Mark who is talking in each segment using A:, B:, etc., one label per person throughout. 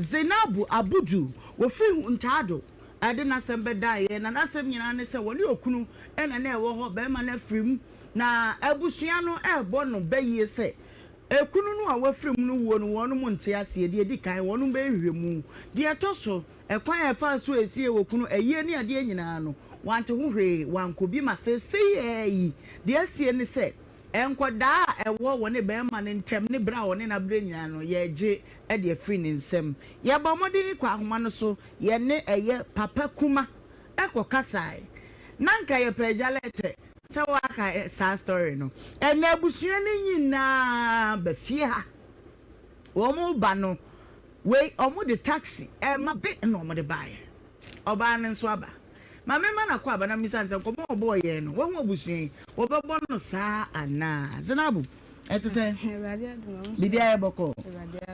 A: Zainabu Abudu, wɔfiri Ntaado de n'asɛm bɛdaeɛ, na n'asɛm nyinaa ne sɛ wɔne okunu na na ɛwɔ hɔ, barima no afiri mu, na abusua no rebɔ no bayie sɛ ekunu no a wafiri mu no wuo no wɔnom nte aseɛ, deɛ ɛdi kan wɔnom bɛyɛ nhwehwɛmu, deɛ ɛtɔ so ɛkwan a ɛfaa so a ɛsiee okunu ayie ne adeɛ nyinaa no wante ho hwee, wankɔ bi ma seesei ara yi deɛ asie ne sɛ Nkɔdaa a ɛwɔ wɔne barima no ntam ne berɛ a ɔne no abrɛ nyinaa no, yɛregye de afiri ne nsam. Yɛbɔ mmɔden kɔ ahoma no so, yɛne ɛyɛ Papa Kuma kɔ kasae. Na nka yɛpɛ Agya Lɛtɛ sɛ waka saa story no. Ɛnnɛ abusua no nyinaa ba fie ha. Wɔn reba no, wei wɔde taxi ɛma be na wɔde baeɛ. Ɔbaa no nso aba. Ma memma no akwaaba na memmisa no sɛ nkɔmmɔ a ɔbɔɔ yɛn no, wahu abusua yi, wɔbɛbɔ no saa anaa? Zenabu, ɛte sɛn? Biribiara yɛ bɔkɔɔ?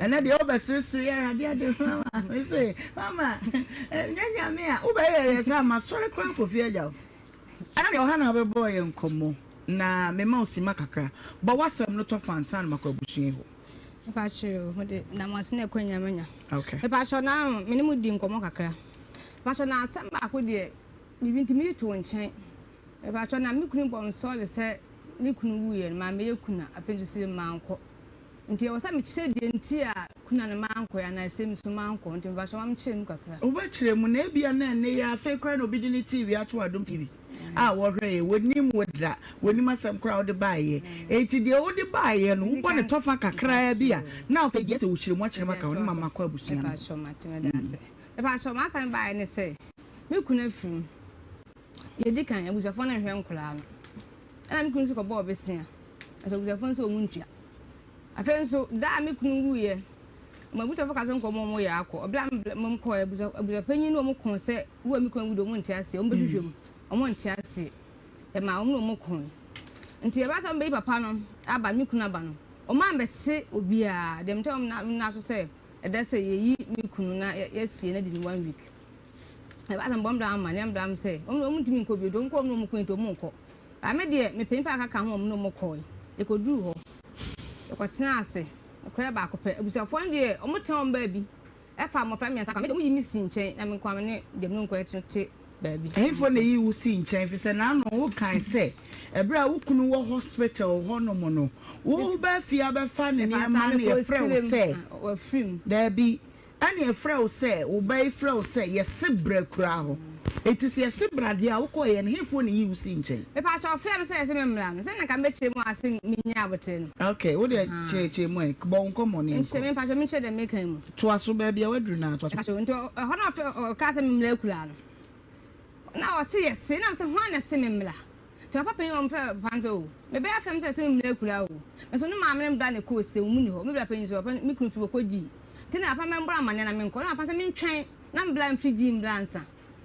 A: Ɛnɛ deɛ wobɛseresere yɛ Awurade ade mama. Mese, mama, nyɛ nyame a wobɛyɛ yɛ sɛ masɔre koraa kɔ fie agya wo. Ɛnɛ deɛ ɔha na wobɛbɔɔ yɛn nkɔmmɔ na mema wo sima kakra. Bɔ w'asɛm no tɔ fa ansa na makɔ abusua yi hɔ.
B: Mepakyɛw, mede da mo ase na akwanya manya.
A: Okay.
B: Mepakyɛw na me ne mo di nkɔmmɔ kakra. Mepakyɛw na asɛm baako deɛ biribi nti meyi too nkyɛn. Mepakyɛw na me kunu bɔ me sɔre sɛ me kunu wuiɛ no mammɛyɛ kuna, afei nso sɛ mankɔ. Nti ɛwɔ sɛ mekyerɛ deɛ nti a kuna no mankɔ anaa ɛsɛ me so mankɔ. Nti mepakyɛw ma menkyerɛ mu kakra.
A: Wobɛkyerɛ mu na ebia na ɛnnɛ yi ara afei koraa na obi de ne TV ato Adom TV. a wɔhwɛ yɛ, wɔnim wo da, wɔnim asɛm koraa a wode baeɛ. Enti deɛ wode baeɛ no, wobɔ ne tɔfa kakraa bi a, na afei deɛ sɛ wokyerɛ mu akyerɛ mu aka wo ne ma makɔ abusua no.
B: Mepakyɛw mate meda ase. Mepakyɛw m'asɛm baeɛ ne sɛ, me kunu afiri mu. Deɛ ɛdi kan, abusuafoɔ no nhwɛ nkwadaa no. Ɛna me kunu nso kɔbɔɔ bosea, nso abusuafoɔ no sɛ wɔn ntua. Afei nso, da a me kunu wuiɛ, m'abusuafoɔ ka sɛ nkɔ wɔn wɔn yɛ akɔ. Ɔbla me kɔɔ abusuapanyin ne wɔn koo sɛ wu a me kunu awu deɛ wɔn nte aseɛ, wɔn bɛhwehwɛ mu, wɔn nte aseɛ. Ɛmaa wɔn ne wɔn koe. Nti ɛbaa sɛ wɔbɛyi papa no aba, me kunu aba no, wɔn ambɛse obiara. Deɛ metɛ wɔn nan so sɛ ɛda sɛ yɛyi me kunu na yɛasie no adi no one week. Ɛbaa sɛ mebɔ mbra ama ne mbra sɛ wɔn ntumi nkɔ bio, deɛ wɔn kɔ wɔn ne wɔn koe nti wɔn nkɔ. Ba me deɛ, mepɛ nnipa a kaka ho a wɔne wɔn kɔe. Yɛkɔduruu hɔ. Yɛkɔtenaa ase. Nokorɛ baako pɛ. Abusuafoɔ no deɛ, wɔtena wɔn baabi fa mmɔfra mmiɛnsa ka. Me deɛ, wɔyi me sii nkyɛn na me nko ara me ne deɛ me ne wɔn kɔeɛ no te baabi.
A: Ɛhefoɔ na ɛyii wo sii nkyɛn? Ɛfiri sɛ n'ano wokae sɛ ɛberɛ a wo kunu wɔ hospital hɔnom no, woba fie abɛfa ne nneɛma no, yɛfrɛ wo sɛ, Daabi, Ɛne ɛfrɛ wo sɛ, wo ba yi frɛ wo sɛ, yɛse bra kuraa hɔ. Enti sɛ yɛse bra deɛ a, wokɔeɛ no, hefoɔ na ɛyii wo sii nkyɛn?
B: Mepakyɛ ɔfrɛ me sɛ yɛse me mmra no, sɛ na nka mɛkyerɛ mu ase mennya aboterɛ no.
A: Ok, wo deɛ kyerɛkyerɛ mu ɛ, bɔ wo nkɔmmɔ no yɛnkɔ.
B: Nkyerɛ, mepakyɛ menkyerɛ deɛ meka yi mu.
A: Toa so, baabi a woaduru no ara toa so.
B: Mepakyɛ, nti ɛhɔ na ɔfrɛ, ɔkaa sɛ me mmra akuraa no. Na ɔse yɛse, na mese hwan na ɛse me mmra? Nti papa panyin a wɔfrɛ papa no sɛ o, me bɛyɛ afɛm sɛ ɛsɛ me mmra akura o. Me nso ne maame ne me bra na ɛkɔɔ se, wɔn nni hɔ. Me bra panyin nso, papa me kunu firi wɔkɔ gyii. Nti na papa mɛmbɔ amanneɛ na menkɔ. Na papa sɛ mentwɛn na me bra mfiri gyii mbra ansa.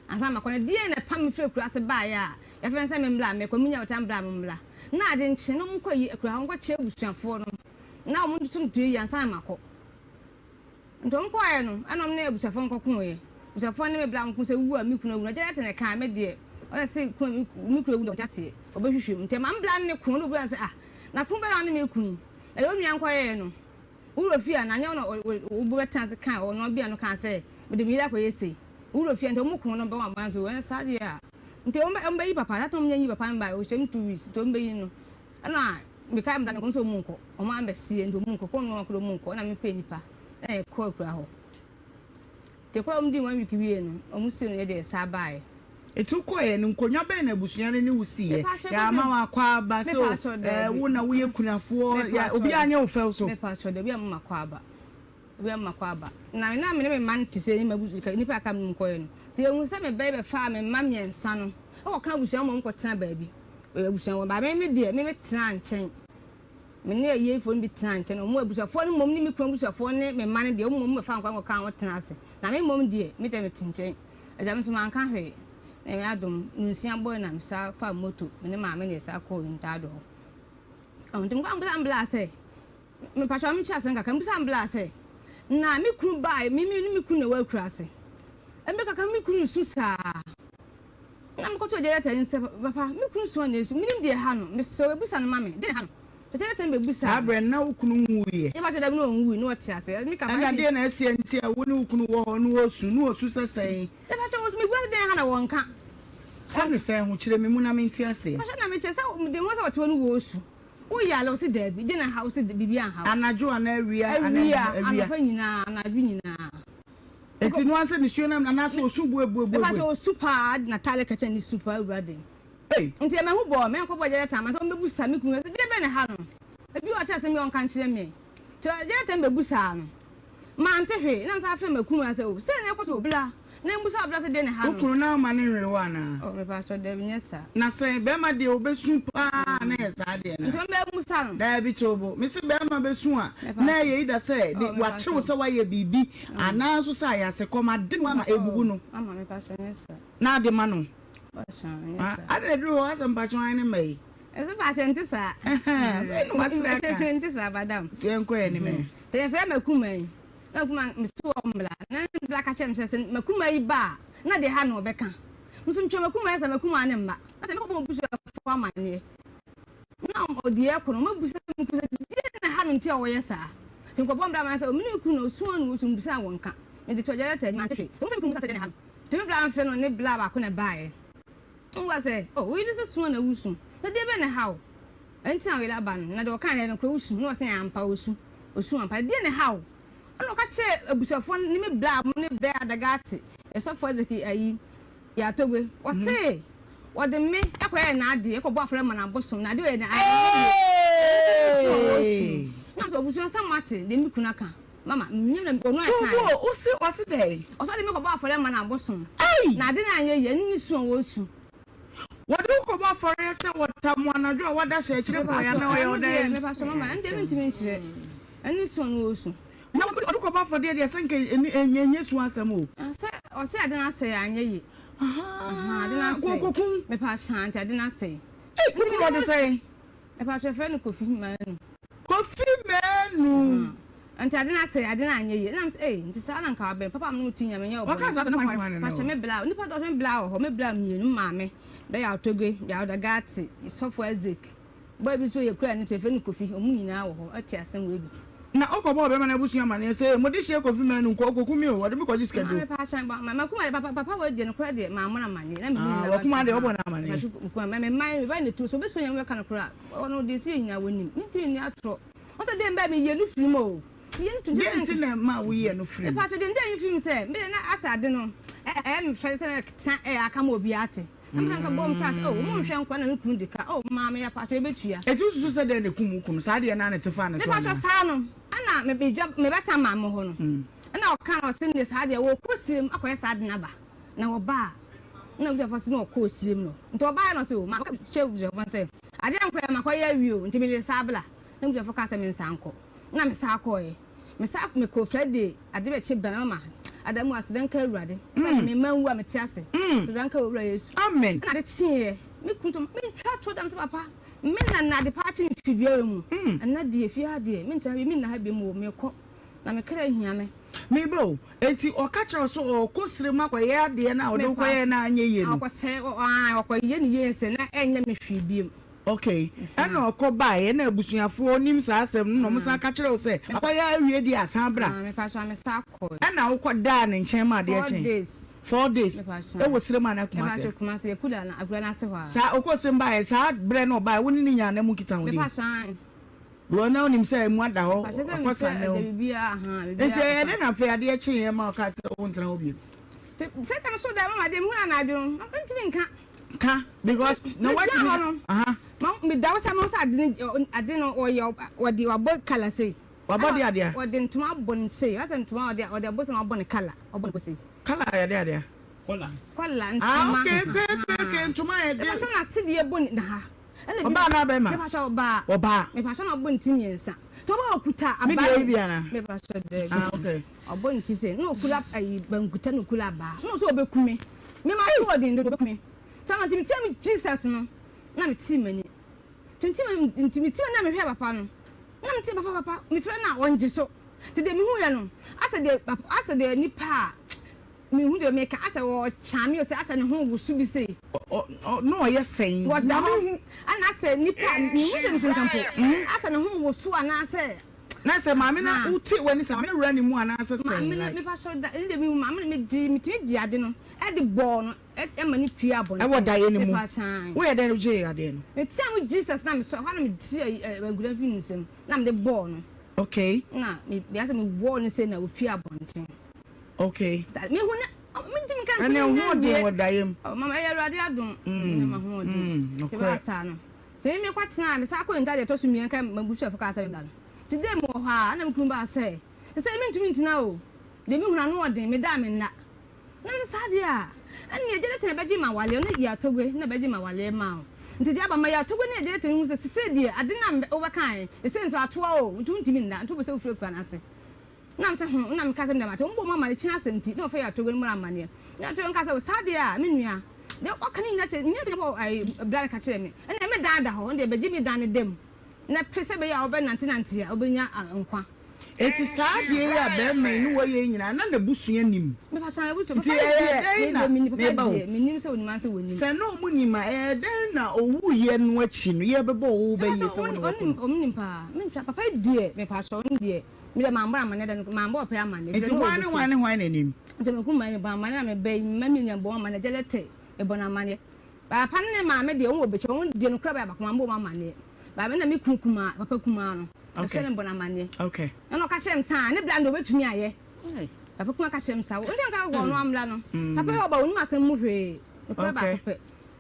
B: Ansa makɔ. Na deɛn na ɛpam me firi akura ase baeɛ a yɛfrɛ me sɛ me mmra mekɔ, menya wɔtaa mbra mo mmra. Na ade nkye na wɔnkɔ ayi akura hɔ nkɔkyerɛ abusuafoɔ no na wɔn ntoto ntoto yie ansa na makɔ. Nti wɔn kɔɔɛ no, ɛna wɔn ne abusuafoɔ no kɔkoeɛ. Abusuafoɔ no ne me bra nko sɛ wu a me kunu awu no, agya no te ne kaa, me deɛ, ɔna se kunu a me kunu awu deɛ ɔnte aseɛ, ɔbɛhwehwɛ mu. Nti ɛma me bra ne ne ko, na obiara sɛ ah, na ko bɛn na ɔne me ko yi? Ɛyɛ wo nua nkɔyɛɛ no, wo werɛ fie anaa? Nyɛ wo na wo bo bɛtena ase kaa ɔno bi a no kaa sɛ mede me yere akɔyɛ sei, wo werɛ fie a? Nti wɔn ko no bɛ wɔn aban so, ɛna saa deɛ a, nti wɔn bɛyi papa, that time wɔn nyi papa no baeɛ, ɔhyɛ mu 2 weeks, nti wɔn bɛyi no. Ɛna mekae me da no sɛ ɔmu nkɔ, ɔmo ambɛseɛ nti ɔmu nkɔ, kɔm no ɔmo nkɔ, ɛna mepɛ nipa ɛna yɛkɔ akura hɔ. Nti ɛkɔ ɔmo dii one week wie no, ɔmo sie no yɛde yɛsa baeɛ.
A: Nti wokɔeɛ no, nkonnwa bɛn na abusua no ne wo siiɛ? Yɛama wo akwaaba sɛ o, ɛɛ, wo na woyɛ kunafoɔ, yɛ, obiara anyɛ wo fɛw so?
B: Mepakyɛw dabi, amma m'akwaaba. Obi amma kɔ aba. Na me na me ne me mma no te sɛ nnipa a aka me mu kɔeɛ no. Nti yɛhuu sɛ me ba yi bɛfaa me mma mmiɛnsa no kɔka abusua ma wɔkɔtena baabi. Wɔyɛ abusua wɔ baabi. Me deɛ, me metenaa nkyɛn. Me ne ayiefoɔ no bi tenaa nkyɛn. Wɔn abusuafoɔ no mmom ne me kunu abusuafoɔ ne me mma no deɛ, wɔn mmom bɛfaa nkwadaa no kɔkaa ho tenaa ase. Na me mmom deɛ, me deɛ mete nkyɛn. Agya me nso manka hwee. Na me adom, nonsia bɔe na mesan faa moto, me ne maame na yɛsan kɔɔ Ntaado hɔ. Nti mekɔɔ mbisa mbla sɛ, Mepakyɛw menkyerɛ asɛm kakra. Mibisa me bra sɛ, na me kunu bae, me me ne me kunu na ɛwɔ akuraase. Mmerɛ kakra me kunu resu saa. Na mekɔtoo gya lɛtɛ no sɛ, papa, me kunu su a na esu. Menim deɛ ɛha no. Mesrɛ wo, bisa no ma me. Deɛ na ɛha no? Kyerɛ tɛm bɛbu saa.
A: Saa berɛ no na wo kunu nwuiɛ.
B: Yɛba kyerɛ dɛm na ɔnwui na ɔte ase. Meka
A: Ɛna deɛ na asie nti a wo ne wo kunu wɔ hɔ na ɔsu na ɔsu sɛ sɛn?
B: Yɛba kyerɛ wɔsu mebua sɛ dɛn ha na wɔnka.
A: Sɛ ne sɛn ho kyerɛ me mu na mente aseɛ.
B: Mpakyɛ na mekyerɛ sɛ deɛ mehu sɛ ɔte hɔ no wɔsu. Wo yare ɔse daabi deɛ na ɛha wo se biribi anha wo.
A: Anadwo anaa awia anaa
B: awia anɔpa nyinaa anadwo nyinaa.
A: Enti no ansɛ nisuo nam anaasɛ ɔsu buebuebue.
B: Mepakyɛ ɔsu paa de n'ataade kɛkyɛ ne su paa awura den.
A: Ei.
B: Nti ɛma ɛho bɔɔ me ɛnkɔbɔ gyɛrɛta ama sɛ ɔmbɛbusa me kunu sɛ deɛ bɛn na ɛha no ebi wɔ ɔte asɛm bi a ɔnka nkyerɛ me nti gyɛrɛta mbɛbusaa no mante hwee na mesan frɛ m'akumaa sɛ o sɛn na ɛkɔ so bla na mbusa ɔbla sɛ deɛ na ɛha
A: Wo
B: no.
A: kunu no amma no nwe wo anaa?
B: Oh mepakyɛ dabi nyɛ saa.
A: Na sɛ bɛrima deɛ ɔbɛsu paa na ɛyɛ saa deɛ no
B: Nti
A: a.
B: ɔmbɛbusa no.
A: Daabi Tobo, mese bɛrima bɛsu a na
B: Mepakyɛ
A: ɛyɛ either sɛ de
B: oh
A: wakye wo
B: mepakyɛ
A: sɛ woayɛ biribi anaa nso sɛ ayasekɔm ade no ama
B: mepakyɛ
A: ɛbubu
B: oh
A: no
B: mama mepakyɛ nyɛ saa.
A: na ade ma no.
B: Mepakyɛ nyɛ saa.
A: Ade na ɛduru hɔ asɛ mpakyɛ hwan ne mma yi?
B: Ɛsɛ mpakyɛ nte saa.
A: Ɛhɛn, afei na wasere aka.
B: Mpakyɛ nte saa madam.
A: Yɛnkɔ yɛn anim ɛ.
B: Sɛ yɛfrɛ makuma yi na makuma mesi wɔ mmla na mbla ka kyerɛ me sɛ sɛ makuma yi ba a na deɛ ha na ɔbɛka. Nso metwa makuma yi sɛ makuma ne mma. Na sɛ mekɔbɔ m'abusuafoɔ amanneɛ na ɔde ɛkɔ no ɔmabusa me kunu sɛ deɛ na ha no nti a ɔyɛ saa. Nti mekɔbɔ mbra amanneɛ sɛ me ne me kunu na ɔsu a na ɔsu mbisa a wɔnka. Mede to agya lɛtɛ anim ante hwee. Sɛ mofrɛ me kunu musa sɛ deɛ na ha no. Nti me bra mfrɛ no ne bla baako na ɛbaeɛ. Wobua sɛ, Oh, wo yere sɛ su a na wusu, na deɛ bɛn na ɛha wo? Ɛnti na wo yere aba no, na deɛ ɔkae no ɛyɛ nokorɛ, wosu? Na ɔse, Ampa, ɔsu, ɔsu ampa. Deɛn na ɛha wo? Ɛna ɔka kyerɛɛ abusuafoɔ no ne me bra mo ne bɛ Adagate, Sɔfoɔ Ezekiel ayi, Yatogbe. Ɔse, wɔde me kɔyɛɛ n'adeɛ, kɔbɔ afɔre ma no abosom, na adeɛ ɔyɛ no anyɛ yie. Ɛno nti na ɔsu. Na mesɛ, abusua sɛ moate deɛ me kunu aka? Mama, menyim na ɔno a ɛkae.
A: Tobo, wo se ɔse dɛn?
B: Ɔse ɔde me kɔbɔ afɔre ama no abosom.
A: Ei!
B: Na ade no anyɛ yie, ɛno ne su a wɔsu.
A: Wɔde wo kɔbɔ afɔreɛ sɛ wɔtam wo anadwo a woada hyɛ akyire kwan anaa ɔyɛ wo dɛn?
B: Mepakyɛ mama, ɛno deɛ mentumi nkyerɛ. Ɛno ne su a na wɔsu.
A: Na ɔde kɔbɔ afɔdeɛ deɛ sɛ nka ɛnyɛ su asɛm o.
B: Sɛ ɔse ade no asɛe a anyɛ yie.
A: Ahaa,
B: ade no asɛe.
A: Kɔkɔku.
B: Mepakyɛ nti ade no asɛe.
A: Ei, wo kunu ɔde sɛn?
B: Mepakyɛ yɛfrɛ no Kofi Manu.
A: Kofi Manu.
B: Nti ade no asɛe, ade no anyɛ yie. Ɛna me sɛ, ei, nti saa na nka wabɛn. Papa me ne wo ti nyame nyɛ wo bɔne.
A: Wɔka saa sɛ na hwan hwan ne
B: Pakyɛ
A: wo?
B: me bla, nipa dɔɔso me bla wɔ hɔ, me bla mmienu, me maame, bɛyɛ Atogwe, Yawda Gati, Sɔfo Isaac, boy bi nso yɛ kura ne ti, yɛfrɛ no Kofi, wɔn nyinaa wɔ hɔ, ɛte asɛm wei bi.
A: Na wokɔbɔɔ bɛrima no abusua amaneɛ sɛ, mo dehyeɛ Kofi Manu nkɔ, ɔkɔku me o, ɔde me kɔgye sika duro.
B: Maame pakyɛ, makuma deɛ, papa, papa wei deɛ nokorɛ deɛ, mammɔ no amaneɛ, na menni ne
A: Ah,
B: naba
A: wakuma deɛ
B: nti,
A: wobɔ no amaneɛ.
B: Pakyɛ, makuma, me mma, me ba ne tuo, sɛ ɔbɛsua Nyame bɛka nokorɛ a, ɔno deɛ ɛsi yɛ nyinaa wɔnim, mentumi nni atorɔ. Ɔsɛ dɛn bɛɛ meyɛ no firi mu o. Meyɛ no tuntum
A: Deɛ nti na ɛma woyi ɛno firi mu?
B: Mepa kyɛ deɛ nti a ɛyi firi mu sɛ me deɛ na asɛ ade no ɛyɛ me fɛ sɛ mɛka ɛyɛ aka ma obi ate. Na me sɛ nka bɔ mu kyɛ sɛ oh wɔn nhwɛ nkwa na ne kunu di ka oh maame yɛ pakyɛ ebetua.
A: Eti wosusu sɛ dɛn na ekum wo kunu? Saa deɛ na ne te faa ne so
B: Mepa kyɛ
A: anaa?
B: saa no ɛna me me dwa me bɛtena maame hɔ no ɛna ɔka na ɔsɛ ne saa deɛ wɔkɔ sirem akɔyɛ saa de n'aba na wɔba a na abusuafoɔ sɛ na ɔkɔ sirem no nti ɔbaeɛ na ɔsɛ o ma ɔka kyerɛ abusuafoɔ sɛ adeɛ nkɔyɛ makɔyɛ awie o nti mede saa bla. Na abusuafo kaa sɛ mensan nkɔ. Na mesan kɔeɛ. Mesan mekɔɔ Friday ade bɛkye bra na mama ada mu aseda nka Awurade sɛ me mma nwu a mete ase. Aseda nka Owura Yesu.
A: Amen.
B: Ɛna ade kyeeɛ. Me kunu to mentwa to dam sɛ papa me na na ade paa kye me fidua wɔ mu. Ɛna deɛ fie ha deɛ mentena bi menna ha bi mu o mekɔ na me kra hia me.
A: Meba o, enti ɔka kyerɛ wo sɛ ɔrekɔ srem akɔyɛ adeɛ no a ɔde wo kɔyɛɛ no a anyɛ yie no?
B: Ɔkɔsɛe, ɔkɔyɛ ne yie nsɛ na ɛnyɛ me hwee biom.
A: Ok, ɛna ɔkɔ baeɛ ɛna abusuafoɔ nim saa asɛm no na ɔmo san ka kyerɛ wo sɛ akɔyɛ awie deɛ a san bra.
B: Ah, mepa me san kɔɛ.
A: Ɛna wokɔ daa ne nkyɛn ma adeɛ
B: Four
A: kyee?
B: days.
A: 4 days.
B: Mepa
A: Ɛwɔ Sirem anaa Kumasi?
B: Mepa Kumasi, Akura na Akura n'ase hɔ a.
A: Saa, ɔkɔɔ Sirem baeɛ, saa berɛ no ɔbaeɛ wo ne no nyaa nna mu nkitahodie?
B: Mepa ae.
A: Wɔ na wonim sɛ emu ada hɔ,
B: Mepa sɛ
A: ɔkɔ
B: sɛ
A: saa nna
B: ɛda
A: mu.
B: biribiara, ahaa, biribiara
A: Nti ɛyɛ
B: akɔ.
A: dɛn na afei adeɛ kyeeɛ ma ɔkaa sɛ wontena hɔ bio?
B: Sɛ dɛm so da mama deɛ mehu no anadwo no, mentumi nka.
A: Ka because na
B: Megyina
A: watumi
B: hɔ no,
A: aha.
B: ma meda hɔ sɛ mahu sɛ ade no ade no ɔyɛ ɔde wabɔ kala sei.
A: Wabɔ de adeɛ?
B: Ɔde ntoma abɔ no sei, wasɛ ntoma ɔde ɔde abɔ sei na wabɔ no kala, ɔbɔ no sei.
A: Kala yɛ de adeɛ?
B: Kɔla. Kɔla
A: Ah
B: ntoma.
A: okay okay okay okay ntoma yɛ de.
B: Mepakyɛw na sedeɛ bɔ ne na ha. Ɛna bi
A: Ɔbaa anaa bɛrima?
B: Mepakyɛw ɔbaa.
A: Ɔbaa.
B: Mepakyɛw na ɔbɔ ne ti mmiɛnsa. Nti ɔbaa ɔkuta abaa.
A: Me deɛ yi bi anaa?
B: Mepakyɛw daabi.
A: Ah okay.
B: Ɔbɔ ne ti sei na ɔkura ayi bankuta na ɔkura abaa na ɔsɛ ɔbɛku me. Me ma so ɔden dodo ɔbɛku me. Nti ama nti metia me Jesus no na metee m'ani. Nti metie m'ani nti metie m'ani na mehwɛ papa no na mete papa papa mefrɛ no a ɔngye so. Nti deɛ mehuiɛ no asɛ deɛ asɛ deɛ nipa a. Mehu deɛ meka asɛ ɔkya me o sɛ asɛ ne ho woso bi sei.
A: Ɔ ɔ na ɔyɛ sɛn?
B: Wɔda hɔ ɛna asɛ nipa mehu sɛ mesi nka mpo asɛ ne ho woso anaasɛ.
A: Na sɛ maame na wote w'ani sɛ maame no wura ne mu anaasɛ sɛn?
B: Maame no mepa sɔ da ɛne deɛ mehu maame no megye metumi gye ade no ɛde bɔɔ no ɛma ne pue abɔnten.
A: Ɛwɔ daeɛ no mu. Woyɛ dɛn gyee adeɛ no?
B: Metea mu Jesus na mesɔ ɛhɔ na megye agura fi ne nsam na mede bɔɔ no.
A: Okay.
B: Na me asɛ mewɔɔ no sɛ na opue abɔnten.
A: Okay.
B: Me hu na me ntumi nka
A: nsɛm nyinaa nwie. Ɛna ho den wɔ daeɛ mu.
B: Oh, mama ɛyɛ Awurade adom. Na ma ho den. Te ba saa no. Te me kɔ tena me saa kɔ nta deɛ ɛtɔ so mmiɛnka ma busuafo kaa sɛ da no. Te dɛ mu wɔ hɔ a na me kunu baa sɛ te sɛ me ntumi ntena o. Deɛ me hunu ano ɔden me da me nna. Na me sɛ saa deɛ a ɛnneɛ agya ne tɛn bɛgye ma waleɛ no yɛ atɔgwe na bɛgye ma waleɛ ma o. Nti deɛ aba ma yɛ atɔgwe ne agya ne tɛn hu sɛ sese deɛ ade na wobɛkae sese nso atoa o nti wontumi nna nti wopɛ sɛ wofiri akura no ase. Na mese ho, na meka sɛ, Meda mate, wɔbɔ mu amane kyena asɛm nti, na wɔfrɛ yɛn atoguo no mu amanneɛ. Na atoguo no ka sɛ, Saa deɛ a, me nua, deɛ wɔka no nyina kyerɛ, nyɛ sɛ Nyankopɔn ayi, bra no ka kyerɛɛ me, ɛnna me dan da hɔ, ɛnna bɛgye me dan no da mu, na pere sɛ ɛbɛyɛ a wobɛnantenante a wobɛnya nkwa.
A: Enti saa adeɛ yi a barima yi ne wɔyɛ yi nyinaa, na n'abusua nim. Nti ɛyɛɛ dɛn na, meba o, sɛ na wɔn nim a, ɛyɛɛ dɛn na ɔwuiɛ no akyi no, yɛbɛbɔ wo bɛ yie sɛ wo ne wɔkɔ no?
B: Me deɛ mambɔ amanneɛ da no mambɔ ɔpɛ amanneɛ.
A: Nti hwan ne hwan ne hwan na nim?
B: Nti me kuma mebɔ amanneɛ na meba yi mma menya bɔ amanneɛ gyɛlɛ tɛ mebɔ no amanneɛ. Papa ne ne maame deɛ wɔn wɔ bɛkyɛ wɔn deɛ no kura bɛyɛ baako mambɔ wɔn amanneɛ. Ba me na me kunu kumaa papa kumaa no mefrɛ no bɔ no amanneɛ.
A: Okay.
B: Ɛna ɔka kyerɛ me saa ne bla no deɛ ɔbɛtumi ayɛ. Papa kumaa ka kyerɛ me saa wɔn nka wɔn no amla no. Papa yɛ ɔba onim asɛm mu hwee. Nokora baako pɛ.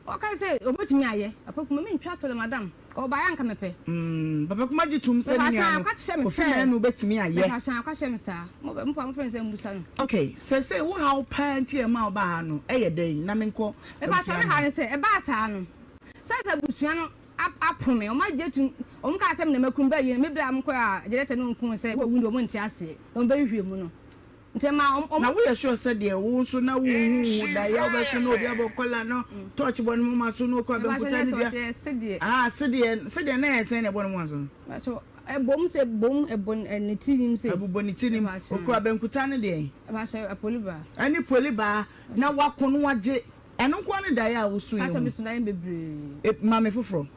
B: Ɔka sɛ ɔbɛtumi ayɛ. Papa kuma mentwa tɔlɛ madam. Ɔbaeɛ anka mepɛ.
A: Mm, Papa Kuma gye tom sɛ ne nua no, Kofi Manu bɛtumi ayɛ.
B: Mepakyɛ akwa kyerɛ me saa. Mo mpo a mofrɛ no sɛ mmusa no.
A: Okay, sɛsei wo haw paa nti a ɛma wobaa ha no ɛyɛ dɛn? Na menkɔ
B: Mepakyɛ me
A: abusua
B: haw
A: no.
B: ne sɛ, ɛbaa saa no, sɛ sɛ abusua no apo me, wɔn agye atum, wɔn kaa sɛ me na makum bɛyɛ, me bere a mekɔɛ a gyɛrɛtɛ no nku sɛ wawu deɛ wɔn nte aseɛ, na wɔn bɛhwehwɛ mu no. Nti ɛma wɔn, wɔn.
A: Na woyɛ sure sɛ deɛ wo nso na wonhu wo daeɛ a wobɛso na obi abɔ kɔla no torch bɔ ne moma so na okura
B: Mepakyɛ
A: bankuta
B: nyɛ
A: ne dua
B: torch, ɛyɛ sedeɛ.
A: Ah sedeɛ, sedeɛ na ɛyɛ sɛn na ɛbɔ ne moma so no?
B: Mepakyɛ ɛbom sɛ bom ɛbɔ ne tirim sei.
A: Ɛbobɔ ne tirim,
B: Mepakyɛ.
A: okura bankuta ne deɛn?
B: Mepakyɛ apolibaa.
A: Ɛne polibaa na wako na wagye, ɛno nko ara ne daeɛ a wosoeɛ
B: Mepakyɛ
A: ho?
B: meso daeɛ bebree.
A: E, ma me foforɔ.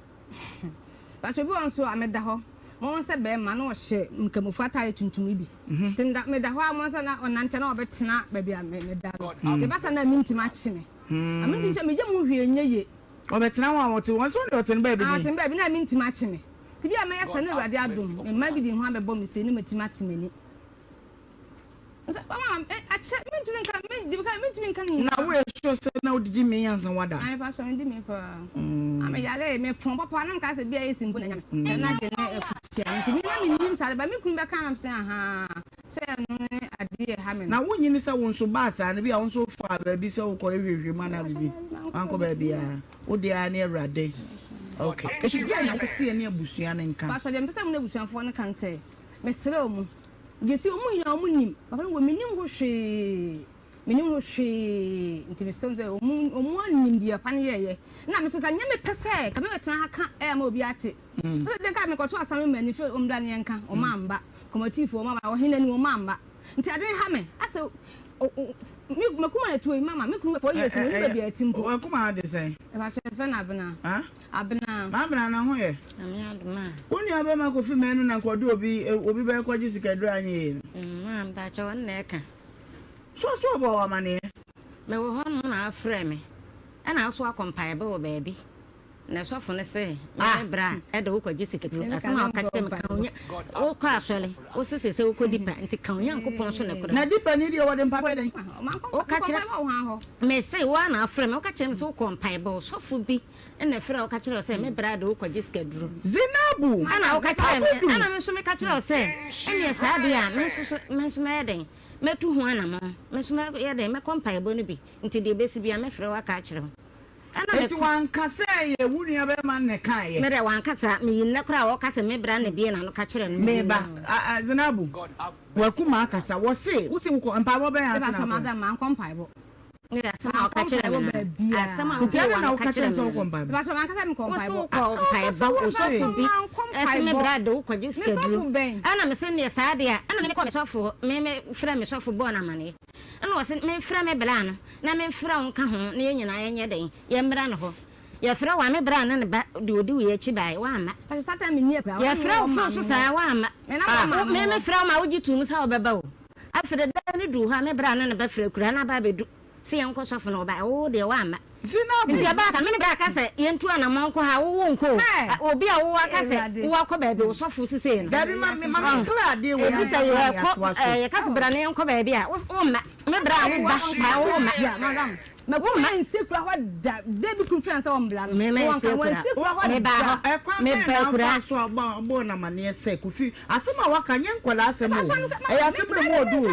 B: But obi wɔ hɔ nso a meda hɔ, mohu sɛ bɛrima na ɔhyɛ nkramofo atare tuntum yi bi. Nti meda meda hɔ a mohu sɛ na ɔnante na ɔbɛtena baabi a meda no. Nti ɛba saa na mentumi akye me. Na mentumi kyɛ megye mo hwee nyɛ yie.
A: Ɔbɛtena hɔ a ɔte wɔn so deɛ ɔte no baabi
B: Ah, ɔte no baabi na mentumi akye me. Nti bi a mɛyɛ sɛ na Awurade adom me mma bi de ne ho abɛbɔ me sei na matumi ate m'ani.
A: Na woyɛ sure sɛ na wodidi mee ansa woada?
B: Ae pastor medi mee paa. Na me yare me fɔn papa na meka sɛ bia esi mpo na nya me. Sɛ na de ne akutia nti me na menim saa ba me kunu bɛka na sɛ ahaa sɛ ɛno ne adeɛ ɛha me no.
A: Na wonyini sɛ wo nso baa saa no bi a wo nso faa baabi sɛ wokɔ hwehwɛ mu anaa biribi wankɔ baabiara wo deɛ ara ne Awurade. Okay. Eti deɛn na wopɛ sɛ yɛne abusua no nka?
B: Pastor deɛ mepɛ sɛ mo ne abusuafoɔ no ka ne sɛ mesrɛ wɔn Gyesi ɔmo nyinaa ɔmo nim papa no wɔ menim ho hwee menim ho hwee nti mesrɛ sɛ ɔmo ɔmo anim deɛ papa no yɛɛyɛ na me so ka nyɛ mepɛ sɛ ka mebɛtena ha ka ɛyɛ ma obi ate sɛ deɛ ka mekɔto asame ma ani fɛ ɔmo da ne yɛnka ɔmo amba kɔmɔtifoɔ ɔmo amba ɔhene ni ɔmo amba nti ade ha me asɛ me makuma na tuo yi mama me kunu 4 years mo ni baabi a ɛte mpo
A: wakuma de sɛn
B: ɛbakyɛ fɛ na abena Abena.
A: M'abena na ho yɛ.
C: Nyame adom a.
A: Wo nua bɛma Kofi Manu na nka ɔde obi obi bɛyɛ kɔgye sikaduro anyɛ yie no.
C: Maa mpakyɛw ɔno na ɛka.
A: So so ɔbɔ wo amaneɛ?
C: Mewɔ hɔ nom na wafrɛ me ɛna wo so akɔ mpaebɔ wɔ baabi na sɔfo no se me ne bra ɛde wo kɔgye sikaduro asɛm a ɔka kyerɛ me ka onya wokɔ asɔre wo se sese wokɔ dipa nti ka Onyankopɔn so nokorɛ.
A: Na dipa ni deɛ wɔde mpaebɔ yɛ dɛn?
C: Woka kyerɛ me se wo ara na wafrɛ me woka kyerɛ me sɛ wokɔ mpaebɔ sɔfo bi na ɛfrɛ wo ka kyerɛ wo sɛ me bra de wo kɔgye sikaduro.
A: Zinabu,
C: Ɛna woka kyerɛɛ me,
A: Abudu.
C: ɛna me nso meka kyerɛɛ wo sɛ, ɛnneɛ saa deɛ a, me nso so, me nso mɛyɛ dɛn? Mɛtu ho anammɔn. Me nso mɛyɛ dɛn? Mɛkɔ mpaebɔ no bi. Nti deɛ ɛbɛsi biara, mɛfrɛ wo aka akyerɛ wo. Ɛna
A: Enti
C: mekɔ.
A: wanka sɛ ɛyɛ wo nuabarima no na ɛkaeɛ?
C: Me deɛ, wanka saa. Meyi nnɛ koraa a ɔka sɛ me bra na ɛbuee n'ano ka kyerɛɛ no, meyi
A: Me ba,
C: nnɛ.
A: a, a, Zinabu, w'akumaa akasa. Wɔse, wose wokɔ mpaebɔ bɛn ase
B: Mepa
A: na
B: kyɛw,
A: wokɔe?
B: madam, mankɔ mpaebɔ. Mankɔ mpaebɔ baabiara.
A: Nti adɛn na woka kyerɛ no sɛ wokɔ mpaebɔ?
B: Mepakyɛw, manka sɛ mekɔ
C: Wo so
B: mpaebɔ.
C: wokɔ mpaebɔ,
B: Mepakyɛw,
C: osɔfo bi
B: mankɔ
C: ɛse me
B: mpaebɔ.
C: bra de wokɔgye
B: Me
C: sikaduro.
B: sɔfo bɛn?
C: Ɛna mese neɛ saa deɛ a, ɛna mekɔ me sɔfo hɔ, me me frɛ me sɔfo bɔɔ no amaneɛ. Ɛna ɔse memfrɛ me bra no na memfrɛ wo nka ho na yɛn nyinaa yɛnyɛ dɛn, yɛmmra ne hɔ. Yɛfrɛ wo a, me bra ne ne ba deɛ ɔdi wei akyi baeɛ, woamma.
B: Mepakyɛw, saa time menni akura, na
C: Yɛfrɛ
B: mewɔ
C: wo phone
B: maame
C: so
B: hɔ.
C: saa, woamma.
B: Me na mewɔ maame
C: Me
B: hɔ.
C: mefrɛ wo ma wogye too mu sɛ wobɛba o. Afei de da no duu hɔ a, me bra ne ne ba firi akuraa no aba abɛdu sɛ yɛnkɔ sɔfo no, ɔbaeɛ, wo deɛ woamma. Nti ɛbaa sa, me ne bra ka sɛ yɛntu anammɔn nkɔ ha, wo wonkɔ o. Obi a wo aka sɛ wo akɔ baabi, wo sɔfo sisei no.
A: Dabi, ma me ma me clear adeɛ wei
C: Ebi sɛ
A: ansa na
C: yɛkɔ,
A: yɛatoa so.
C: yɛka sɛ bra na yɛnkɔ baabi a, wo womma. Me bra ne ba ba, wo womma.
B: Yeah, madam. Makuma nsi kura hɔ da. Dabi kun fɛn sɛ ɔmbla no.
C: Me ma
B: Wɔn
C: nsi
B: ka wɔn
C: kura.
B: nsi kura hɔ
C: Me baa
B: da.
C: hɔ.
A: Ɛkwan
C: Me
A: bɛn
C: baa
A: na
C: kura.
A: wofaa so a wobɔɔ no amanneɛ sɛ Kofi, asɛm a waka nyɛ nkwadaa asɛm o, ɛyɛ asɛm a emu ɔdɔ o.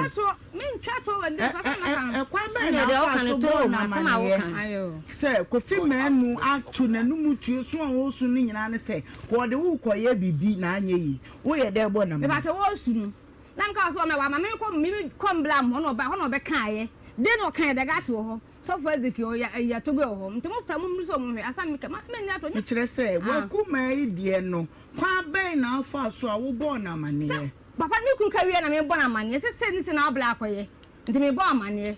A: Ɛkwan bɛn na wofaa so bɔɔ no amanneɛ sɛ Kofi Manu ato n'anom tuo, su a ɔresu no nyinaa ne sɛ wɔde wo rekɔyɛ biribi na anyɛ yie? Woyɛ dɛn bɔɔ no amanneɛ?
B: Mepakyɛ wɔresu no na meka wɔ sɛ wɔmɛ wama me kɔ me kɔ mbla mu hɔ na ɔba hɔ na ɔbɛkaeɛ den na ɔkaeɛ dagate wɔ hɔ sɔfo Ezekiel ɔyɛ ɛyɛ atogo wɔ hɔ nti mo fɛ mo mmiri sɛ ɔmo hwɛ asa meka ma mɛ ni ato nyɛ.
A: Kyerɛ sɛ w'akumaa yi deɛ no, kwan bɛn na wofaa so a wobɔɔ no amanneɛ?
B: Sɛ papa me kunu ka wie na mebɔ no amanneɛ sɛ sei ne sei na wabla akɔyɛ nti mebɔ amanneɛ.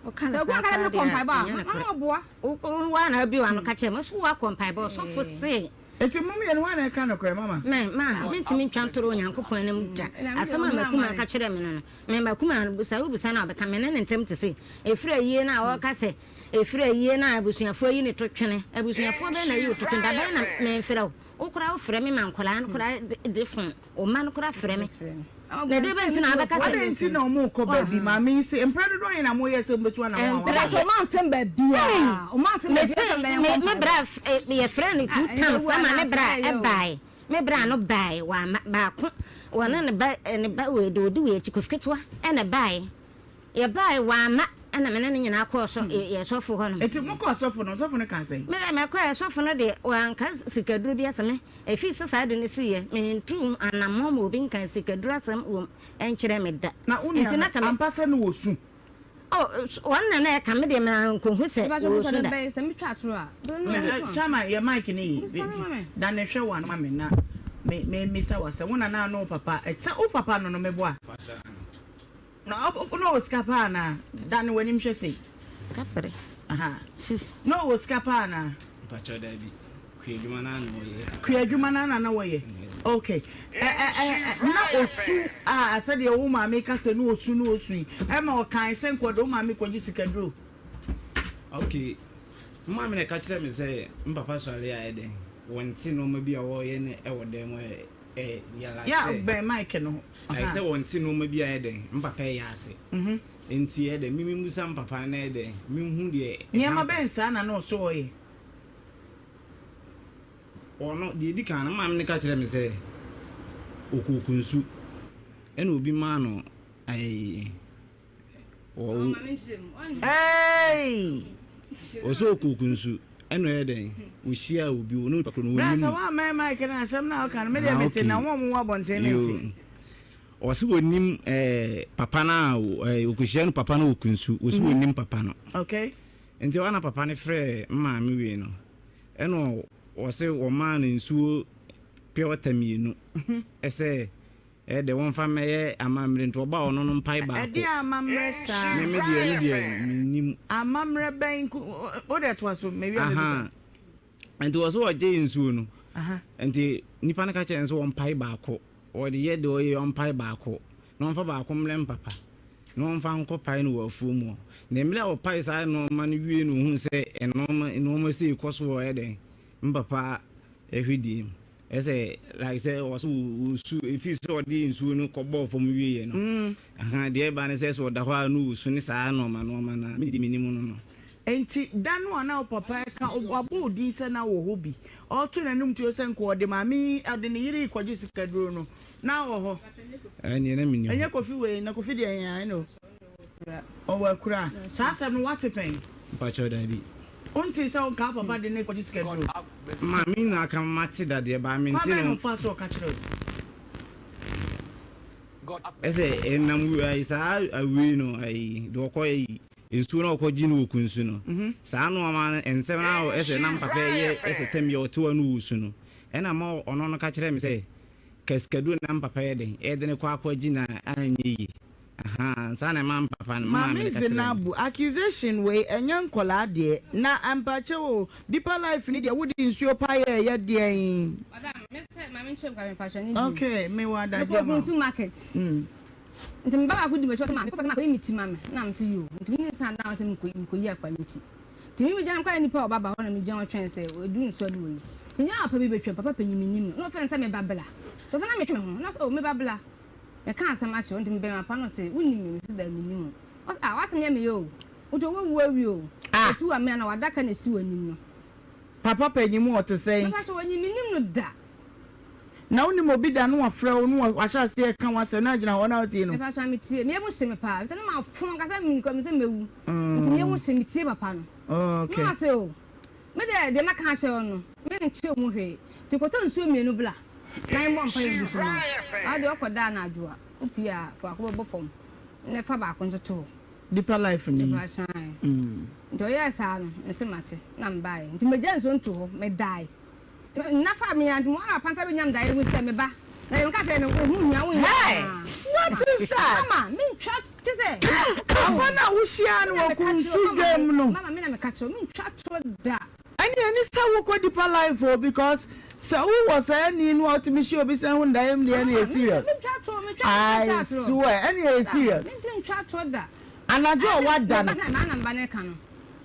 C: Woka no
B: Sɛ okunu
C: saa
B: ka sɛ
C: paa
B: mekɔ
C: deɛ a,
B: mpaebɔ a,
C: ɛnyɛ
B: ma
C: nokorɛ.
B: na ɔboa.
C: Wo wo ara na wabue w'ano ka kyerɛ me, wo so woakɔ mpaebɔ, ɔsɔfo se.
A: Enti mo mmienu hwan na ɛka nokorɛ, mama?
C: Me, ma, mentumi ntwa ntoro Onyankopɔn anim da. Asɛm a m'akumaa ka kyerɛɛ me no no, me, m'akumaa no, sɛ wobisa no a ɔbɛka, me ne no ntam te sei. Ɛfiri ayie no a ɔreka sɛ, ɛfiri ayie no a abusuafoɔ ayi ne to twene, abusuafoɔ bɛn na ayi wo to twene, da bɛn na memfrɛ wo? Wo koraa wofrɛ me ma nkwadaa no koraa de fon. Wo mma no koraa frɛ me. Na ɛdeɛ bɛn nti na wabɛka sɛ.
A: Adɛn nti na wɔrekɔ baabi? Maame yi se, Mprɛ dodoɔ ahe na moyɛɛ sɛ mobɛtu anammɔn a
C: Mprɛ.
A: wɔaba?
B: Mpakyɛ ɔmo anfrɛ me baabiaa. Ɔmo anfrɛ me baabiaa sɛ mbɛyɛ
C: Me
B: nkɔ
C: me
B: mpaebɔ.
C: bra yɛfrɛɛ no two
B: Ah, ɛnyɛ
C: times
B: wu
C: ama me
B: anaasɛ
C: bra
B: ɛyɛ o.
C: ɛbae. Me bra no bae wamma baako wɔne ne ba ne ba wei deɛ ɔdi wei akyi Kofi ketewa ɛna ɛbae. Yɛbae wamma ɛna me ne no nyinaa kɔɔ sɔ yɛ sɔfo hɔ nom.
A: Enti mokɔɔ sɔfo no, ɔsɔfo no kaa sɛn?
C: Me deɛ mekɔɛ sɔfo no deɛ wanka sikaduro bi asɛm me ɛfiri sɛ saa ade no siiɛ mentuu anammɔn ma obi nkaa sikaduro asɛm wom nkyerɛ me da
A: Na wo nua
C: nti
A: no
C: na ka me
A: ampa sɛ no wɔ su?
C: Oh wɔn na na ɛka me deɛ mankɔhu sɛ
B: Mepakyɛ
C: wɔresu
B: busa no
C: da.
B: bɛyɛ sɛ metwa atoro a busa no ma me.
A: Chairman yɛ mic no ye
B: Busa no ma me.
A: dane hwɛ w'ano ma me na me me misa wo asɛm wo nana ne wo papa ɛte sɛ wo papa no no meboa? Na ɔwɔ sika paa anaa? Dane w'anim hwɛ sei.
C: Kapre.
A: Aha.
C: Sis.
A: Na ɔwɔ sika paa anaa?
D: Mpakyɛw daabi. Kua adwuma no ara na wɔyɛ.
A: Kua adwuma no ara na na wɔyɛ. Okay. Ɛ ɛ ɛ na osu a sɛdeɛ wo maame ka sɛ na osu na osu yi ɛma ɔkae sɛ nka ɔde wo maame kɔgye sikaduro.
D: Okay. Me maame na ɛka kyerɛ me sɛ me papa sɔre a ɛdɛn wɔnte nneɛma bi a wɔreyɛ no ɛwɔ dan mu
A: Yɛ a bɛn mic no ho.
D: Ayɛ sɛ wɔnte nnoɔma bi a ɛyɛ dɛn, me papa ɛyɛ ase. Nti ɛyɛ dɛn, me memmisa me papa na ɛyɛ dɛn, menhu deɛ ɛha
A: Nneɛma
D: me papa.
A: bɛn saa na na ɔsɛ ɔyɛ?
D: Ɔno, deɛ ɛdi kan no, me maame no ka kyerɛɛ me sɛ ɔkɔɔ nsu, ɛna obi maa no ɛɛ.
A: Hey!
D: Ɔsɛ ɔkɔɔku nsu ɛna ɔyɛ dɛn ɔhyia obi ɔne onipa korɔ no
A: Bra
D: ɔnim
A: sɛ
D: no.
A: woammɛn mic no asɛm no a woka no me deɛ
D: Ah
A: mete na
D: okay
A: wɔn a wɔwɔ abɔnten no
D: yoo
A: nte.
D: Ɔsɛ ɔnim ɛɛ papa no a ɛɛ ɔkɔhyia no papa no wɔ kunsu ɔsɛ ɔnim papa no.
A: Okay.
D: Nti ɔna papa no frɛɛ maame wei no ɛna ɔsɛ ɔmaa no nsuo pure water mmienu ɛsɛ Ɛyɛ dɛ wɔmfa mmɛyɛ amammerɛ nti ɔba a ɔno no mpae baako.
A: Ɛdeɛn amammerɛ saa?
D: Me me deɛ ɛno deɛ mennim.
A: Amammerɛ bɛn nko wo deɛ toa so mewie a mɛbisa.
D: Ahaa nti wɔ so ɔgye nsuo no nti nipa no ka kyerɛ no sɛ ɔmpae baako ɔde yɛ deɛ ɔyɛ ɔmpae baako na ɔmfa baako mmrɛ mpapa na ɔmfa nkɔ pae no wɔ afuo mu hɔ na mmerɛ a ɔpae saa nnoɔma no wie no ohuu sɛ nnoɔma nnoɔma sei kɔ so wɔ ɛyɛ dɛn mpapa ɛhwɛ mu. Ɛsɛ like sɛ ɔsɛ osu efi sɛ ɔde nsuo no kɔbɔɔ fam wieɛ no ahaa deɛ ɛba ne sɛ sɛ ɔda hɔ a na osu ne saa nnoɔma nnoɔma no a me deɛ menim no no.
A: Enti da no a na wo papa reka, wabɔ wo din sɛ na wɔ hɔ bi, ɔreto n'anom tuo sɛ nka ɔde maame yi, ɔde ne yere rekɔgye sikaduro no, na wɔ hɔ?
D: Ɛnneɛ na menni hɔ.
A: Ɛnyɛ Kofi wei, na Kofi deɛ ɛyɛ I know. Ɔwɔ akura. Saa asɛm no woate pɛn?
D: Mpakyɛw daabi.
A: Wontee sɛ nka wo papa de no rekɔgye sikaduro?
D: Maame na aka mate da deɛ but mente
A: Kwan bɛn na
D: no.
A: ɔfaa so ɔka kyerɛɛ wo?
D: Ɛsɛ ɛnam ayi saa awei no ayi deɛ ɔkɔ ayi. Nsuo no a ɔkɔgye no wɔ kunsu no, saa nnoɔma no, nsɛm no a ɛsɛ na mpapa yɛ ɛsɛ tam yɛ ɔte hɔ no wusu no, ɛna ma ɔno no ka kyerɛ me sɛ, ka sikaduro na mpapa yɛ dɛn, ɛde no kɔ akɔgye na anyɛ yie. Ahaa, saa na ɛma mpapa no, maame
A: Maame
D: no ka kyerɛɛ me.
A: Zenabu, accusation wei ɛnyɛ nkɔlaa deɛ, na mpakyɛw o, deeper life ni deɛ wode nsuo pa yɛ ɛyɛ deɛn?
B: Madam, me sɛ ma me nkyerɛ mu kakra mepakyɛw ne din.
A: Okay, me wɔ
B: Mekɔ
A: adagyeɛ ma wo.
B: Ogunsu market. Nti me ba baako di m'akyi ɔse maame kɔfa sɛ makɔyi me ti ma me na mese yoo nti me ne san dan hɔ sɛ mekɔyi mekɔyi akwa no ti nti me megyina mekɔyɛ nipa a ɔba ba hɔ na megyina hɔ twɛn sɛ ɛduru nsuo ade wɔyi nti nyɛ papa bi bɛtwam papa panyin menim no na ɔfrɛ no sɛ me ba bla nti ɔfrɛ na metwe me ho na ɔse oh me ba bla meka asɛm akyerɛ wo nti mebɛn papa no ɔse wonim me mese daa menim wo ɔse ah w'asɛm yɛ me yɛ o nti ɔwɔ wu awie o ɔtu amena na w'adaka na ɛsi w'anim no.
A: Papa panyin mu ɔte sɛn?
B: Mepa kyɛw ɔnyi menim no da.
A: Na wonim obi da na wafrɛ wo na wahyɛ aseɛ reka w'asɛm na agyina hɔ na wotie no?
B: Mepa kyɛw metie. Me yam hye me paa efisɛ na mafono ankasa menim koraa sɛ mɛwu nti me yam hye me tie papa no.
A: Okay.
B: Na ɔse o me deɛ deɛ mɛka akyerɛ wo no menkyerɛ wo mu hwee nti kɔtɔ nsuo mmienu bla na yɛmmɔ mpaeɛ ngu so ma wo. Na wo deɛ wokɔ da anadwo a wopue a fa baako bɛbɔ fam na fa baako nso to hɔ.
A: Deeper life ni.
B: Mepa kyɛw. Nti ɔyɛɛ saa no mese mate na mebaeɛ nti megyaa nsuo no too hɔ medae. Nna fa me a, nti mo ara pansa bɛ nyam daeɛ mu sɛ me ba. Na yɛ me ka sɛ no ho hia wo nyɛ
A: Hey!
B: anaa.
A: What is that?
B: Mama, me ntwa kye sɛ.
A: Papa no a wo hyia no wɔ kunsu dwam no.
B: Mama, me na me ka kyerɛ wo, me ntwa toro da.
A: Ɛne ɛne sɛ wo kɔ deeper life o because sɛ wo wɔ saa ani no a wotumi hyia obi sɛ ho ndaeɛ mu deɛ ɛne ɛyɛ serious.
B: Me ntwa toro, me twa
A: I swear ɛne ɛyɛ serious.
B: Me ntwa toro da.
A: Anadwo a wada no.
B: Me ba na me ba no ka no.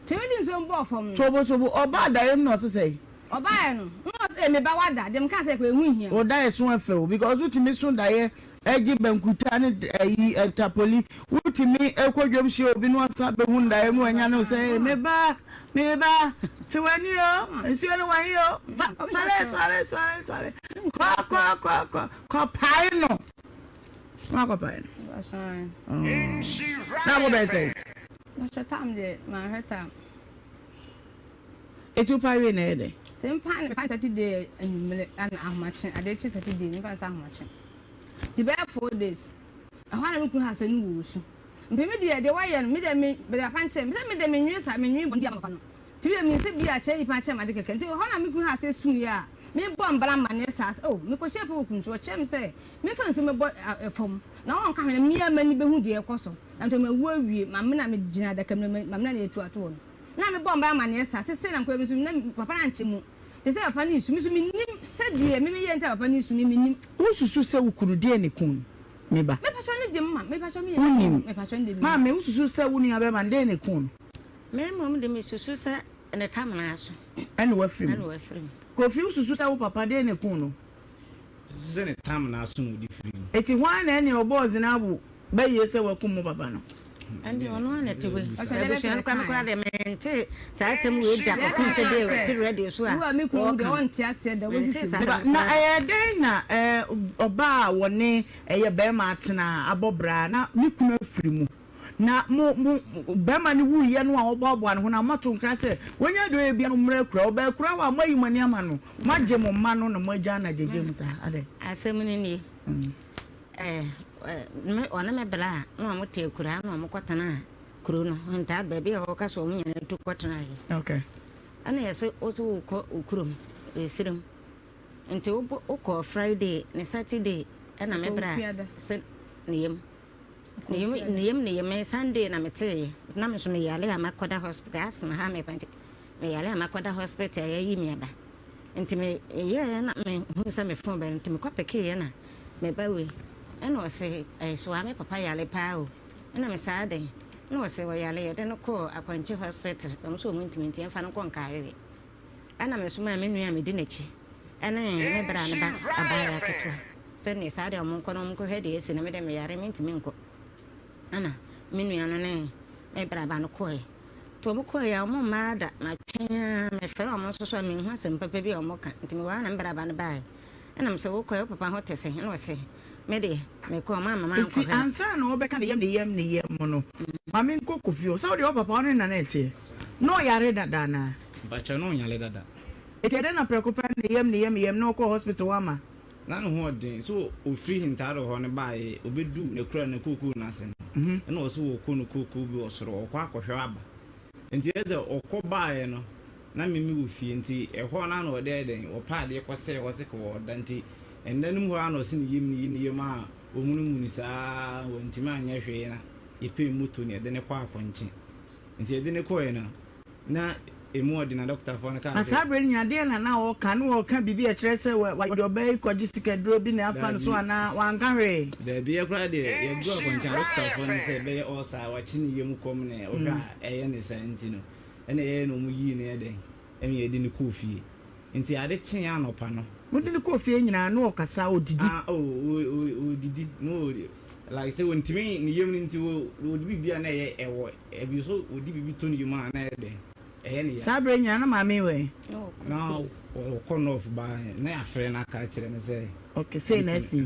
B: Tumi de nsuo bɔɔ fam no.
A: Tobo tobo, ɔbaa daeɛ mu na ɔse sɛn?
B: Ɔbaeɛ no, na ɔse, eh, me ba wada, deɛ mekaa sɛ kɔ ɛho nhia.
A: Wo daeɛ so ɛfɛ o because wotumi so daeɛ gye bankuta ne ayi tapoli, wotumi kɔ dwam hyia obi na wasan abɛhu no daeɛ mu wanya ne wo sɛ eh, me ba, me ba, te w'ani o, nsuo no wɔ he o, fa, sɔre, sɔre, sɔre, sɔre, kɔ, kɔ, kɔ, kɔ, kɔ pae no, na wakɔ pae no. Na abɔ bɛyɛ sɛn?
B: Mehwɛ tam deɛ manhwɛ tam.
A: Eti wo pae wie na ɛyɛ dɛn?
B: Sɛ me pae no me pae no Saturday anwummere ana ahomakye adeɛ kye Saturday me pae no sɛ ahomakye nti bɛyɛ 4 days ɛhɔ ara na me kunu ha sɛ ne wɔ osu mpe me deɛ deɛ wayɛ no me deɛ me bɛde apa nkyerɛ me sɛ me deɛ me nwe saa me nwe bɔne bi ama papa no nti me deɛ me sɛ bi a kyerɛ nipa akyerɛ me ade kɛkɛ nti ɛhɔ na me kunu ha sɛ su yɛ a me bɔ mbra amaneɛ saa sɛ oh me kɔ hyɛ pɛ wɔ kunu so ɔkyerɛ me sɛ me fa nsuo mɛbɔ fam na ɔnka hwee na me ara m'ani bɛhu deɛ ɛkɔ so. Na nkyɛ mawu awie, mamena megyina adaka mu na mamena na yɛtu ato hɔ no, na mebɔ mpaeɛ amaneɛ saa, sesei na mekɔyɛ me nso na papa no ankyɛ mu, te sɛ papa no resu, me nso mennim sɛdeɛ me meyɛɛ nti a papa no resu, me mennim.
A: Wosusu sɛ wo kunu deɛn na ɛkuu no, me ba?
B: Mepakyɛw ne deɛ mma, mepakyɛw me yɛ
A: Wonim.
B: mepakyɛw ne deɛ mennim.
A: Maame, wosusu sɛ wo nua bɛrima no deɛn na ɛkuu no?
C: Me mmom de mesusu sɛ ne tamena aso.
A: Ɛna wafiri mu.
C: Ɛna wafiri mu.
A: Kofi, wosusu sɛ wo papa deɛn na ɛkuu no?
D: Mesusu sɛ ne tamena aso na ɔde firii mu.
A: Enti hwan na ɛne ɔbɔɔ Zinabu bɛyɛ sɛ wakum mo papa no?
C: Ɛnde ɔno ara na ɛte hɔ yi. Abusua no koraa me koraa deɛ mente saa asɛm wei da kɔpem sɛ dee ɔte radio so a wɔka. Mente saa asɛm
A: Na
C: koraa da.
A: ɛyɛ dɛn na ɔbaa a wɔne ɛyɛ barima atena abɔ bra na ne kunu afiri mu na mo mo barima no wuiɛ no a ɔboaboa ne ho na moato nkra sɛ wɔnya deɛ ɔyɛ bia no mmra akura ɔbaa akura hɔ a moayi mo ani ama no moagye mo mma no na moagya no agyegye mu saa adɛn?
C: Asɛm no nie. Ɛɛ, me, ɔne me bra a, na wɔte akuraa na wɔkɔtenaa kuro no ntaa baabi a wɔka sɛ wɔn nyinaa tu kɔtenaeɛ.
A: Okay.
C: Ɛna yɛsɛ wo sɛ wokɔ wo kurom, esirim. Nti wokɔɔ Friday ne Saturday ɛna me bra sɛ ne yam. Ne yam ne yam ne yam Sunday na meteeɛ. Na me nso meyare a makɔda hospital asthma ha me pa nti meyare a makɔda hospital yɛayi me aba. Nti me yɛɛ na me hu sɛ me phone bɛn nti me kɔ pekeeɛ na me ba wei ɛna ɔse ɛɛ soa me papa yare paa o ɛna me saa dɛn ɛna ɔse ɔyare yɛde no kɔɔ akwankye hospital ɔmo sɛ ɔmo ntumi nti yɛmfa no nkɔ nkaewe ɛna me somaa me nua a medi n'akyi ɛne me bra ne ba abaayewa ketewa sɛ ne saa deɛ ɔmo nkɔ na ɔmo nkɔhwɛ deɛ asi na me deɛ me yare mentumi nkɔ ɛna me nua no ne me bra ba no kɔɛ Nti ɔmo kɔeɛ a ɔmo mmaa da, matwɛn ara, mefrɛ ɔmo nso so a menhu asɛm papa bi a ɔmo ka, nti mewɔ ha na me braba no baeɛ, ɛna mese wokɔeɛ wo papa ho te sɛn? Ɛna ɔse me deɛ mekɔɔ ɔmo amma
A: Nti
C: mankɔhwɛ no.
A: ansa na wɔbɛka ne yam ne yam ne yam no, ma menkɔ Kofi hɔ. Sɛ wo deɛ wo papa wo ne Nana ɛteɛ, na ɔyare dada anaa?
D: Mpakyɛw na ɔnyare dada.
A: Nti ɛdɛn na prɛko pɛ ne yam ne yam ne yam na ɔkɔɔ hospital woama?
D: Na ne ho ɔden, so ofiri Hintado hɔ no baeɛ, ɔbɛduu n'akura no kookoo no ase no. Ɛna ɔse wɔkɔ no kookoo bi wɔ soro, ɔkɔ akɔhwɛ aba. Nti ɛsɛ ɔkɔ baeɛ no, na me me wɔ fie, nti ɛhɔ no ara na ɔde ayɛ dɛn, ɔpɛ adeɛ kɔsɛɛ hɔ se kɔ ɔda. Nti nna no mu hɔ ara na ɔse ne yam ne ne yam a ɔmunumunu saa, wantumi anyɛ hwee na yɛpɛɛ moto na yɛde no kɔɔ Akɔnkye. Nti yɛde no kɔeɛ no, na ɛmu ɔden na dɔkotafoɔ no kaa
A: Na
D: sɛ.
A: saa berɛ no nyinaa, deɛn na na ɔreka? Na ɔreka biribi a ɛkyerɛ sɛ wɔde ɔbaa yi kɔgye sikaduro bi na afa no so
D: Daabi.
A: anaa? Wanka hwee.
D: Daabi, yɛ koraa deɛ, yɛduru Akɔnkye a, dɔkotafoɔ no sɛ ɛbɛyɛ ɔɔsa a wakye ne yam kɔm na wohwɛ a ɛyɛ ne saa nti no, ɛna ɛyɛɛ na wɔyii no yɛ dɛn, ɛna yɛde no kɔɔ fie. Nti ade kyeeɛ anɔpa no.
A: Mode no kɔɔ fie nyinaa na ɔkasa, ɔdidi?
D: Ah, oh, ɔdidi, na ɔ, like sɛ ɔntumi, ne yam no nti, ɔdi biribi a na ɛyɛ ɛwɔ, ɛbi nso ɔdi biribi to ne yam a na ɛyɛ dɛn, ɛyɛ ne ya.
A: Saa berɛ nyinaa na maame yi wɔ he?
D: Na ɔkɔ North ba, na yɛafrɛ no aka akyerɛ no sɛ.
A: Ok, sei na asi.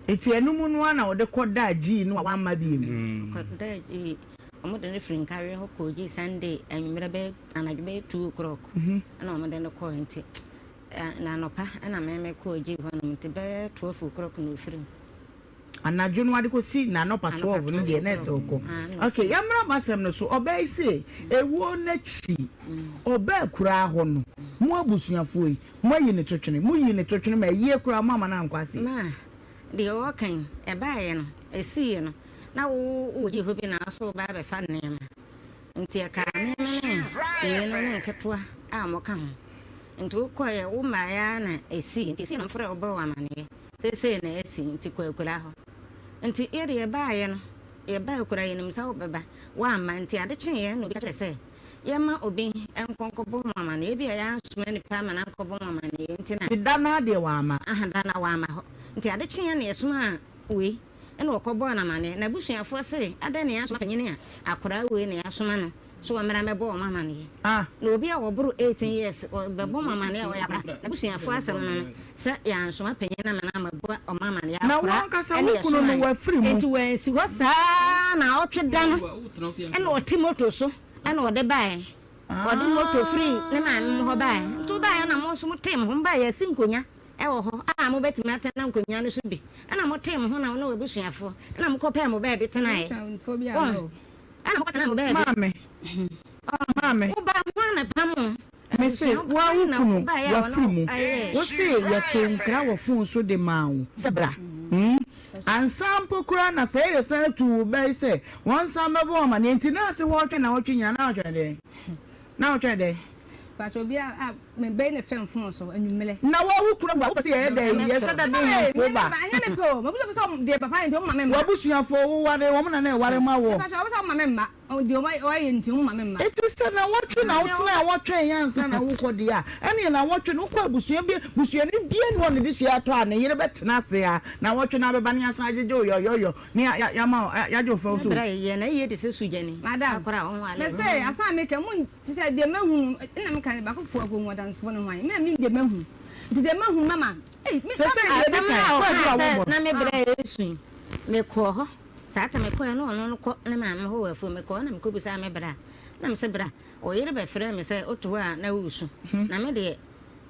A: Nti ɛno mu no ara na ɔde kɔdaa Gyii no a wamma bio?
C: Ɔkɔdaa Gyii. Wɔde no firi Nkareɛ hɔ kɔɔ Gyii Sunday anwummerɛ bɛyɛ, anadwo bɛyɛ 2 o'clock ɛna wɔde no kɔɔɛ nti na anɔpa ɛna me me kɔɔ Gyii hɔnom nti bɛyɛ 12 o'clock na ɔfiri mu.
A: Anadwo no ade kɔsi n'anɔpa 12 no deɛ na ɛsɛ ɔkɔ. Ok, yɛmmra m'asɛm no so. Ɔbaa yi se ɛwuo no akyi ɔbaa akuraa hɔ no, mo abusuafoɔ yi, moayi no totwene, moyii no totwene ma ayie koraa moamma no ankɔ aseɛ.
C: Ma deɛ ɔɔka yi, ɛbaeɛ no, ɛsiiɛ no, na wo wɔ gye hɔ bi na wo nso woba abɛfa nneɛma. Nti ɛkaa me ne mmienu ne nketewa a wɔka ho. Nti wokɔeɛ, wo mmaeɛ ara na ɛsii. Nti ɛsii na wɔfrɛɛ wo bɔɔ wo amaneɛ sɛ sei na asi, nti kɔ akuraa hɔ. Nti yɛde yɛbaeɛ no, yɛbaa akuraa yɛnim sɛ wobɛba, woamma. Nti ade kyeeɛ na obi ka kyerɛɛ sɛ yɛmma obi nkɔ nkɔbɔ mo amaneɛ. Ebia yɛansoma nnipa ama no ankɔbɔ mo amaneɛ nti na.
A: Nti da no ara deɛ wamma.
C: Aha, da no ara wamma hɔ. Nti ade kyeeɛ na yɛsomaa wei. Ɛnna wɔkɔbɔɔ no amanneɛ. N'abusuafoɔ se, Adɛn na yɛasoma panin a akwadaa wei na yɛasoma no sɛ ɔmmra mmɛbɔ wɔn amanneɛ? Na obi a ɔboro 18 years ɔrebɛbɔ wɔn amanneɛ a ɔyɛ akwadaa. N'abusuafoɔ asɛm no no, sɛ yɛansoma panin amma no ammɛbɔ wɔn amanneɛ,
A: Na wo
C: akwadaa
A: ankasa
C: na
A: wo kunu
C: yɛsomaa
A: no,
C: no.
A: wafiri mu.
C: Enti wansi hɔ saa ara naawɔtwe da no, ɛnna ɔte moto so na ɔde baeɛ. Ɔde moto firi ne maame hɔ baeɛ. Nti wobaeɛ na mo nso motee mo ho, mobaeɛ yɛasi nkonnwa. Wɔ hɔ a mobɛtumi atena nkonnwa no so bi. Ɛnna motee mo ho na wo ne w'abusuafoɔ, ɛnna mokɔpɛɛ mo baabi tenaeɛ. Wɔn, ɛnna mokɔtenaa mo baabi.
A: Maame, maame.
C: Wo ba, hwan na ɛpam wo?
A: Me se, wo ara wo kunu, wafiri mu. Wo se yɛtoo nkra wɔ fon so de maa wo sɛ bra. Hmm? Ansa mpo koraa na sɛ yɛsan tuu wo ba yi sɛ wɔnsan mmɛbɔ wo amaneɛ nti na ate hɔ retwɛn naawɔtwe nyinaa, na wotwɛn dɛn? Na wotwɛn dɛn?
B: Pakyɛ obi a me bɛyi ne fɛn fon so anwummerɛ.
A: Na wo wo kunu awu a wopɛ sɛ yɛyɛ dɛn? Yɛhyɛ da de nnamfo ba.
B: Ɛnyɛ me pɛ o, m'abusuafo sɛ deɛ papa yɛ nti wɔn ma me mma.
A: W'abusuafo wo ware wɔn na na ɛware ma woɔ.
B: Pakyɛ wɔn sɛ wɔn ma me mma, deɛ wɔn ayɛ nti wɔn ma me mma.
A: Enti sɛ nawɔtwe na wotena a wɔtwɛn yɛ ansa na wokɔ deɛ a, ɛneɛ nawɔtwe no wokɔ abusua bi, busuani biara nni hɔ a ne dehyeɛ atɔ a ne yere bɛtena ase a nawɔtwe no abɛba na yɛasan agyegye wo yɔyɔyɔ. Ne ya ya yama wo yagye wo fɛw so.
C: Bra yɛ na yie te sɛ sugyani.
B: Madam,
C: Akora a ɔnwale.
B: mese asan meka mu nti sɛ deɛ mahu na meka ne baako fo akɔhu ɔdansefoɔ no hwan me na menim deɛ mahu nti deɛ mahu mama ei me
A: Sɛ sɛ deɛ
C: Asɛm
A: di
C: a
A: kan kɔ
C: ɔkaa
A: aduru a
C: sɛ
A: wobɔ no.
C: na me bra resu yi, mekɔɔ hɔ. Saa ta mekɔɛ no ɔno no kɔ ne maame hɔ wɔ afuom. Mekɔɔ hɔ na mekɔbisaa me bra. Na mese bra, wo yere bɛfrɛɛ me sɛ wote hɔ a na woresu. Na me deɛ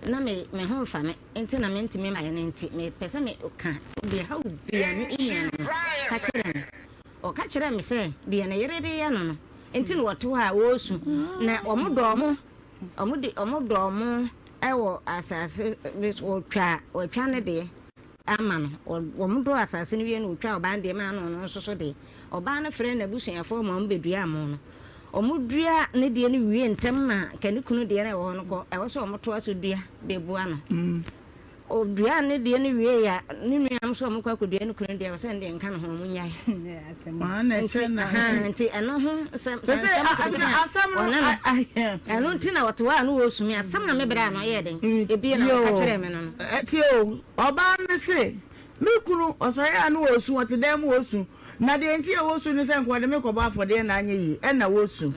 C: na me me ho mfa me nti na mentumi mmaeɛ no nti mepɛ sɛ me ka deɛ ɛha wo biara me wo nua no no ka kyerɛ me. Ɔka kyerɛɛ me sɛ deɛ ne yere de yɛ no no nti na ɔte hɔ a ɔresu na wɔn dɔ wɔn wɔn de wɔn dɔ wɔn wɔ asase bi so wɔtwa wɔtwa ne deɛ ama no wɔn dɔ asase no wie na wɔtwa ɔbaa no deɛ maa no ɔno nso so deɛ ɔbaa no frɛ n'abusuafoɔ ma wɔn bɛdua mo no Wɔdua ne deɛ no wie ntɛm ma nka ne kunu deɛ no a ɛwɔ hɔ no kɔ, ɛwɔ sɛ wɔtoa so dua de boa no. Ɔdua ne deɛ no wie a, ne nuanom nso a wɔkɔ akɔdua ne kunu deɛ, ɛwɔ sɛ ne deɛ nka ne ho, wɔnnyae. Nti, ahaa, nti ɛno ho sɛm, nsɛm nketenkete a ɔne no, ɛno nti na ɔte hɔ a na ɔresu me, asɛm na me berɛ a na ɔyɛɛ dɛn, ebie na ɔka kyerɛɛ me no no.
A: Tie o, ɔbaa no se, Me kunu, ɔsɔre a na ɔresu, ɔte dan mu ɔresu. Na deɛ nti a wɔsu ne sɛ nka ɔde me kɔbɔ afɔdeɛ na anyɛ yie, ɛnna wɔsu.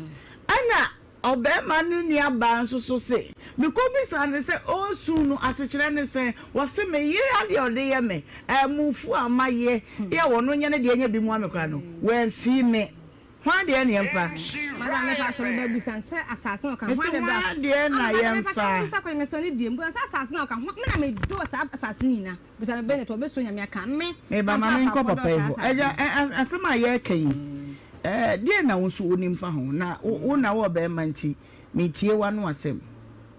A: Ɛnna ɔbarima no nuabaa nso so se, Mekɔbisaa no sɛ ɔresu no asekyerɛ ne sɛn? Ɔse, Me yere adeɛ a ɔde yɛ me, amufuo a mayɛ, yɛ a ɔno nyɛ ne deɛ nyɛ bi mmoa me koraa no, wamfii me. Hwan deɛ na yɛmfa?
B: Madam mepa kyɛw meba bisa no sɛ asase na ɔka
A: Mese
B: hwan na ɛdɔ
A: hwan deɛ na
B: Ampa mepa kyɛw
A: yɛmfa?
B: bisa kɔ mesɔ ne deɛ mbusa sɛ asase na ɔka hwan me na medɔ saa asase no nyina bisa me Bennett ɔbɛsuro Nyame aka me
A: Meba ma
B: ampa
A: menkɔ
B: apaapɔ
A: papa
B: dɔ
A: yi
B: saa
A: hɔ.
B: asase
A: Agya,
B: no.
A: ɛ, ɛ, asɛm a yɛreka yi, ɛ, deɛn na wo nso wonim fa ho? Na wo, wo na wowɔ barima nti, meretie w'ano asɛm.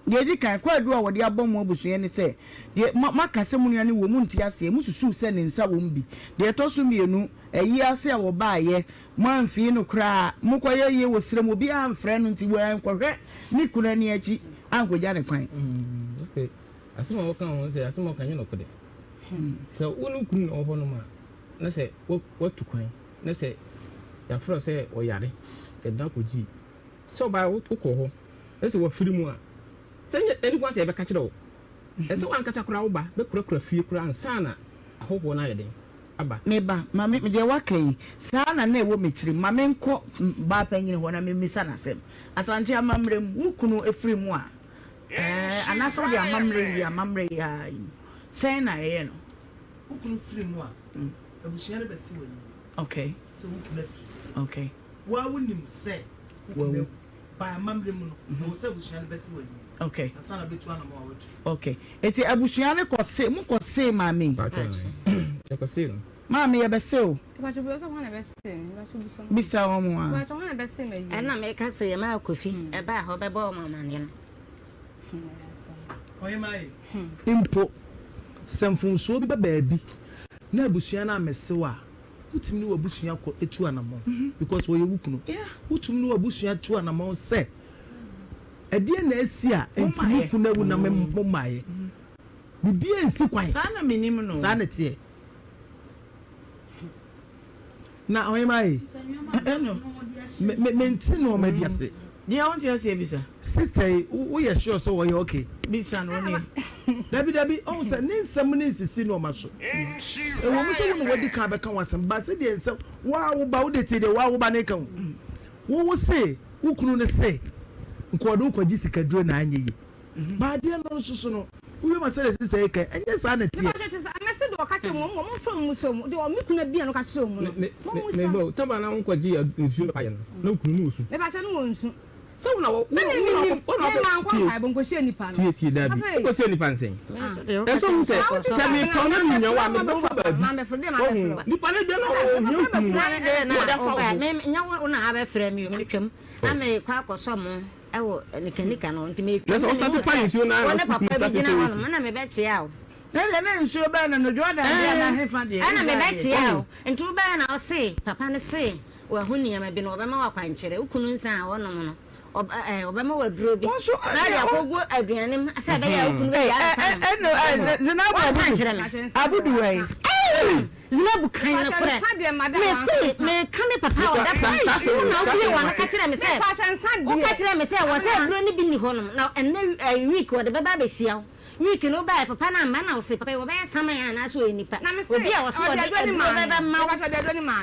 A: Deɛ ɛdi kan, kwaadu a wɔde abɔ mo abusua ne sɛ, deɛ mo, moaka sɛ mo nua no wɔ mu nte aseɛ, mosusuu sɛ ne nsa wɔ mu bi. Deɛ ɛtɔ so mmienu, ayie ase a wɔbaeɛ, moamfii no koraa, mokɔyɛ yie wɔ serɛ mu, obiara amfrɛ no nti wankɔhwɛ ne kunu ani akyi ankɔgya ne kwan.
E: Okay. Asɛm a wɔka ho sɛ asɛm a wɔka nyɛ nokorɛ. Sɛ wo ne wo kunu na ɛwɔ hɔnom a, na sɛ woatu kwan, na sɛ yɛafrɛ wo sɛ ɔyare, yɛde no akɔgye Sɛ ɔbaa wokɔ hɔ na sɛ wafiri mu a, sɛ nyɛ ɛni kwan sɛ yɛbɛka kyerɛ wo. Ɛsɛ w'ankasa koraa wo ba bɛkurakura fie koraa ansa na ahɔhoɔ no ayɛ dɛn aba.
A: Me ba, ma me, deɛ woaka yi, saa na na ɛwɔ me tirim. Ma menkɔ baa panyin hɔ na memmisa no asɛm. Asante amammerɛ mu, wo kunu firi mu a, ɛɛ, anaasɛ wode amammerɛ yi, amammerɛ yi ara yi mu, sɛn na ɛyɛ no?
F: Wo kunu firi mu a, abusua no bɛse w'anim
A: Okay.
F: sɛ wo kunu afiri mu.
A: Okay.
F: Wo ara wonim sɛ wo kunu awu. By amammerɛ mu no, ɛwɔ sɛ abusua no bɛse w'anim
A: Okay.
F: ansa na bɛtu anamɔn a woatu.
A: Okay. Enti abusua no kɔ se, mo kɔ see maame yi?
E: Paatwɔ ae. Yɛkɔ see no.
A: Maame yɛbɛse wo.
B: Mepakyɛ obi sɛ hwan na ɛbɛse me? Mepakyɛ bisa wɔn.
A: Bisa wɔn a.
B: Mepakyɛ hwan na ɛbɛse me ayie?
C: Ɛna meka sɛ yɛmaa Kofi ɛbaa hɔ bɛbɔɔ mo amaneɛ no.
F: Ɔhemaa yi.
G: Mpo sɛ mfomsoɔ bi ba baabi na abusua no ammɛse wo a, wotumi ne w'abusua kɔ tu anammɔn because ɔyɛ wo kunu. Wotumi ne w'abusua tu anammɔn sɛ ɛdeɛn na asi a nti me kunu awu na mommaeɛ. Biribiara nsi kwan.
A: Saa na menim no.
G: Saa na ɛteɛ. Na ɔhemaa yi, me me mente nneɛma bi ase.
A: Deɛ wonte aseɛ bisa.
G: Sister yi, woyɛ sure sɛ ɔyɛ okay?
A: Bisa no ɔnie.
G: Dabi dabi, ɔhu sɛ ne nsɛm no nsisi nneɛma so. Ɛwɔ mu sɛ wo na wadi kan abɛka w'asɛm, but sɛdeɛ nsɛm, wo ara wo ba, wo deɛ tie deɛ wo ara wo ba no reka o. Wo wo se, wo kunu no se, nka ɔde wo kɔgye sikaduro na anyɛ yie. But adeɛ no nso so no, wohwɛ ma sɛdeɛ sister yi ka yi, ɛnyɛ saa na ɛteɛ.
B: Mepa kyɛw te sɛ mɛse deɛ ɔka kyerɛ mo, mo mfa mmu so, deɛ me kunu abia no ka kyerɛ mo no, mo mmu sa.
E: Me ba o, taba na wo nkɔgye nsuo bɛpa yɛ no, na wo kunu no osu.
B: Mepa kyɛw no wɔ nsu.
E: Sɛ wo na wɔ,
B: Sɛ me me nim, me ma nkɔ mpaebɔ nkɔhyia nipa no.
E: Tie tie daabi, wokɔhyia nipa no sɛn? Ɛsɛ ohu sɛ, sɛ metɔn na menya wo a, mede bɛfa baabi. Wahu, nipa no deɛ na ɔhia wo kunu no, na ɔde afa wo so.
C: Nyɛ wo na abɛfrɛ me o, metwam na mekɔ akɔsɔ mo. Ɛwɔ nikanika no nti metwa
E: mu na
C: mehu sɛ wo ne papa bi gyina hɔ nom ɛna mebɛkyea wo.
A: Ɛdeɛ na nsuo bɛn no no Jordan deɛ anaa hefa deɛ
C: Ɛna
A: Israel deɛ.
C: mebɛkyea wo nti wobɛyɛ na ɔse papa no se wahu nneɛma bi no ɔbɛma wo akwankyerɛ wo kunu nsa a ɔnom no ɔbɛma wo aduro bi
A: Wo nso
C: na ɔde akɔgu aduane mu sɛ ɛbɛyɛ a wo kunu bɛgyaa nsa nom.
A: Ɛno Zinabu
C: Wanka
A: Abudu
C: ankyerɛ me.
A: Abudu wɛn.
C: Zinabu kan nokorɛ. Mese meka me papa a ɔda fam wo na wobue w'ano ka kyerɛɛ me sɛ woka kyerɛɛ me sɛ wɔ sɛ aduro no bi nni hɔnom na ɛnnɛ week wɔde bɛba abɛhyia wo week no wobaeɛ papa no amma na wose papa yi wɔbɛyɛ saman anaasɛ ɔyɛ nipa obi a wɔse wɔde aduro bɛba ma wo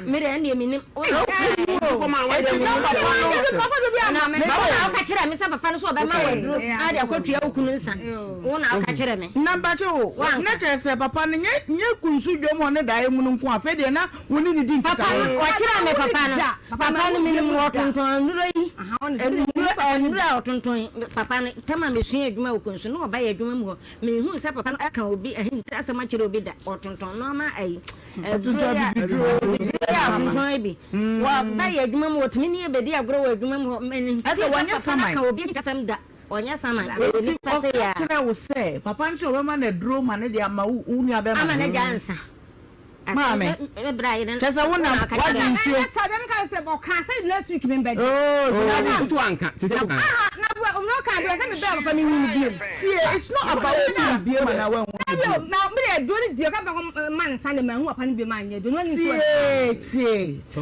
C: me deɛ ɛndeɛ mennim wo na woka kyerɛɛ me sɛ papa no sɛ ɔbɛma wo aduro na ɔde akɔtua wo kunu nsa Wo na woka kyerɛ me.
A: Na mpakyɛ o, na kyerɛ sɛ papa no nyɛ nyɛ kunsu dwom hɔ ne daeɛ mu no nko afei deɛ na wo ne no di
C: Papa no,
A: nkitaho.
C: ɔkyerɛɛ me papa no, papa no menim no ɔtontɔn nnuro yi, nnuro nnuro a ɔtontɔn yi, papa no, tam a mesua adwuma wɔ kunsu na ɔba yɛ adwuma mu hɔ, menhuu sɛ papa no aka obi ahintasɛm akyerɛ obi da, ɔtontɔn nnoɔma ayi, aduro
A: Ɔtontɔn
C: yi a,
A: abibiduro.
C: abibiduro yi a ɔtontɔn yi bi, wɔba yɛ adwuma mu, ɔtumi ne yɛ bɛdi agorɔ wɔ adwuma mu hɔ, menhuu
A: Ɛsɛ
C: sɛ
A: wɔnyɛ
C: papa no
A: saman.
C: aka obi ahintasɛm da. Ɔnyɛ saman, ɔyɛ
A: Enti
C: nipa sɛ
A: ɔka
C: yɛa.
A: kyerɛɛ wo sɛ papa no sɛ ɔbɛma no aduro ma no de ama wo wo nua bɛrima
C: Ama
A: no?
C: no agya nsa.
A: Maame, kyerɛ sɛ wo na woagye nsuo.
B: Ɛnyɛ saa, deɛ meka ne sɛ ɔkaa sɛ next week membɛgye.
A: Oh,
E: Oh, nti wanka, te sɛ woka.
B: Aha, na bua, na ɔkaa deɛ sɛ mebɛɛ papa mehu no biom.
A: Tie, it's not about wohu no biom anaa woanhu no biom.
B: Na me deɛ aduro no deɛ ɔka bɛkɔ ma ne nsa deɛ manhu papa no biom anyɛ aduro no ani nsuo.
A: Tie, tie, tie.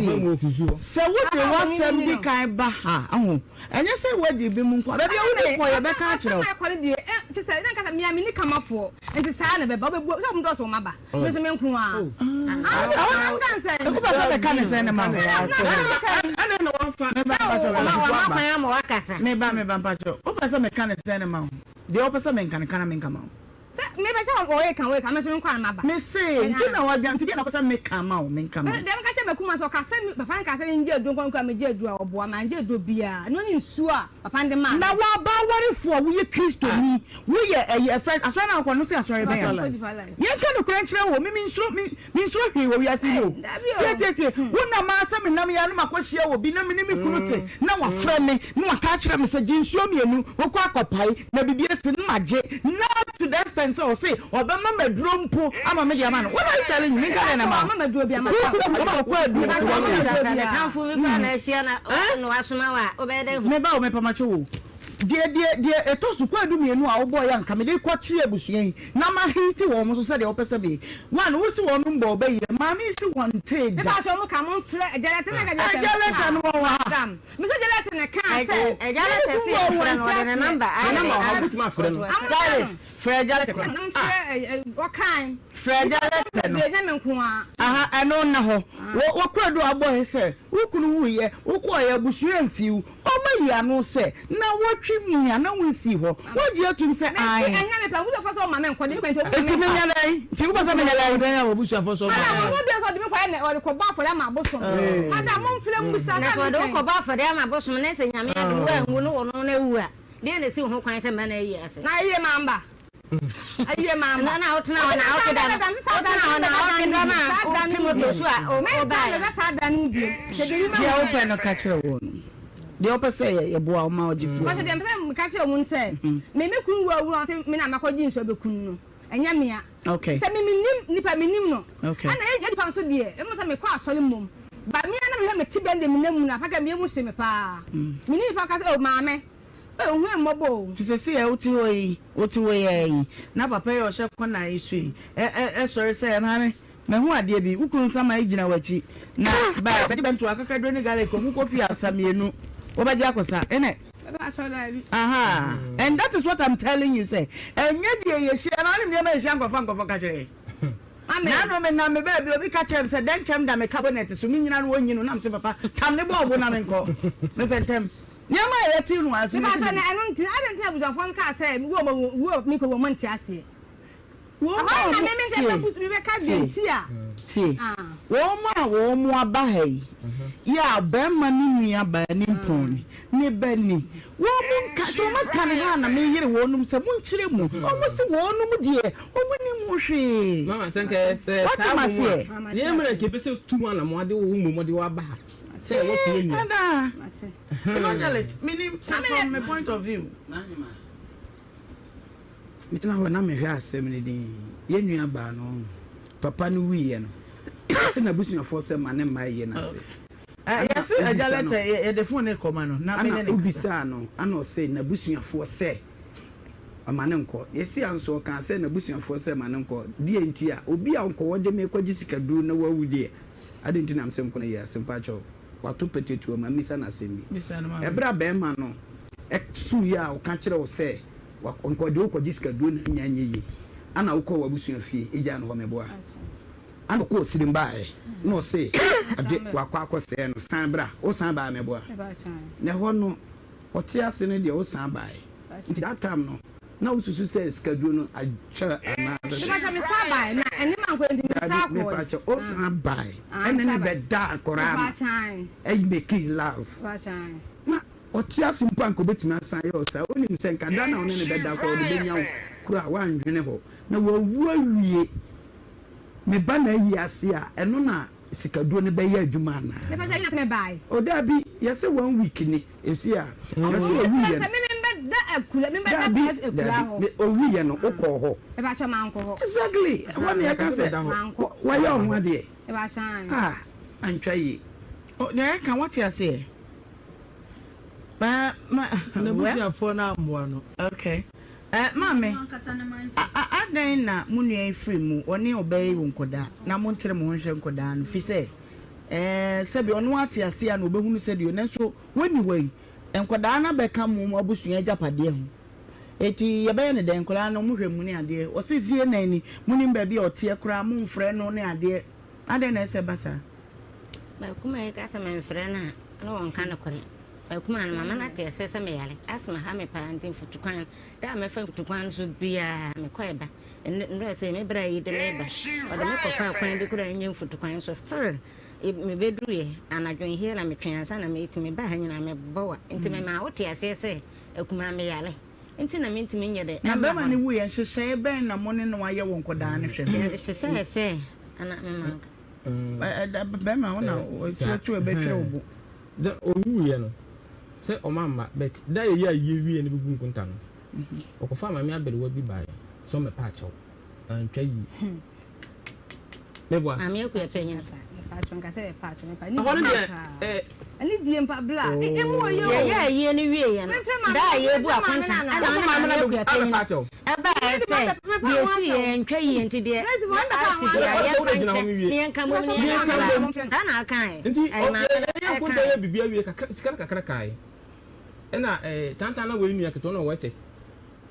A: Sɛ wode w'asɛm di kan ba ha, ahu. Ɛnyɛ sɛ woadi bem nko ara. Baabi a wodi fɔ, yɛbɛka akyerɛ wo.
B: Asɛm a ɛkɔ no deɛ, ɛ, kyerɛ sɛ, na nka sɛ me a menni kamafoɔ, nti saa na ɛbɛba. Wobɛbu, sɛ wɔn dɔɔso wɔn aba, me nso me nko ara. Ah, wo ka ne sɛn?
A: Wopɛ sɛ meka ne sɛn ne ma wo?
E: Adɛn na wamfa
A: Meba, mpakyɛw,
C: Wama wama kwan ama wakasa.
A: Meba, meba, mpakyɛw. Wopɛ sɛ meka ne sɛn ne ma wo? Deɛ wopɛ sɛ menka no, ka na menka ma wo.
B: Sɛ mepɛ sɛ ɔyɛ ka ɔyɛ ka me nso me nkɔ a na maba.
A: Me se nti na wadwa nti deɛ na ɔpɛ sɛ me ka ma wo me nka ma wo.
B: Deɛ meka kyerɛ makuma sɛ ɔka sɛ papa no ka sɛ mengye aduro nkɔ nkɔ a megye aduro a ɔboa mangye aduro biara ɛno ne nsuo a papa no de maa me.
A: Na wo ɔbaa warefoɔ woyɛ kristoni woyɛ ɛyi ɛfrɛ asɔre na wokɔ no se asɔre bɛn a yɛnka nokorɛ nkyerɛ wo me mensuro me mensuro hwee wɔ wiase yi mu o tie tie tie wo nam ara sɛ menam yi ara na makɔ hyia obi na me ne me kunu te na wafrɛ me na waka akyerɛ me sɛ gye nsuo mienu wokɔ akɔpae na biribi asi na magye na to the extent sɛ ɔse ɔbɛma me aduro mpo ama me de ama no what are you telling me menka dɛn na ma wo wokɔ aduro meba o mepamakyɛ wo Deɛ deɛ deɛ ɛtɔ so kwaadu mienu a wobɔeɛ a nka mede kɔkyere abusua yi na ma hate wɔn so sɛdeɛ wopɛ sɛ meyɛ. One, wo se wɔnom bɔɔ bɛ yɛ, maame yi se wɔntee da.
B: Mepa kyɛw mo ka mo nfrɛ agya lɛtɛ na agya
A: Agya lɛtɛ no wɔ wɔ ha.
B: Madam me se agya lɛtɛ na kaa sɛ
C: Agya lɛtɛ se yɛ frɛ no ɔde ne number ayɛ dɛ
A: Stylish frɛ agya lɛtɛ kora.
B: Mfrɛ ɔkan.
A: Frɛ agya lɛtɛ no.
B: Ɛnyɛ me nko ara.
A: Aha ɛno nna hɔ. Wo wo kwaadu a wobɔeɛ sɛ wo kunu wuiɛ wokɔeɛ abusua amfi wo. Wɔayi ano sɛ, Nnawɔtwe mu a na wonsii hɔ. Woagye atom sɛ aane. Enti menyɛ dɛn? Nti wopɛ sɛ meyɛ dɛn?
C: Na sɛ ɔde wo kɔbɔ afɔdeɛ ama bosom na sɛ Nyame adom woanwu ne wɔno no awu a, deɛn na ɛsi wo ho kwan sɛ mma no ayi ase?
B: Ayie maa
C: ma. Na wotena hɔ na wote da no. Wotena hɔ na wote da no a wote moto so a wobaeɛ.
A: Deɛ wopɛ no ka kyerɛ wɔn no. Deɛ wopɛ sɛ yɛboa wo ma wogye firi
B: hɔ. Deɛ mepɛ sɛ meka kyerɛ wɔn sɛ me me kunu wu awu a wɔse me na makɔgye nsuo abɛku no no ɛnyɛ mea. Sɛ me menim nipa menim no. Ɛna yɛ nipa nso deɛ ɛmu sɛ mekɔ asɔre mmom. Ba me ara na mehwɛ me tebea no deɛ menam mu no apaka me yam hye me paa. Menim nipa ka sɛ oh maame. Ei hu yɛn mmɔbɔ o.
A: Te sɛsei a wote hɔ yi, wote hɔ yi ara yi, na papa yi a ɔhyɛ kɔna yi so yi sɔre sɛ, Maame, mahu adeɛ bi, wo kunu nsaman gyina w'akyi, na ba bɛgye bɛnto akakaduro ne garlic, ɔmo kɔ fie asa mienu, wobɛgye akɔsa, innit? Aha, and that is what I'm telling you sɛ, ɛnyɛ deɛ yɛhyia no, wonim nneɛma a yɛhyia nkurɔfoɔ a nkurɔfoɔ ka kyerɛ yɛn. Naano me nam me baabi obi ka kyerɛ me sɛ dɛnkyɛm da me cabinet so, me nyina no wɔnyi no, na mese papa, tam ne bɔɔbo na menkɔ, mepɛ ntɛm. Nneɛma a yɛte no ara so
B: Mepa kyɛw na ɛno nti adɛn nti na abusuafoɔ no kaa sɛ wu a wu a mekɔ wu a wɔnte aseɛ?
A: Wɔn
B: Ɛhɔ
A: a
B: na
A: wɔn
B: me me
A: tie
B: bɛbu mebɛka deɛ
A: tie
B: nti a.
A: tie wɔn a wɔn aba ha yi yɛ a barima ne nua baa ne mpɔn ni ne ba ni wɔn mo nka sɛ wɔn aka ne ha na meyere wɔn sɛ monkyerɛ mu wɔn se wɔn deɛ wɔn nim ho hwee
E: Mama sɛ nka ɛyɛ sɛ
A: Wate
E: saa mmom a
A: maseɛ.
E: yɛn mmerɛ nka ɛbɛsɛ tu ho anamɔ ade wo mmom de wo aba ha sɛ woapue nua.
A: Ada. Evangelist, menim sɛ from me point of view.
H: Metena hɔ na mehwɛ asɛm no dinn. Yɛn nua baa no, papa no wuiɛ no, ɔse n'abusuafoɔ sɛ ma ne mma ayie no ase.
A: Yɛse agya lɛtɛ yɛde phone no kɔma no na me ne no kasa.
H: Ana wobisaa no, ana ɔse n'abusuafoɔ sɛ ma no nkɔ. Yɛsi a nso ɔkaa sɛ n'abusuafoɔ sɛ ma no nkɔ. Deɛ nti a, obi a ɔnkɔ wɔde me kɔgye sikaduro na wawu deɛ, adɛn nti na mesɛ nkɔ no yɛ ase mpakyɛw. Wato pɛtɛtuo ma mmisa no asɛm bi. Ɛberɛ a barima no suiɛ a ɔka kyerɛɛ wo sɛ nka ɔde wo kɔgye sikaduro na anya anyɛ yie, ana wokɔɔ w'abusua fie gyaa no hɔ meboa? Ana ɔkɔɔ sirim baeɛ na ɔse ɔde wakɔ akɔsɛɛ no san bra, wosan baeɛ meboa? Na ɛhɔ no ɔte ase no deɛ wosan baeɛ. Nti that time no na wosusu sɛ sikaduro no akyɛ anaa sɛ.
B: Mepakyɛ me san bae na ɛne ma nkɔ nti me san kɔɔ.
H: Mepakyɛ o san bae ɛne ne bɛ da koraa ma ɛyi make love na ɔte ase mpo anka obetumi asan yɛ ɔsaa onim sɛ nka da na ɔne ne bɛ da koraa ɔde bɛnya wo koro a wannwene hɔ na wawu awie me ba na ayi ase a ɛno na sikaduro no bɛyɛ adwuma anaa.
B: Mepakyɛ ɛnyɛ sɛ me bae.
H: O daabi yɛsɛ one week ni. Esi a, yɛsɛ owu yɛ no. Dabi, dabi, owu yɛ no, wokɔɔ hɔ. Exactly, ɛhɔ na yɛka sɛ wayɛ ɔho adeɛ. Ah, antwa yie.
A: Nea yɛka wate aseɛ. Ma, ma,
G: N'abusuafoɔ no ammoa no.
A: Okay. Eh, maame, adɛn na mo nua yi firi mu, ɔne ɔbaa yi wɔ nkɔdaa, na montere mo ho nhwɛ nkɔdaa no, fi sɛ, eh, sɛbi ɔno ate aseɛ a na ɔbɛhunu sɛdeɛ, nanso Wonni hɔ yi, nkwadaa no abɛka mo abusua agyapadeɛ ho. Enti yɛbɛyɛ no dɛn? Nkwadaa no, mohwɛ mu ne adeɛ. Wɔse fie na ni, monim baabi a ɔteɛ koraa, momfrɛ no ne adeɛ. Adɛn na ɛsɛ ɛba saa?
C: M'akuma yi ka sɛ memfrɛ no a, na ɔnka nokorɛ. Akumaa no, mama no ate aseɛ sɛ meyare. Asthma ha me paa nti mfutukwan, da a mɛfa mfutukwan no so biara mekɔ ɛba. Nnɛ nnora sei me bra yi de me ba, ɔde me kɔfaa kwan bi koraa a ɛnyɛ mfutukwan so still mebɛduruiɛ anadwo nhia na metwɛn ansa na metumi ba ha nyinaa mebɔ wa. Nti memaa wote aseɛ sɛ akumaa meyare nti na mentumi nyɛ dɛ
A: Na
C: ɛmma
A: bɛrima
C: hɔ
A: no
C: no.
A: wuiɛ, nhyehyɛeɛ bɛn na mo ne no ayɛ wɔ nkwadaa no hwɛ ho?
C: Yɛhyehyɛɛ sɛ ana mema nka.
A: Bɛrima wo na ɔtuatua bɛtwerɛ wo bo.
E: Dɛ owuiɛ no, sɛ ɔma mma but da a yɛyɛ ayie wieɛ no bɛgu nkonta no, ɔkɔfaa maame aberewa bi baeɛ sɛ ɔmmɛpa akyɛw, antwa yie. Meboa?
C: Maame Akua sɛ nyɛ.
E: Ɛhɔ no deɛ ɛ.
C: Yɛyɛ ayie no wieɛ no, da a yɛrebu akonta ɛna ɔne maame Akua panyin ɛbaeɛ sɛ deɛ ɛsiiɛ antwa yie nti deɛ asi deɛ yɛmfa nkyɛ na yɛnka mmom na yɛnka mmom. Saa na ɔkaeɛ.
E: Nti
C: Ɛyɛ maame no
E: yɛyɛ nkonta
C: ɛkaeɛ.
E: yɛ biribi awie kakra sika no kakra kaeɛ ɛna ɛɛ saa ntaa na wei nua ketewa no ɔwɔ SS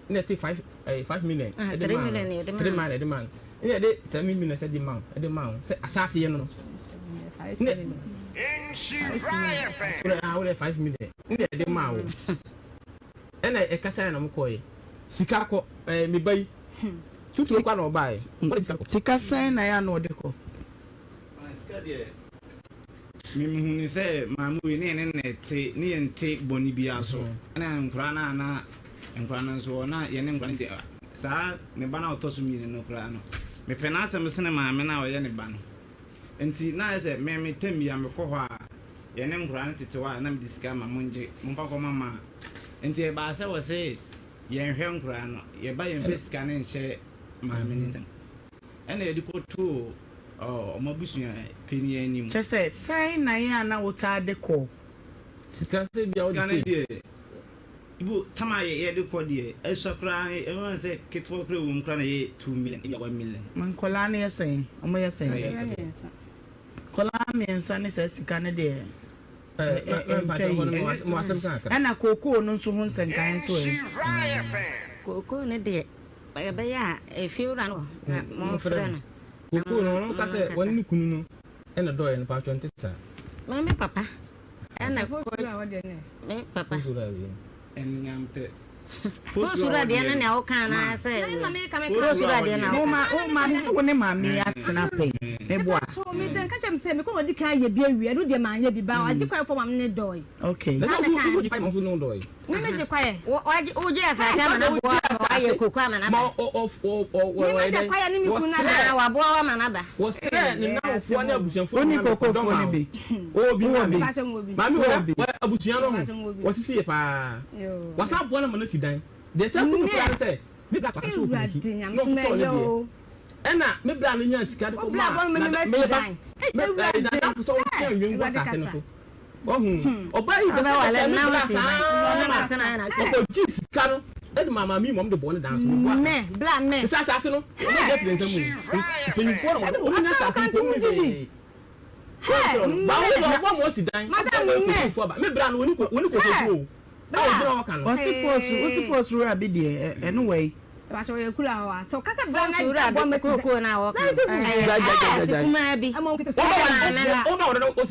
E: na ɛte 5 ɛɛ 5 million
C: Ah,
E: ɛde
C: 3
E: maa no
C: million na yɛde maa
E: 3
C: no.
E: million ɛde maa no ɛna yɛde 7 million sɛ de maa wo ɛde maa wo sɛ ahyɛaseɛ no no ne wode ah wode 5 million ne yɛde maa wo ɛna ɛkasaeɛ na mokɔɛ sika kɔ ɛɛ me ba yi tuturo kɔ na ɔbaeɛ ɔde sika kɔ.
A: Sika sɛn na ɛyɛ a na ɔde kɔ?
D: Ah, sika deɛ me mehu ne sɛ maame wei ne yɛne na ɛte ne yɛnte bɔne biara so ɛna nkwadaa no a na nkwadaa no nso wɔ na yɛne nkwadaa no te saa ne ba no a ɔtɔ so mmienu no koraa no mepɛ n'asɛm sene maame no a ɔyɛ ne ba no nti na ayɛ sɛ me me tam bi a mekɔ hɔ a yɛne nkwadaa no tete hɔ a na mede sika ma mongye momfa kɔma maa nti ɛbaa sɛ wɔ se yɛnhwɛ nkwadaa no yɛba yɛmfa sika no nhyɛ maame no nsam Ɛna yɛde kɔtoo wɔn abusua panin anim.
A: Kyerɛ sɛ, sɛn na yɛ a na wotaa de kɔ?
E: Sika sɛ bia wode
D: Sika no
E: sei.
D: deɛ, ibo tam a yɛde kɔ deɛ, ɛsua koraa, ɛma no sɛ ketewa koraa ɛwɔ mu koraa na ɛyɛ 2 million, ebia 1 million.
A: Nkwadaa no yɛ sɛn? Wɔyɛ sɛn?
B: Wɔyɛ mmiɛnsa.
A: Nkwadaa mmiɛnsa ne saa sika no deɛ, ɛntwa yie. Ɛna kookoo no nso ho nsɛnkaeɛ nso ɛ?
C: Kookoo no deɛ, Ɛbɛyɛ a efiewura no na momfrɛ no.
E: Kookoo no, ɔno ka sɛ wɔne ne kunu no na dɔɔɛ no, paatwɔ nte saa.
C: Me me papa ɛna kɔ me papa. Fosura deɛ no nea woka no ara sɛ fosura deɛ na woka.
A: Wo ma ne wo ne maame yi atena pɛn meboa.
B: So me den ka kyerɛ me sɛ mekɔ na ɔdi kan ayɛ bi awie ɛno deɛ manyɛ bi ba ɔgye kwan fɔ maame ne dɔɔe.
A: Okay.
B: Saa na ɛka. Me me gye kwaeɛ.
C: Wogye asase ama no aboa wo ayɛ koko ama no aba.
B: Me ma gye kwaeɛ ne me kunu no
C: aba. Waboa wo ama no aba.
E: Wɔsrɛ ne nnamfoɔ ne abusuafoɔ
A: Woni
E: nyinaa
A: kokofoɔ
E: mekɔdɔ
A: no
E: ma
A: bi.
E: wo. Obi
A: Wowɔ bi.
E: maame. Maame
A: Wowɔ bi.
E: wɔ abusua no ho. Wɔsisi yɛ paa. Wɔsan aboa no ma no si dan. Deɛ ɛsɛ kum koraa ne sɛ me bra asase wɔ Kumasi na ɔfotɔɔ ne deɛ. Ɛna me bra no nyaa sika de kɔmaa na me ba me nadamfo sɛ ɔntwa nnwom gu asase no so. Wahu? Ɔbaa yi bɛka sɛ me bra saa ma ɔkɔgye sika no de ma maame yi ma ɔmo de bɔɔ ne dan so. Meboa ka. Sɛ asase no, ɔmo gye afiri nsa mu. Mpanyinfoɔ na ɔmo nya asase mpo ɔmo hwee. Bawo na ɔbɔ ma ɔsi dan. Ɔbɔ ma ɛkɔfuo aba. Me bra no wɔni kɔkɔfuo o. A ogyina hɔ ka no.
A: Ɔsi fɔɔsu, wosi fɔɔsu wura bi deɛ ɛno wɔ yi.
B: Ɛbɛsɛ ɔyɛ kura hɔ a sɛ ɔkasa bra na
C: Fɔɔsu wura
B: ɛbɔ
C: bi
B: mɛsi
C: kookoo na wɔka no. Ɛyɛ asase kumaa bi.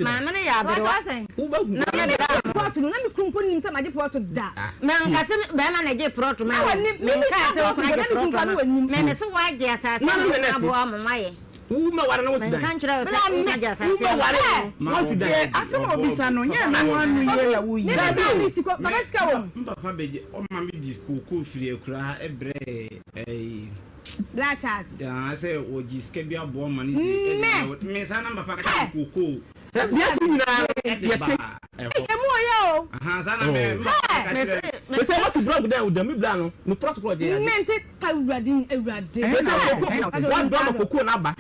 C: Maame no yɛ aberewa. Na me bra no.
B: Prɔto no na me kunu mpo nim sɛ magye prɔto da.
C: Menka sɛ bɛrima na gye prɔto ma wo. Menkaa sɛ wo kunu agye prɔto ma wo. Meme se woagye asase ama mo aboa mo moayɛ.
E: Wo mɛ ware na wo si dan.
C: Menka nkyerɛ wo sɛ wo kunu agye asase ama wo.
E: Wo mɛ ware na wo si dan.
A: Tie asɛm a obisa no nyɛ ɛno ho ano yie na woyi.
B: Me papa me sika papa sika wɔ mu.
D: Me papa bɛgye ɔma me di kookoo firi akuraa ha brɛɛ ɛyi.
B: Black Charles.
D: Aa sɛ wɔgye sika bi aboa ma ne di ɛde ma me saa na me papa ka kyerɛ me kookoo.
E: Wiase nyinaa no
D: Ɛde
E: yɛte.
D: ba ɛhɔ.
B: Emu ɔyɛ o.
D: Ahaa saa na me me papa ka kyerɛ me.
E: Sɛ sɛ wasi blɔk dan o da mi bla no no prɔt korɔ gye ade.
B: Mente awurade awurade.
E: Sɛ sɛ koko wadɔ ama koko no aba.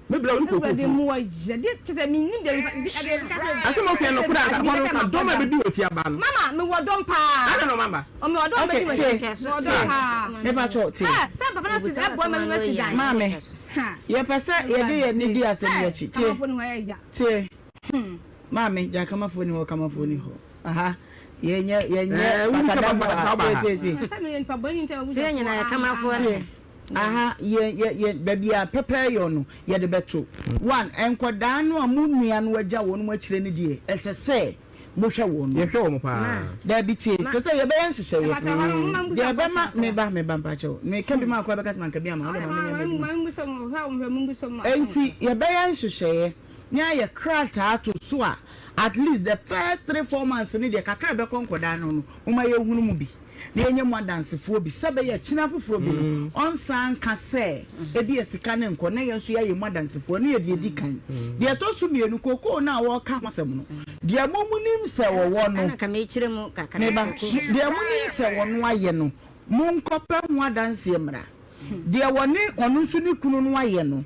E: Me bla oni koko
B: Awurade
E: fo.
B: mu ɔyɛ de kyɛ sɛ menim deɛ de ɛde ka sɛ.
E: Asɛm a woka no korɛ anka hɔ no ka dɔm a bɛdi w'akyi aba no.
B: Mama mewɔ dɔm paa.
E: Ana na ɔmaba.
B: Mewɔ dɔm bɛdi
A: Okay,
B: w'akyi.
A: tie,
B: Mewɔ dɔm paa.
A: Mepa kyɛw tie.
B: Ɛ sɛ papa no si ɛboa ma mi si dan.
A: Maame, yɛpɛ sɛ yɛde yɛn ani di asɛm yi akyi. Tie,
B: Kamafo ne hɔ ɛyɛ ya.
A: tie. Maame, gya kamafoɔ ni hɔ, kamafoɔ ni hɔ. Aha, yɛnyɛ, yɛnyɛ
E: Eh, wo nipa
A: pakadam
E: ba
A: wɔ
E: ba
A: ha.
E: ba
A: Tie,
E: ha.
A: tie, tie.
B: Sɛ meyɛ nipa bɔne nti a
C: Sɛ yɛn nyinaa yɛ kamafoɔ ne.
A: Tie. Aha, yɛ, yɛ, yɛ, baabi a pɛpɛɛyɔ no, yɛde bɛto. One, nkwadaa no a mo nua no agya wɔn akyire no deɛ, ɛsɛ sɛ. Mohwɛ wɔn no.
E: Yɛhwɛ wɔn paa.
A: Daabi tie, sɛ sɛ yɛbɛyɛ nhyehyɛeɛ. Deɛ ɛbɛma meba meba mpakyɛw. Meka bi ma akora bɛka sɛ manka bi ama wode ma menyɛ m'adwuma. Enti yɛbɛyɛ nhyehyɛeɛ na yɛayɛ krataa to so a at least the first 3, 4 months no deɛ kakra a ɛbɛkɔ nkwadaa no no momma yɛnhunu mu bi. Na yɛnyɛ mu adansefoɔ bi sɛ ɛbɛyɛ akyina foforɔ bi no ɔnsan nka sɛ ebia sika no nkɔ na yɛn nso yɛayɛ mu adansefoɔ. Ɛno yɛ deɛ ɛdi kan. Deɛ ɛtɔ so mmienu, kokoo no a wɔreka ho asɛm no, deɛ mo monim sɛ wɔwɔ no, me ba, deɛ monim sɛ wɔno ayɛ no, monkɔpɛ ho adanseɛ mmra. Deɛ wɔne ɔno nso ne kunu no ayɛ no,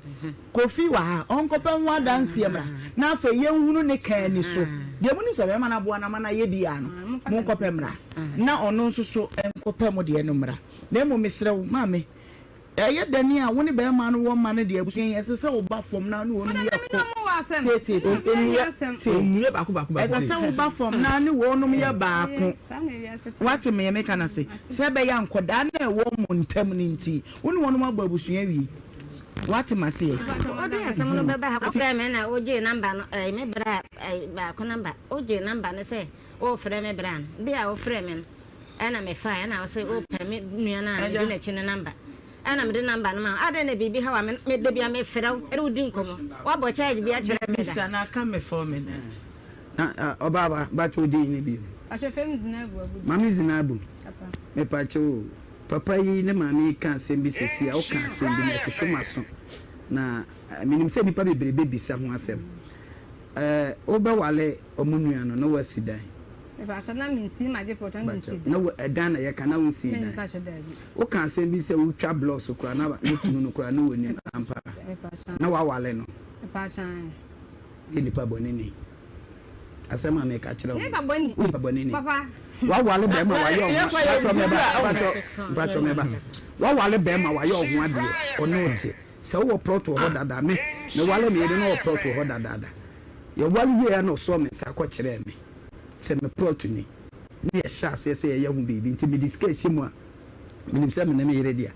A: Kofi wɔ ha, ɔnkɔpɛ ho adanseɛ mmra, na afei yɛnhunu ne kan ani so. Deɛ monim sɛ bɛrima no aboa no ama no ayɛ biara no, monkɔpɛ mmra, na ɔno nso so nkɔpɛ mo deɛ no mmra. Na mmom mesrɛ wo, maame, ɛyɛ dɛn a wo ne bɛrima no wɔ mma no deɛ, abusua yi, ɛsɛ sɛ woba fam na wo ne wɔnom yɛ ko. Tie, tie, tie. Tie. Ɛsɛ sɛ woba fam na ne wɔnom yɛ baako. Woate meɛ meka no ase? Sɛ ɛbɛyɛ a nkwadaa no a ɛwɔ mo ntam no nti, wo ne wɔnom abɔ abusua awie. Woate m'aseɛ?
C: Wode asɛm no bɛba ha kɔfrɛ me na wogyee namba no ɛɛ me bra ɛɛ baako namba wogyee namba no sɛ wofrɛ me bra no de a wofrɛ me no ɛna mefae ɛna wose wopɛ me nua no a medi n'akyi no namba ɛna mede namba no ma wo adɛn na biribi haw a me me da bia mefrɛ wo ɛne wodi nkɔmmɔ woabɔ charge bi akyerɛ me da.
A: Misa na aka me 4 minutes.
H: Na ɔbaa ba bakyɛ wo din ne bio.
B: Pakyɛ fɛ me Zinabu Abudu.
H: Mame Zinabu
B: Papa.
H: Mepakyɛ o papa yi ne maame yi ka asɛm bi sɛsi a woka asɛm bi na ɛfefe maso na menim sɛ nipa bebree bɛbisa ho asɛm eh wobɛwale ɔmo nua no na woasi dan.
B: Mepakyɛ na mensi magye plot na mensi
H: dan. Na wo ɛdan na yɛka na wonsii dan.
B: Mepakyɛ daabi.
H: Woka asɛm bi sɛ wotwa blocks koraa na ne kunu no koraa na wɔnim ampa
B: Mepakyɛ.
H: na wawale no.
B: Mepakyɛ ae.
H: Woyɛ nipa bɔne ni. Asɛm a meka kyerɛ wo.
B: Nipa bɔne.
H: Woyɛ nipa bɔne ni.
B: Papa.
H: Wawale bɛrima wayɛ ɔho. Mpatsɔ mɛba. Mpatsɔ mpatsɔ mɛba. Wawale bɛrima wayɛ ɔho adeɛ. Ɔne wo te. Sɛ wowɔ plot wɔ hɔ dada me mewale me yere na ɔwɔ plot wɔ hɔ dadaada. Yɛwale wieɛ na ɔsɔɔ me nsa kɔ kyerɛɛ me sɛ me plot ni. Ne yɛhyɛ aseɛ sɛ yɛyɛ ho biribi nti mede sika ɛhyɛ mu a menim sɛ me ne me yere dea.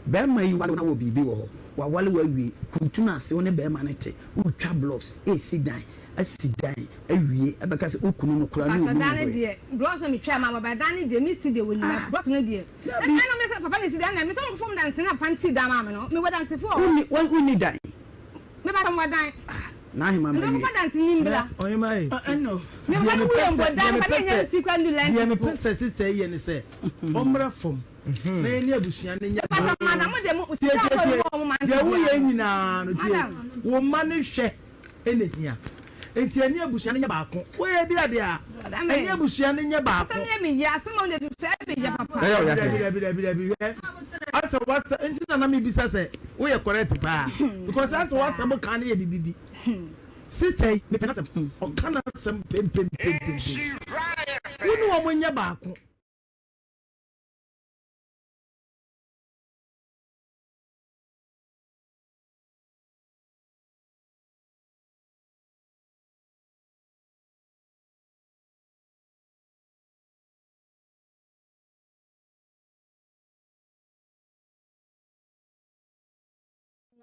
H: Bɛrima yi wale wo na wɔ biribi wɔ hɔ. Wawale wo awie. Kuntunu ase wo ne bɛrima no te. Wotwa blocks esi dan asi dan awie ɛbɛka sɛ wo kunu no koraa ne
B: Mpatsɔ
H: onim
B: dan ne
H: hwee.
B: deɛ blocks na metwa ma baba dan ne deɛ me si deɛ wɔ nyina blocks no deɛ
H: Dabi.
B: ɛna me sɛ papa na esi dan na me sɛ ɔmo fam danse na papa no si dan maa me no me wɔ danse fo wɔ hɔ.
H: Wonni wonni dan.
B: Me ba wɔ dan.
H: Ah n'ahema ma
B: Ɛna
H: wie.
B: mo fa danse ni mbra.
G: Ɔhema yi.
A: Ɛno.
B: Me ba no wuyɛ mbɔ dan papa ne nya nsi kora ndu lɛnti
G: Deɛ
B: mpo.
G: mepɛ sɛ sista yi yɛ ne sɛ ɔmmra fam na yɛne abusua no nyɛ
B: Mpatsɔ madam mo deɛ mo sika a mo wɔ mo ma
G: Deɛ woyɛ nyinaa no tie wo mma no hwɛ ɛna hia nti ɛne abusua no nyɛ baako woyɛ bi adeɛ a ɛne abusua no nyɛ baako.
B: Asɛm yɛ me yɛ asɛm a wode to so ɛyɛ me yɛ papa.
E: Ɛyɛ ɔya
G: Dabi dabi dabi dabi hwɛ asɛ wasa nti na na mi bisa sɛ woyɛ correct paa because asɛ wasɛm kan no yɛ bibi bi sister yi mepɛ n'asɛm ɔka n'asɛm pempempempem wo ne wɔn nyɛ baako.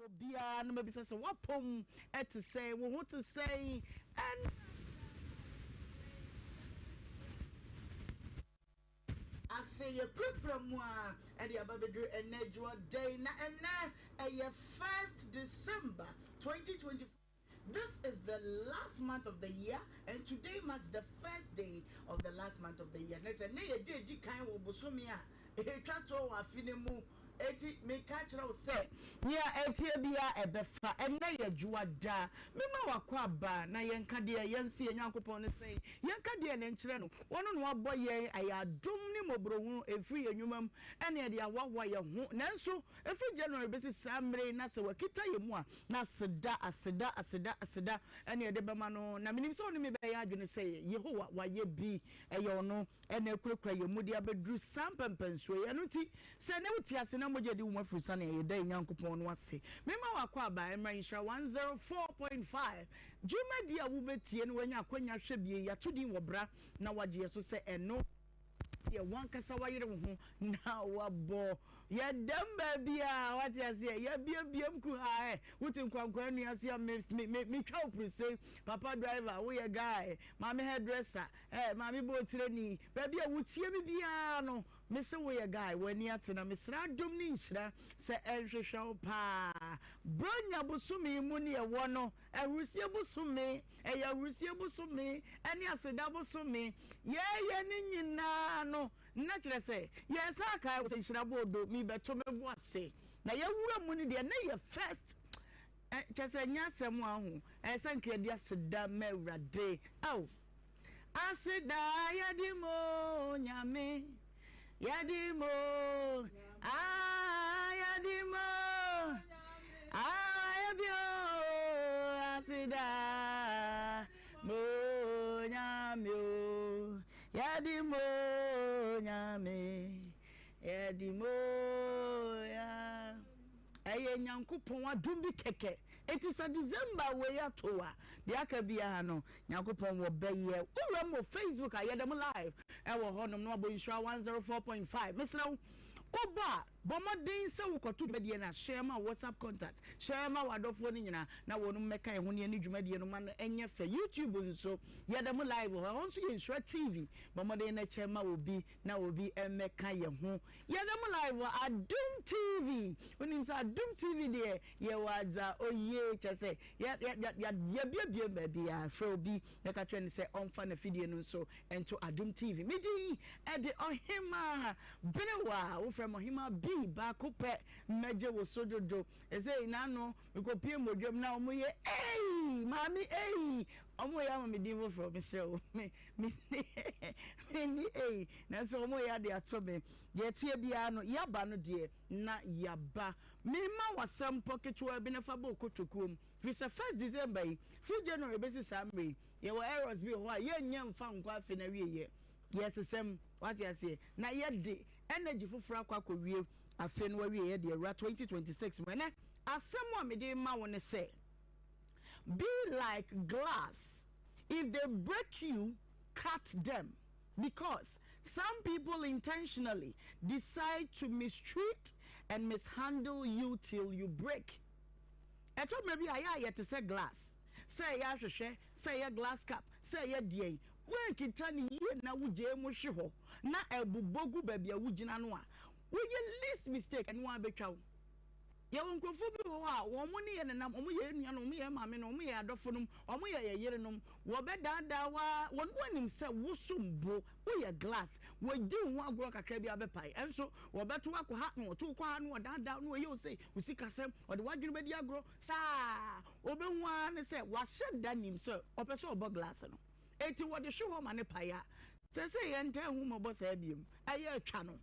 A: Wɔ biara na mabisa sɛ w'apɔm te sɛn, wo ho te sɛn, ɛna. Ase yɛkurakura mu ara de aba abɛduru ɛnnɛ dwoɔda yi, na ɛnnɛ ɛyɛ first December 2024. This is the last month of the year and today marks the first day of the last month of the year. Na sɛ ɛnnɛ yɛ da edi kan wɔ bosome a etwa toɔ wɔ afe no mu. Enti meka kyerɛ wo sɛ, nea ɛteɛ biara ɛbɛfa. Ɛnnɛ yɛ Dwoada. Mema w'akwaaba na yɛnka deɛ yɛnse yɛn Nyankopɔn no sɛn? Yɛnka deɛn nkyerɛ no? Ɔno na wabɔ yɛn, ɛyɛ adom ne mmɔborɔhunu, ɛfiri yɛn nnwuma mu na yɛde ahoahoa yɛn ho. Nanso ɛfiri January bɛsi saa mmerɛ yi na sɛ wakita yɛn mu a, na aseda, aseda, aseda, aseda na yɛde bɛma no. Na menim sɛ wo ne me bɛyɛ adwene sɛ Yehowa wayɛ bi. Ɛyɛ ɔno na akurakura yɛn mu de abɛduru saa mpɛnpɛnsoɔ yi. Ɛno nti, sɛ ɛnnɛ wote ase na mogya di wo mu afiri sane a, yɛda yɛn Nyankopɔn no ase. Mema w'akwaaba mmra Nhyira 104.5 dwumadie a wobɛtie na woanya akwanya ahwɛ bie yi ato din wɔ Bra na Woagye Yɛn So sɛ ɛno. Deɛ wankasa wayere wo ho na wabɔ. Yɛ dɛm baabiaa wate aseɛ yɛbiabia mu kuhaa ɛ wote nkwankwaa nnua ase a me me me metwa wo puruse papa driver woyɛ guy maame hairdresser ɛ maame bɔɔtireni baabi a wotie me biara no me se woyɛ guy w'ani ate na mesrɛ adom ne nhyira sɛ ɛnhwehwɛ wo paa Bronya bosome mu ne ɛwɔ no ahurusie bosome ɛyɛ ahurusie bosome ɛne aseda bosome yɛyɛ ne nyinaa no Na kyerɛ sɛ, yɛn nsa aka sɛ nhyira boodo, merebɛto me bo ase. Na yɛwura mu no deɛ, na yɛ first. Ɛ, kyerɛ sɛ, ɛnyɛ asɛm a ho, ɛyɛ sɛ nka yɛde aseda ma Awurade. Ao! Aseda yɛde ma Onyame, yɛde ma o, ah, yɛde ma o, ah, ayɛ bi o, aseda ma Onyame o. Yɛde mo Nyame, yɛde mo ya. Ɛyɛ Nyankopɔn adom bi kɛkɛ. Enti sɛ December wei ato a, deɛ aka biara no, Nyankopɔn wɔ bɛyɛ. Wowura mu wɔ Facebook a, yɛda mu live ɛwɔ hɔnom na wabɔ Nhyira 104.5. Mesrɛ wo, wobɔ a, Bɔ mmɔden sɛ wokɔto dwumadie no a, share ma wo WhatsApp contact, share ma w'adɔfoɔ no nyinaa na wɔnom mmɛka yɛn ho na yɛne dwumadie no ma no nyɛ fɛ. YouTube nso, yɛda mu live wɔ hɔ, ɛhɔ nso yɛ Nhyira TV. Bɔ mmɔden na kyɛ ma obi na obi mmɛka yɛn ho. Yɛda mu live wɔ Adom TV. Wonim sɛ Adom TV deɛ, yɛwɔ adza oye, kyerɛ sɛ yɛ, yɛ, yɛ, yɛabuebue baabiara. Frɛ obi na ka kyerɛ no sɛ ɔmfa n'afidie no nso nto Adom TV. Me din de Ɔhemaa Berewa, wofrɛ me Ɔhemaa B baako pɛ, mɛgye wo so dodo. Ɛsei n'ano mekɔpie mmɔdwam na wɔn yɛ ei maame ei, wɔn yɛ ama me din foforɔ, mesrɛ wo me me ni ei, nanso wɔn yɛ ade ato me. Deɛ ɛteɛ biara no yaba no deɛ na yaba. Mema w'asɛmpɔ ketewa bi na fa bɔ kotokuo mu, firi sɛ first December yi, firi January bɛsi saa mmerɛ yi, Yɛwɔ errors bi wɔ hɔ a yɛnnyɛ mfa nkɔ afe no awieɛ. Yɛsesa mu, wate aseɛ, na yɛde energy foforɔ akɔ akɔwie afe no awieɛ de awura 2026 mu. Ɛnɛ, asɛm a mede rema wo ne sɛ, Be like glass, if they break you, cut them, because some people intentionally decide to mistreat and mishandle you till you break. Ɛtɔ mmerɛ bi a, ɛyɛ a yɛte sɛ glass. Sɛ ɛyɛ ahwehwɛ, sɛ ɛyɛ glass cup, sɛ ɛyɛ deɛn, woankita no yie na wogyae mu hwe hɔ na ɛbobɔ gu baabi a wogyina no a, woyɛ least mistake, ɛno ara bɛtwa wo. Yɛwɔ nkurɔfoɔ bi wɔ hɔ a, wɔn ne yɛn nenam, wɔn yɛ yɛn nuanom, wɔn yɛ yɛn maamenom, wɔn yɛ yɛn adɔfonom, wɔn yɛ yɛn yerenom. Wɔbɛdaadaa wo ara, wɔn wɔnim sɛ wosom bo, woyɛ glass, wɔdi wo ho agorɔ kakra bi ara bɛpae. Ɛnso wɔbɛto wo akɔ ha na wɔto wo kɔ ha na wɔdaadaa wo na wɔyɛ wo sei, wo sikasɛm, wɔde w'adwene bɛdi agorɔ saa. Obehu ara ne sɛ wahyɛ da nim sɛ ɔpɛ sɛ ɔbɔ glass no, enti wɔde hwe hɔ ma no pae a. Seesei yɛntaa nhu mmɔbɔ saa bio. Ɛyɛ a twa no.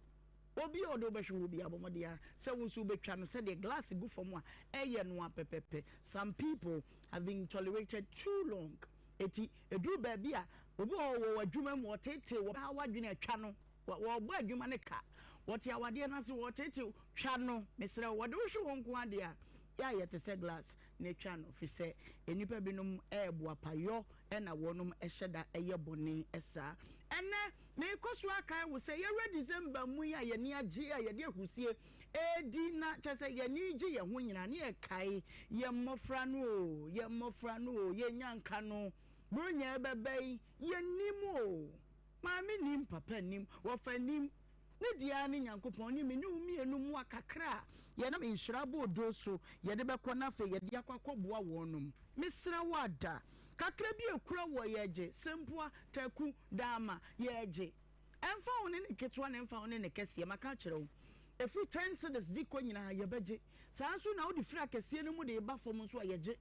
A: Obi a ɔde wo bɛhwe hɔ biara, bɔ mmɔden ara sɛ wo nso wobɛtwa no sɛdeɛ glass gu fam a ɛyɛ no ara pɛpɛpɛ. Some people have been tolerated too long. Enti ɛduru baabi a, obi wɔ hɔ ɔwɔ w'adwuma mu, ɔteetee wo, ɔhaw w'adwene a, twa no. Wɔrebɔ adwuma no ka. Wɔte awadeɛ no ase, wɔreteetee wo. Twa no, mesrɛ wo. Wɔde wo hwe hɔ nko ara deɛ a, yɛ a yɛte sɛ glass na twa no, firi sɛ nnipa binom reboapayɔ na wɔnom hyɛ da yɛ bɔne saa. Ɛnnɛ, merekɔ so akae wo sɛ yɛwura December mu yi a yɛn ani agye a yɛde ahurusie redi na kyerɛ sɛ yɛn ani regye yɛn ho nyinaa ne yɛkae yɛn mmɔfra no o, yɛn mmɔfra no o, yɛn nyanka no, Buronya rebɛba yi, yɛnnim o. Maame nnim, papa nnim, wɔfa nnim, ne deɛ ara ne Nyankopɔn ne me ne wo mmienu mmoa kakra a yɛnam nhyira aboodoo so yɛde bɛkɔ na afei yɛde akɔ akɔboa wɔnom. Mesrɛ wo ada, kakra bi a ɛkura woɔ yɛgye, Sempoa, Taku, Daama, yɛgye. Ɛmfa ho ne ne ketewa na ɛmfa ho ne ne kɛseɛ, maka akyerɛ wo, ɛfiri ten cedis de kɔ nyinaa yɛbɛgye. Saa nso na wode firi akɛseɛ no mu de reba fam nso a yɛgye.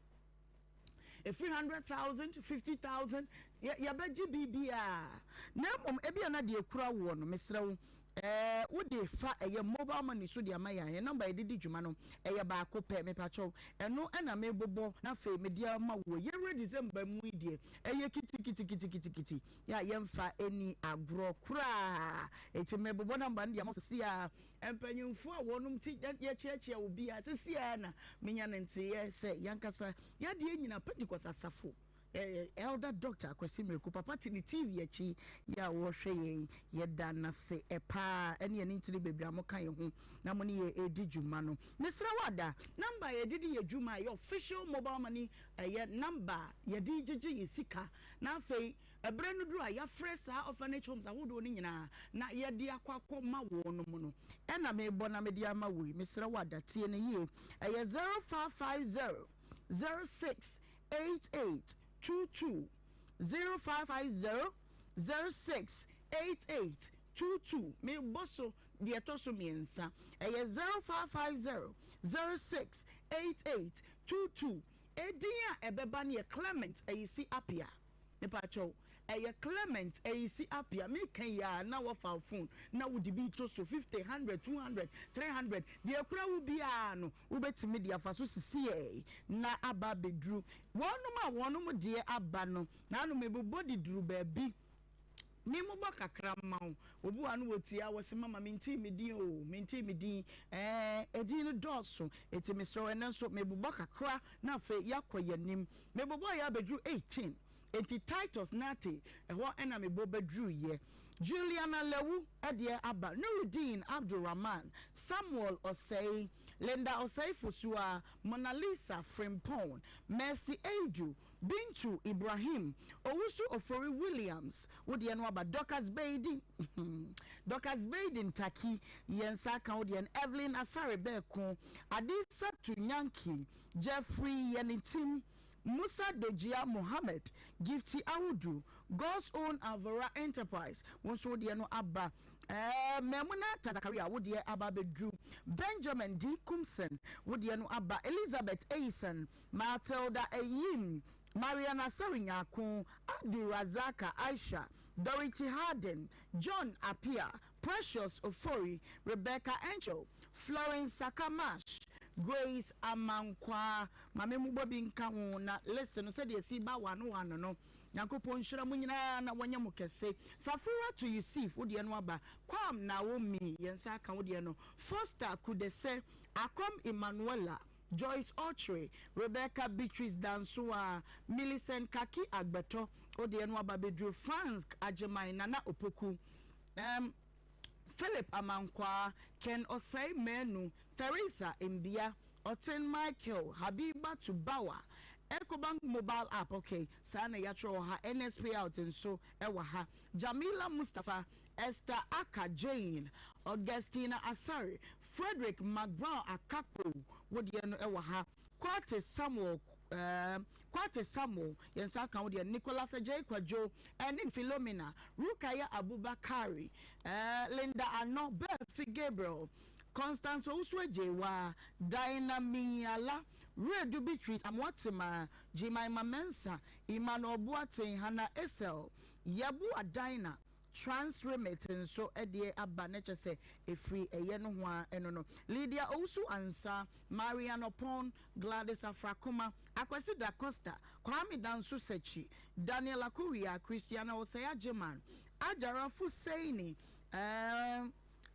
A: Ɛfiri 100,000, 50,000, yɛ, yɛbɛgye biribiara. Na mmom, ebia na deɛ ɛkura woɔ no, mesrɛ wo, ɛɛ, wode fa ɛyɛ mobile money so de ama yɛn a, yɛn nɔmba a yɛde di dwuma no, ɛyɛ baako pɛ, mepakyɛw. Ɛno na mebobɔ na afei mede ama woɔ. Yɛwura December mu yi deɛ, ɛyɛ kitikitikitikiti, yɛ a yɛmfa nni agorɔ koraa. Enti mebobɔ nɔmba no de ama wo seesei ara. Mpanyimfo a wɔnom ti yɛkyeakyea obiara. Seesei ara na menya ne nteeɛ sɛ yɛn ankasa yɛn adeɛ nyinaa Pentecost asafo. Elder Doctor Kwasi Miraku papa te ne TV akyi yɛ a wɔhwɛ yɛn yɛda nase paa ɛne ɛne ntini bebree a moka yɛn ho na mo ne yɛ ɛredi dwuma no. Mesrɛ wo ada number a yɛde di yɛ dwuma ɛyɛ official mobile money ɛyɛ number a yɛde gyegye yɛ sika na afei ɛberɛ no duru a yɛafrɛ saa orphanage homes ahodoɔ no nyinaa na yɛde akɔ akɔ ma wɔn nom no ɛna mebɔ na mede ama wo yi. Mesrɛ wo ada tie no yie ɛyɛ 0550 06 88 22 0550 06 88 22 Mebɔ so deɛ ɛtɔ so mmiɛnsa ɛyɛ 0550 06 88 22 Edin a ɛbɛba no yɛ Clement Ayisi Appiah. Mepakyɛw, ɛyɛ Clement Ayisi Appiah. Meka yi ara na woafa wo phone na wode bi reto so, 50, 100, 200, 300, deɛ ɛkura wo biara no, wobɛtumi de afa so sisiɛi na aba abɛduru. Wɔnom a wɔnom deɛ aba no, nanom mebobɔ de duru baabi. Me mobɔ kakra mma wo. Obi wɔ ha no wɔtie a wɔse mama mentee me din oo, mentee me din. Ɛɛ, edin no dɔɔso, enti mesrɛ wo ɛnnɛ nso mebobɔ kakra na afei yɛakɔ yɛn anim. Mebobɔeɛ abɛduru 18, enti Titus Nartey, ɛhɔ na mebɔ bɛduruiɛ. Juliana Lewu deɛ aba, Nurudeen Abdul-Rahman, Samuel Osei, Linda Osei Fosuaa, Monalisa Frimpong, Mercy Aidoo, Bintu Ibrahim, Owusu Ofori Williams, wo deɛ no aba, Dorcas Beidi, Dorcas Beidi Ntaki, yɛn nsa aka wo deɛ no, Evelyn Asare Berko, Adisatu Nyanki, Jeffrey Yɛnetim, Musa Dejia Mohammed, Gifty Awudu, God's Own Alvora Enterprise, wo nso wo deɛ no aba, ɛɛ Maimuna Zakaria, wo deɛ aba abɛduru, Benjamin D. Kumson, wo deɛ no aba, Elizabeth Eyison, Matilda Ayim, Mariana Asare-Nyarko, Abdu Razaka Aisha, Dorothy Harden, John Appiah, Precious Ofori, Rebecca Encho, Florence Saka Marsh, Grace Amankwaa. Ma me mmobɔ bi nka ho na list no sɛdeɛ ɛsi ba wano wano no. Nyankopɔn nhyira mo nyinaa na wɔnyɛ mo kɛse. Safuratu Yusif wo deɛ no aba, Kwam Naomi yɛn nsa aka wo deɛ no, Foster Kudese, Akom Emmanuella, Joyce Okyere, Rebecca Beatrice Dansoaa, Millicent Kaki Agbɛtɔ, wo deɛ no aba bɛduru Fransk Agyeman Nana Opoku, um, Philip Amankwaa, Ken Osei Manu, Theresa Mbia, Oten Michael, Habibatu Bawa, Ecobank Mobile App, ok, saa na yɛatwerɛ wɔ ha, NS Payout nso wɔ ha, Jamila Mustapha, Esther Aka Jane, Augustina Asare, Frederick McBrown Akakpo, wo deɛ no wɔ ha, Quartey Samuel eh, Quartey Samuel, yɛn nsa aka wo deɛ, Nicholas Adjei Kwadwo, ɛne Philomena, Rukaya Abubakari, eh, Linda Ano, Berthy Gabriel, Constance Owusu Adjeiwaa, Diana Minyala, Wiredu Beatrice Amoatemaa, Jemima Mensah, Emmanuel Boateng, Hannah Essel, Yeboah Dinah, Trans Remit nso deɛ aba na kyerɛ sɛ ɛfiri ɛyɛ nohoa ɛno no. Lydia Owusu Ansah, Marian Opon, Gladys Afrakoma, Akwasi Da Costa, Kwame Danso Sekyi, Daniel Akowia, Christiana Osei Agyeman, Ajara Fuseini, eh,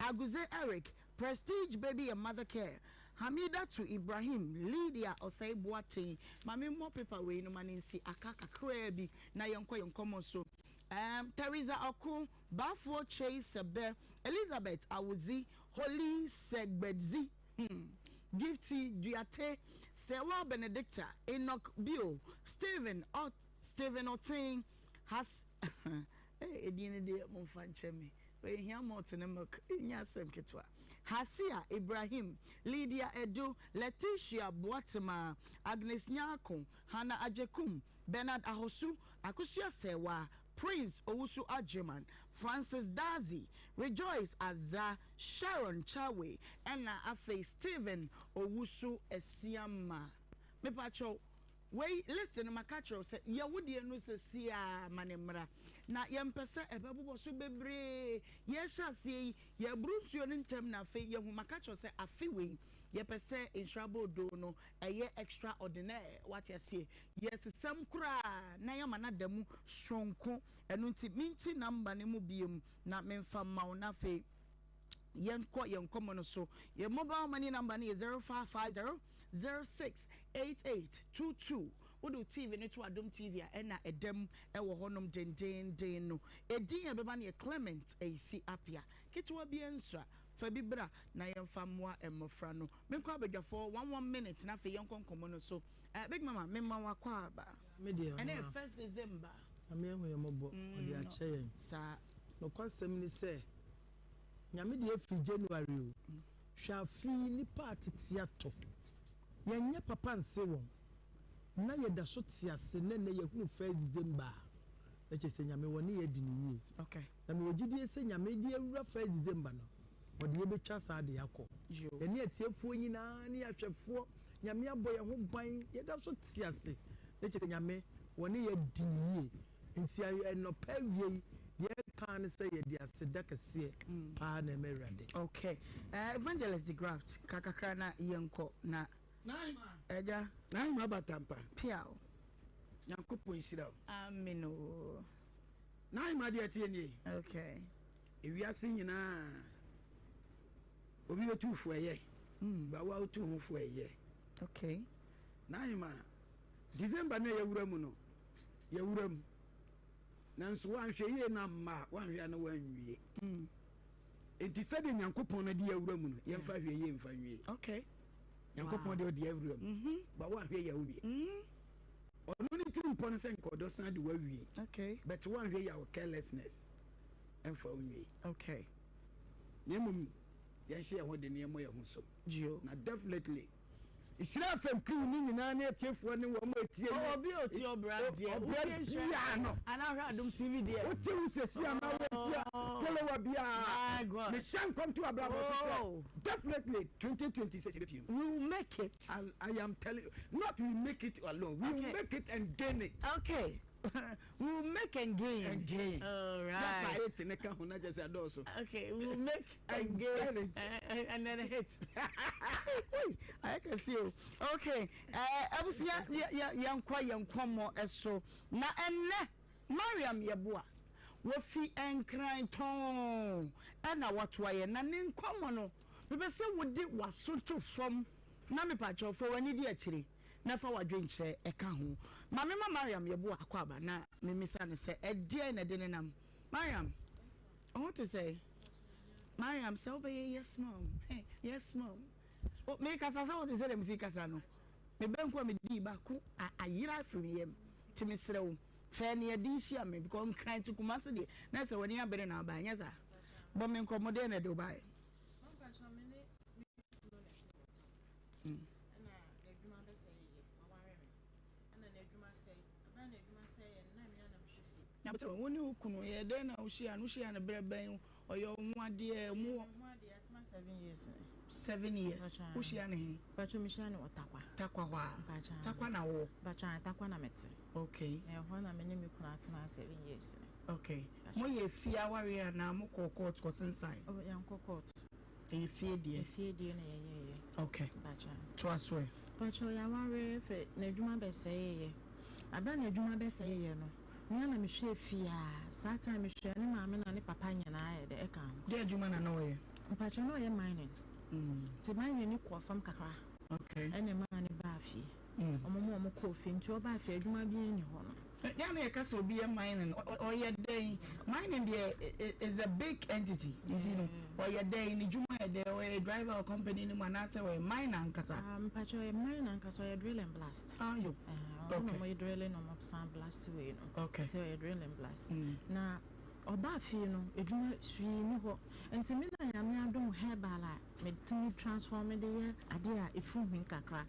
A: Aguze Eric, Prestige Baby and Mother Care, Hamidatu Ibrahim, Lydia Osei Boateng. Ma memmɔ paper wei no ma no nsi aka kakraa bi na yɛnkɔ yɛn nkɔmmɔ so. Erm Theresa Ɔko, Baffour Kyei Sɛbɛ, Elizabeth Awodzi, Holly Sɛgbɛdzi, hmm, Gifty Duate, Serwaa Benedicta, Enoch Bio, Stephen Ot Stephen Oteng, Has eh, edin no deɛ momfa nkyɛ me, ɛhia malt ne milk, ɛnyɛ asɛm ketewa. Hasia Ibrahim, Lydia Edu, Letitia Boatema, Agnes Nyarko, Hannah Agyekum, Bernard Ahosu, Akosua Serwaa, Prince Owusu Agyeman, Francis Dadzie, Rejoice Azah, Sharon Charway ɛna afei Stephen Owusu Asiamah. Mepakyɛw, wei list no maka akyerɛ wo sɛ yɛ wo deɛ no sesiaa ma no mmra. Na yɛmpɛ sɛ ɛbɛbobɔ so bebree. Yɛrehyɛ aseɛ yi, yɛreboro nsuo no ntɛm na afei yɛahu. Maka akyerɛ wo sɛ afe wei yɛpɛ sɛ Nhyira Boodoo no ɛyɛ extra ordinaire, wate aseɛ. Yɛresesam koraa na yɛama no ada mu soronko. Ɛno nti menti number no mu biom na memfa mma wo na afei yɛnkɔ yɛn nkɔmmɔ no so. Yɛn mobile money number no yɛ 0550 06 88 22. Wode wo TV no to Adom TV a, ɛna ɛda mu wɔ hɔnom dendeenden no. Edin a ɛbɛba no yɛ Clement Ayisi Appiah. Ketewa biara nsua. Fa bi bra na yɛmfa mmoa mmɔfra no. Menkɔ abadwafoɔ one one minute na afei yɛnkɔ nkɔmmɔ no so. Eh, Big Mama, mema wo akwaaba.
G: Me deɛ,
A: Ɛnɛ yɛ
G: ɔma.
A: first December.
G: Nyame ahu yɛn mmɔbɔ, ɔde akyɛ yɛn.
A: Saa.
G: Nokwasɛm ne sɛ, Nyame deɛ firi January o, hwɛ afe yi nnipa atete atɔ. Yɛnyɛ papa nse wɔn. Na yɛda so te ase na ɛnnɛ yɛhunu first December a, na kyerɛ sɛ Nyame wɔne yɛn adi no yie.
A: Okay.
G: Na mewɔ gyidie sɛ Nyame de awura first December no, ɔde yɛn bɛtwa saa de akɔ. Yɛne atiefoɔ nyinaa ne ahwɛfoɔ, Nyame abɔ yɛn ho ban, yɛda so te ase, na kyerɛ sɛ Nyame wɔne yɛn adi no yie. Nti anɔpa awia yi, deɛ yɛka ara ne sɛ yɛde aseda kɛseɛ paa na ɛma Awurade.
A: Okay. Eh, Evangelist de Graft, ka kakra na yɛnkɔ na. Agya.
H: Nahima Batampa.
A: Piaw.
H: Nyankopɔn nhyira wo.
A: Amen oo.
H: Nahima deɛ ɛteɛ nie.
A: Okay.
H: Ewiase nyinaa obi bɛtu fo ɛyɛ. Ba wo a wotu ho fo ɛyɛ.
A: Okay.
H: Nahima December na yɛwura mu no yɛwura mu nanso woanhwɛ yie na amma a woanhwɛ a na woanwie. Enti sɛdeɛ Nyankopɔn no de yɛwura mu no yɛmfa hwɛ yie mfa nwie.
A: Okay.
H: Nyankopɔn deɛ ɔde awura mu. Ba woanhwɛ yie a wonwie. Ɔno ne tiri mpɔ no sɛ nka ɔdɔ san de wawie.
A: Okay.
H: But woanhwɛ yie a wo carelessness ɛmfa wo nwie.
A: Okay.
H: Na mmom yɛnhyɛ yɛn ho den na yɛmmɔ yɛn ho so.
A: Gio.
H: Na definitely Nhyira FM crew no nyinaa ne atiefoɔ ne wɔn a ɛtie
A: Oh, obi a ɔtie ɔbra deɛ,
H: ɔbra
A: wotie nhyira
H: biara no.
A: Anaa hwɛ Adom TV deɛ.
H: Wote wo sɛsi anaa wotie follower biara.
A: My God.
H: Mehyɛ nkɔm to abrabɔ so sɛ
A: Oh.
H: definitely 2026 yɛbɛpie mu.
A: We will make it.
H: I am telling you, not we make it alone, we will
A: Okay.
H: make it and gain it.
A: Okay. We will make and gain.
H: And gain.
A: All right.
H: That's why it ne ka ho na kyerɛ sɛ ɛdɔɔso.
A: Okay, we will make and gain
H: it.
A: And then hit. Ayɛ kɛse o. Okay, abusua yɛnkɔ yɛn nkɔmmɔ so. Na ɛnnɛ Mariam Yeboah wofi Nkran tɔnn ɛna watoa yɛn na ne nkɔmmɔ no mepɛ sɛ wode w'aso to fam na mepakyɛw fa w'ani di akyire. na fa w'adwenkyerɛ ka ho. Ma memma Mariam Yeboah akwaaba na memmisa no sɛ ɛdeɛn na ɛde no nam. Mariam, wo ho te sɛn? Mariam, sɛ wobɛyɛ yes mom, hey, yes mom. O, mekasa sɛ wote sɛdeɛ mesi kasa no. Me banku a medii baako a ayera afiri me yam. Nti mesrɛ wo, fa aniɛden hyia me because Nkran to Kumasi deɛ, na sɛ w'ani abere na wobaeɛ, nyɛ saa? Bɔ me nkɔmmɔ, deɛn na ɛde wo baeɛ?
I: Ɛna n'adwuma bɛsɛe yɛ, waware me. Ɛna n'adwuma sɛe, ɛbɛɛ n'adwuma sɛe yɛ no, na me ara na mehwɛ fie.
A: Nyaboterɛ, wo ne wo kunu yɛ dɛn na wohyia no? Wohyia no berɛ bɛn? Ɔyɛ wo ho adeɛ? Ɔmo wɔ.
I: Ɔyɛ me ho adeɛ, atena 7 years ni.
A: 7 years, wohyia no he?
I: Mpakyɛ mehyia no wɔ Tarkwa.
A: Tarkwa hɔ a?
I: Mpakyɛ.
A: Tarkwa na wowɔ?
I: Mpakyɛ Tarkwa na mete.
A: Okay.
I: Ɛhɔ na me ne me kunu atena 7 years ni.
A: Okay. Moyɛ fie awareɛ anaa mokɔɔ court kɔsensan?
I: Oh, yɛnkɔ court.
A: Ɛyɛ fie deɛ.
I: Efie deɛ na yɛyɛɛyɛ.
A: Okay.
I: Mpakyɛ.
A: Toa so ɛ.
I: Mpakyɛ yɛaware fɛ n'adwuma bɛsɛeɛ. Abere a n'adwuma bɛsɛeɛ no, me ara na mehwɛɛ fie a, saa time mehwɛɛ ne maame na ne papa nyinaa yɛ dɛ ɛka ho.
A: Deɛ adwuma na na ɔyɛ?
I: Mpakyɛ na ɔyɛ mining. Nti mining no kɔɔ fam kakra.
A: Okay.
I: Ɛna ɛmaa ne baa fie. Ɔmo ma ɔmo kɔɔ fie nti ɔbaa fie adwuma biara nni hɔ no.
A: Yɛn na yɛka sɛ obi yɛ mining, ɔyɛ dɛn? Mining deɛ is a big entity nti no ɔyɛ dɛn? Ne dwuma yɛ dɛn? Ɔyɛ driver wɔ company no mu anaasɛ ɔyɛ miner ankasa?
I: Mpakyɛ ɔyɛ miner ankasa, ɔyɛ drill and blast.
A: Ah yo.
I: Okay. Ɔno na ɔmo yɛ drilling na ɔmo san blast wei no.
A: Okay.
I: Nti ɔyɛ drill and blast. Na ɔbaa fie no edwuma hwee nni hɔ nti me na Nyame adom herbal a metumi transform de yɛ adeɛ a efu hwi kakra.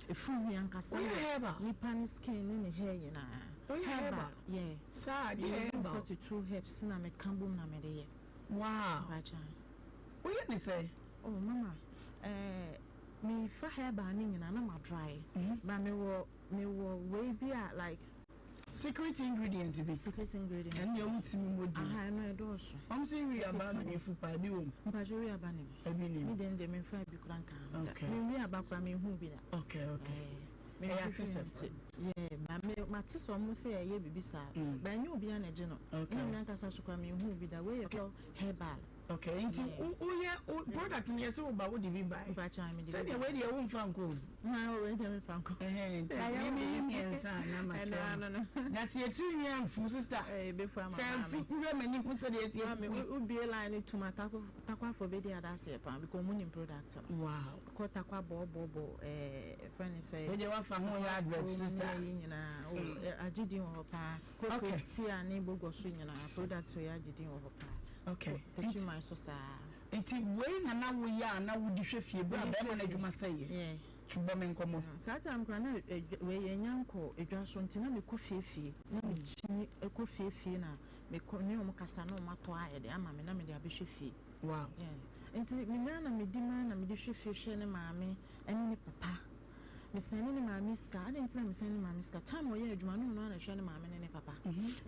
I: Efu hwi ankasa
A: Woyɛ
I: wɔ
A: herbal?
I: nipa ne skin ne ne hair nyinaa.
A: Woyɛ herbal?
I: Yeah.
A: Saa, deɛ
I: Meyɛ
A: herbal?
I: 42 herbs na meka bom na mede yɛ.
A: Wow.
I: Mpakyɛ.
A: Woyɛ ne sɛn?
I: Oh mama, eh, mefa herbal ne nyinaa na ma dry. But mewɔ mewɔ wei bi a like.
A: Secret ingredient bi.
I: Secret ingredient.
A: Ɛnneɛ wotumi mmɔ din.
I: Aha, ɛno ɛdɔɔso.
A: Wɔn sɛ wi aba na mefu paa, ebi wɔ mu.
I: Mpakyɛ wi aba nim.
A: Ebi nim.
I: Me deɛ deɛ memfa bi koraa nka ho da.
A: Okay.
I: Me wi aba koraa menhu bi da.
A: Okay. Ɛyɛ ate sɛ.
I: Yeah, ba me mate sɛ wɔn sɛ ɛyɛ biribi saa. Ba ɛnyɛ obiara na ɛgye no.
A: Okay.
I: Ɛna me ankasa so koraa menhu bi da. Wei yɛ pure herbal.
A: Okay, nti woyɛ product no yɛsɛ wo ba wode bi bae. Sɛdeɛ wei deɛ womfa nkɔ o.
I: Wei deɛ memfa nkɔ.
A: Nti memeyi mmiɛnsa a na makyerɛ no. Na sɛ yɛtiri nwi amfu sista. Sɛ amfu wohwɛ m'ani ho sɛdeɛ ɛsi afu.
I: Wobie line no tum a takwafo bɛdi adanseɛ paa because ɔmo nim product no.
A: Wow.
I: Kɔ takwa bɔɔbɔɔbɔ ɛɛ fɛn ne sɛ.
A: Wei deɛ wafa ho yɛ advert sista.
I: Yi nyinaa agye din wɔ hɔ paa.
A: Okay.
I: Christia ne Bogor so nyinaa product wei agye din wɔ hɔ paa.
A: Okay.
I: Techiman so saa.
A: Nti wei na na woyɛ a na wode hwɛ fie berɛ a bɛrima no adwuma sɛeɛ?
I: Yeah.
A: To bɔ me nkɔmmɔ.
I: Saa time koraa na wei yɛnnya nkɔ edwa so nti na mekɔ fie fie na mekyini kɔ fie fie na mekɔ ne wɔn kasa na wɔn atɔ ayɛ de ama me na mede abɛhwɛ fie.
A: Wow.
I: Yeah. Nti menya na medi maa na mede hwɛ fie hwɛ ne maame ɛne ne papa. Mesɛne ne maame sika. Adɛn nti na mesɛne ne maame sika? Time a ɔyɛ adwuma no, ɔno ara na ɛhwɛ ne maame ne ne papa.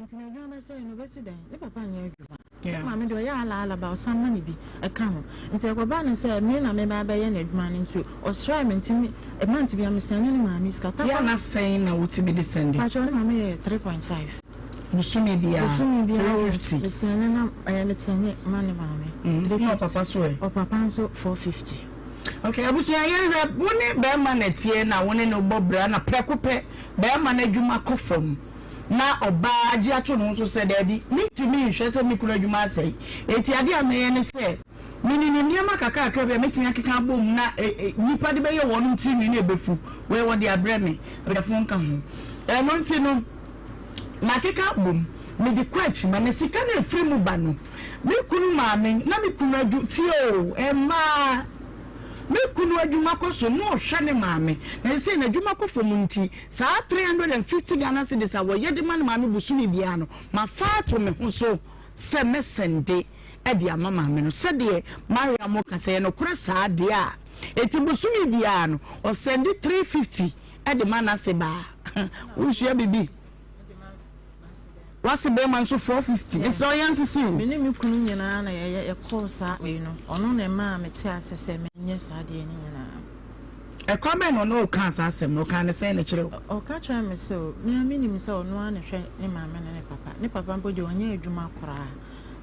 I: Nti na adwuma bɛsɛe no, ɔbɛsi dɛn? Ne papa nyɛ adwuma. Ne maame deɛ ɔyɛ alaala ba ɔsan ma no bi ɛka ho. Nti ɛkɔbaa no sɛ me na meba abɛyɛ n'adwuma no nti ɔsrɛɛ me nti me month biara mesɛne ne maame sika.
A: Yɛ a na sɛn na wotumi de sɛnde?
I: Pakyɛ ne maame yɛ 3.5.
A: Bosome biara?
I: Bosome biara
A: 350?
I: Mesɛne na ɛɛ mesɛne ma ne maame.
A: Na ɔpapa so ɛ?
I: Ɔpapa nso 450.
A: Ok abusua yɛnhwɛ wo ne bɛɛma na ɛteɛ na wo ne no bɔ bra na prɛko pɛ bɛɛma no adwuma kɔ fam na ɔbaa agye ato ne ho so sɛ daabi mentumi nhwɛ sɛ me kunu adwuma asɛe enti adeɛ a mɛyɛ ne sɛ menim nneɛma kakrakra bi a mɛtumi akeka abom na nnipa de bɛyɛ wɔn tirinwi na ɛbɛfu wei wɔde abrɛ me abusuafoɔ nka ho ɛno nti no makeka abom mede kɔ akyi ma na sika no ɛfiri mu ba no Me kunu maame na me kunu adwu tie oo mmaa me kunu adwuma kɔ so na ɔhwɛ ne maame na sesei n'adwuma kɔ fam nti saa 350 Ghana cedis a wɔyɛ de ma ne maame bosome biara no mafa ato me ho so sɛ mɛsɛnde de ama maame no sɛdeɛ Mariam ka sɛ ɛyɛ nokorɛ saa deɛ a enti bosome biara no ɔsɛnde 350 de ma n'ase baa wosua biribi. Wase bɛɛma nso 450 mesrɛ wo yɛnsese o.
I: Me ne me kunu nyinaa na yɛyɛ yɛkɔɔ saa wei no ɔno na ɛmaa me te ase sɛ menyɛ saa adeɛ no nyinaa.
A: Ɛkwan bɛn na ɔne wo kaa saa asɛm no? Ɔkaa no sɛn na kyerɛ wo?
I: Ɔka kyerɛɛ me sɛ me ara menim sɛ ɔno ara na ɛhwɛ ne maame ne ne papa. Ne papa mpo deɛ ɔnyɛ adwuma koraa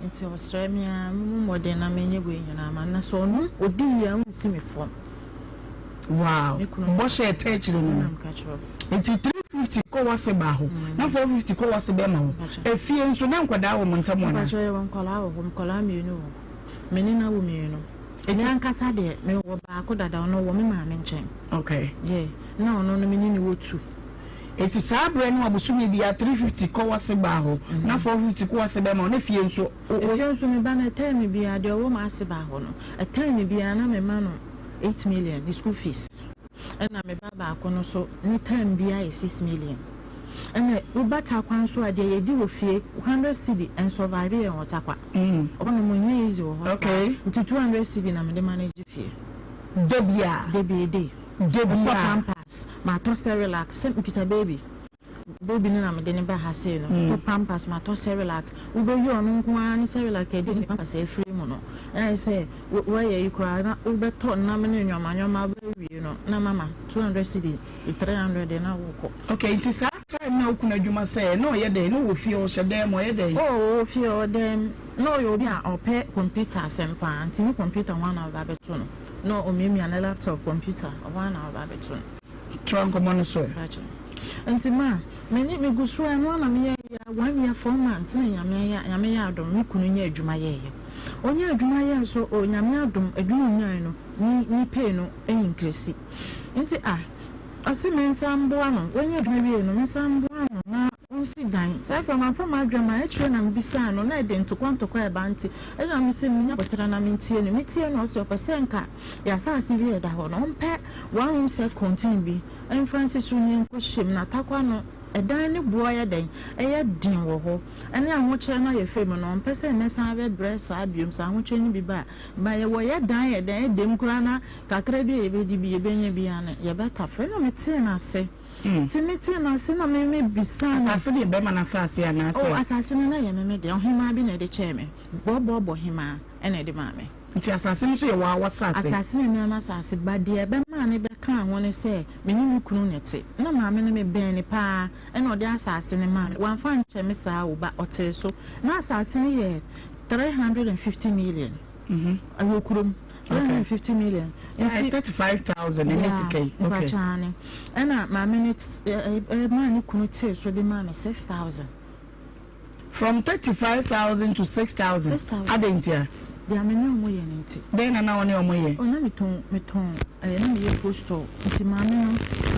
I: nti ɔsrɛ me ara memmɔ mmɔden na menyɛ wei nyinaa ma no na sɛ ɔno ɔdi wie a ɔnsi me fam.
A: Wow! Bɔhyɛ ɛtɛ akyire no no. Nti 350 kɔ wase baa hɔ na 450 kɔ wase bɛɛma hɔ. Efie nso na nkwadaa wɔ mo ntam anaa?
I: Mpakyɛw yɛwɔ nkwadaa wɔ hɔ, nkwadaa mmienu wɔ hɔ. Me ne no awo mmienu. Me ankasa deɛ mewɔ baako dada ɔno ɔwɔ me maame nkyɛn.
A: Okay.
I: Yeah, na ɔno no me ne no wɔ two.
A: Eti saa berɛ no a bosome biara 350 kɔ wase baa hɔ na 450 kɔ wase bɛɛma hɔ na fie nso wo.
I: Efie nso me ba no ɛtɛɛ me biara deɛ ɔwɔ m'ase baa hɔ no ɛtɛɛ me biara na me ma no 8 million ne school fees. Ɛna me ba baako no so ne term biara yɛ 6 million. Ɛna wo ba Tarkwa nso a deɛ yɛdi wɔ fie 100 cedi ɛnsurvive yɛn wɔ Tarkwa. Ɔhɔ nom ɛnyɛ easy wɔ hɔ saa. Nti 200 cedi na mede manage fie.
A: Da biara?
I: Da bi a day.
A: Da
I: Matɔ
A: biara?
I: pampers, matɔ Cerelac, sɛ mekita baby. Baby no na mede no ba ha sei no. Matɔ pampers, matɔ Cerelac. Wobɛyi ɔno nko ara ne Cerelac a ɛdi ne pampers a ɛfiri mu no. Ɛyɛ sɛ woayɛ yi koraa na wobɛtɔ nam ne nneɛma nneɛma wobɛwie no na mama 200 cedi, 300 deɛ na wokɔ.
A: Okay, nti saa time na wo kunu adwuma sɛɛ na ɔyɛ dɛn? Na ɔwɔ fie, ɔhyɛ dan mu, ɔyɛ dɛn?
I: Oh, ɔwɔ fie, ɔwɔ dan mu. Na ɔyɛ obi a ɔpɛ computer asɛm paa, nti ne computer hɔ ara na ɔba abɛto no. Na ɔmiamia ne laptop computer, ɔhɔ ara na ɔba abɛto no.
A: Toa nkɔmmɔ no so ɛ.
I: Mpakyɛ. Nti ma, me ne, megu so ara, ɛno ara na meyɛɛ yi ara, one year four months na Nyame ayɛ, Nyame yɛ adom, me kunu nyaa adwuma yɛeɛ. Ɔnyaa adwuma yɛɛ nso, oh, Nyame adom, adwuma a ɔnyaeɛ no, ne, ne pay no increase. Nti ah, ɔse mensan mboa no, wanya adwuma wie no, mensan mboa no na ɔnsi dan. Saa time mamfa m'adwene amma, akyire na mebisaa no, na ɛde ntokwa ntokwa ɛba nti, ɛna mese menya aboterɛ na mentie no. Metie no, ɔse ɔpɛ sɛ nka yɛn asase bi a ɛda hɔ no, ɔmpɛ one room self contained bi mfa nsi so na yɛnkɔhyɛ mu. Na Tarkwa no, ɛdan no boɔ yɛ dɛn? Ɛyɛ den wɔ hɔ. Ɛne ahokyerɛ no a yɛfiri mu no, ɔmpɛ sɛ mɛsan abɛbrɛ saa biom, sɛ ahokyerɛ no bi ba a. Ba yɛwɔ yɛ dan yɛ dɛn ɛdɛm koraa na kakra bi a yɛbɛdi bi yɛbɛnya biara no yɛbɛtafere. Ɛna metee no ase. Nti metee no ase na me me bisaa no.
A: Asase no yɛ bɛrima no asase anaasɛ?
I: Oh, asase no na ɛyɛ me me dea. Ɔhemaa bi na ɛde kyɛɛ me. Bɔbɔbɔ hemaa ɛna ɛde maa me.
A: Nti asase no nso yɛ waa w'asase?
I: Asase no yɛ me ara m'asase, but deɛ ɛbɛmaa no bɛkaa ho ne sɛ me ne me kunu na ɛte. Na maame no mebɛn no paa ɛna ɔde asase no maa me. Wamfa ankyɛ me saa o, but ɔtee so. Na asase no yɛ. 350 million. Ɛwɔ kurom. 350 million.
G: Nti 35,000 ɛnyɛ sika yi. Okay.
I: Mpakyɛ ɛna maame no maa ne kunu tee so de maa me 6,000.
G: From 35,000 to 6,000.
I: 6,000.
G: Adɛn ntia?
I: Deɛ me ne ɔmo yɛ no nti.
G: Dɛn na na wo ne ɔmo yɛ?
I: Oh, na metɔn metɔn ɛɛ na meyɛ postal nti maame no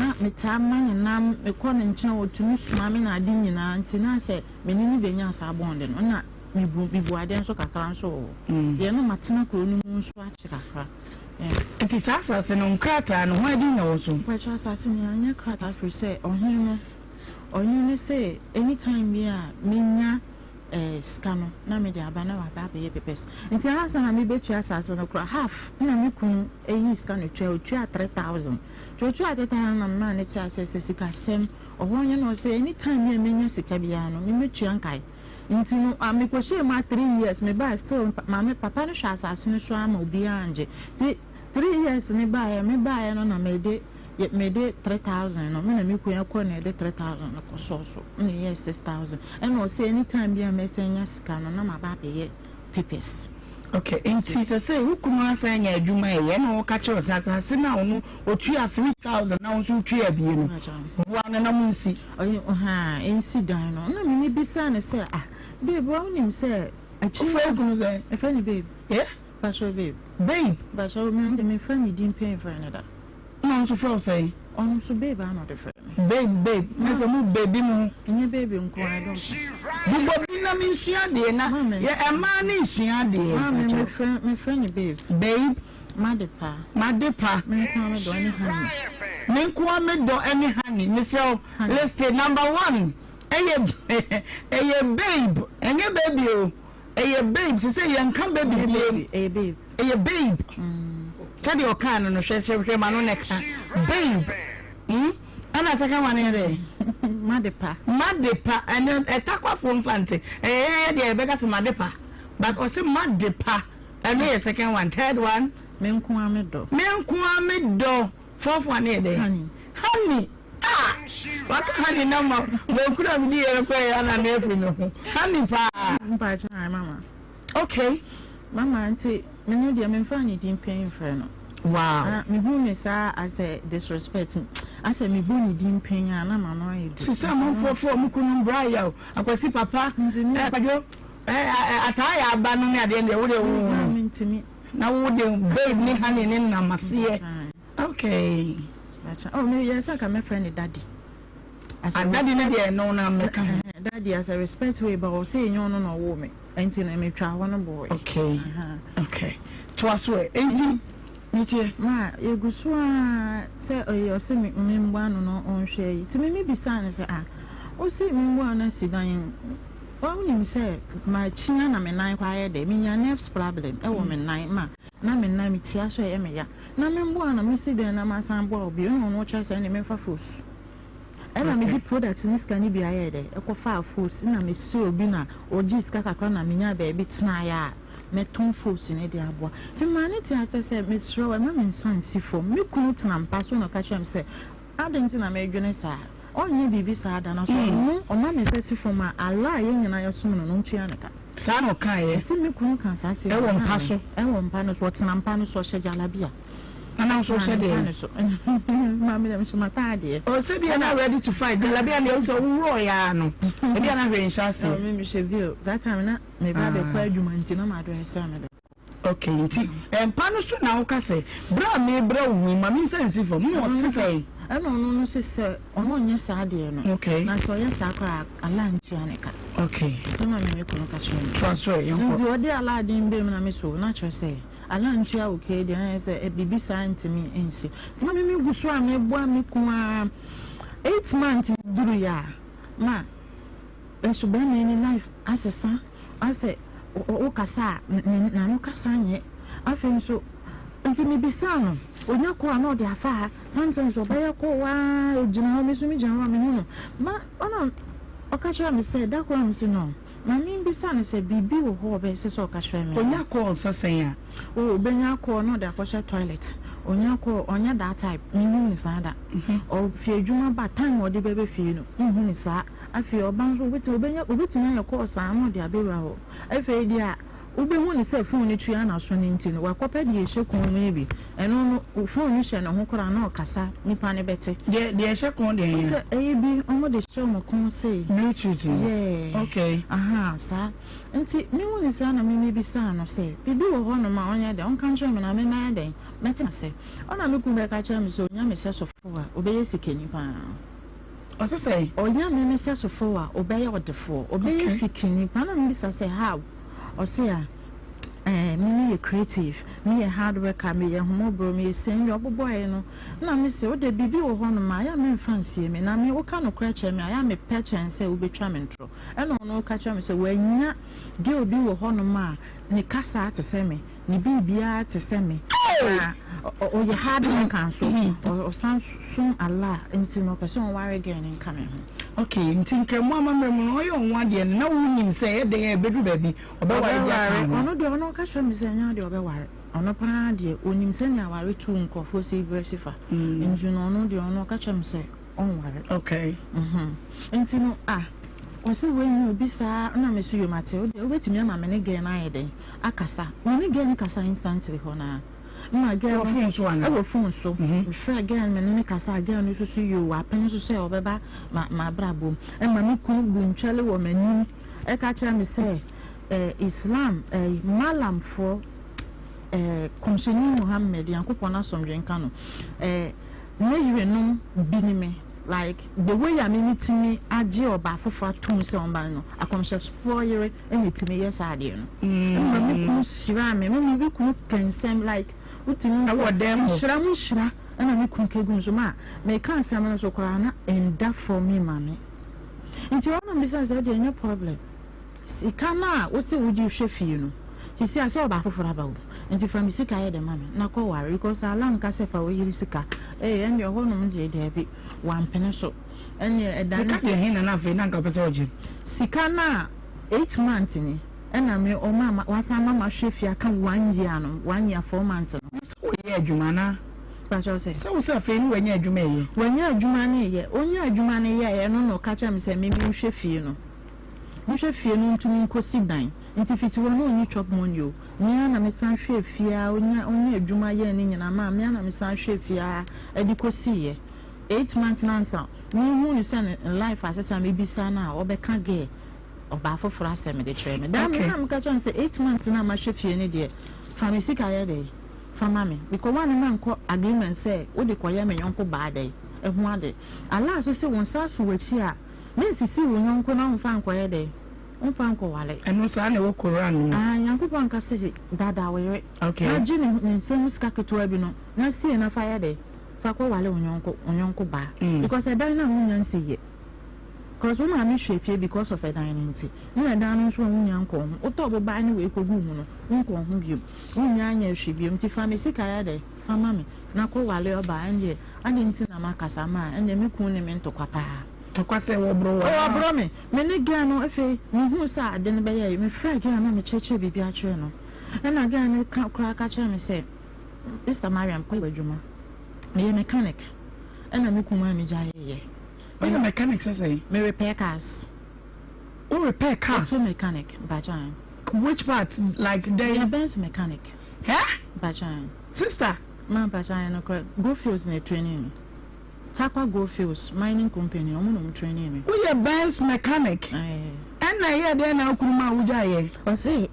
I: na metaa ma ne nam mekɔ ne nkyɛn ɔtumi soma me na ade nyinaa nti na sɛ me ne no bɛnya saa bond no na mebu mebu adeɛ nso kakra nso wɔ hɔ. Deɛ na matena kuro no mu nso akye kakra. Ɛɛ.
G: Nti saa asase no nkrataa no hwan din na ɛwɔ so?
I: Mpakyɛw asase no yɛanyɛ krataa firi sɛ ɔhene no ɔhene no se anytime bi a menya eh, sika no na mede aba na waba abɛyɛ papers. Nti ansa na mebɛtua asase no koraa half na me kunu yii sika no tua, ɔtuaa 3000. Nti ɔtuaa 3000 na memaa no tee aseɛ sɛ sikasɛm ɔhɔ nyɛ na ɔsɛ anytime bi a menya sika biara no memɛtua nkae. Nti no ah, mekɔhyɛɛ mu a three years mebaeɛ still maame papa no hwɛ asase no so ara ma obiara angye. Nti three years no baeɛ mebaeɛ no na mede Yɛ mede 3000 no me na me kunu ɛkɔ na yɛde 3000 no kɔ sɔɔ so na ɛyɛɛ 6000 ɛna ɔsɛ anytime bi a mɛsan anya sika no na maba abɛyɛ papers.
G: Ok nti sɛsɛi wo kunu asan anya adwuma ɛyɛ ɛna ɔka kyerɛ wo sɛ asase no a ɔno ɔtua 3000 na wo nso wotua bie no boa no na monsi.
I: Ɔyɛ ɔhaa ɛnsi dan no na me bisaa no sɛ ah babe wa wonim sɛ akyiri.
G: Wofrɛ wo kunu sɛn?
I: Mefrɛ no babe.
G: Eh?
I: Pakyɛw babe.
G: Babe.
I: Pakyɛw me memfa ne din pɛn mfrɛ no da.
G: Ɛna ɔno nso frɛ wo sɛn?
I: Ɔno nso babe ara na ɔde frɛ me.
G: Babe babe, na sɛ mo baby mo ho.
I: Ɛnyɛ baby nko ara, ɛdɔɔso.
G: Bobɔ bi na mensua adeɛ na yɛ ɛmaa ne nsua adeɛ.
I: Maame mefrɛ mefrɛ no babe.
G: Babe.
I: Madepa.
G: Madepa.
I: Me nko ara me dɔ ɛne honey.
G: Me nko ara me dɔ ɛne honey. Mesrɛ wo listen number one ɛyɛ ɛyɛ babe ɛnyɛ baby o. Ɛyɛ babe sese yɛn ka baby biem.
I: Ɛyɛ babe.
G: Ɛyɛ babe. Sɛdeɛ ɔkaa no no hwɛ sɛ hwɛ ma no na ɛka babe. Hmm? Ɛna second one yɛ dɛ.
I: Madepa.
G: Madepa ɛnɛ ɛtakwafoɔ nfa nte ɛyɛ yɛ deɛ yɛbɛka sɛ madepa but ɔse madepa ɛno yɛ second one third one.
I: Me nko ara me dɔ.
G: Me nko ara me dɔ fourth one yɛ dɛ.
I: Honey.
G: Honey. Ah! Waka honey na ma banku na medi yɛ no koraa yɛ ana na afiri me ho. Honey paa.
I: Mpakyɛ ae mama.
G: Okay.
I: Mama nti me no deɛ memfa ne din pɛn mfrɛ no.
G: Wow.
I: Ah, mehu ne saa as a disrespect. Asɛ mebɔ ne din pɛn a na m'ano ayɛ du.
G: Te sɛ amanfoɔ frɛ wɔn kununom bra yaw, akwasi papa, eh, kwadwo, eh, ataa yɛ aba no ne adeɛ deɛ wo deɛ wo.
I: Ah, mentumi.
G: Na wo de babe ne honey ne nam aseɛ. Okay.
I: Oh, me yɛ sɛ nka mɛfrɛ no daddy. As a
G: ah, daddy no
I: respect.
G: deɛ no na mɛka ho.
I: Daddy as a respect way but ɔsɛ ɛnyɛ ɔno na ɔwoo me. Ɛnti na metwa hɔ no bɔɔe.
G: Okay. Okay. Toa so ɛ. Ɛnti metie.
I: Ma yɛgu so a sɛ ɔyɛ ɔsɛ me mmoa ano no ɔnhwɛ yi. Nti me mebisaa no sɛ ah, wose me mmoa ano asi dan wonim sɛ makyia na me nan kɔ ayɛ dɛ menya nerves problem ɛwɔ me nan ma na me nan metia so ɛyɛ me ya. Na me mboa na mesi dɛn na masan aboa wo bio ɛna ɔno ɔkyerɛ sɛ ɛne memfa fos ɛna mede product ne sika no bi ayɛɛ dɛ ɛkɔfaa fos na mesrɛ obi na ɔgyee sika kakra na menyaa baabi tenaeɛ a mɛtɔn fos no de aboa nti maa ne te asɛ sɛ mesrɛ wo ɛma me nsa nsi fam me kunu tena mpa so na ɔka kyerɛ me sɛ adɛn nti na medwene saa ɔnyɛ biribi saa da na so ɔno ɔma me nsa si fam a Allah a yɛn nyinaa yɛsom no no ntua ne ka.
G: Saa na ɔkaeɛ.
I: Ɛse me kunu ka saa asem yi
G: Ɛwɔ mpa
I: maa me.
G: so.
I: Ɛwɔ mpa no so. Ɔtena mpa no so. Ɔhyɛ jalabia.
G: Na na wo nso wohyɛ
I: Ɔtena mpa
G: deɛn?
I: no so. Maame deɛ mehyɛ m'ataadeɛ.
G: Oh, sɛdeɛ na ready to fight. Jalabia deɛ wo sɛ woworɔeɛ ara no, ebia na hwee nhyɛ aseɛ.
I: No, me mehyɛ veil. Saa time no na meba abɛkɔ adwuma nti na madrɛse a mebɛkɔ.
G: Ok, nti mpa no so na woka sɛ, Berɛ a merebrɛ wo ho yi, ma me nsa nsi fam. Na ɔse sɛn?
I: Ɛna ɔno no se sɛ ɔno nyɛ saa deɛ no,
G: Ok.
I: na sɛ ɔyɛ saa koraa a, Allah ntua ne ka.
G: Ok.
I: Asɛm a me me kunu ka kyerɛɛ me.
G: Toa so ɛ, yɛnkɔ.
I: Nti ɔde Allah din baa mu na me so, na kyerɛ sɛ Allah ntua wo ka yi deɛ, na kyerɛ sɛ biribi saa ntumi nsi. Nti na me me gu so a meboa me kunu ara, 8 months duruiɛ a, na nso bɛrima yi ne life asesa. Asɛ wo kasa a n'ano kasa nyɛ. Afei nso nti mebisaa no, onya call a na ɔde afa ha. Sometimes ɔbɛyɛ call aa ogyina hɔ, me nso megyina hɔ a mehu no. Ma ɔna ɔka kyerɛɛ me sɛ da koro a mese no ma membisa no sɛ biribi wɔ hɔ a ɔbɛsɛ sɛ ɔka kyerɛ me.
G: Onya call nsa sɛn a?
I: Oh obenya call na ɔde akɔhyɛ toilet. Onya call, ɔnyɛ that type, menhuu no saa da. Ɔfi adwuma ba, time a ɔde bɛba fie no, menhu no saa. Afei ɔba nso obetumi obenya obetumi ayɛ course a na ɔde abɛwura hɔ. Afei deɛ a Wobɛhu no sɛ phone no tua n'aso no nti no, wakɔpɛ deɛ ɛhyɛ kɔn mu yi bi. Ɛno no, phone no hyɛ ne ho koraa na ɔkasa, nipa no bɛte.
J: Deɛ deɛ ɛhyɛ kɔn deɛ
I: yɛ? Sɛ ɛyɛ bi, wɔde hyɛ wɔn kɔn sei.
J: Bluetooth no?
I: Yeah.
J: Okay.
I: Aha, saa. Nti mehu no saa na me mebisaa no sɛ, biribi wɔ hɔnom a ɔnyɛ dɛn, ɔnka nkyerɛ me na me mɛyɛ dɛn, mɛte ase. Ɔna me kunu bɛka kyerɛ me sɛ ɔnya me sɛsofo a, ɔbɛyɛ sikani paa.
J: Ɔse sɛn?
I: Ɔnya me me sɛsofo a, ɔbɛyɛ ɔdefoɔ, ɔbɛyɛ sikani paa. Na mebisa sɛ, how? Ɔse a, eh, me meyɛ creative, meyɛ hard worker, meyɛ ahummɔborɔ, meyɛ sei, ndeɛ ɔbobɔeɛ no, na mese, wode biribi wɔ hɔnom a, ɛyɛ a memfa nsie me, na me woka nokorɛ kyerɛ me a, ɛyɛ a mepɛ kyɛn sɛ wobɛtwa me ntorɔ. Ɛna ɔno ka kyerɛ me sɛ wanya girl bi wɔ hɔnom a ne kasa te sɛ me, ne biribiara te sɛ me, na ɔyɛ hard worker nso, ɔsan som Allah nti no ɔpɛ sɛ ɔware girl no nka me ho.
J: Okay, nti Nkramu amammerɛ mu no ɔyɛ ɔho adeɛ no na wonim sɛ ɛyɛ dɛn a ɛbɛduru baabi ɔbɛware bi aka ho?
I: Ɔno deɛ ɔno ɔka kyerɛ me sɛ ɛnyɛ adeɛ ɔbɛware, ɔno paa deɛ ɔnim sɛnea aware tu nkurɔfoɔ si berɛ si fa, nti no ɔno deɛ ɔno ɔka kyerɛ me sɛ ɔnware.
J: Okay.
I: Mhm. Nti no ah ɔse wei nyɛ obi saa na me so yo mate wo deɛ wobɛtumi ama me ne girl no ayɛ dɛn akasa. Me ne girl no kasa instantly hɔ no ara. Ma girl no
J: Wɔ phone so anaa?
I: Ɛwɔ phone so. Me frɛ girl no me ne no kasa girl no nso so yo wapene so sɛ ɔbɛba ma m'abrabɔ mu. Ɛma me kunu bu ntwɛle wɔ m'anim ɛka kyerɛ me sɛ eh, Islam eh, Malamfoɔ eh, Kɔmhyɛni Muhammad Nyankopɔn n'asomdwe nka no eh, Me yerenom bi ne me like the way a me me tumi agye ɔbaa foforɔ atom sɛ ɔmba no akɔmhyɛfoɔ yere na ɛtumi yɛ saa adeɛ no ɛma me kunu hyiraa me me me kunu pɛ nsɛm like wotumi
J: Ɛwɔ dɛm hɔ.
I: nhyira mu nhyira ɛna me kunu kɛgu nso ma meka asɛm no so koraa na ɛnda fam me ma me nti ɔno mbisa sɛ ɔdeɛ ɛnyɛ problem. Sika no a wose wode hwɛ fie no sisi a sɛ ɔbaa foforɔ aba o nti fa me sika yɛ dɛ ma me na kɔ ware because Allah nka sɛ fa wo yere sika ee ɛndeɛ ɔhɔ nom deɛ daabi wampene so ɛndeɛ ɛdane.
J: Sika deɛ he na na afei na anka wopɛ sɛ ɔgye?
I: Sika no a 8 months ni ɛna me ɔma ma wasan ama mahwɛ fie aka one year no one year 4 months no.
J: Na sɛ wɔyɛ adwuma anaa?
I: Pakyɛw sɛ.
J: Sɛ wo sɛ afei no wanya adwuma ɛyɛ?
I: Wanya adwuma no yɛ ɔnya adwuma no yɛɛ ɛno na ɔka kyerɛ me sɛ me menhwɛ fie no. Mohwɛ fie no ntumi nkosi dan nti fiti hɔ no ɔnyi chop money o me ara na me san hwɛɛ fie ara ɔnya ɔnya adwuma yɛɛ ne nyinaa maa me ara na me san hwɛɛ fie ara ɛde kɔsi yɛ eight months no ansa me hu no sɛ ne life asesa me bisa no a ɔbɛka girl ɔbaa foforɔ asɛm de kyerɛ me daa me na meka kyerɛ no sɛ eight months no a mahwɛ fie no deɛ fa me sika yɛ dɛn fa ma me because one na nkɔ agreement sɛ wode kɔyɛ me yɔnko baa dɛn ɛho ade Allah so se wo nsa aso w'akyi a Mensisi wo yɔnko na womfa nkɔyɛ dɛn? Womfa nkɔware.
J: Ɛno saa na ɛwɔ Koran no mu.
I: Aane, Nyankopɔn nka sɛ, Daadaa wo yere,
J: Okay.
I: na gye ne ne nsam sika ketewa bi no, na sie na fa yɛ dɛn? Fa kɔware wo yɔnko, wo yɔnko baa. Because ɛdan no a wonnya nsiiɛ. Because wo maame hwɛ fie because of ɛdan no nti. Nna ɛdan no nso a wonnya nkɔɔ ho. Wotɔɔ bo bae ne wei kɔguu mu no, wonkɔɔ ho bio. Wonnya nyɛɛ hwee bio. Nti fa me sika yɛ dɛn? Fa ma me, na kɔware ɔbaa. Ɛndeɛ, adɛn nti na makasa ama a? Ɛndeɛ me kunu ne me ntɔkwa paa.
J: Tɔkwa sɛ wɔboro wo
I: Oh,
J: anaa?
I: wɔboro me. Me ne girl no, afei mehuu sɛ ade no bɛyɛ ayi, mefrɛɛ girl no na mekyerɛkyerɛɛ biribi akyerɛ no. Ɛnna girl no ka koraa ka kyerɛɛ me sɛ, Mister Mariam, kɔyɛ w'adwuma. Meyɛ mechanic. Ɛnna me kunu maa megyaeeɛ.
J: Woyɛ mechanic sɛ sɛn?
I: Me repair cars.
J: Wo repair cars?
I: Auto mechanic, mpakyɛ.
J: Which part? Like dɛn?
I: Meyɛ Benz mechanic.
J: Hɛ?
I: Mpakyɛ.
J: Sister?
I: Ma mpakyɛ, nokorɛ, Goldfields na ɛtraining me. Tarkwa Goldfields mining company ɔmo na ɔmo trainee me.
J: Woyɛ Benz mechanic ɛna ɛyɛɛ dɛn na wo kunu maa wo gyae yɛ?
I: Ɔse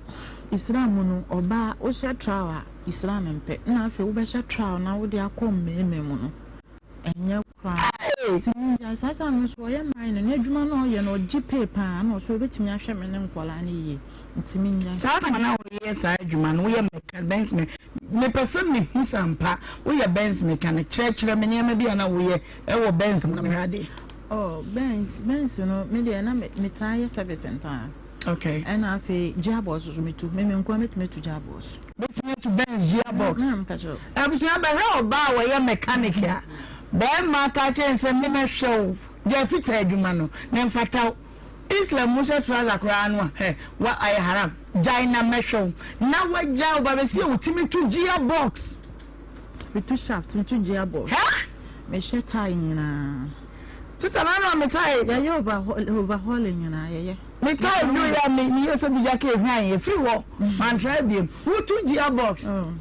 I: Islam mu no ɔbaa wohyɛ trao a Islam mpɛ na afei wobɛhyɛ trao na wode akɔ mmarima mu no ɛnyɛ koraa nti mengyae saa time no nso ɔyɛ mining n'adwuma no a ɔyɛ no ɔgye pay paa na ɔse ɔbɛtumi ahwɛ me ne nkwadaa no yie. Ntumi nyɛ.
J: Saa time a na woyɛ saa adwuma no woyɛ mɛka Benz mɛ mepɛ sɛ mehu sɛ ampa woyɛ Benz mechanic kyerɛkyerɛ me nneɛma bi a na woyɛ ɛwɔ Benz mu na mehwɛ adeɛ.
I: Oh Benz Benz no me deɛ na metaa yɛ servicing paa.
J: Okay.
I: Ɛna afei gearbox nso metu me me nkoa mɛtumi atu gearbox.
J: Bɛtumi atu Benz gearbox.
I: Na meka kyerɛ wo.
J: Abusua bɛhwɛ ɔbaa a wɔyɛ mechanic a bɛrima ka kyerɛ no sɛ me mɛhwɛ wo gya fitaa adwuma no na ɛmfata wo. Islam mu hyɛ trouser koraa no a hɛ wa ayɛ haram gyae na mɛhwɛ wo na wagyae wo ba bɛsi a wotumi to gear box.
I: Me to shaft me to gear box.
J: Hɛ.
I: Me hyɛ tie nyinaa.
J: Sister na na me tie.
I: Yɛyɛ overhauling nyinaa yɛyɛ.
J: Me time duru yɛ a me meyɛ sɛ bi yaka ehwan efiri hɔ mantra biem wotu gear box
I: Oh.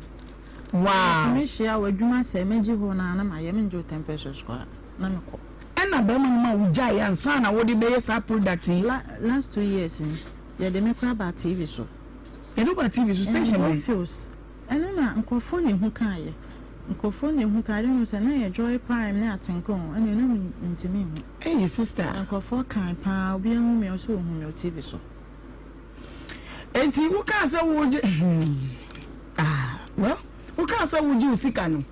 J: wow.
I: Me hyia wɔ adwuma sɛ mɛgye hɔ na na mayɛ mengye wo ten pesos koraa na mekɔ.
J: Ɛna bɛrima no ma wo gyae ansa na wode bɛyɛ saa product yi.
I: La last 2 years ni yɛde me koraa baa TV so.
J: Yɛde wo baa TV so station bɛn?
I: Feels ɛno na nkurɔfoɔ na ehu kaayɛ nkurɔfoɔ na ehu kaayɛ I don't know sɛ na yɛ Joy Prime ne Atenka o ɛna na mentumi nhu.
J: Eii sister.
I: Nkurɔfoɔ kae paa obiara hu me ɔsɛ ohu me wɔ TV so.
J: Enti wo kaa sɛ wo gye hmm ah well wo kaa sɛ wo gye wo sika no.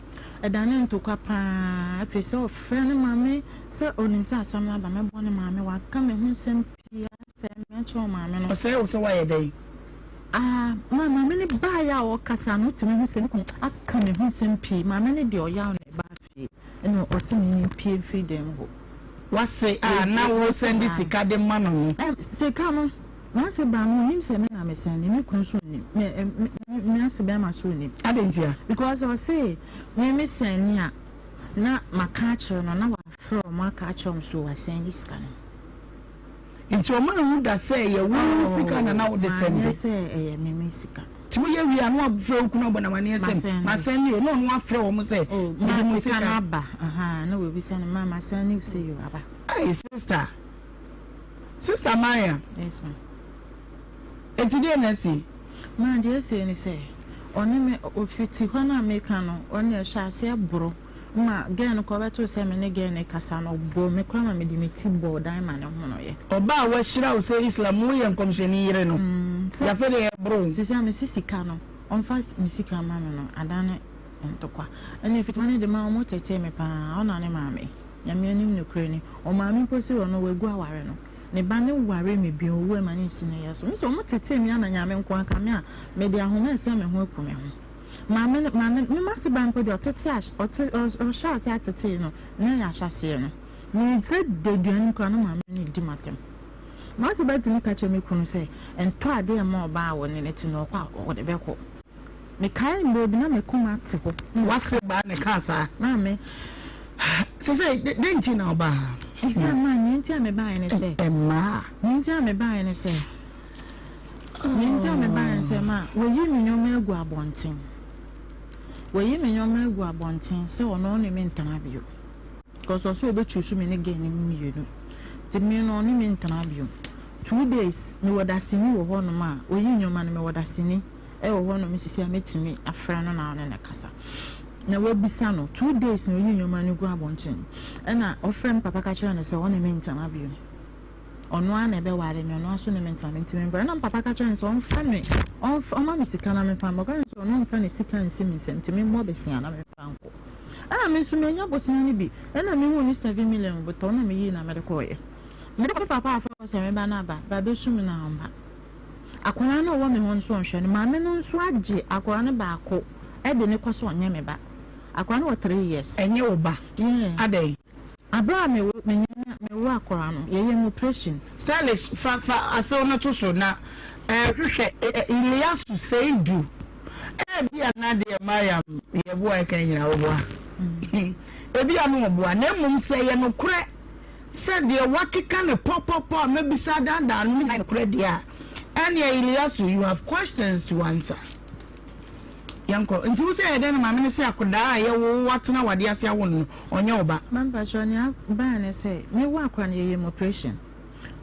I: Ɛdane ntokwa paa afei sɛ ɔfrɛ ne maame sɛ onim sɛ asɛm no aba mɛbɔ ne maame waka me ho nsɛm pii asɛe me akyerɛ ɔmaame no.
J: Ɔsɛe wo sɛ woayɛ dɛn?
I: Ah ma maame no baeɛ a ɔkasa no wotumi hu sɛ ne kunu aka me ho nsɛm pii maame no deɛ ɔyaw na ɛbaa fie. Ɛna ɔse me mpie mfiri dan mu hɔ.
J: Wase a na wo sɛnde sika de ma no no.
I: Sika no, m'ase baa no ɔnim sɛ me na me sɛnde, me kunu nso nnim, me me ase bɛɛma nso nnim.
J: Adɛn ntia?
I: Because ɔse me me sɛnde a na maka akyerɛ no na wafrɛ ɔmo aka akyerɛ ɔmo sɛ wasɛnde sika no.
J: Nti ɔmo anhu da sɛ ɛyɛ wo sika na na wode sɛnde?
I: Manyɛ sɛ ɛyɛ me me sika.
J: Nti woyɛ wie a na wafrɛ wo kunu abɔ no amaneɛ sɛ masɛnde o, na ɔno afrɛ wɔn sɛ mede mo
I: sika no aba, na wabisa no ma masɛnde wo sei o aba.
J: Ei sister, sister Mariam.
I: Yes ma.
J: Enti deɛ na asi?
I: Ma deɛ asie ne sɛ ɔne me ɔfiti hɔ no a meka no ɔne ɛhyɛ aseɛ boro. Ma girl no koraa ɔbɛtoo sɛ me ne girl no rekasa no ɔbɔɔ me koraa ma mede me ti bɔɔ dan ma ne honoeɛ.
J: Ɔbaa a wahyira wo sɛ Islam mu woyɛ nkɔmhyɛni yere no, yafei deɛ yɛboro wo.
I: Sisi a mese sika no ɔmfa me sika mma me no adane ntɔkwa. Ɛna fiti hɔ no de ma wɔn tetee me paa ɔna ne maame. Nyame anim nokorɛ ni ɔmaame mpo se ɔno wagu aware no ne ba no ware me bio owu ɛma no nsi ne yɛ so. Mese wɔn tetee me ana Nyame nkoa ka me a mede ahoma ɛsɛn me ho aku me ho. Maame no, maame no, me m'ase ba mpo deɛ ɔtete ahy, ɔte, ɔhyɛ ase atetee no, na ɛyɛ ahyɛaseɛ no. Me nsa da aduane mu koraa na maame no redi m'atɛm. M'ase ba tumi ka kyerɛ me kunu sɛ, ntɔ adeɛ mma ɔbaa a ɔne no te no, ɔkɔ a, ɔde bɛkɔ. Mekae mmerɛ bi na me koma te hɔ.
J: W'ase baa na ɛkaa saa?
I: Maame.
J: Seesei, dɛn nti na wobaa ha?
I: Ɛsɛ, maa, nea nti a mebaeɛ ne sɛ.
J: Mmaa.
I: Nea nti a mebaeɛ ne sɛ. Nea enti a mebae ne sɛ, ma wɔayi me nneɛma agu abɔnten. Wɔayi me nneɛma agu abɔnten sɛ ɔno ɔne me ntena bio. Because ɔsɛ ɔbɛchuusu me ne girl no mu mmienu. Nti me no ɔne me ntena bio. 2 days mewɔ daseni wɔ hɔnom a ɔyi nneɛma no mewɔ daseni wɔ hɔnom sisi a mɛtumi afrɛ no na ɔne no kasa. Na wabisa no 2 days na ɔyi nneɛma no gu abɔnten. Ɛna ɔfrɛ me papa ka kyerɛ no sɛ ɔne me ntena bio. Ɔno ara na ɛbɛware me, ɔno ara nso ne me ntena, mentumi mbrɛ. Ɛna me papa ka kyerɛɛ no sɛ ɔmfa me, ɔmfa, ɔmma me sika na memfa mmɔ. Ɔka kyerɛɛ me sɛ ɔno ɔmfa ne sika nsi me nsam, nti memmɔ bosea na memfa nkɔ. Ɛna me nso mannya bosea no bi. Ɛna mehuu ne 7 million botɔ na meyii na mede kɔeɛ. Mede kɔɔ, me papa afrɛ hɔ sɛ me ba no aba, ba bɛsu me na ɔmma. Akwadaa no a ɔwɔ me hɔ nso ɔnhwɛ no. Maame no nso agye akwadaa no baako de no kɔ sɛ ɔnyɛ me ba. Akwadaa no wɔ 3 years.
J: Ɛnyɛ wo ba?
I: Yeah.
J: Adɛn?
I: Aber a mewo menye na mewo akɔra no, yɛyɛɛ me operation.
J: Stylish, fa fa asew no to so na hwehwɛ Iliasu Seidu. Ebia na deɛ Mariam Yeboah reka yi nyinaa ɔboa. Ebia na ɔboa. Na mmom sɛ ɛyɛ nokorɛ sɛ deɛ wakeka no pɔpɔpɔ a mabisa adaadaa no no nyɛ nokorɛ deɛ a, ɛnneɛ Iliasu, you have questions to answer. Yɛnkɔ. Nti wo sɛ ɛyɛ dɛn na maame no se akodaa a ɛyɛ wo woatena w'ade ase awo no no, ɔnyɛ wo ba?
I: Ma mpakyɛw nea ɛbaeɛ ne sɛ me wo akora no yɛyɛ me operation.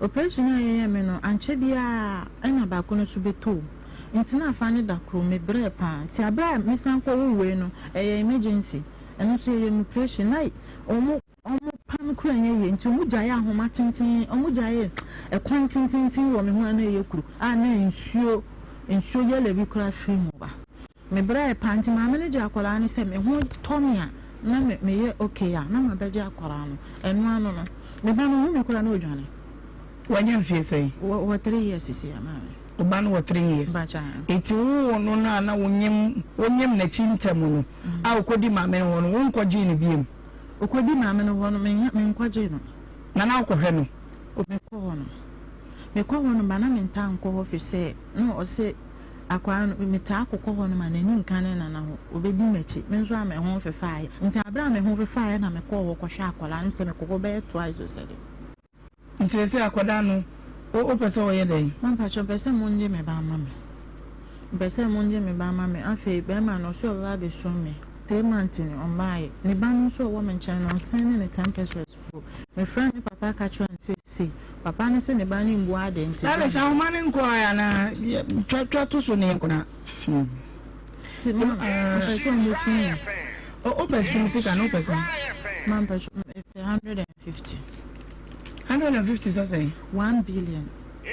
I: Operation a yɛyɛɛ me no ankyɛ biara ɛna baako no nso bɛtɔɔ mu. Nti na afa no da koro me brɛɛ paa. Nti aberɛ a me san kɔ wo wei no ɛyɛ emergency ɛno nso yɛyɛ me operation na wɔn wɔn pam koraa nyɛ yie nti wɔn gyaeɛ ahoma tenten wɔn gyaeɛ ɛkwan tententen wɔ me ho a na ɛyɛ kuru a na nsuo nsuo yellow bi koraa firi mu ba. Me brɛɛ paa nti maame no gye akwadaa no sɛ me ho tɔ me a na me meyɛ okay a na mabɛgye akwadaa no ɛno ano no me ba no ɔhu me koraa na ɔdwane.
J: Wanya mfie sɛn?
I: Wɔ wɔ 3 years sisi a maame.
J: Wo ba no wɔ 3 years?
I: Mpakyɛ.
J: Nti wo woo no no a na wonyem wonyem n'akyi ntɛm no a ɔkɔdi maame no hɔ no wonkɔgyee no biom?
I: Ɔkɔdi maame no hɔ no menya menkɔgyee no.
J: Na na wokɔhwɛ no?
I: Mekɔ hɔ no mekɔ hɔ no ba na mentaa nkɔ hɔ firi sɛ na ɔse Akwadaa no, metaa kokɔ hɔ nom a, n'ani nka ne nana ho. Ɔbɛdi m'akyi. Me nso a me ho mfefaaeɛ. Nti aberɛ a me ho fefaaeɛ na mekɔɔ hɔ kɔhwɛɛ akwadaa no sɛ mekɔ hɔ bɛyɛ twice o sɛdeɛ.
J: Nti seesei akwadaa no, Wopɛ sɛ wɔyɛ dɛn?
I: Ma mpakyɛw mpɛ sɛ mongye me ba ma me. Mpɛ sɛ mongye me ba ma me. Afei bɛrima no ɔse ɔbɛba abɛsum me. 3 months ni ɔmbaeɛ. Ne ba no nso ɔwɔ me nkyɛn no ɔnsɛne ne 10 pesewas mpo. Mefrɛɛ ne papa ka kyerɛɛ no sɛ sei. Papa no se ne ba no mbu ade nti
J: Stylish ahoma no nkɔɔ anaa? Twa twa to so ne yɛnkɔ na.
I: Nti ma mpɛ sɛ ɔmo sum me.
J: Wopɛ sum sika no wopɛ sɛn?
I: Ma mpɛ sɛ mepɛ 150.
J: 150 sɛ sɛn?
I: 1 billion.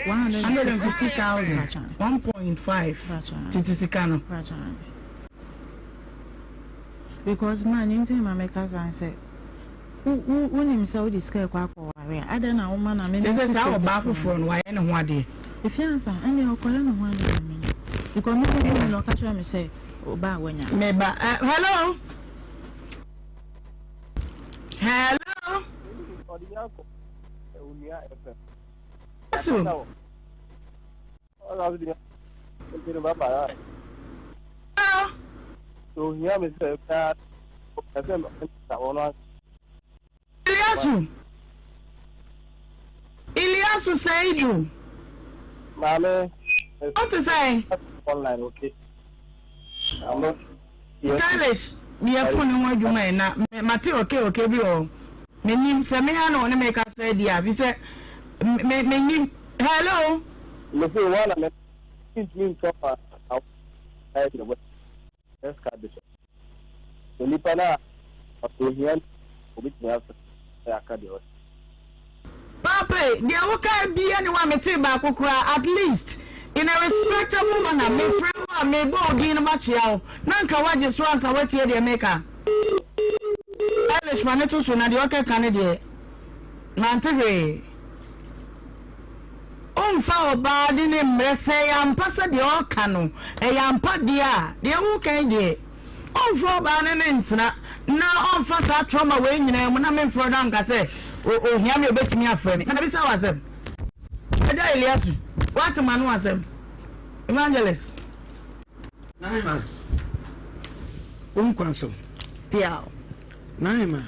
J: 150,000. 1.5 tete sika no.
I: Because ma ne nti ma meka san sɛ wonim sɛ wode sika ɛkɔ akɔware a adɛn na woma na me
J: sɛ saa ɔbaa foforɔ no wayɛ ne ho adeɛ.
I: Ɛfi ansa ɛne ɔkɔyɛ ne ho adeɛ na menya because me me no ɔka kyerɛ me sɛ ɔbaa wanya.
J: Meba hello hello. So. Hello. Iliasu Iliasu Seidu.
K: Maame.
J: O te sɛn?
K: Online okay. I'm not.
J: Stylish yɛ phone ho adwuma yi na mate okay okay bi wɔ menim sɛ me ha na ɔne me kasa di a fi sɛ me menim hello.
K: Me se wa na me ntumi ntɔ ma ayɛ deɛ wɔ ɛska de so nipa no a ɔhia obetumi afɛ aka deɛ ɔsɛ.
J: Paapa yi, deɛ wokae bia ne wa metee baako koraa at least in a respectable manner mefrɛ wo a mebɔ wo din no makyea wo na nka woagye so ansa woatie deɛ meka. Eilish ma ne to so na deɛ ɔkɛka no deɛ mante hwee. Ɔmfa ɔbaa de ne mmerɛ sɛ ɛyɛ ampa sɛ deɛ ɔka no ɛyɛ ampa deɛ a deɛ woka yi deɛ ɔmfa ɔbaa ne ne ntena na ɔmfa saa trauma wei nyinaa mu na memfrɛ no anka sɛ ohia me obɛtumi afrɛ me na bisa wɔ asɛm. Agya Eliasu woate ma no asɛm evangelist.
H: Naima, wo nkwa so.
J: Yeah.
H: Naima,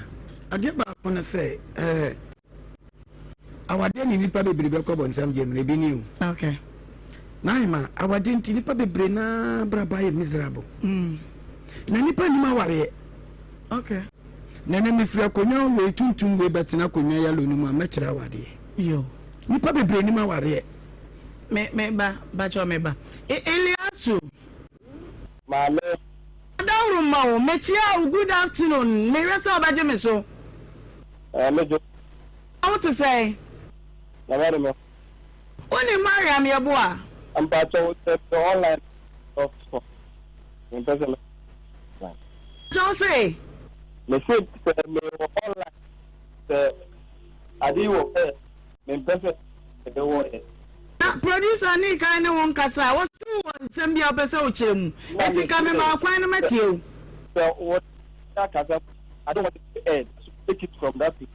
H: adeɛ baako ne sɛ ɛɛ awadeɛ ne nipa bebree bɛkɔ bɔnsam gyem na ebi ni o.
J: Okay.
H: Naima, awadeɛ nti nipa bebree naa braba ayɛ miserable. Na nipa nim awareɛ.
J: Okay.
H: Na na mefiri akonnwa wei tuntum wei bɛtena akonnwa yellow no mu a mɛkyerɛ awadeɛ.
J: Yo.
H: Nipa bebree nim awareɛ.
J: Me me ba bakyɛ me ba. Eliasu.
K: Maame.
J: Adawuruma o, mekyia wo good afternoon. Mehwɛ sɛ wobɛgye me so.
K: Ɛɛ megye.
J: Wo te sɛn?
K: Na wɛre me.
J: Wone Mariam Yeboah?
K: Mpakyɛ wo sɛ sɛ online soft mempɛ sɛ me.
J: Kyɛw se.
K: Me se sɛ mewɔ online sɛ ade yi wɔ pɛ mempɛ sɛ ɛbɛwɔ ɛ.
J: Na producer ne kan ne wo nkasa a wɔse wowɔ nsɛm bi a wopɛ sɛ wokyerɛ mu enti nka mema wo kwan no matie wo.
K: Sɛ wɔ akasa I don't want it to be aired so take it from that place.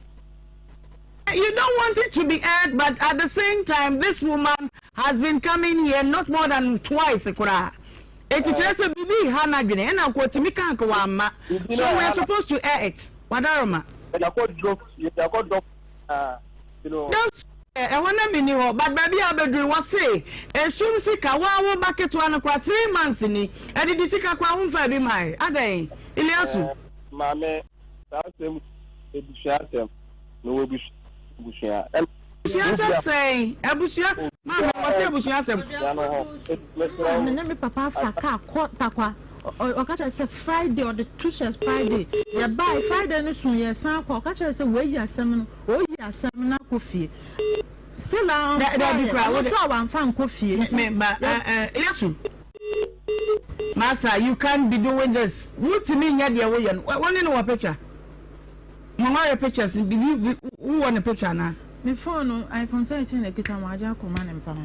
J: You don't want it to be aired but at the same time this woman has been coming here not more than twice koraa eti kyerɛ sɛ biribi ha n'adwene ɛna nka otumi ka nka wamma so we are supposed to air it wadaroma. That's ɛhɔ na menni hɔ but baabi a wobɛduru wɔse esum sika woa wo ba ketewa no koraa 3 months ni adidi sika koraa womfaa bi mae adɛn Iliasu.
K: Maame saa asɛm ebusua asɛm mewɔ ebusua ebusua ɛna.
J: Abusua asɛm sɛn abusua maame wɔse abusua asɛm.
I: Maame ne me papa afa kaa kɔ Tarkwa ɔka kyerɛ sɛ Friday ɔde to hyɛ Friday yɛbae Friday no so yɛsan kɔ ɔka kyerɛ sɛ wɔayi asɛm no ɔyi asɛm no akɔ fie still a ɔnkɔɛ ɔno nso a wamfa nkɔ fie
J: nti. Me ba Iliasu Masa you can't be doing this wotumi nyɛ deɛ woyɛ no wo ne no wɔ picture mo ware pictures bibi wowɔ ne picture anaa.
I: Me phone no iPhone 13 na ekita mo agye akɔma ne mpa ho.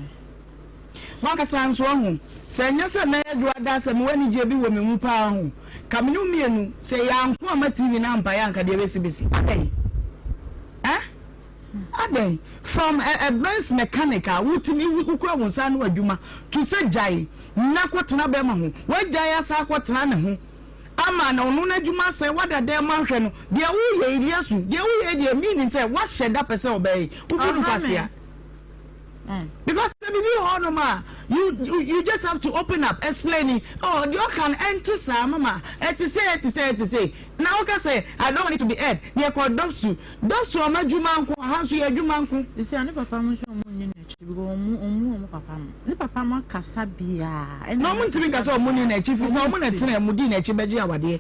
J: Wankasa nso wahu sɛ ɛnyɛ sɛ mɛyɛ dwoada sɛ mewɔ anigyeɛ bi wɔ me mu paa ho ka me ne wo mmienu sɛ yɛanko amma TV no ampaeɛ a anka deɛ ɛbɛsi bɛsi adɛn eh adɛn from a, a Benz mechanic a wotumi wokura wo nsa ano adwuma to sɛ gyae na kɔtena bɛrima ho wagyae asa akɔtena ne ho ama na ɔno n'adwuma asɛe wada dɛm ahwɛ no deɛ woyɛ Iliasu deɛ woyɛ deɛ meaning sɛ wahyɛ da pɛ sɛ ɔbɛyɛ wobu no kwasea. Because sɛ biribi wɔ hɔnom a, you you you just have to open up, explain. Oh, deɛ ɔka no ɛnte saa mama, ɛte sei, ɛte sei, ɛte sei. Na woka sɛ I don't want it to be aired, na yɛkɔ dɔsu. Dɔsu ɔmo adwuma nko, aha nso yɛ adwuma nko.
I: Sisi a ne papa mo nso ɔmo nni n'akyi because ɔmo ɔmo ɔmo papa mo. Ne papa mo akasa biaa ɛna
J: Na ɔmo ntumi nka sɛ ɔmo nni n'akyi firi sɛ ɔmo na ɛtena mu dii n'akyi bɛgye awadeɛ.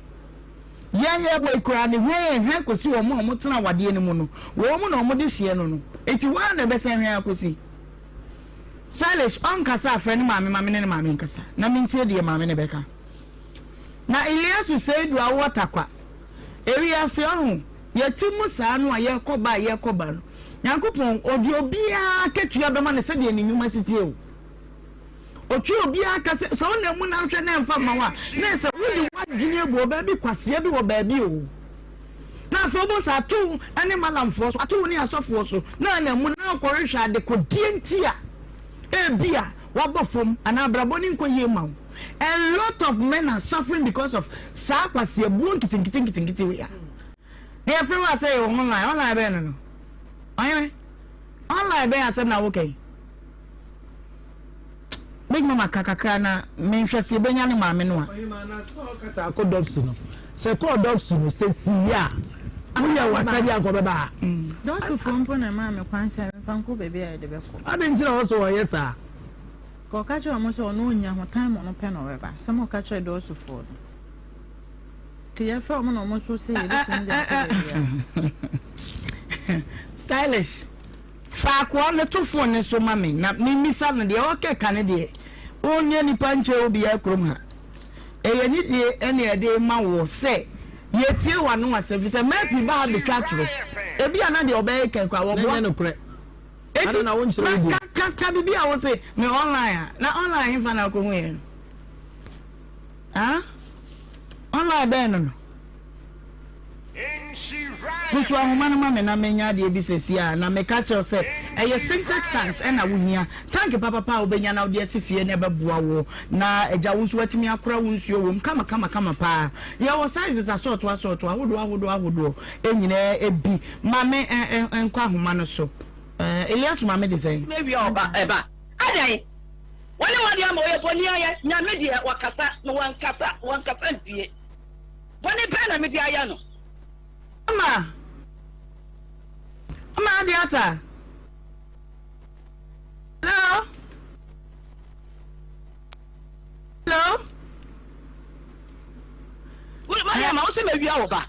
J: Yɛn yɛbɔ yi koraa no hwɛn hwɛn kɔsi wɔn a wɔtena awadeɛ no mu no, wɔn na wɔde hyeɛ no no, enti hɔ ara na ɛbɛsan hwɛn akɔsi. Salish, ɔnkasa a, frɛ ne maame ma me ne ne maame nkasa na mentie deɛ maame no bɛka. Na Iliasu Seidu awɔ takwa. Ewiase ɔho, yɛte mu saa no a yɛkɔ ba a yɛkɔ ba no, Nyankopɔn ɔde obiara akatua bɛma no sɛdeɛ ne nnwuma si teɛ o. Ɔtwe obiara ka sɛ, sɛ wonam mu na wohwɛ na ɛmfa mma wo a, na ɛsɛ wode w'adwene abu ɔbaa bi kwasea bi wɔ baabi o. Na afei wobɛhu sɛ ato wo ne malamfoɔ so, ato wo ne asɔfoɔ so, na anam mu na wokɔhwehwɛ adekodeɛ nti a ebia woabɔ fam anaa abrabɔ no nkɔ yie ma wo. A lot of men are suffering because of saa kwaseabuo nketenkete nketenkete wei a. Na yɛfrɛ wo a sɛ yɛwɔ online, online bɛn no no? Ɔhene, online bɛn asɛm na woka yi? Bɛgyina ma ka kakra na menhwɛ sɛ yɛbɛnya ne maame no a.
G: Ɔhema na sɛ ɔka sɛ akɔ dɔfsi no, sɛ kɔɔ dɔfsi no sɛ sii a, woyɛ w'asɛdeɛ anka ɔbɛba ha.
I: Dɔfsifoɔ mpo na ɛmaa me kwan sɛ memfa nkɔ baabi a yɛde bɛkɔ.
G: Adɛn nti na wɔ sɛ wɔyɛ saa?
I: Ka ɔka kyerɛɛ wɔn sɛ ɔno ɔnnya ho time ɔno pɛ na ɔbɛba. Asɛm a ɔka kyerɛɛ dɔɔsofoɔ no. Nti yɛfrɛ wɔn na wɔn nso se yɛbɛtumi de akɔ baabi a.
J: Stylish, fa akoa no to phone no so ma me na memmisa no deɛ ɔkeka no deɛ ɔnyɛ nipa nkyɛ obiara kurom ha. Ɛyɛ nidie ɛne ɛde rema woɔ sɛ yɛtie w'ano asɛm firi sɛ mmerɛ pii ba ha bɛtwa atorɔ. Ebia na deɛ ɔbɛyɛ kan koraa wɔboa.
G: Na ɛnyɛ nokorɛ.
J: Eti na ka ka ka bibi a wose me online a na online hefa na wokɔhu yɛn no? Ah? Online bɛn no no? Pusu ahoma no ma me na menya adeɛ bi sɛsi a na meka kyerɛ wo sɛ ɛyɛ Sintex tanks ɛna wohia. Tank papapa a wobɛnya na wode asi fie na ɛbɛboa wo na agya wo nso woatumi akora wo nsuo wɔ mu kama kama kama paa. Yɛwɔ sizes asɔɔto asɔɔto ahodoɔ ahodoɔ ahodoɔ nyinaa bi. Ma me nkɔ ahoma no so. Eliasu maame de sɛn?
L: Mewia ɔba ɛba adɛn? Wɔne wɔde ama ɔyɛ bɔne ayɛ Nyame deɛ wɔkasa na wɔnkasa wɔnkasa mpie Bɔne bɛn na mede ayɛ no?
J: Ama Ama Adiata Hello Hello.
L: Mariam, wo se mawia wo ba.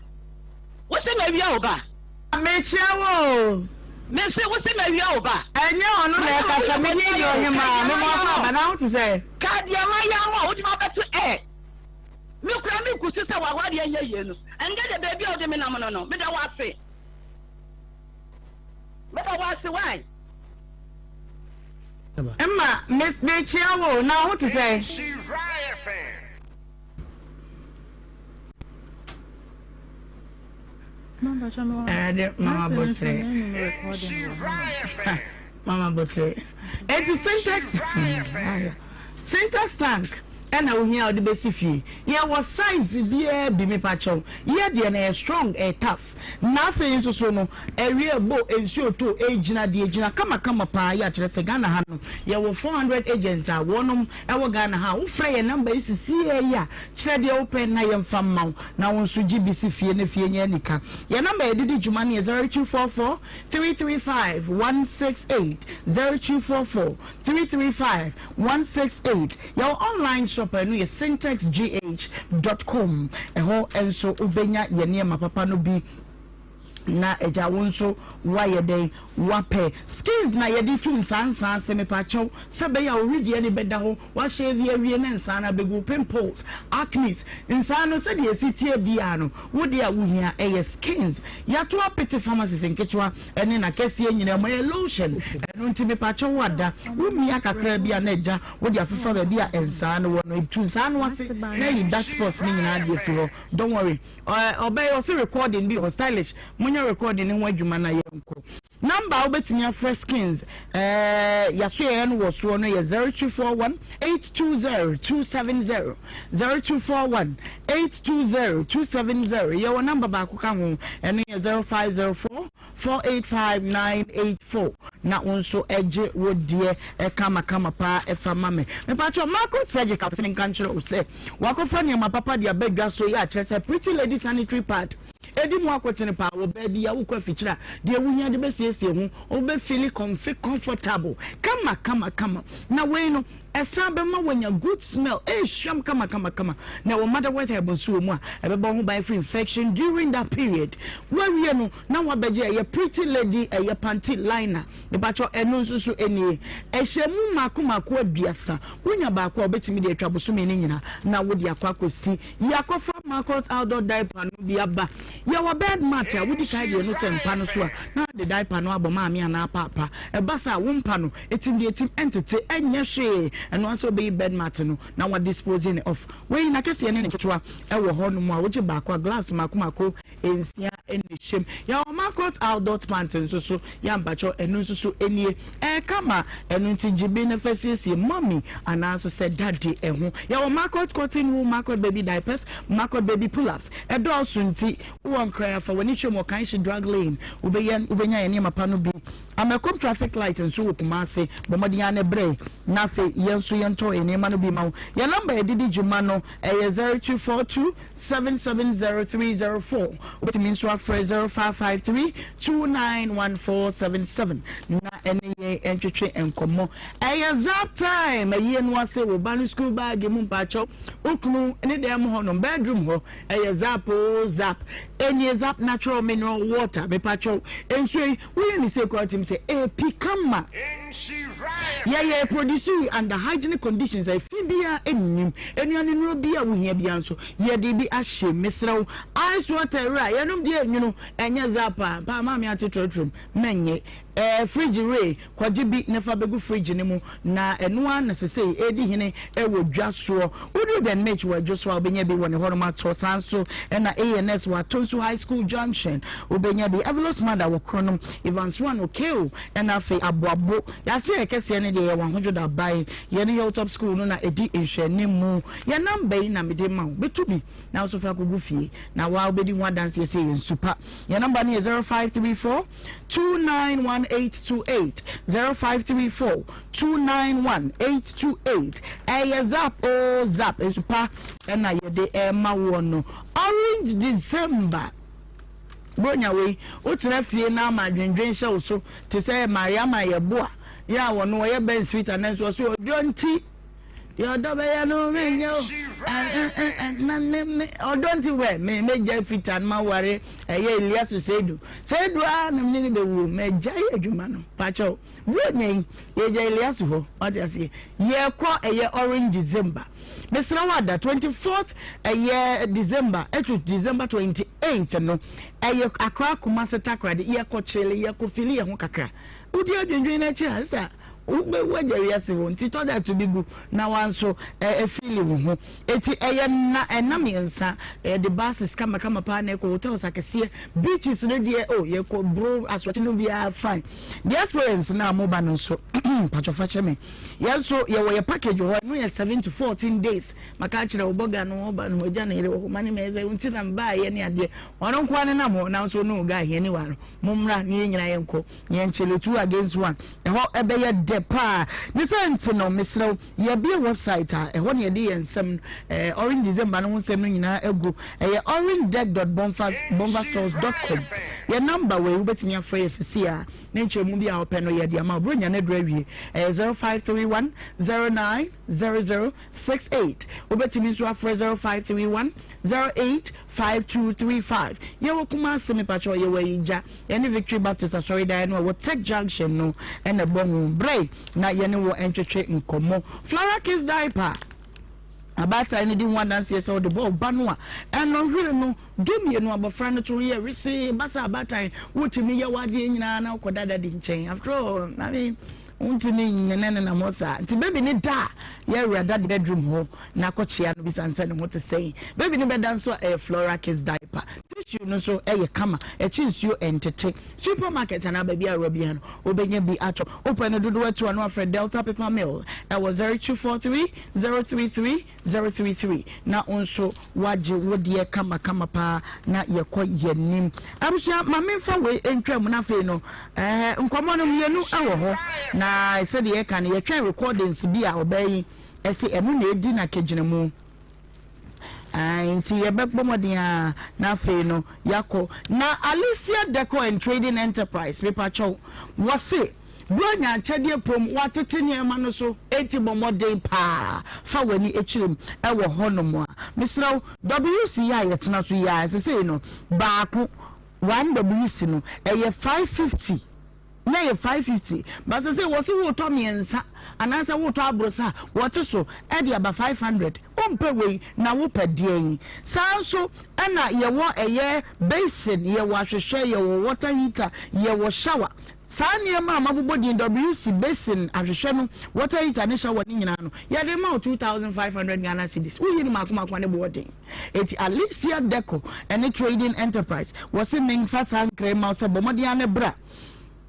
L: Wo se mawia wo ba.
J: Mekyia wo o.
L: Mese wo se mawia wo ba.
J: Ɛnyɛ ɔno na ɛkasa, me ne yɛ ɔhemaa, me mo akɔ aba, na wo te sɛ.
L: Ka deɛ mayɛ ama a wode me abɛto ɛ. Me kura me gu so sɛ w'awareɛ nyɛ yie no, ɛndɛ de baabi a wode me nam no no, meda wo ase. Meda wo ase why?
J: Mma, me, mekyia wo o, na wo ho te sɛn? Ɛde mama botere. Mama botere. Eti syntax syntax tank ɛna ohia a ɔde besi fie. Yɛwɔ size biara bi mepa kyɛw. Yɛ deɛ no ɛyɛ strong ɛyɛ tough. Na afei nso so no, ɛwie bo, nsuo to, ɛgyina deɛ ɛgyina kamakama paa yi a kyerɛ sɛ Ghana ha no yɛwɔ 400 agents a wɔnom ɛwɔ Ghana ha a wofrɛ yɛn number yi sisiiɛ yi a kyerɛ deɛ wopɛ na yɛmfa mma wo na wo nso gye bi si fie na fie nyɛ anika. Yɛn number a yɛde di dwuma no yɛ 0244 335 168, 0244 335 168. Yɛwɔ online shop a ɛno yɛ syntexgh dot com. Ɛhɔ nso wobɛnya yɛn nneɛma papa no bi na agya wo nso woayɛ dɛn woapɛ. Skins na yɛde tu nsaa nsaa ase mepakyɛw sɛ ɛbɛyɛ a wo wedeɛ no bɛda hɔ woahyɛ awie na nsaa no abɛgu wo pimples, acnes, nsaa no sɛdeɛ ɛsi teɛ biara no wo deɛ a wohia ɛyɛ skins. Yɛato apete pharmacies nketewa ne n'akɛseɛ nyinaa mu ɛyɛ lotion ɛno nti mepakyɛw wo ada wo mia kakra bi a na agya Wode afefa baabi a nsaa no wɔ no, etu nsaa no ase na ayi dark spots no nyinaa de afi hɔ. Don't worry. Ɔbɛyɛ ɔse recording bi wɔ hɔ, stylish. Monyɛ recording no ho adwuma na yɛnkɔ. Number a wobɛtumi afrɛ Skins eh, yasoɛeɛ no wɔ soɔ no yɛ 0241 820 270, 0241 820 270. Yɛwɔ number baako ka ho, ɛno yɛ 0504. 485 984 na wo nso gye wo deɛ kamakama paa fa ma me. Mepakyɛw, Marco Surgical sɛ menka nkyerɛ wo sɛ wakɔfa nneɛma papa de aba dwa so yi a kyerɛ sɛ Pretty Lady Sanitary Pad ɛdi mu akotene paa wɔ baa bi a wokɔ afikyiri a deɛ wohia de bɛsiesie ho wobɛ feeli comfy comfortable kama kama kama na wei no ɛsan bɛma wanya good smell ɛhwam kama kama kama na ɛwɔ motherwort herb nso wɔ mu a ɛbɛbɔ ho ban firi infection during that period wawie no na wabɛgye ɛyɛ pretty lady ɛyɛ panty liner mepakyɛw ɛno nso so nie ɛhyɛ mu mako mako aduasa wonya baako a wobɛtumi de atwa bosome no nyina na wode akɔ akɔsi yɛakɔfa Marcos outdoor diaper no bi aba yɛwɔ bed mat a wodi kan deɛ no sɛ mpa no so a na de diaper no abɔ maame anaa paapa ɛba saa wo mpa no etim deɛ etim ɛntete ɛnyɛ hwee ɛno ara sɛ wobɛyi bed mat no na wa dispose ne off wei n'akɛseɛ ne ne nketewa ɛwɔ hɔ nom a wogye baako a gloves mako mako nsia na ɛhyɛ mu. Yɛwɔ Macrot Adult Pant nso so, yɛ mpakyɛw ɛno nso so nie. Ɛyɛ kama, ɛno nti gye bi na fa siesie mummy anaa nso sɛ daddy ho. Yɛwɔ Macrot Cotton Wool, Macrot Baby Diapers, Macrot Baby Pull-ups. Ɛdɔɔso nti wowɔ Nkran a fa w'ani hwɛ mu wɔ Kanshi Drug Lane, wobɛyɛ wobɛnya yɛn nneɛma pa no bi. Amakom Traffic Light nso wɔ Kumasi, bɔ mmɔden ara na brɛ na afei yɛn nso yɛntɔ yɛn nneɛma no bi ma wo. Yɛn nɔmba a yɛde di dwuma no ɛyɛ 0242 770304. Wobɛtumi nso afrɛ 0553 291477 na ɛne yɛn ntwetwe nkɔmmɔ. Ɛyɛ zap time! Ayie no ase, wo ba no school bag mu mpakyɛw, wo kunu ne dan mu hɔnom, bedroom hɔ, ɛyɛ zap oo zap. Ɛnie zap natural mineral water, mepakyɛw, nsuo yi, woyɛ ne sei koraa wotumi sɛ ɛpi kama. Yɛyɛ produce yi under hygienic conditions a efi biara nnim. Nnuane nnuro bi a wohia biara nso, yɛde bi ahyɛ mu. Mesrɛ wo, ice water awura, yɛnom deɛ enwunu, ɛnyɛ zap a, paa maame ate trɔtrɔm, mɛnyɛ. Ɛɛ fridge wei, kɔgye bi na fa bɛgu fridge no mu, na ɛno ara na sesei ɛredi hene wɔ dwa soɔ. Woduru Den Mitch wɔ Adwo so a, wobɛnya bi wɔ ne hɔnom atɔ. Saa nso na ANS wɔ Atonsu High School Junction, wobɛnya bi. Evelos Mother wɔ Kronom, Evans One Okeo, ɛna afei Aboabo. Yɛase yɛ kɛseɛ no deɛ yɛwɔ ahodwo da bae. Yɛne Hilltop School no na ɛdi nhwɛanimu. Yɛn number yi na mede ma wo. Bɛtu bi na wo nso fa kɔgu fie na wo ara wobɛdi ho adanseɛ sɛ ɛyɛ nsu pa. Yɛn number no yɛ 0534 291828, 0534 291828. Ɛyɛ zap oo zap, nsu pa ɛna yɛde ɛrema woɔ no. Orange December. Buronya wei, wotena fie na ama adwendwen hyɛ wo so te sɛ Mariama Yeboah yɛ a ɔno ɔyɛ Benz fitter nanso ɔse ɔdɔ nti deɛ ɔdɔ bɛyɛ no menyɛ o na me me ɔdɔ nti wɛ me mɛgya fitter no maware ɛyɛ Eliasu Seidu Seidu a na mene ne bɛwuo mɛgya yɛ adwuma no pakyɛw Buronya yi yɛgya Eliasu hɔ wate aseɛ yɛkɔ ɛyɛ Orange December Mesrɛ wo ada 24th ɛyɛ December ɛto December 28th no ɛyɛ Accra Kumasi Takoradi yɛkɔ kyele yɛkɔ fili yɛn ho kakra wodi adwendwen no akyi a sista wobɛwu agya wiase hɔ nti tɔ da to bi gu na wanso ɛfili wo ho eti ɛyɛ nna ɛna mmiɛnsa yɛde buses kamakama paa na ɛkɔ hotels akɛseɛ beaches no deɛ oh yɛkɔ bro asoɔkye no biara fine diasporans no a moba no nso patwɔfa kyɛ me Yɛn nso yɛwɔ yɛ package wɔ hɔ, ɛno yɛ 7 to 14 days. Maka akyerɛ wo bɔga no ɔba no agya ne yere wɔ hɔ ma ne mɛyɛ sɛ nti na mbaayɛ ne adeɛ. Ɔno nko ara ne nam hɔ nanso ne ɔga ahiani wa no. Mommra ne yɛn nyinaa yɛnkɔ na yɛnkyele 2 against 1. Ɛhɔ ɛbɛyɛ dɛ paa. Ne sɛ nti no mesrɛ wo yɛabue website a ɛhɔ na yɛde yɛn nsɛm eh, Orange December no ho nsɛm no nyinaa agu. Ɛyɛ orangedeck.bonfastores dot com. Yɛn number wei wobɛtumi afrɛ yɛ sisi a. Ne nkyerɛmu bi a ɔpɛ no yɛ de ama wo. Buronya no aduru awie. Ɛyɛ 0531 09 00 68. Wobɛtumi nso afrɛ 0531 08 5235. Yɛwɔ Kumasi, mepakyɛw, yɛwɔ Ayigya. Yɛne Victory Baptist Asɔredan no a ɛwɔ Tech Junction no na ɛbɔ ho. Brɛ na yɛne wo ntwetwe nkɔmmɔ. Flora Kids Diaper. Abaatan no di ho adanseɛ sɛ ɔde bɔ ɔba no a, ɛnɔhwere no 12 abɔfra no to ho yɛ wesee ba sɛ abaatan wotumi yɛ w'adeɛ nyinaa na wokɔda dadi nkyɛn. After all, I mean, wontumi nyene nenam hɔ saa. Nti baby no da a, yɛawura dadi bedroom hɔ na akɔkyea no bisa no sɛ ne ho te sɛn. Baby no bɛda nso a, ɛyɛ Flora Kids diaper. Tissue. Stew no nso yɛ kama, ɛkye nsuo ɛntete. Supermarket anaa baabi a wura biara no, wobɛnya bi atɔ. Wopɛ no dodoɔ atu a na wafrɛ Delta Paper Mill ɛwɔ 0243 033 033 na wo nso woagye wo deɛ kamakama paa na yɛkɔ yɛnim. Abusua ma memfa wei ntwa mu na afei no ɛɛ nkɔmmɔ no mmienu wɔ hɔ na sɛdeɛ yɛka no yɛtwɛn recordings bi a ɔbaa yi ɛse ɛno na ɛdi na kɛgyinamu. Ae, nti yɛbɛbɔ mmɔden ara na afei no yɛakɔ. Na Alicia Decor and Trading Enterprise, mepakyɛw, wɔse Buronya akyɛdeɛ pom, wɔatete nneɛma no so, enti bɔ mmɔden paa fa w'ani kyerɛ mu wɔ hɔnom a. Mesrɛ wo, WC yi a yɛtena so yi ara, sesei no, baako, one WC no, ɛyɛ 550. Na ɛyɛ 550 but sesei wɔse wotɔ mmiɛnsa anaasɛ wotɔ aborosa a wɔte so de aba 500 wompɛ wei na wopɛ deɛn? Saa nso na yɛwɔ ɛyɛ basin yɛwɔ ahwehwɛ yɛwɔ water heater yɛwɔ shower saa nneɛma a mabobɔ din WC basin ahwehwɛ no water heater ne shower no nyinaa no yɛde ma wo 2500 Ghana cedis woyi no mako mako a ne boɔ den. Enti Alicia Deco ne Trading Enterprise wɔse menfa saa nkra yi mma wo sɛ bɔ mmɔden ara na bra.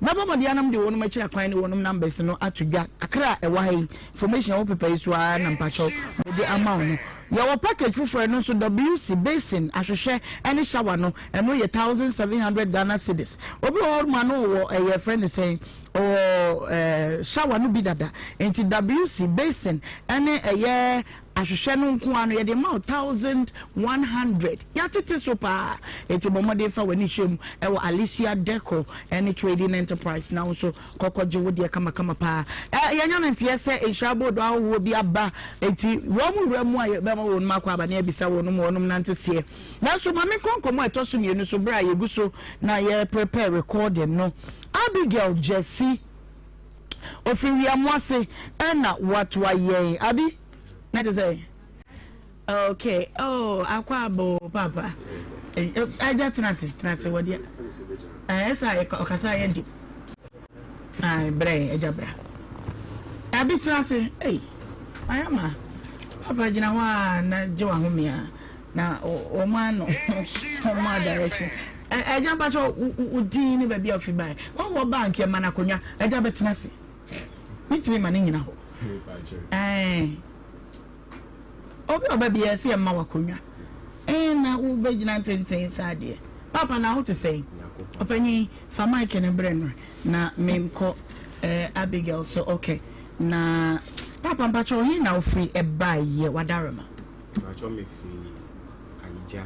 J: Mɛbɔ mmɔden ara na mede wɔnom akyiri akwan ne wɔnom numbers no ato dwa. Kakra a ɛwɔ ha yi, information a ɛwɔ paper yi so ara na mpakyɛw mede ama wo no. Yɛwɔ package foforɔ, ɛno nso WC, basin, ahwehwɛ ne shower no, ɛno yɛ 1700 Ghana cedis. Obi wɔ hɔ nom a na ɔwɔ ɛyɛ yɛfrɛ no sɛn, ɔwɔ eh, shower no bi dada. Enti WC, basin ne ɛyɛ Ahwehwɛ no nko ara no yɛde ma wo 1100. Yɛatete so paa. Enti bɔ mmɔden fa w'ani hyɛ mu wɔ Alicia Decor ne Trading Enterprise na wo nso kɔ kɔgye wo deɛ kamakama paa. Ɛ, yɛanya no nteɛ sɛ nhyira boodo ahohoɔ bi aba, enti wɔn wura mu a yɛbɛma wɔnom akɔ aba na yɛabisa wɔnom wɔnom nanteseɛ. Nanso ma menkɔ nkɔmmɔ a ɛtɔ so mmienu so berɛ a yɛgu so na yɛreprepare recording no. Abigail Gyasi. Ofiri wiamoase ɛna watoa yɛn abi na te sɛ okay oh akɔ abo papa ɛgya tena ase tena ase wɔde ɛsɛ ɔkasa yɛ di ayi brɛ ɛgya bra abi tena ase ɛyi ayama papa gyina hɔ a na gye wahome a na wɔn ano wɔn a direction. Agya mpakyɛ wo din ne baabi a wofi bae. Wɔwɔ bank yɛ ma no akonnwa. Agya bɛtena ase. Mentumi ma no nyina hɔ. Ɛɛ obi a ɔba biara sɛ yɛma wakonnwa. Ɛɛ na wobɛgyina ntenten saa deɛ. Papa na wo te sɛn? Ɔpanyin fa mic no brɛ no na menkɔ ɛɛ Abigail so okay. Na papa mpakyɛ ɔhe na wofiri ɛbaeɛ wadarema?
M: Mpakyɛ mefiri Ayigya.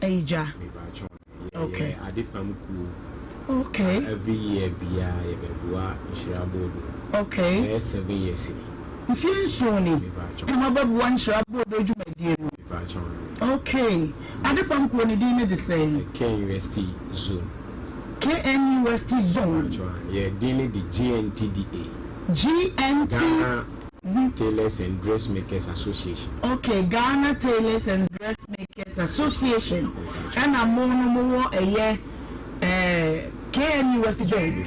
J: Ayigya.
M: Mepakyɛw
J: Okay.
M: Yɛyɛ adepam kuo.
J: Okay.
M: A every year biara yɛbɛboa Nhyira Board no.
J: Okay.
M: Bɛyɛ 7 years ni.
J: Mfie 7 ni.
M: Mepakyɛw.
J: Ɛna moabɛboa Nhyira Board dwumadie no.
M: Mepakyɛw.
J: Okay. Adepam kuo no din ne de sɛn?
M: KNUST Zone.
J: KNUST Zone.
M: Mepakyɛw. Yɛ din ne de GNTDA.
J: GNT.
M: Ghana Tailors and Dressmakers Association.
J: Okay, Ghana Tailors and Dressmakers Association. Ɛna mo no mo wɔ ɛyɛ ɛɛ KNUST zone.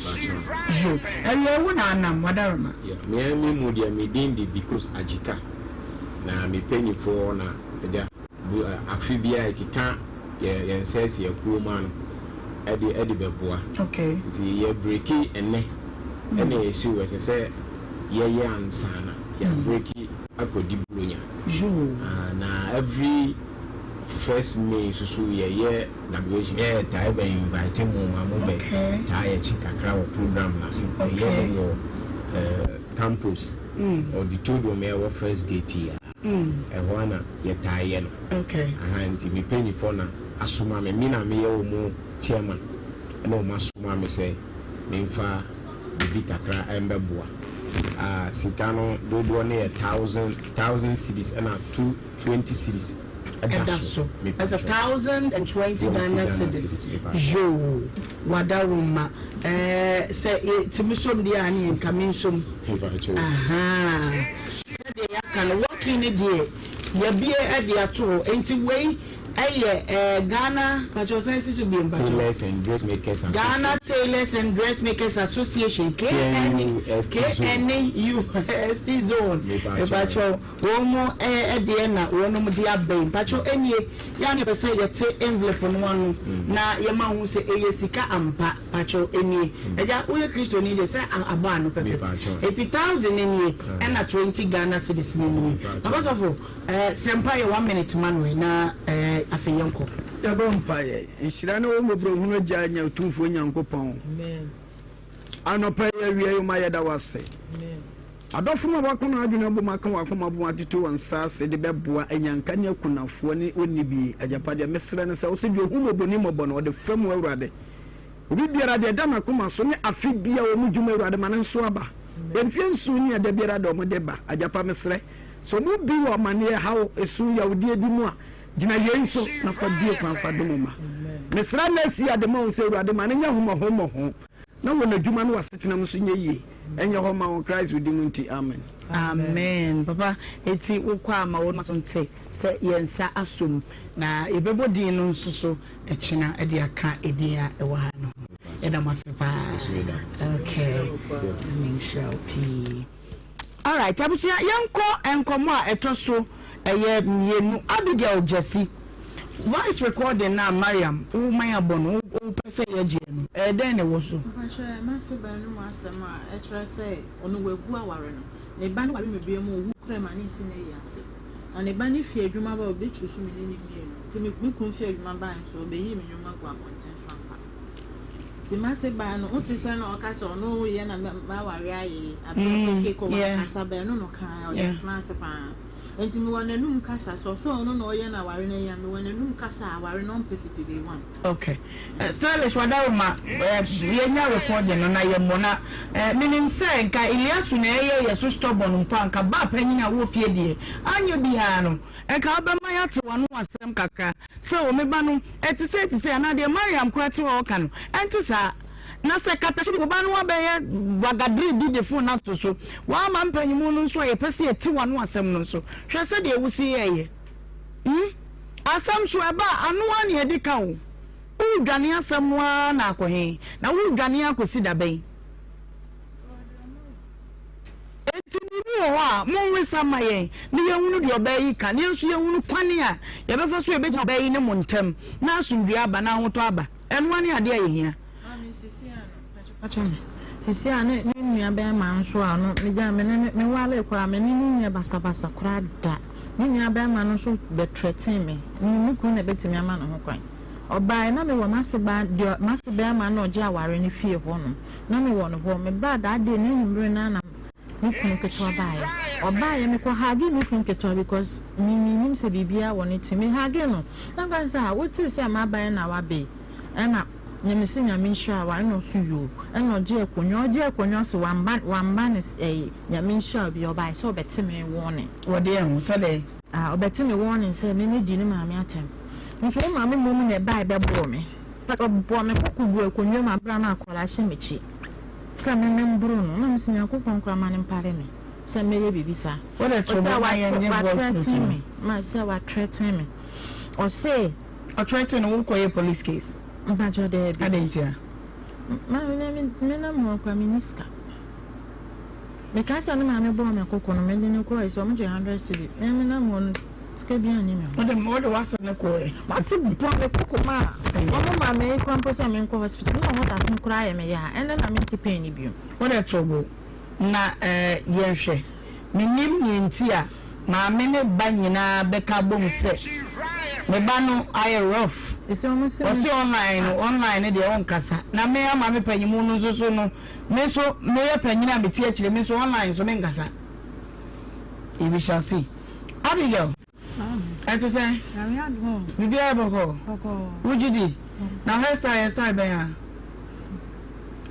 J: Yo, ɛyɛ wo na anam wadaroma.
M: Yeah, me ara me mu deɛ me din de Bikos Ajika. Na me mpanyinfoɔ na agya bu afe biara yɛkeka yɛ yɛn nsa asi akuo mu ano ɛde ɛde bɛboa.
J: Okay.
M: Nti yɛ breki ɛnɛ ɛna yɛsi wɔ ɛsɛ sɛ yɛyɛ ansa na yɛ breki akɔdi Buronya.
J: Yoo.
M: Na every first May nso so yɛyɛ graduation. Yɛ taa bɛ invite mo ma mo bɛ taa yɛ kyi kakra wɔ program no ase. Yɛyɛ no wɔ campus auditorium a ɛwɔ first gate yi a. Ɛhɔ ara na yɛtaa yɛ no. Aha nti me mpanyinfoɔ na asoma me. Me na meyɛ wɔn chairman ɛna wɔn asoma me sɛ memfa biribi kakra mbɛboa. Ah, sika no dodoɔ no yɛ 1000 1000 cedis ɛna two 20 cedis
J: ɛda so. Ɛsɛ 1020 Ghana cedis. Yoo, wadaroma. Ɛɛ sɛ yɛtumi som deɛ a ne yɛnka me nsom. Ahaa. Sɛdeɛ yɛaka no, walk-in no deɛ yɛabue de ato hɔ. Enti wei. Ɛyɛ eh, Ghana, pakyɛw san si so bio mpakyɛw.
M: Tailors and Dressmakers Association.
J: Ghana Tailors and Dressmakers Association, KNUST Zone, mepakyɛw, wɔn mo ɛdeɛ na wɔnom de aba yi, mpakyɛw ɛnie, yɛ a na yɛpɛ sɛ yɛte envelope no ano na yɛma ho sɛ ɛyɛ sika ampa, mpakyɛw ɛnie, agya woyɛ Kristoni deɛ sɛ abɔ ano pɛpɛ, eti thousand nie ɛna 20 Ghana cedis no nie, papa sɔfo. Eh srɛ mpaeɛ one minute ma no ɛ na eh afei yɛnkɔ.
H: Yɛbɔ mpaeɛ. Nhyira ne wo mmɔborɔhunu Agya nya Otumfoɔ Nyankopɔn. Anɔpa yi awia yi ma yɛda wo ase. Adɔfo no a wɔako no adwene abom aka wɔn akoma abom atete wɔn nsa ase de bɛboa anyanka ne akunafoɔ ne onni bi agyapadeɛ. Mesrɛ no sɛ wo sɛ deɛ ohu mmɔbɔni mmɔbɔ no ɔde fa mu Awurade. Obi biara deɛ ɛda n'akoma so ne afe bia wɔn dwuma Awurade ma no nso aba. Mfeɛ nson ni a da biara da wɔn de ba. Agyapa mesrɛ Sɛ wɔn mu bi wɔ amaneɛ, haw, esu, yawdeɛ bi mu a, gyina yei so na fa bue kwan fa dom ma. Mesrɛ nɛɛse yi ade ma wo sɛ Awurade ma no nyɛ homɔho mmɔho na wɔ n'adwuma ne w'asetenam nso nyɛ yie. Ɛnyɛ hɔ ma wo Christ wo di mu nti, amen.
J: Amen papa eti wokɔ a ma wɔn aso nte sɛ yɛn nsa asɔ mu na yɛbɛbɔ din no nso so ɛkyena de aka edin a ɛwɔ ha no ho yɛda mo ase paa okay Nyame nhyira wo pii. Alright abusua yɛnkɔ nkɔmmɔ a ɛtɔ so ɛyɛ mmienu Abigail Gyasi voice recording no a Mariam wo man abɔ no wo pɛ sɛ yɛgyeɛ no ɛyɛ dɛn na ɛwɔ so?
I: Mpakyɛ mase baa no mu asɛm a ɛkyerɛ sɛ ɔno wagu aware no ne ba no ware me bia mu owu koraa ma ne nsi n'ayi ase na ne ba no fi adwuma ba ɔbɛturu so me ne ne mmienu nti me kun fi adwuma bae nso ɔbɛyii me nneɛma gu abɔnten so ampa. Nti m'ase baa no, wote sɛ na ɔka sɛ ɔno yɛ na m'aware ayɛ yi, abere keke kɔ wakasa bɛn no no kan, ɔyɛ smart paa. Nti mewɔ n'anum kasa, sɛ ɔsɛ ɔno na ɔyɛ na aware no yɛ a, mewɔ n'anum kasa a aware no ɔmpɛ fiti day one.
J: Okay. Stylish Wadaroma, yɛnya recording no na yɛmmɔ na menim sɛ nka Iliasu na ɛyɛ yɛ so stubborn mpo a nka baa panyin a wɔ fie deɛ anyɛ biara no nka wobɛma yɛate w'ano asɛm kakra. Sɛ o, me ba no, ɛte sei, ɛte sei, anaa deɛ Mariam koraa te hɔ a ɔka no, ɛnte saa. Na sɛ katakyie wo ba no abɛyɛ wagadere bi de fon ato so, woama mpanyimu no nso a yɛpɛ sɛ yɛte w'ano asɛm no nso, hwɛ sɛdeɛ wosi yɛɛyɛ. Hmm? Asɛm so ɛba a, ano ara na yɛde ka o. Woredwane asɛm no ara na akɔ he? Na woredwane akɔsi da bɛn? Enti biribi wɔ hɔ a, monwesa mma yɛn, na yɛnhunu deɛ ɔbaa yi ka, na yɛn nso yɛnhunu kwane a yɛbɛfa so a yɛbɛgyina ɔbaa yi ne mo ntam, na asomdwoeɛ aba, na ahotɔ aba. Ɛno ara ne adeɛ a yɛhia.
I: Maame, sisi a no, pakyɛ fakyɛ me. Sisi a ne ne nua bɛɛma nso a ɔno me gyaa me ne no me waree koraa me ne no nyɛ basabasa koraa da. Ne nua bɛɛma no nso bɛ threaten me. Me me kunu na ɛbɛtumi ama ne ho kwan. Ɔbaeɛ na me wɔ m'ase baa deɛ m'ase bɛɛma no a ɔgye aware no fie hɔ nom. Na me wɔ no hɔ. Me baa that day no anwummere no ara na me kunu ketewa baeɛ. Ɔbaeɛ me kɔ huggee me kunu ketewa because me me nim sɛ biribiara wɔ ne ti. Me huggee no na me ka sɛ ah wo tee sɛ m'aba ɛna waba yi ɛna nyame se nyame nhyira wo a ɛna ɔso yoo ɛna ɔgye akonnwa ɔgye akonnwa ɔse wamba wamba ne ɛyi nyame nhyira wo bi ɔbaeɛ sɛ ɔbɛte me warning.
J: Wɔ deɛn ho? Sɛ dɛn?
I: Ah ɔbɛte me warning sɛ me me di ne maame atɛm. Nso wo maame mmom na ɛbaeɛ bɛbɔɔ me. Ɔbɔɔ me koko guu akonnwa mu aberɛ a na akwadaa hyɛ m'akyi sɛ me memboro no. Na mese Nyankopɔn koraa ma no mpare me sɛ mɛyɛ biribi saa.
J: Wode to bo ma yɛn nye voice note
I: no. Me, ma sɛ watrɛten me. Ɔse.
J: Ɔtrɛten no wokɔyɛ police case?
I: Mpakyɛ daabi.
J: Adɛn ntia?
I: Maame na me menam hɔ koraa menni sika. Mekae sɛ ne maame bɔɔ me koko no mede no kɔɔe sɛ ɔmo gye hundred cedi. Me menam hɔ no Sika biara nni me ho.
J: Wode wode w'ase no kɔɛ.
I: M'ase bɔ me koko ma wɔn maa me kora mpo sɛ menkɔ hospital na ɔhɔ da ho koraa yɛ me ya a ɛnɛ na mente pain no bio.
J: Wode to bo na eh yɛnhwɛ. Mennim nea nti a maame ne ba nyinaa bɛka abom sɛ me ba no ayɛ rough. Ɔse online no online no deɛ ɔnkasa na me ama me panyimu no nso so no me nso meyɛ panyin a mete akyire me nso online nso menkasa. We shall see. Abigail, ɛte sɛn? Biribiara bɔkɔɔ? Wogye di? Na hairstyle yɛ style bɛn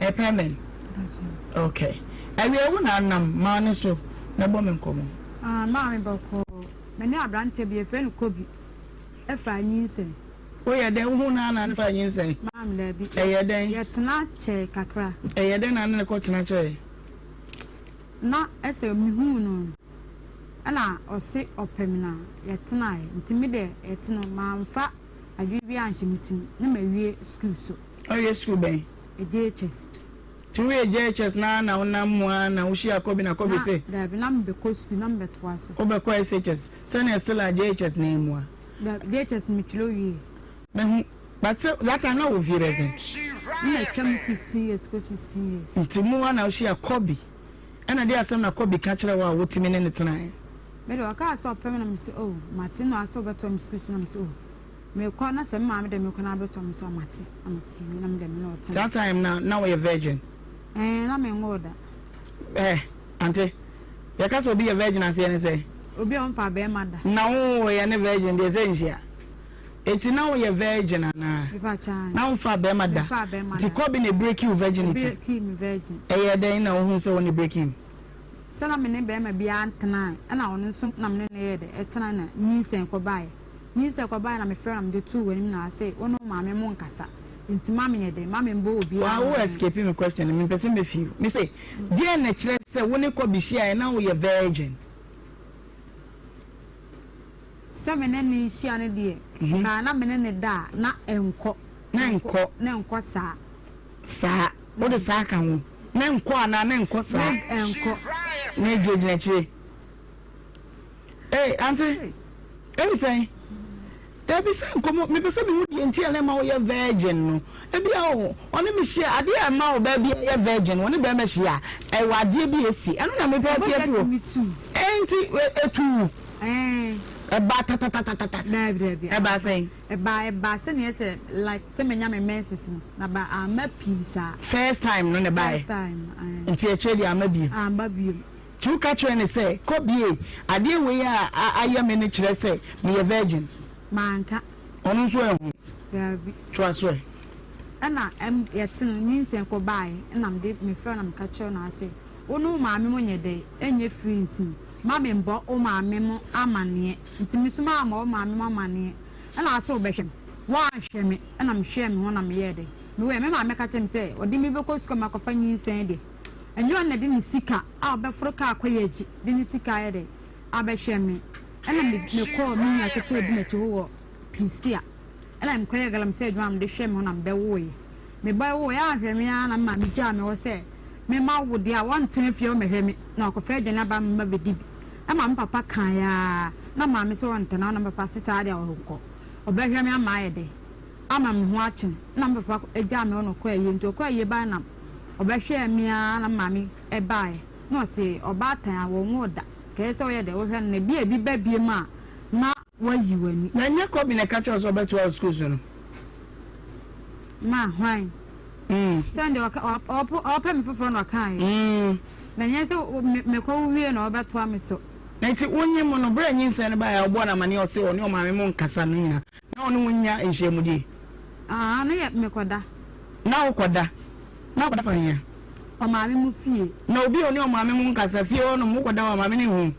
J: a? Ɛyɛ permanent? Okay. Awia wo na anam maa ne so na bɔ me nkɔmmɔ.
N: Ah, maame bɔkɔɔ. Me ne aberanteɛ bi yɛfrɛ no Kobi ɛfaa nyinsɛn.
J: Woyɛ dɛn? Wohu no ana ne faa nyinsɛn?
N: Maame daabi.
J: Ɛyɛ dɛn?
N: Yɛtena kyɛɛ kakra.
J: Ɛyɛ dɛn na ne ne kɔtena kyɛɛ?
N: Na ɛsɛ mehuu no no. Ɛna ɔse ɔpɛ me na yɛtenaeɛ. Nti me deɛ yɛte no mamfa adwene biara anhyɛ me tirim na mawie sukuu so.
J: Woawie sukuu bɛn?
N: JHS.
J: Nti woyɛ JHS no ara na wonam mu ara na wohyiaa Kobi na Kobi se.
N: Na daabi na mebɛkɔ sukuu na mebɛtoa so.
J: Wobɛkɔ SHS sɛnea still a JHS no mmoa?
N: Daabi JHS no metwerɛ wieɛ.
J: Mehu but sɛ that time na wowɔ fie bɛyɛ sɛn?
N: Na matwa mu 15 years kɔ 16 years.
J: Nti mu ara na wohyiaa Kobi ɛna deɛ asɛm na Kobi ka kyerɛɛ wo a wotumi ne no tenaeɛ?
N: Me deɛ ɔkaa sɛ ɔpɛ me na mese oh mate na ɔsɛ ɔbɛtoa me sukuu so na mese oh. Mekɔ na sɛ me maame de me kɔ na abɛtɔ me so a mate na mate wie na me de me na ɔtena.
J: That time na na woyɛ virgin?
N: Ɛɛ na me nwoo da.
J: Ɛɛ ante yɛka sɛ obi yɛ virgin aseɛ ne sɛ?
N: Obi a ɔmfaa bɛɛma da.
J: Na wo woeɛ ne virgin deɛ sɛ nhyia. Eti na woyɛ virgin anaa?
N: Mepa kyɛw ae.
J: Na womfaa bɛɛma da.
N: Memfaa bɛɛma da.
J: Nti Kobe na ebreaki wo virginity?
N: Obreaki me virgin.
J: Ɛyɛɛ dɛn na wohuu sɛ ɔna ebreaki wo?
N: Sɛ na me ne bɛɛma biara ntenae ɛna ɔno nso na me ne no yɛɛ dɛ ɛtenae na nyinsɛn kɔbaeɛ. Nyinsɛn kɔbaeɛ na mefrɛɛ no na mede too w'anim na ɔse wo ne wo maame mo nkasa nti ma menyɛ dɛn ma membɔ obiara
J: Waa wo
N: amanneɛ.
J: escape me question no mempɛ sɛ mɛ feel me se deɛn na ɛkyerɛ sɛ wo ne Kobe hyiaeɛ na woyɛ virgin?
N: Sɛ me ne no rehyia no deɛ ɔkaa na me ne no da a na ɛnkɔ.
J: Na ɛnkɔ.
N: Na ɛnkɔ saa.
J: Saa wode saa ka ho na ɛnkɔ anaa na ɛnkɔ saa?
N: Na ɛnkɔ.
J: Na ɛgyinagyina akyire. Ei ante ɛne sɛn? Dabi sɛ nkɔmmɔ mepɛ sɛ mehu deɛ nti a na ɛma woyɛ virgin no ebia o ɔne me hyia adeɛ a ɛma ɔbaa bi yɛ virgin ɔne bɛrima hyia a ɛwɔ adeɛ bi esi ɛno na mepɛ ati afi hɔ ɛnti etu ɛba tatatatata ɛba sɛn?
N: Ɛba ɛba sɛnea ɛsɛ like sɛ menya me menses no na ba amma pii saa.
J: First time no na ɛbaeɛ.
N: First time.
J: Nti akyire deɛ amma bio.
N: Amma bio.
J: Nti woka kyerɛɛ no sɛ, Kɔ bie, adeɛ wei a ayɛ me no kyerɛ sɛ meyɛ virgin?
N: Manka.
J: Ɔno nso anhu?
N: Daabi.
J: Toa so ɛ.
N: Ɛna ɛm yɛte no, nyinsɛn kɔbaeɛ, ɛna mede mefrɛɛ no na meka kyerɛɛ no ara sɛ, Wo ne wo maame mo nyɛ dɛn? Ɛnyɛ free nti mma memmɔ wo maame mo amaneɛ. Nti me nso mammɔ wo maame mo amaneɛ. Ɛna ɔse wobɛhwɛ me. Woanhwɛ me, ɛna mehwɛɛ me ho na meyɛɛ dɛn? Mewɔɛ. Me maame ka kyerɛɛ me sɛ ɔde me bɛkɔ sukuu ama makɔfa nyinsɛn deɛ. Ɛnyɛ ɔno na ɛde ne sika a ɔbɛforo kaa kɔ yɛ akyi de ne sika ayɛ dɛn abɛhwɛ me. Ɛna me mekɔɔ me nua ketewa bi n'akyi hɔ wɔ Prestea. Ɛna mekɔyɛɛ galamsey adwuma a mede hwɛ me ho na mebɛwoeɛ. Me ba woeɛ anhwɛ me ara na me maame gyaa me hɔ sɛ memma wo deɛ a ɔntena fie hɔ mmɛhwɛ me na wakɔfa aduane aba ama mabɛdi bi. Ɛma me papa kaeɛ ara na maame sɛ ɔntena hɔ na me papa se saa deɛ ɔnkɔ. Ɔbɛhwɛ me ama ayɛ dɛn ama me ho akye no. Ɛna me papa gyaa me hɔ na ɔkɔɔ ayie nti ɔkɔɔ ayie baeɛ na Ɔbɛhwɛɛ me ara na me maame baeɛ na ɔse ɔbaatan a wɔnwoo da kɛyɛ sɛ woyɛ dɛ wohwɛ no na ebia ebi ba biom a na wayi w'ani.
J: Na ɛnyɛ Kobe na ɛka kyerɛɛ wo sɛ ɔbɛtoa wo sukuu so no?
N: Ma hwan? Sɛ deɛ ɔpɛ me foforɔ na ɔkaeɛ. Na ɛnyɛ sɛ mekɔ wo wie na ɔbɛtoa me so.
J: Na nti wonye mu no, berɛ a nyinsɛn no baeɛ a wobɔɔ no amaneɛ a ɔse ɔne ɔmaame mo nkasa no nyinaa, Na ɔne wo nnya nhyiamudie?
N: Aah, na yɛ mekɔda.
J: Na wokɔda? Na wokɔda fa hea?
N: Ɔmaame mo fie.
J: Na obi a ɔne ɔmaame mo nkasa, fie hɔ nom, wokɔda hɔ a, maame no nhu wo?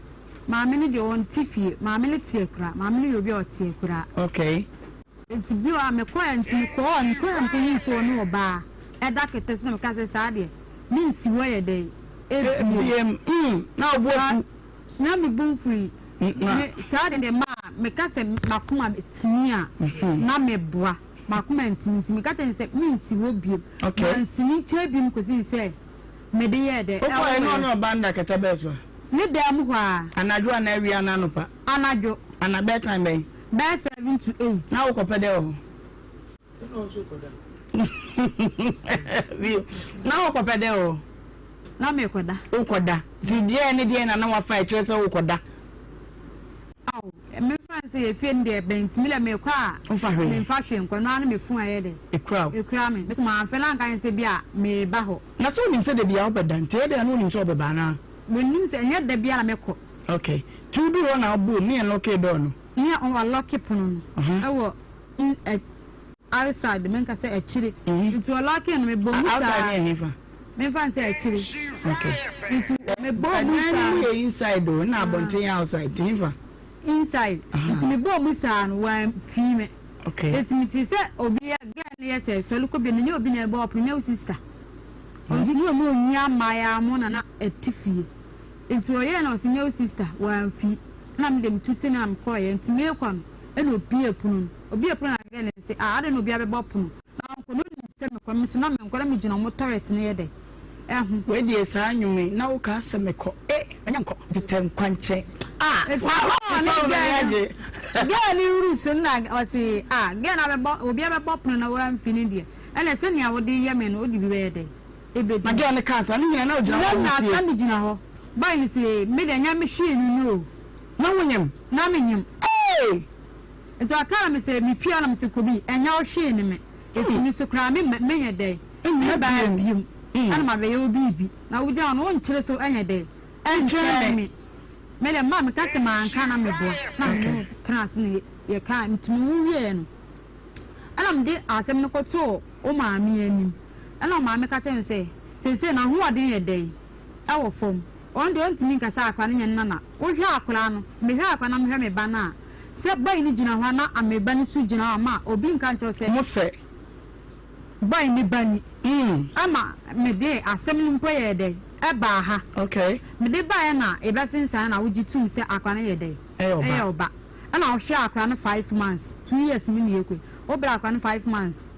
N: Maame no deɛ ɔnte fie. Maame no te akuraa. Maame no yɛ obi a ɔte akuraa.
J: Okay.
N: Nti bio a mekɔɛ nti mekɔɔ hɔ, mekɔɛ a mekɔhuu sɛ ɔne ɔbaa ɛda kɛtɛ so na mekaa sɛ saa deɛ mensi hɔ yɛ dɛn ebiem.
J: Ebiem, mm, na wo bo afu.
N: Na me bo mfui. Me, saa de deɛ maa meka sɛ m'akoma tumi a, na meboa. M'akoma ntumi nti meka kyerɛ no sɛ mensi hɔ biom. Mansi ne nkyɛn biom kɔsii sɛ mede yɛɛ dɛ,
J: Wokɔeɛ no
N: ɛwoeɛ.
J: ɔne ɔbaa no da kɛtɛ bɛn so a?
N: Ne dan mu hɔ ara.
J: Anadwo anaa awia anaa anɔpa?
N: Anadwo.
J: Ana bɛyɛ time bɛn?
N: Bɛyɛ 7 to 8.
J: Na wokɔpɛ dɛ wɔ hɔ? Na wokɔpɛ dɛ o?
N: Na mekɔda.
J: Wokɔda. Nti deɛ ne deɛ na na wafa ɛkyerɛ sɛ wokɔda?
N: Aw, memfa n sɛ yɛ fie no deɛ ɛbɛn nti me deɛ mekɔ a.
J: Womfa hwee?
N: Memfa hwee nkɔ, ɛno ara ne me fon ayɛ dɛ.
J: Ekura wo?
N: Ekura me. Me so mamfrɛ no anka nyɛ sɛ bi a meba hɔ.
J: Na sɛ wonim sɛ da biara wobɛda nti ɛyɛ dɛn a na wonim sɛ wobɛba anaa?
N: Mennim sɛ, ɛnyɛ da biara na mekɔ.
J: Okay. Nti woduu hɔ na wobɔɔ mu ne yɛ lɔkee dɔɔ no?
N: Ne yɛ ɔlɔke pono no ɛwɔ. In ɛ outside menka sɛ akyire nti ɔlɔɔkee no mebɔ mu saa
J: Outside ne yɛ hefa?
N: Memfa no sɛ akyire.
J: Okay.
N: Nti mebɔɔ mu saa.
J: Ɛdan no mu yɛ inside o na abɔnten yɛ outside nti hefa?
N: Inside. Nti mebɔɔ mu saa no wamfii me.
J: Okay.
N: Nti metee sɛ obi yɛ girl no yɛ sɛ sɔre kɔ bie no nyɛ obi na ɛbɔ ɔpono nyɛ wo sister. Ɔnso ne ɔmo onua mmaayaa mo na na ɛte fie. Nti ɔyɛɛ na ɔse nyɛ wo sister, wamfi. Ɛna me deɛ metu tenee na mekɔeɛ. Nti meekɔ no, ɛna obue pono no. Obue pono no na girl no se, ah adɛn na obi abɛbɔ pono? Na ɔnkɔ, na ɔnim sɛ mekɔ no, me nso na menkɔ, na megyina ɔmo toilet no yɛ dɛ ɛho.
J: Wei deɛ saa nnwom yi na wokaa sɛ mekɔ eh ɛnyɛ nkɔ tetɛ nkwankyɛn ah
N: Nti ɔbɔɔ ne girl no, girl no huru so no na ɔse ah girl no abɛbɔ, obi abɛbɔ pono na wamfi no deɛ, ɛna sɛnea wode yɛ me no wode bi bɛyɛ dɛ? Ɛbɛdi.
J: Na girl no kaa saa, ne nyinaa na ogyina hɔ a
N: Na
J: wotie.
N: na megyina hɔ. Boy no se me deɛ nyɛ me hwee no no o.
J: Na wonyem?
N: Na menyem.
J: Ee!
N: Nti ɔkaa na mese mepue a na mese Kobi ɛnyɛ wo hwee ne me. Eti me so koraa me menyɛ dɛn? Mɛba biom ɛna mabɛyɛ wo biribi. Na wogyina hɔ no wonkyere so ɛnyɛ dɛn? Ɛnkyerɛ me. Me deɛ mma meka sɛ manka na meboa. Na me ne no tena ase na yɛkaa nti me wo wieɛ no ɛna mede asɛm no kɔtoo wo maame anim. Ɛna wo maame ka kyerɛɛ me sɛ seesei n'ahoɔden yɛ dɛn? Ɛwɔ fam. Ɔno deɛ ɔntumi nka sɛ akwadaa no nyɛ ne nana. Wohwɛ akwadaa no, mehwɛ akwadaa no na mehwɛ me ba no a, sɛ boy no gyina hɔ a na me ba no nso gyina hɔ a, ma obi nka nkyerɛ wo sɛ.
J: Mo sɛ.
N: Boy no ba ni. Ɛma mede asɛm no mpo yɛɛ dɛn? Ɛbaa ha.
J: Okay.
N: Mede baeɛ na yɛbɛsensan na wogye tom sɛ akwadaa no yɛ dɛn?
J: Ɛyɛ ɔba.
N: Ɛyɛ ɔba. Ɛna wohwɛ akwadaa no 5 months, 2 years mu na yɛkɔ yi. Wobrɛ akwadaa no 5 months,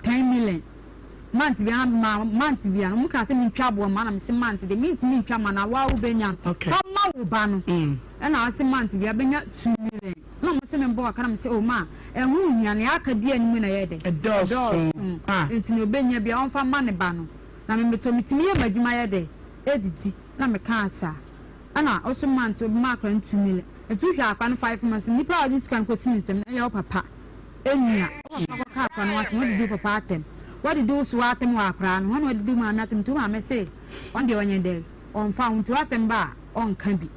N: 10 million. Month biara ma month biara no, wɔkaa sɛ mentwa aboɔ ma na mese month deɛ mentumi ntwa ma na waa wobɛnya no.
J: Okay.
N: Fa ma wo ba no. Ɛna ɔse month biara bɛnya 2 million. Na ɔmo se membɔ kakra na mese oh ma ɛho nhia nea aka di anim na ɛyɛ dɛ.
J: Ɛdɔɔso. Ah.
N: Nti nea ɔbɛnya biara ɔmfa mma ne ba no. Na me metɔ metumi yɛ m'adwuma yɛ dɛ ɛdidi na mekaa saa. Ɛna ɔse month ɔbɛma akora no 2 million. Nti wohwɛ akora no 5 months nipa a ɔde sika no kɔsi ne nsam no ɛyɛ wo papa nua. Wo papa kɔka akora no ho asɛm wadidi wo papa atɛm. Wadidi wo so atɛm wɔ akora no ho ɛna wadidi wo maame atɛm nti wo maame se ɔno deɛ ɔnyɛ dɛ ɔmfa ho nti w'asɛm ba a ɔnka bi.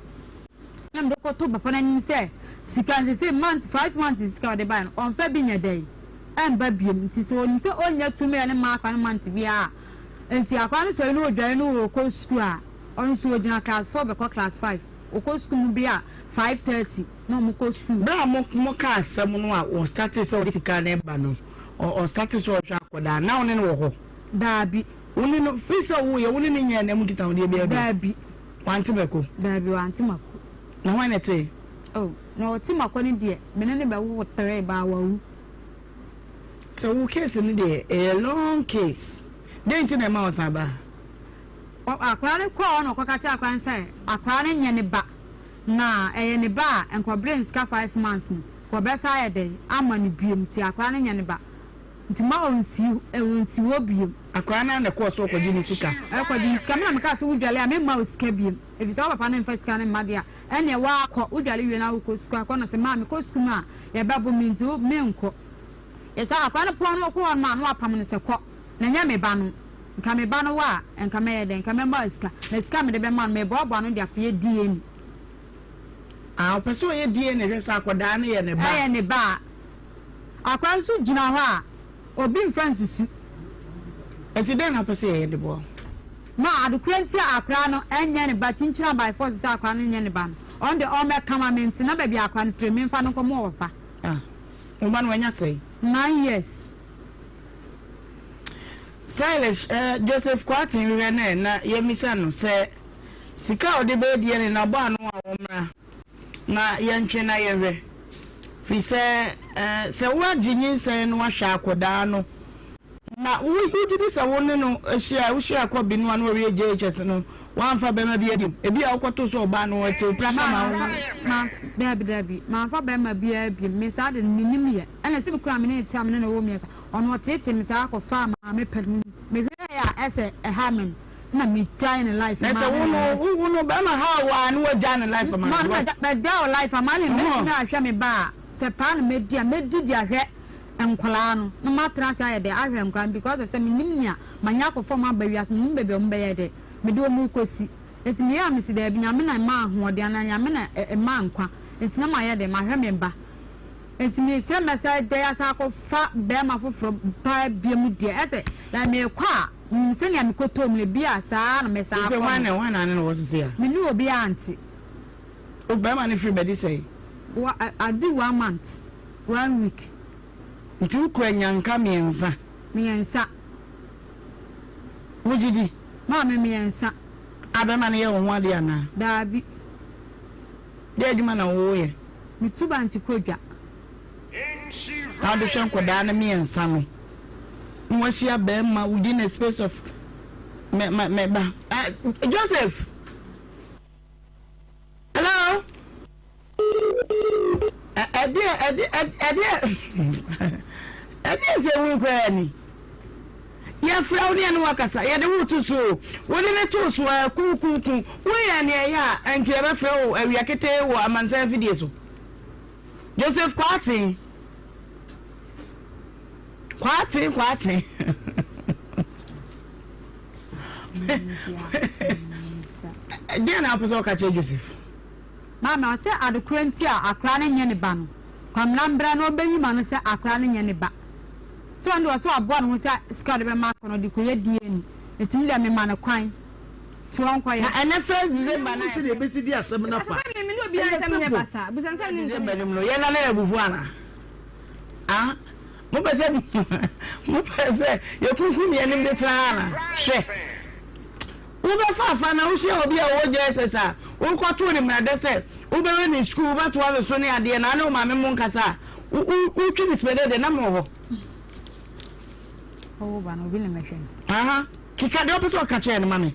N: Na mede kɔto papa no anim sɛ sika no sese month 5 months sika a ɔde baeɛ no ɔmfa bi nyɛ dɛn ɛmba biom nti sɛ ɔnim sɛ ɔnnya 2 million mma akora no month biara a nti akora no sɔre na ɔdware na ɔkɔ sukuu a ɔno nso ɔgyina class 4 bɛkɔ class 5 ɔkɔ sukuu mu bi a 5:30 na ɔmo kɔ sukuu.
J: Berɛ a mo mo kaa asɛm no a wɔ startee sɛ ɔde sika no reba no ɔ ɔstartee sɛ ɔhwɛ akwadaa no na wo ne no wɔ hɔ?
N: Daabi.
J: Wo ne no firi sɛ wowoeɛ wo ne no nyɛɛ nna mu nkitahodeɛ biara bio?
N: Daabi.
J: Wante mako?
N: Daabi, wante mako.
J: Na hwan na ɛtee?
N: Oh, na ɔte mako no deɛ, me ne no bɛwowo three baa wawu.
J: Sɛ wo case no deɛ, ɛyɛ long case. Dɛn nti na ɛma ɔsan baa ha?
N: Akwadaa no kɔɔ hɔ na ɔkɔka kyerɛɛ akwadaa no sɛ akwadaa no nyɛ ne ba. Na ɛyɛ ne ba a, nka ɔbrɛ no sika 5 months no, nka ɔbɛsan ayɛ dɛn ama no biom. Nti akwadaa no nyɛ ne ba. Nti mma ɔnsi ɔnsi hɔ biom.
J: Akwadaa no ara na ɛkɔɔ so kɔgye ne sika.
N: Ɛkɔgye ne sika. Me na mekaa sɛ wodwale a memma wo sika biom. Efisɛ wo papa no mfa sika no mma deɛ a, ɛnneɛ woakɔ. Wodwale wie na wokɔ sukuu akɔ na sɛ maa mekɔ sukuu mu a, yɛbɛbo me nti wo menkɔ. Yɛ saa akwadaa no pɔn no ɔkɔ hɔ nom a na wapam no sɛ kɔ. Na ɛnyɛ me ba no. Nka me ba no wɔ a, nka mɛyɛ dɛn? Nka mɛma wo sika. Na sika a mede bɛma no, meboaboa ano de akɔyɛ DNA.
J: Ah, ɔpɛ sɛ ɔyɛ DNA hwɛ sɛ akwadaa no yɛ ne ba.
N: Ɛyɛ ne ba a. Akwadaa nso gyina hɔ a, obi mfa nsusu.
J: Enti dɛn na wopɛ sɛ yɛyɛ de boa wo?
N: Ma adekorɔ nti a akwadaa no nyɛ ne ba, kyinkyina by force sɛ akwadaa no nyɛ ne ba no, ɔno deɛ ɔmmɛka ma mente na baabi a akwadaa no firi, memfa no nkɔma ɔpapa.
J: Ah, wo ba no wanya sɛn?
N: 9 years.
J: Stylish, eh, Joseph Kwarteng hwehwɛ no ɛ na yɛmmisa no sɛ sika a ɔde bɛyɛ DNA no abɔ ano a ɔmmra na yɛntwe na yɛnhwɛ. Firi sɛ eh, sɛ woagye nyinsɛn no ahwɛ akɔdaa no na wo wogye di sɛ wo ne no hyia wohyia kɔ bi no a na wawie JHS no woamfa bɛrima bi adim ebi a wokɔto so ɔbaa no ɛtew praka ma wo.
N: Ma, daabi, daabi, mamfa bɛrima biara biom, me saa de no mennim yɛ, ɛna sɛ me kura me ne no te a me ne no wɔ mmiɛnsa, ɔno ɔteetee me saa kɔfaa maame panin, mehwɛɛ a ɛsɛ ɛha me no, na megyae ne life
J: Na
N: maa
J: sɛ
N: ne
J: wo no
N: maame.
J: wo wo no bɛrima haw wo a na wagyae ne life ama
N: Ma
J: no.
N: no mɛgya wo life ama ne mɛtumi ahwɛ me ba a sɛ paa na mɛdi a mɛdi de ahwɛ nkwadaa no na matena ase ayɛ dɛ ahwɛ nkwadaa no because of sɛ menim nea manya akɔ fam aba wiase menim baabi a wɔn bɛyɛ dɛ mede wɔn rekɔsi nti meyɛ a mesi daabi Nyame na ɛma ahoɔden anaa Nyame na ɛma nkwa nti na mayɛ dɛ mahwɛ me ba nti me sɛ mɛsɛ gyae asa akɔfa bɛrima foforɔ paa biam deɛ ɛsɛ like mekɔ a menim sɛnea mekɔtɔ mu no ebi a saa na mɛsan
J: Sɛ
N: akɔ
J: hwan
N: no
J: na hwan na ne no wɔ sese a?
N: Me ne obiara nte.
J: O bɛrima no firi bɛdi sɛn?
N: Wa adi one month, one week.
J: Nti wo kura nyanka mmiɛnsa?
N: Mmiɛnsa.
J: Wogye di?
N: Maame mmiɛnsa.
J: A bɛrima no yɛ wo ho adeɛ anaa?
N: Daabi.
J: Deɛ adwuma na woyɛ?
N: Metu bankye kɔ dwa.
J: Na wode hwɛ nkwadaa no mmiɛnsa no na wahyia bɛrima within a space of me me me ba uh, Joseph hello ɛdeɛ ɛdeɛ ɛdeɛ ɛdeɛ sɛ ewu koraa ni yɛfrɛ wo ne ɛne wakasa yɛde wo to so o wode ne to so a kuukuuku woyɛ nea ɛyɛ a ɛnka yɛbɛfrɛ wo awia ketee wɔ amansan afidie so. Joseph Kwarteng Kwarteng Kwarteng Deɛ na apɛ sɛ ɔka kyerɛ Joseph?
N: Maame, ɔte adekora nti a akora no nyɛ ne ba no, Kwamina mbra na ɔbɛyi ma no sɛ akora no nyɛ ne ba. Sɛ ɔno deɛ ɔsɛ waboa ne ho sɛ sika ɔde bɛma akora no ɔde kɔyɛ DNA nti me deɛ mema no kwan. Nti ɔnkɔyɛ.
J: Na ɛnɛ first December na.
G: Sɛdeɛ ɛbɛsi di asɛm no afa.
B: Ɛsɛ sɛ me ne obiara nsɛm nyɛ basaa. Bisa no sɛ ne
J: December no mu no yɛn nane abufuo ana? Ah, mopɛ sɛ mopɛ sɛ yɛkunkum yɛn anim de tena ha ana? Hwɛ, wobɛfa afa na wohyia obi a ɔwɔ JSS a wokɔtoo ne mmeradɛ sɛ wobɛwɛ ne sukuu wobɛtoa ne so ne adeɛ na ne wo maame mo nkasa a wotwi ne sipɛdɛ deɛ na mewɔ hɔ.
N: Ɔwo ba no obi na mɛhwɛ no.
J: Aha, keka deɛ ɔpɛ sɛ ɔka kyerɛ no ma me.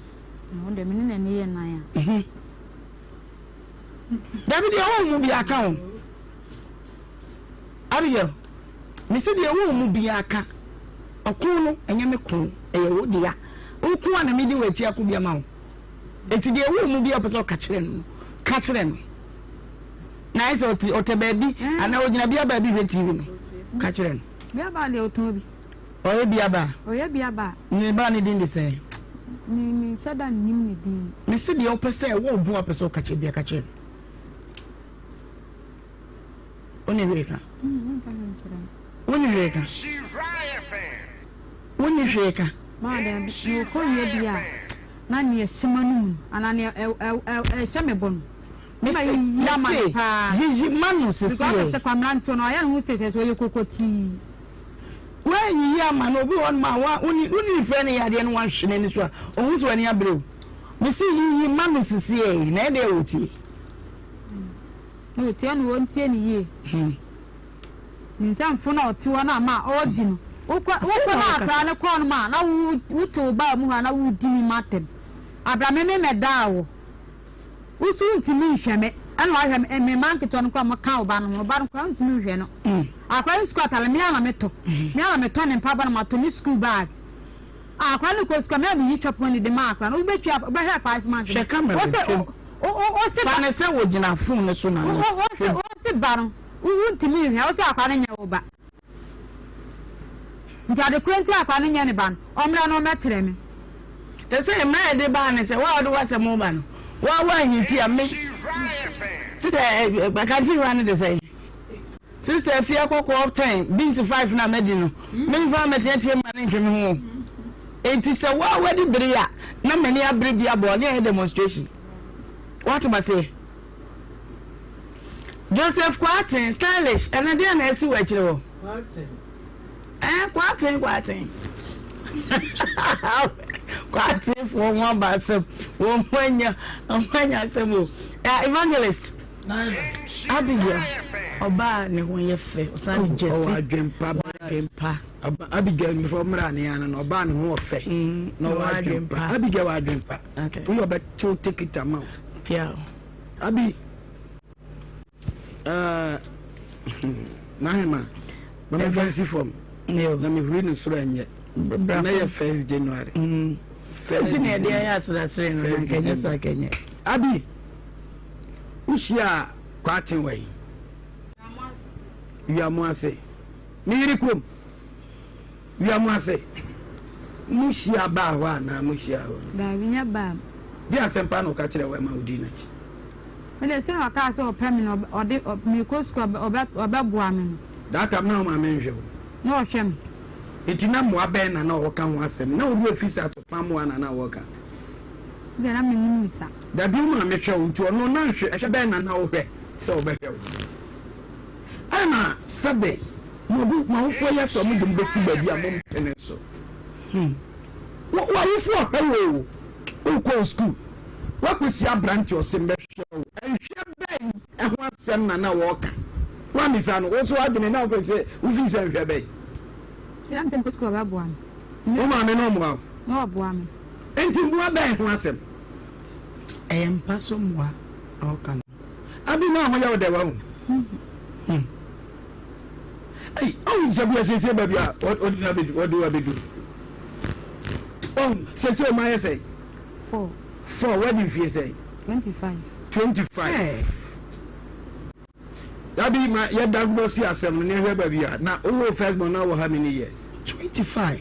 N: Na wo deɛ me ne n'ani yɛ nan
J: a. Mhm. Dabi deɛ ɛwɔ wo mu biara ka o. Abigail, mese deɛ ɛwɔ wo mu biara ka. Ɔko no, ɛnyɛ me ko, ɛyɛ wo dea. Wo ko a na medi w'akyi ako bi ama wo. Enti deɛ ɛwɔ wo mu biara ɔpɛ sɛ ɔka kyerɛ no no, ka kyerɛ no. Na ayɛ sɛ ɔte ɔtɛ baabi anaa ɔgyina bia baabi hwɛ TV no, ka kyerɛ no.
N: Bia baa deɛ ɔtɔn bi.
J: Ɔyɛ bia baa.
N: Ɔyɛ bia baa.
J: Ne baa ne din de sɛn?
N: Me me nhyɛ da nnim ne din.
J: Me se deɛ wopɛ sɛ ɛwɔ wo bo a wopɛ sɛ woka kyerɛ bia ka kyerɛ no. Wonni hwee ka. Wonni hwee ka. Wonni hwee ka.
N: Maa daabi mekɔ wie deɛ a na neɛ ɛhyɛ m'anum no anaa neɛ ɛhyɛ me bo no.
J: Mese, mese, yiyi ma no seseɛ.
N: Because sɛ Kwamina nti no ɔyɛ ne ho te sɛ ɔyɛ kokotii.
J: Woanyiyi ama no, obi wɔ hɔnom a wa woni woni frɛ no yɛ adeɛ no wanhwɛ n'ani so a, ɔhu sɛ w'ani abere o. Mese yiyi ma no seseɛ na ɛdeɛ wɔtie.
N: Na wɔtie no wɔntie no yie. Ne nsɛmfo na ɔte hɔ no ama a ɔredi no. Wokɔ wokɔ na akora no kɔɔ no ma na wo wote wo baa mu hɔ a na wodi me ma atɛm. Abra me me mɛdaa wo. Wo so wontumi nhwɛ me ɛna wahwɛ me me mma nketewa no koraa mo ka wo ba no ho ɔba no koraa wontumi nhwɛ no akora no sukuu atare me ara na metɔ me ara na metɔ ne mpaboa na matɔ ne sukuu bag akora no kɔ sukuu me ara meyi chop money de ma akora no wobɛtwa wobɛhwɛ 5 months
J: Hwɛ camera
N: wo se
J: hwɛ
N: wo wo se
J: fa ne sɛ wogyina phone no so na no
N: wo wo se ba no wontumi nhwɛ wo se akora no nyɛ wo ba. Nti ade koro nti a akwadaa no nyɛ ne ba no, ɔmmra na ɔmmɛkyerɛ me.
J: Sɛ sɛ mmara a yɛde baa ne sɛ wo a wode w'asɛm reba no, wo a woanhinti a me Sister Kankye wura no de sɛn? Sister Afia kɔkɔɔ tɛn beans 5 na madi no, memfa mmɛteateam ma ne ntwe me ho o. Enti sɛ wo a wadi bere a na m'ani abere bi abɔ ne ayɛ demonstration. Woate m'aseɛ? Joseph Kwarteng, stylish, ɛnɛ deɛ na asi wɔ akyire hɔ? Eh, Kwarteng, Kwarteng. Kwarteng foɔ ho aba asɛm, wɔn ho anya, wɔn anya asɛm o. Eh, evangelist. Abigail, ɔbaa ne ho yɛ fɛ, ɔsan de gyesi.
H: Ɔwɔ adwempa.
J: Adwempa.
H: Abigail mefɔ mmra ne ano no, ɔbaa ne ho ɔfɛ. Na ɔwɔ adwempa. Abigail wɔ adwempa. Woyɛ ɔbɛtew tekit ama wo.
J: Piaw.
H: Abi, uh, n'ahema, ma memfa nsi fam na mehuri no soro ɛnyɛ. Ɛnɛ yɛ first January.
J: Mm. First na ɛde ayɛ aserɛserɛ no na nkɛnyɛ sa kɛnyɛ.
H: Abi, wohyia Kwaten wɔ yi? Wiamoase. Ne yere kurom. Wia mo ase. Mo hyia baa hɔ anaa mo hyia hɔ?
N: Daabi, nyɛ baa mu.
H: Deɛ asɛm paa na ɔka kyerɛɛ wo ɛma wodii n'akyi?
N: Me deɛ sɛnea ɔkaa sɛ ɔpɛ me no ɔde mekɔ sukuu a ɔbɛboa me no.
H: That time na wo maame nhwɛ wo?
N: Na ɔhwɛ me.
H: Nti na mmoa bɛn na na ɔka ho asɛm? Na wo werɛ fi sɛ atɔpa mmoa na na ɔka?
N: Me deɛ na mennim ne sa.
H: Dabi wo maame hwɛ wo nti ɔno na nhwɛ hwɛ bɛn na na wohwɛ sɛ ɔbɛhwɛ wo? Ɛna sɛbe Mo abu, mo awofoɔ yɛ sɛ wɔde mo bɛsi baabi a mompene so. Hmm. Wo, w'awofoɔ hwɛ wo o, wokɔ wo sukuu. Woakɔsi aberante ɔse mbɛhwɛ wo. Nhwɛ bɛn ho asɛm na na wɔɔka? Woammisa no? Wo nso w'adwene na wofɛ sɛ wofii sɛ nhwɛ bɛn?
N: Ɛna mesɛ mekɔ sukuu a ɔbɛboa me. Nti
H: Wo maame no ɔmmoa wo?
N: Na ɔboa me.
H: Nti mmoa bɛn ho asɛm?
J: Ɛyɛ mpa so mmoa na ɔka no.
H: Abi na ho yɛ wo dɛ wahu.
J: Hmm.
H: Ei, ɔhu sɛ bia siesie baabi a ɔde no abedu, ɔde wo abedu. Ɔhu siesie ɔma ayɛ sɛn?
N: 4.
H: 4, wadi mfie sɛn?
N: 25.
H: 25. Dabi ma yɛ diagnose asɛm no na yɛhwɛ baabi a na wowɔ first born na wɔ how many years?
J: 25.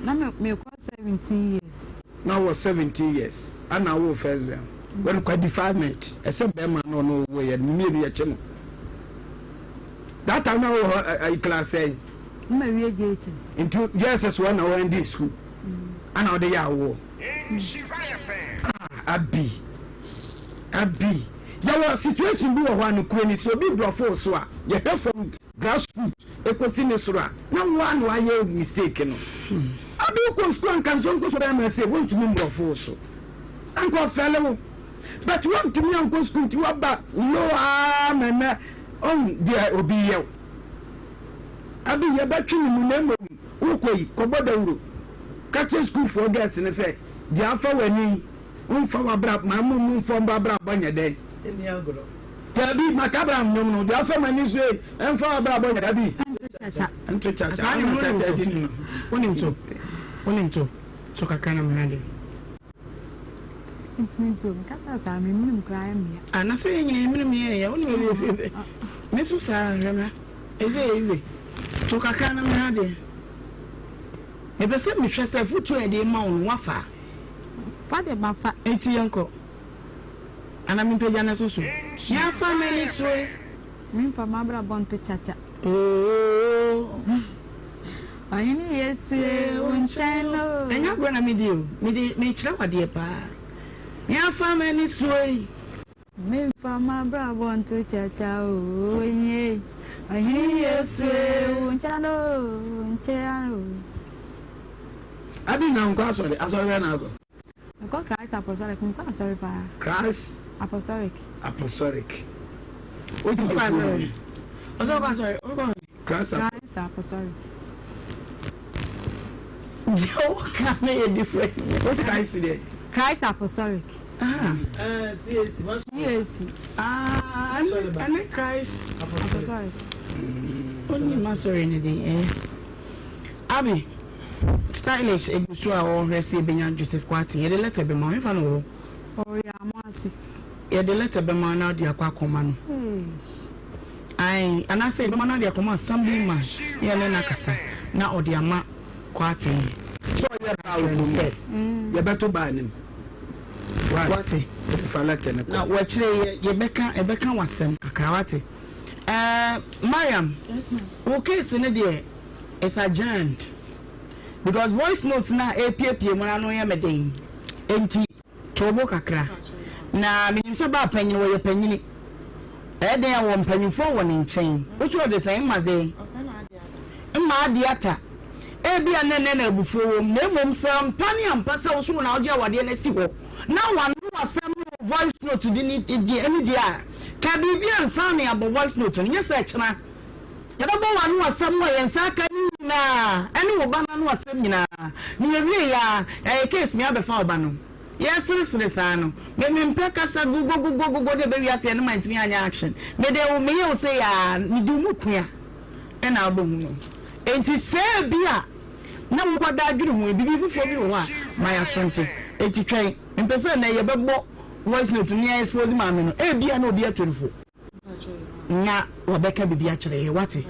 N: Na me mekɔ 17 years.
H: Na wɔ 17 years ana wowɔ first born. Wɔn kwa defilement ɛsɛ bɛrima na ɔno wɔ yɛ mmienu yɛ kye no. That time na wɔ hɔ ayi class sɛn?
N: Na ma wie JHS.
H: Nti JSS wɔ na wɔ ndi school. Ana ɔde yɛ awoɔ. Ah Abi Abi yɛwɔ situation bi wɔ hɔ a nokorɛ ni sɛ obi brɔfo wo so a yɛhwɛ fam grass root ɛkɔsi ne soro a na wo a na wayɛ mistake no. Abi wokɔ school anka nso nkɔ so bɛrima sɛ wontumi mbrɔfo wo so anka ɔfɛle wo but wontumi ankɔ school nti waba low aa ma ɛnɛ ɔhu deɛ obi yɛ wo. Abi yɛbɛtwe ne mu na mmom wokɔ yi kɔbɔ dawuro ka kyerɛ sukuufoɔ girls no sɛ deɛ afa w'ani yi womfa w'abrabɔ ma mmom momfa ɔmbɔ abrabɔ nyɛ dɛn?
G: Ɛnni agorɔ.
H: Dabi maka Abraham nnwom no deɛ afa m'ani so yi ɛmfa w'abrabɔ nyɛ dabi
N: Nto kyakya.
H: Nto kyakya ama kyakya di ne no.
J: Wonim to? Wonim to? To kakra na mehwɛ adeɛ.
N: Ntumi nto me kasa saa me menim koraa yɛ meya.
J: Ah na sɛ yɛn nyinaa yɛn menim yɛ yɛ wonim ebi efi me nso saa hwɛ me ha ɛsɛ yɛ easy to kakra na mehwɛ adeɛ. Mepɛ sɛ mehwɛ sɛ afotuo a yɛde rema wo no woafa a.
N: Fa deɛ mafa.
J: Enti yɛnkɔ. Anaa mempagya no so so. Yɛafa m'ani so e.
N: Memfa m'abrabɔ nto kyakya.
J: Oo.
N: Ɔhene Yesu e, wo nkyɛn no.
J: Ɛnyɛ agorɔ na medi o. Mede mekyerɛ wo adeɛ paa. Yɛafa m'ani so e.
N: Memfa m'abrabɔ nto kyakya oo yei Ɔhene Yesu e, wo nkyɛn o, wo nkyɛn o.
H: Abi na nkɔ asɔre, asɔre bɛn na akɔ?
N: Mekɔ Christ Apostolic, mekɔ asɔre paa.
H: Christ
N: Apostolic.
H: Apostolic. Wogye di kuo mu?
J: Ɔsɛ ɔkɔ asɔre, ɔkɔ.
H: Christ
N: Christ Apostolic.
J: Deɛ woka no yɛ different.
H: Wo se Christ deɛ?
N: Christ Apostolic.
J: Ah.
G: CAC.
N: CAC.
J: Ah, ɛne Christ
N: Apostolic.
J: Onim asɔre no din ɛyɛ. Abi, stylish egu so a ɔrehwɛ sɛ ebenya Joseph Kwarteng. Yɛde letter bɛma wo. Hefa na ɔwɔ?
N: Ɔwɔ Amoase.
J: Yɛde letter bɛma wo na wode akɔ akɔma no. Ae, anaasɛ yɛbɛma no ade akɔma assemblyman na yɛne no akasa na ɔde ama Kwarteng.
H: Sɛ ɔyɛ baa wɔ mu sɛ yɛbɛto baa no mu. Why?
J: Wate?
H: Fa letter no kɔ.
J: Na wɔakyerɛ yɛ yɛbɛka yɛbɛka w'asɛm kakra wate? Ɛɛ Mariam, wo case no deɛ is adjourned because voice notes no a ɛrepiepie mu no ano yɛ me den enti. To wo bo kakra. Na menim sɛ baa panyin, wɔyɛ panyini. Ɛyɛ dɛn a wɔ mpanyimfoɔ wɔ ne nkyɛn. Wo so ɔde sɛn mma dze? Mma ade ata. Ebia na ɛnnɛ na abufuo wom, na mmom sɛ ampa ne ampa sɛ wo so wo na wogye awadeɛ no asi hɔ na wano asɛm no wɔ voice note de ne deɛ ɛne deɛ a, ka biribi ansa na yɛabɔ voice note no, nyɛ sɛ kyena yɛbɛbɔ w'ano asɛm a yɛn nsa aka no nyinaa ɛne wo ba no ano asɛm nyinaa na yɛwie yɛ a, ɛyɛ case me abɛfa wo ba no. Yɛreseresere saa no, me mempɛ kasa gogogogogogo ne ɛbɛwie aseɛ no mantumi anyɛ action. Mede wo meyɛ wo sei aa, mede wo mu kua ɛna wobɛhu no. Enti sɛ ebia na wokɔda adwene ho yi, biribi foforɔ bi wɔ hɔ a, ma yɛaso nte. Enti twɛn, mempɛ sɛ nnɛ yɛbɛbɔ voice note no na yɛ expose maame no, ebia na obi atu no fo. Na wabɛka biribi akyerɛ yɛ wate.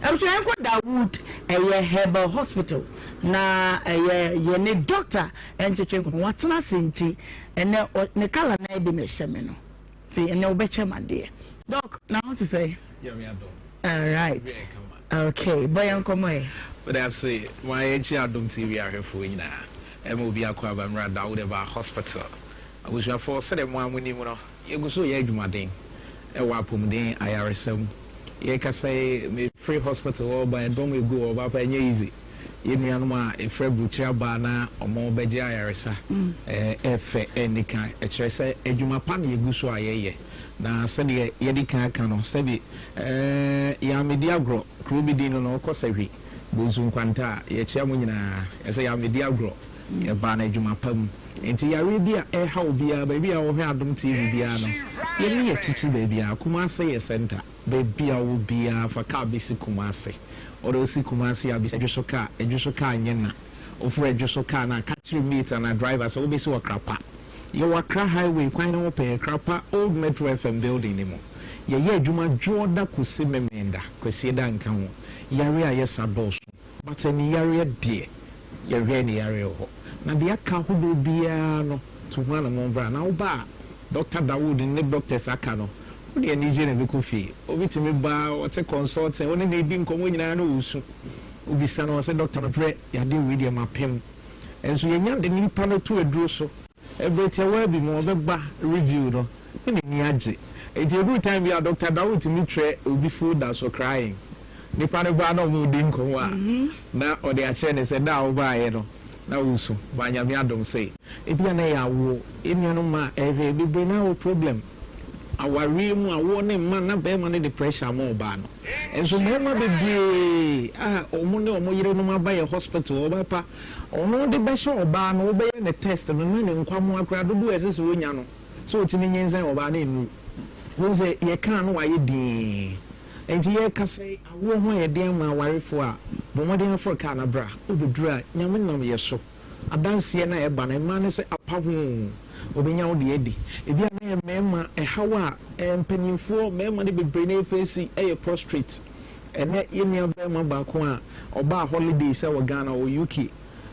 J: Abusua yɛnkɔ Dawood ɛyɛ herbal hospital na ɛyɛ yɛne doctor ntwetwe nkɔmɔ watena ase nti ɛnɛ ne kala na ɛbi na ɛhyɛ me no nti ɛnɛ wobɛkyɛ ma deɛ doc na ho te sɛ. Alright okay bɔ yɛn nkɔmɔ ɛ.
M: Meda ase ma yɛnkyia Adom TV ahwɛfoɔ nyinaa ɛma obi akɔ aba mmra Dawood Herbal Hospital abusuafoɔ sɛdeɛ mo ara monim no Yɛgu so reyɛ adwumaden wɔ apɔmuden ayaresa mu. Yɛrekasa yi, mefiri hospital hɔ reba, ɛdɔm a ɛgu hɔ, paapa ɛnyɛ easy. Yɛn nuanom a ɛfiri aburokyire aba na wɔrebɛgye ayaresa ɛfɛ ɛnni kan. Ɛkyerɛ sɛ adwuma pa na yɛgu so a yɛyɛ. Na sɛdeɛ yɛadi kan aka no, sɛbi yɛammɛdi agorɔ, kuro bi din no no wokɔ Sahwi, Bonsu Nkwanta a, yɛkyea mo nyinaa. Yɛsɛ yɛammɛdi agorɔ, yɛbaa no adwuma pa mu. Enti yareɛ bi a ɛreha obiara, baabi a wɔhwɛ Adom TV biara no, yɛne yɛ kyikyi baabiara. Kumase yɛ center. Baabi a wowɔ biara fa car bɛsi Kumase. Wode wosi Kumase a, bisa Adwoso car. Adwoso car nyɛ na. Wofrɛ Adwoso car no a, ka kyerɛ mate anaa driver sɛ wobɛsi wɔ Krapa. Yɛwɔ Accra Highway kwan no ho pɛɛ, Krapa Old Metro FM building no mu. Yɛyɛ adwuma Dwoɔda kɔsi Memenda, Kwasieda nka ho. Yareɛ a yɛsa dɔɔso. But aniyareɛ deɛ, yɛhwɛ aniyareɛ wɔ hɔ. Na deɛ aka ahodoɔ biara no, tu ho anamɔn bra. Na woba a, Doctor Dawood ne doctors aka no, wode anigyeɛ na ɛbɛkɔ fie. Obi tumi ba, ɔte consulting, wo ne no redi nkɔmmɔ nyinaa na ɔresu. Wobisa no, ɔse, Doctor mabrɛ, yadeɛ wei deɛ mapem. Nso yɛnya de nipa no to aduro so. Ɛberɛ tiawaa bi mu ɔbɛba review no na n'ani agye. Nti ɛduru time bi a Doctor Dawood tumi twerɛ obi folder so crying. Nipa no ba na ɔmo redi nkɔmmɔ a na ɔde akyerɛ no sɛ da a wobaeɛ no na woresu but Nyame adom sei. Ebia na ɛyɛ awoɔ. Yɛn nuanom mmaa ɛhwɛ bebree no ara wɔ problem. Awareɛ mu awoɔ ne mma na barima no de pressure ama ɔbaa no. Nso mmarima bebree a ɔmo ne ɔmo yerenom aba yɛ hospital ɔbaa pa ɔno de bɛhyɛ ɔbaa no wobɛyɛ ne test no na ne nkwammoa koraa dodoɔ a ɛsɛ sɛ ɔnya no sɛ ɔtumi nyinsɛn ɔbaa no nnuru. Wohu sɛ yɛkaa no wayɛ dinn. Enti yɛrekasa yi, awoɔ ho ayɛ den ama awarefoɔ a, bɔ mmɔden aforo kaa na bra. Wobɛduru a, Nyame nam yɛ so. Adanseɛ no a ɛba no, mmaa no sɛ apa ho oo, wɔbɛnya wo deɛ adi. Ebi a na ɛyɛ mmarima ɛhaw a mpanimfoɔ, mmarima no bebree no ɛfeesi yɛ prostrate. Ɛnnɛ yɛn nua barima baako a ɔbaa holidays wɔ Ghana, ɔwɔ UK,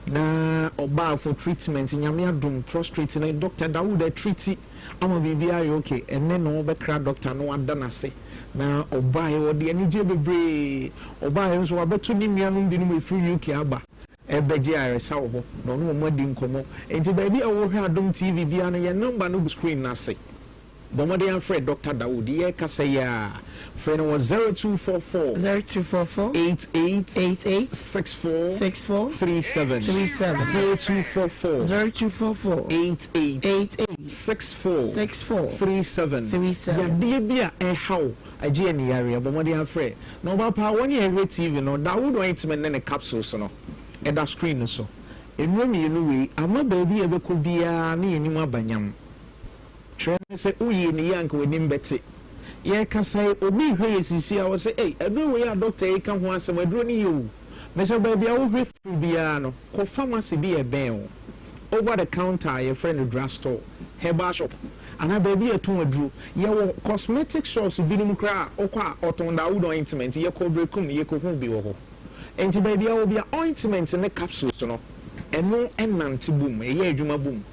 M: na ɔbaa for treatment, Nyame adom prostrate no Doctor Dawood atreati ama biribiara ayɛ okay. Ɛnnɛ na ɔrebɛkra doctor na wada no ase. Na ɔbaeɛ, ɔde anigyeɛ bebree. Ɔbaeɛ nso, wabɛto ne nuanom binom a ɛfiri UK aba rebɛgye ayaresa wɔ hɔ, na ɔne wɔn adi nkɔmmɔ. Enti baabi a worehwɛ Adom TV biara no, yɛn nɔmba no gu screen no ase. Bɔ mmɔden ara frɛ Dɔkta Dawood. Yɛrekasa yi ara, frɛ no wɔ 0244
J: 0244
M: 88
J: 88
M: 64
J: 64
M: 37,
J: 37
M: 0244
J: 0244
M: 88
J: 88
M: 64
J: 64
M: 37.
J: 37.
M: Yadeɛ bi a ɛha wo, agye ani yareɛ, bɔ mmɔden ara frɛ. Na ɔba paa, wɔn a ɛhwɛ TV no, Dawood ointment ne ne capsules no, ɛda screen no so. Nnuro mmienu wei, ama baabi a ɛbɛkɔ biara ne yɛn anim aba nyam. Kyerɛ ne sɛ, woyie no yie a anka w'anim bɛte. Yɛrekasa yi, obi rehwɛ yɛn seesei a, ɔse, Ei, aduro wei a dɔkta yi reka ho asɛm, aduro no ye o. Mesɛ baabi a wohwɛ firi biara no, kɔ pharmacy bi a ɛbɛn wo, over the counter a yɛfrɛ no drug store, herbal shop, anaa baabi a yɛtɔn aduro. Yɛwɔ cosmetic shops binom koraa a wokɔ a wɔtɔn Dawood ointment. Yɛkɔɔ Berekum, yɛkɔhuu bi wɔ hɔ. Enti baabi a wɔ biara, ointment ne capsules no, ɛno nante bom, ɛyɛ adwuma bom.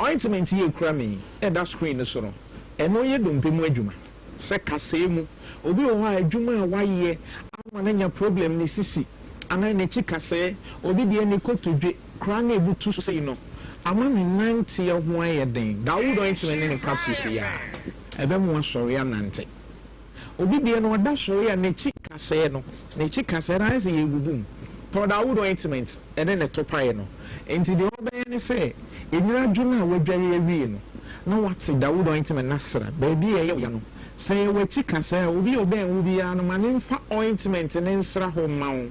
M: Ointment yi a ekura me yi a ɛda screen no so no, ɛno yɛ dompe mu adwuma. Sɛ kasɛɛ mu, obi wɔ hɔ a adwuma a wayɛ ama no anya problem ne sisi anaa n'akyi kasɛɛ, obi deɛ ne kotodwe koraa na ebutu so sei no, ama ne nanteɛ ho ayɛ den. Dawood ointment ne ne capsules yi a, ɛbɛma wasɔre anante. Obi deɛ no ɔda sɔre a n'akyi kasɛɛ no, n'akyi kasɛɛ no ayɛ sɛ yɛrebubu mu. Tɔ Dawood ointment ne ne topaeɛ no. Enti deɛ ɔbɛyɛ ne sɛ, nwura dwo no a wadware awie no, na wate Dawood ointment no asra baabi a ɛyɛ wo ya no. Sɛ ɛyɛ w'akyi kasɛɛ a, obi a ɔbɛn wo biara no, ma no mfa ointment no nsra hɔ mma wo.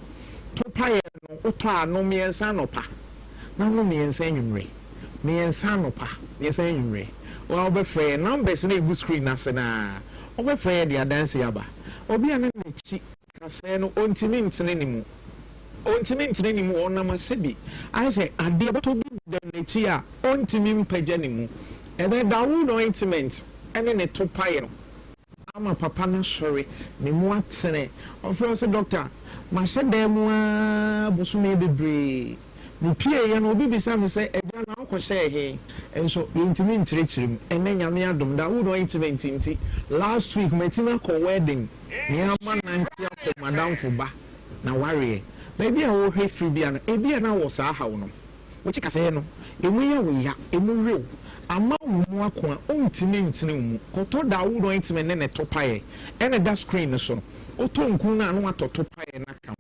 M: Topaeɛ no, wotɔ a, nom mmiɛnsa anɔpa, na nom mmiɛnsa anwummere. Mmiɛnsa anɔpa, mmiɛnsa anwummere. Wo ara wobɛfrɛ yɛn. Numbers no a ɛgu screen no ase no ara, wobɛfrɛ yɛn de adanseɛ aba. Obi a na n'akyi kasɛɛ no, ɔntumi ntene ne mu. Ɔntumi ntene ne mu, ɔnam ase bi. Ayɛ sɛ adeɛ bɔtɔ bi da n'akyi a ɔntumi mpagya ne mu. Ɛnnɛ, Dawood ointment ne ne topaeɛ no ama papa no asɔre, ne mu atene. Ɔfrɛ wo sɛ, Dɔkta, mahyɛ dan mu ara bosome bebree. Mepieeɛ no, obi bisa me sɛ, Agya, na wokɔhyɛɛ he? Nso yɛntumi nkyerɛkyerɛ mu. Ɛnnɛ, Nyame adom, Dawood ointment nti, last week matumi akɔ wedding, me ara manante akɔ m'adamfo ba n'awareɛ. Baabi a wohwɛ firi bia no, ebia na wɔ saa haw no. W'akyi kasɛɛ no, emu yɛ wo ya, emu we wo, ama wo mu ako a wontumi ntene wo mu. Kɔtɔ Dawood ointment ne ne topaeɛ, ɛna ɛda screen no so no. Wotɔ nku no a na woatɔ topaeɛ no aka ho.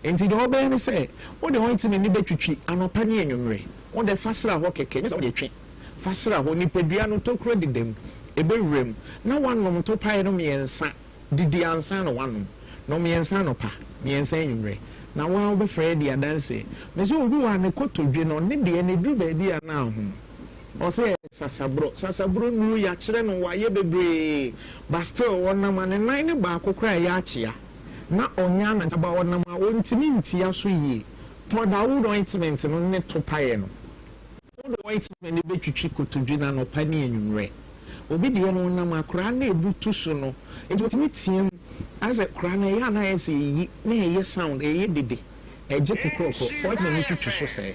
M: Enti deɛ wobɛyɛ ne sɛ, wode ointment no bɛtwitwi anɔpa ne anwummerɛ. Wode fa sra hɔ kɛkɛ, nyɛ sɛ wode twe. Fa sra hɔ, nipadua no tokuro deda mu, ɛbɛwura mu, na woanom topaeɛ no mmiɛnsa. Didi ansa na woanom. Nom mmiɛnsa anɔpa, mmiɛnsa anwummerɛ. Na wo ara wobɛfrɛ adi adanseɛ. Mese obi wɔ ha, ne kotodwe no, ne deɛ no, ɛduru baabi a na ahom. Ɔse ɛyɛ sasaborɔ. Sasaborɔ nnuru, yɛakyerɛ no, wayɛ bebree, but still ɔnam a ne nan no baako koraa ɛyɛ akyea. Na ɔnyɛ anante but ɔnam a ɔntumi ntia so yie. Tɔ Dawood ointment no ne to paeɛ no. Wode ointment no bɛtwitwi kotodwe no anɔpa ne anwummerɛ. Obi deɛ no ɔnam a koraa na ɛbutu so no nti ɔtumi team ayɛ sɛ koraa no ɛyɛ a na ayɛ sɛ ɛyi na ɛyɛ sound ɛyɛ dede ɛgye kokorɔkorɔ. Ointment no twitwi so sɛɛ.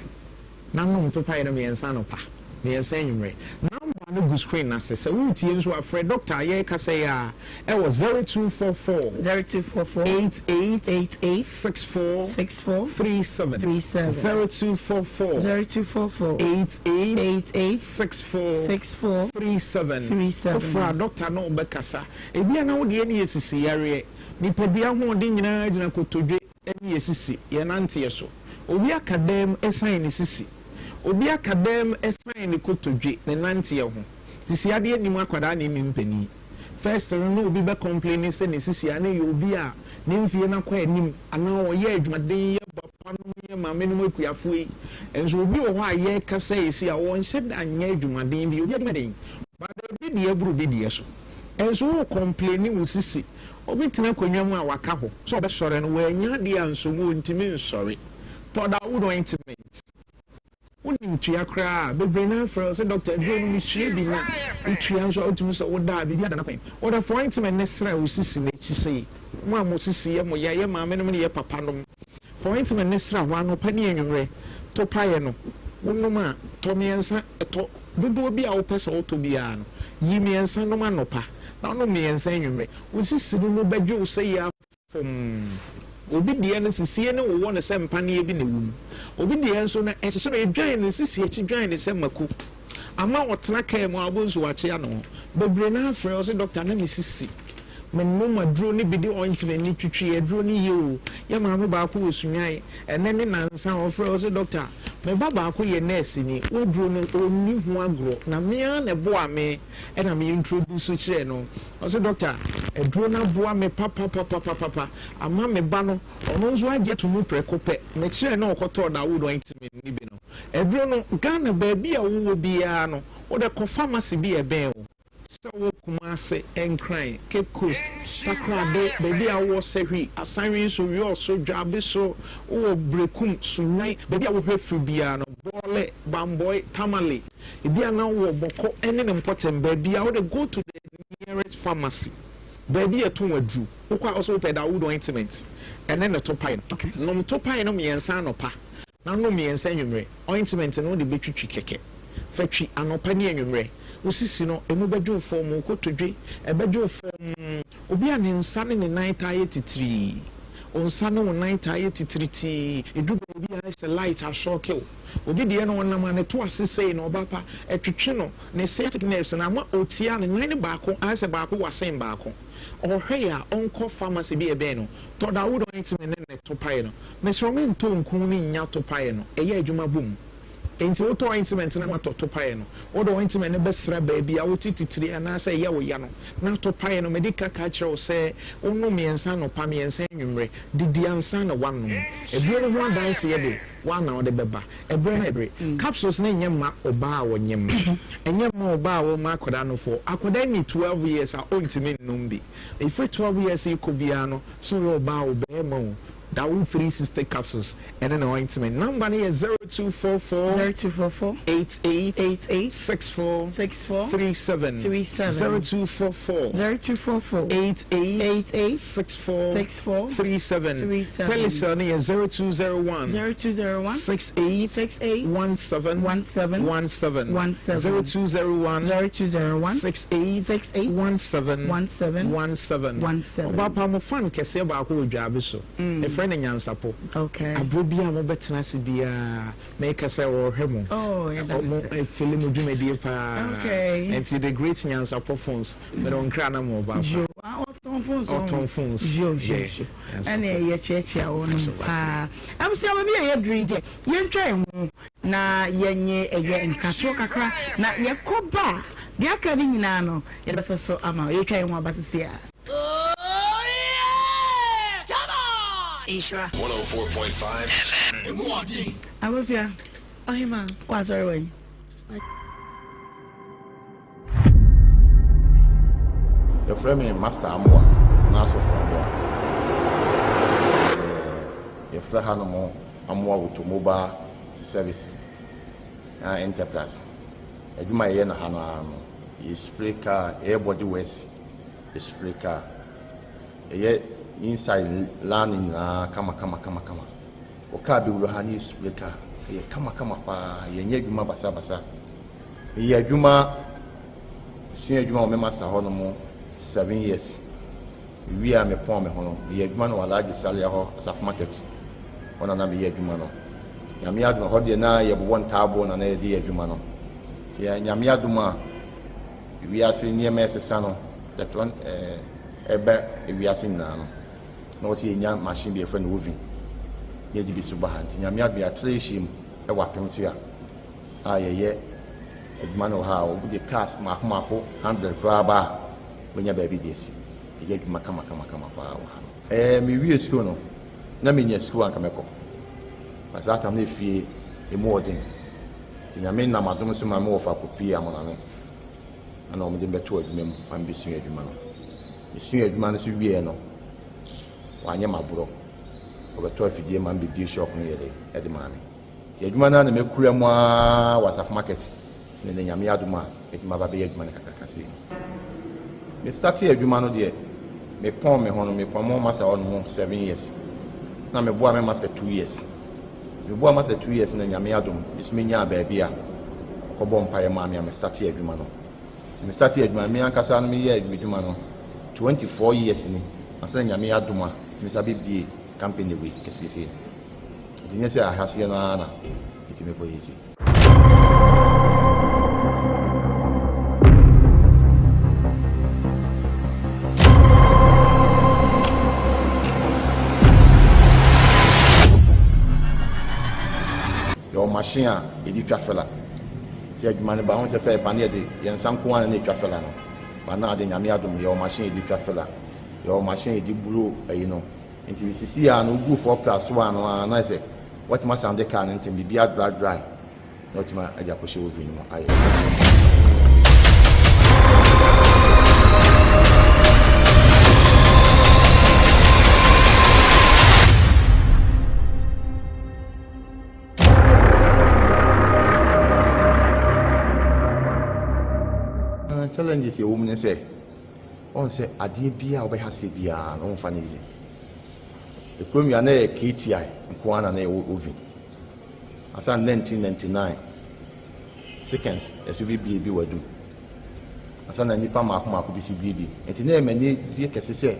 M: Na nom topaeɛ no mmiɛnsa anɔpa, mmiɛnsa anwummerɛ. Number no gu screen no ase. Sɛ woretie nso a, frɛ doctor a yɛrekasa yi ara ɛwɔ 0244
J: 0244
M: 88
J: 88
M: 64
J: 64
M: 37
J: 37
M: 0244
J: 0244
M: 88
J: 88
M: 64
J: 64
M: 37.
J: 37.
M: Wofrɛ a, doctor ne wo bɛkasa. Ebia na wo deɛ no yɛ sisi yareɛ. Nipadua ahoɔden nyinaa gyina kotodwe. ne yɛ sisi, yɛ nanteɛ so. Obi aka dam ɛsan ne sisi. Obi aka dam ɛsan ne kotodwe, ne nanteɛ ho. Sisi adeɛ nnim akwadaa na ɛnnim panin. First no na obi bɛ complaini sɛ ne sisi a na ɛyɛ obi a ne mfie no akɔ anim anaa ɔyɛ adwumaden yɛ papa nom yɛ maame nom akuafoɔ yi. Nso obi wɔ hɔ a yɛrekasa yi si a ɔnhyɛ da nyɛ adwumaden bi, obi adwuma den but obi deɛ aburu obi deɛ so. Nso wo complaini wo sisi Obi tena akonnwa mu a waka hɔ sɛ ɔbɛsɔre no, wannya adeɛ anso mu, ɔntumi nsɔre. Tɔ da wo ointment. Wonim tua koraa a, bebree no ara frɛ wo sɛ dɔkta aduro no mesua bi na wotua nso a wotumi sɛ woda a biribi ada n'akwan. Wɔde fa ointment no sra wo sisi no akyi sei. Mo a mo sisi yɛ mo ya, yɛ maamenom ne yɛ papanom, fa ointment no sra hɔ anɔpa ne anwummerɛ. To paeɛ no, wonom a, tɔ mmiɛnsa, tɔ dodoɔ bi a wopɛ sɛ wotɔ biara no, yi mmiɛnsa nom anɔpa. Na ɔnom mmiɛnsa anwummerɛ. Wo sisi no mu bɛdwo wo sɛ yea fɔmm. Obi deɛ no sisie no wowɔ no sɛ mpaneɛ bi na ɛwɔ mu. Obi deɛ nso no ɛhyehye no, ɛdwan ne sisi akyi dwan no sɛ mako. Ama ɔtena kaa mu a wobɛhu sɛ wakyea ne ho. Bebree no ara frɛ wo sɛ dɔkta na me sisi. Menom aduro no bi de ointment no twitwi aduro no yie o. Yɛ maame baako wɔ Sunyani, ɛnnɛ ne nansa ɔfrɛ wo sɛ dɔkta me ba baako yɛ nɛɛseni, w'aduro no ɔnni ho agorɔ na me ara na ɛboa me. Ɛna me introduce kyerɛɛ no, ɔse doctor aduro no aboa me papapapapapa ama me ba no ɔno nso agye ato mu prɛko pɛ, me kyerɛɛ no ɔkɔtɔɔ Dawood ointment no bi no, aduro no Ghana baabi a wowɔ biara no wode kɔ pharmacy bi a ɛbɛn wo, sɛ wowɔ Kumasi, Nkran, Cape Coast, Takoradi, baabi a wowɔ Sahwi, Asanwe nso, Wiɔso, Dwabe so, wowɔ Berekum, Sunyani, baabi a wohwɛ firi biara no, Bɔɔle, Bamboi, Tamale. Ebia na wowɔ Bɔkɔ ne ne mpɔtam baabi a wode go to the nearest pharmacy, baabi a yɛtɔn aduru. Wokɔ a wose wopɛ Dawood ointment ne ne topae no. Nom topae no mmiɛnsa anɔpa na nom mmiɛnsa anwummere. Ointment no wode bɛtwitwi kɛkɛ. Fa twi anɔpa ne anwummere. Wo sisi no, emu bɛdwo wo fɔmm, wo kotodwe, ɛbɛdwo wo fɔmm. Obi a ne nsa ne ne nan taa yɛ titirii. Wo nsa ne wo nan taa yɛ titiritii. Ɛduru baabi a ayɛ sɛ light asɔɔke wo. Obi deɛ no ɔnam a ne to ase sei na ɔba pa ɛtwetwe no ne sciatic nerves no ama ɔtia ne nan no baako ayɛ sɛ baako wa sen baako. Ɔhwɛ yɛ a ɔnkɔ pharmacy bi a ɛbɛn no tɔ Dawood ointment ne ne topaeɛ no. Mesrɛ wo mentɔ nku ne nnya topaeɛ no ɛyɛ adwuma bom. Enti wotɔ ointment no na watɔ topaeɛ no. Wode ointment no bɛsra baabi a wote titire anaasɛ ɛyɛ wo ya no na topaeɛ no mede ka ka kyerɛ wo sɛ wonom mmiɛnsa anɔpa mmiɛnsa anwummerɛ didi ansa na woanom. Aduro no ho adanseɛ de Woa na wode bɛba. Ɛberɛ no ɛbere. Capsules no nyɛ mma ɔbaa a ɔnyem. Ɛnyɛ mma ɔbaa a ɔma akwadaa nofoɔ. Akwadaa nni 12 years a ɔntumi nnom bi. Ɛfiri 12 years rekɔ biara no, sɛ ɔyɛ ɔbaa o, barima o, Dawo 360 capsules ɛne ne ointment. Number no yɛ 0244
J: 0244
M: 88
J: 88
M: 64
J: 64
M: 37
J: 37
M: 0244
J: 0244
M: 88
J: 88
M: 64
J: 64
M: 37
J: 37
M: Telecel no yɛ 0201
J: 0201
M: 68
J: 68
M: 17
J: 17
M: 17
J: 17
M: 0201
J: 0201
M: 68
J: 68
M: 17
J: 17
M: 17
J: 17.
M: Ɔbaapa mo fan kɛseɛ baako wɔ Dwaabe so yɛfrɛ no Nyansapo.
J: Okay.
M: Aberɛ biara a mobɛtena ase biara meka sɛ ɔrehwɛ mo.
J: Oh, yɛda no
M: Ɔmo
J: ase.
M: fili mo dwumadie paa.
J: Okay.
M: Nti the great Nyansapo phones mede wo nkra na mo ɔbaapa.
J: Yo, ah, ɔtɔn. Ɔtɔn phones ɔho.
O: Ɔtɔn phones.
J: Yo yo
O: Yeah.
J: yo.
O: Ɛnso
J: Ɛne
O: kɔ.
J: yɛkyeakyea wɔnom
O: Ɛnso wate.
J: paa. Abusua baabi a yɛaduru yi deɛ yɛntwa yɛn ho na yɛnye ɛyɛ nkratoɔ kakra na yɛkɔ ba a deɛ aka no nyinaa no yɛde bɛsɔ so ama wo. Yɛtwa yɛn ho aba sisi a.
P: Nhyira.
Q: 104.5 FM.
J: Abusua.
P: Ɔhemaa.
J: Kɔ asɔre wɔ yi.
M: Yɛfrɛ me Master Amoah anaa Sɔfo Amoah. Yɛfrɛ hanom Amoah Automobile Service na Enterprise. Adwuma a yɛyɛ no ha no ara no, yɛ spray car, yɛyɛ body works, yɛ spray car. Yɛyɛ inside lan no nyinaa kama kama kama kama. Wo car bɛwura ha na yɛ spray car, ɛyɛ kama kama paa, yɛnyɛ adwuma basabasa. Meyɛ adwuma, mesua adwuma wɔ me master hɔ nom 7 years. Mewie a mepɔn me ho no, meyɛ adwuma no wɔ Alhaji Salia hɔ, Asafo Market hɔ na na meyɛ adwuma no. Nyame adom, ɛhɔ deɛ na yɛbobɔ ntaaboo na na yɛde yɛ adwuma no. Nti Nyame adom a wiase nneɛma ɛsesa no, electron ɛba wiase nyinaa no, na wɔsɛ yɛnya machine bi yɛfrɛ no oven na yɛde bi so ba ha. Nti Nyame adom yɛatra yɛhyia mu ɛwɔ apem so a a yɛyɛ adwuma no wɔ ha a, wode cars mmaako mmaako hundred koraa ba a, wobɛnya baabi de asi. Yɛyɛ adwuma kamakamakama paa wɔ ha no. Ɛɛ, mewie sukuu no, na menya sukuu a anka mɛkɔ. Na saa tam no efie emu ɔden. Nti Nyame nam adom so ma me wɔfa kɔpuee Amonane. Ɛna wɔde me bɛtoo adwuma mu ma mebɛsuaa adwuma no. Mesuaa adwuma no nso wieɛ no, wɔanyɛ me aborɔ. Wɔbɛtɔɔ afidie ma me bɛbue shop no yɛ dɛ de maa me. Nti adwuma no ara na makura mu ara wɔ Asafo Market ne nnɛ Nyame adom a mɛtumi aba abɛyɛ adwuma no kakraka sei no. Me startee adwuma no deɛ me pɔn me ho no me pɔn mo master hɔ nom 7 years na me boa me master 2 years. Nti me boa master 2 years na Nyame adom me so me nyaa baabi a ɔkɔ bɔ mpaeɛ maa me a me startee adwuma no. Nti me startee adwuma no me ankasa no me yɛɛ me dwuma no 24 years ni ansa na Nyame adom a metumi sa bɛ bie company wei kɛseɛ sei no. Nti nyɛ sɛ ahaseɛ no ara na ɛtumi kɔ yɛ sei. Yɛwɔ machine a yɛde twa fela. Sɛ adwuma no ba ho sɛ fɛ ba no yɛde yɛn nsa nko ara na ɛtwa fela no. Ba no ade Nyame adom yɛwɔ machine yɛde twa fela. Yɛwɔ machine yɛde buro ayi no. Nti sisi a no wogu fɔ pra so a no a na ayɛ sɛ watumi asan de car no ntɛm biribi a dry dry na watumi de akɔhyɛ oven no mu ayɛ. Challenges yɛ wɔ mu ne sɛ Ɔhu sɛ adeɛ biara a wobɛha aseɛ biara no womfa no easy. Ekurom yi a na ɛyɛ KTI nko ara na na ɛwɔ oven. Ansa na 1999 seconds ɛso bebie bi wɔ adum. Ansa na nnipa mmaako mmaako bi so bie bi. Nti na ɛyɛ m'ani gye kɛse sɛ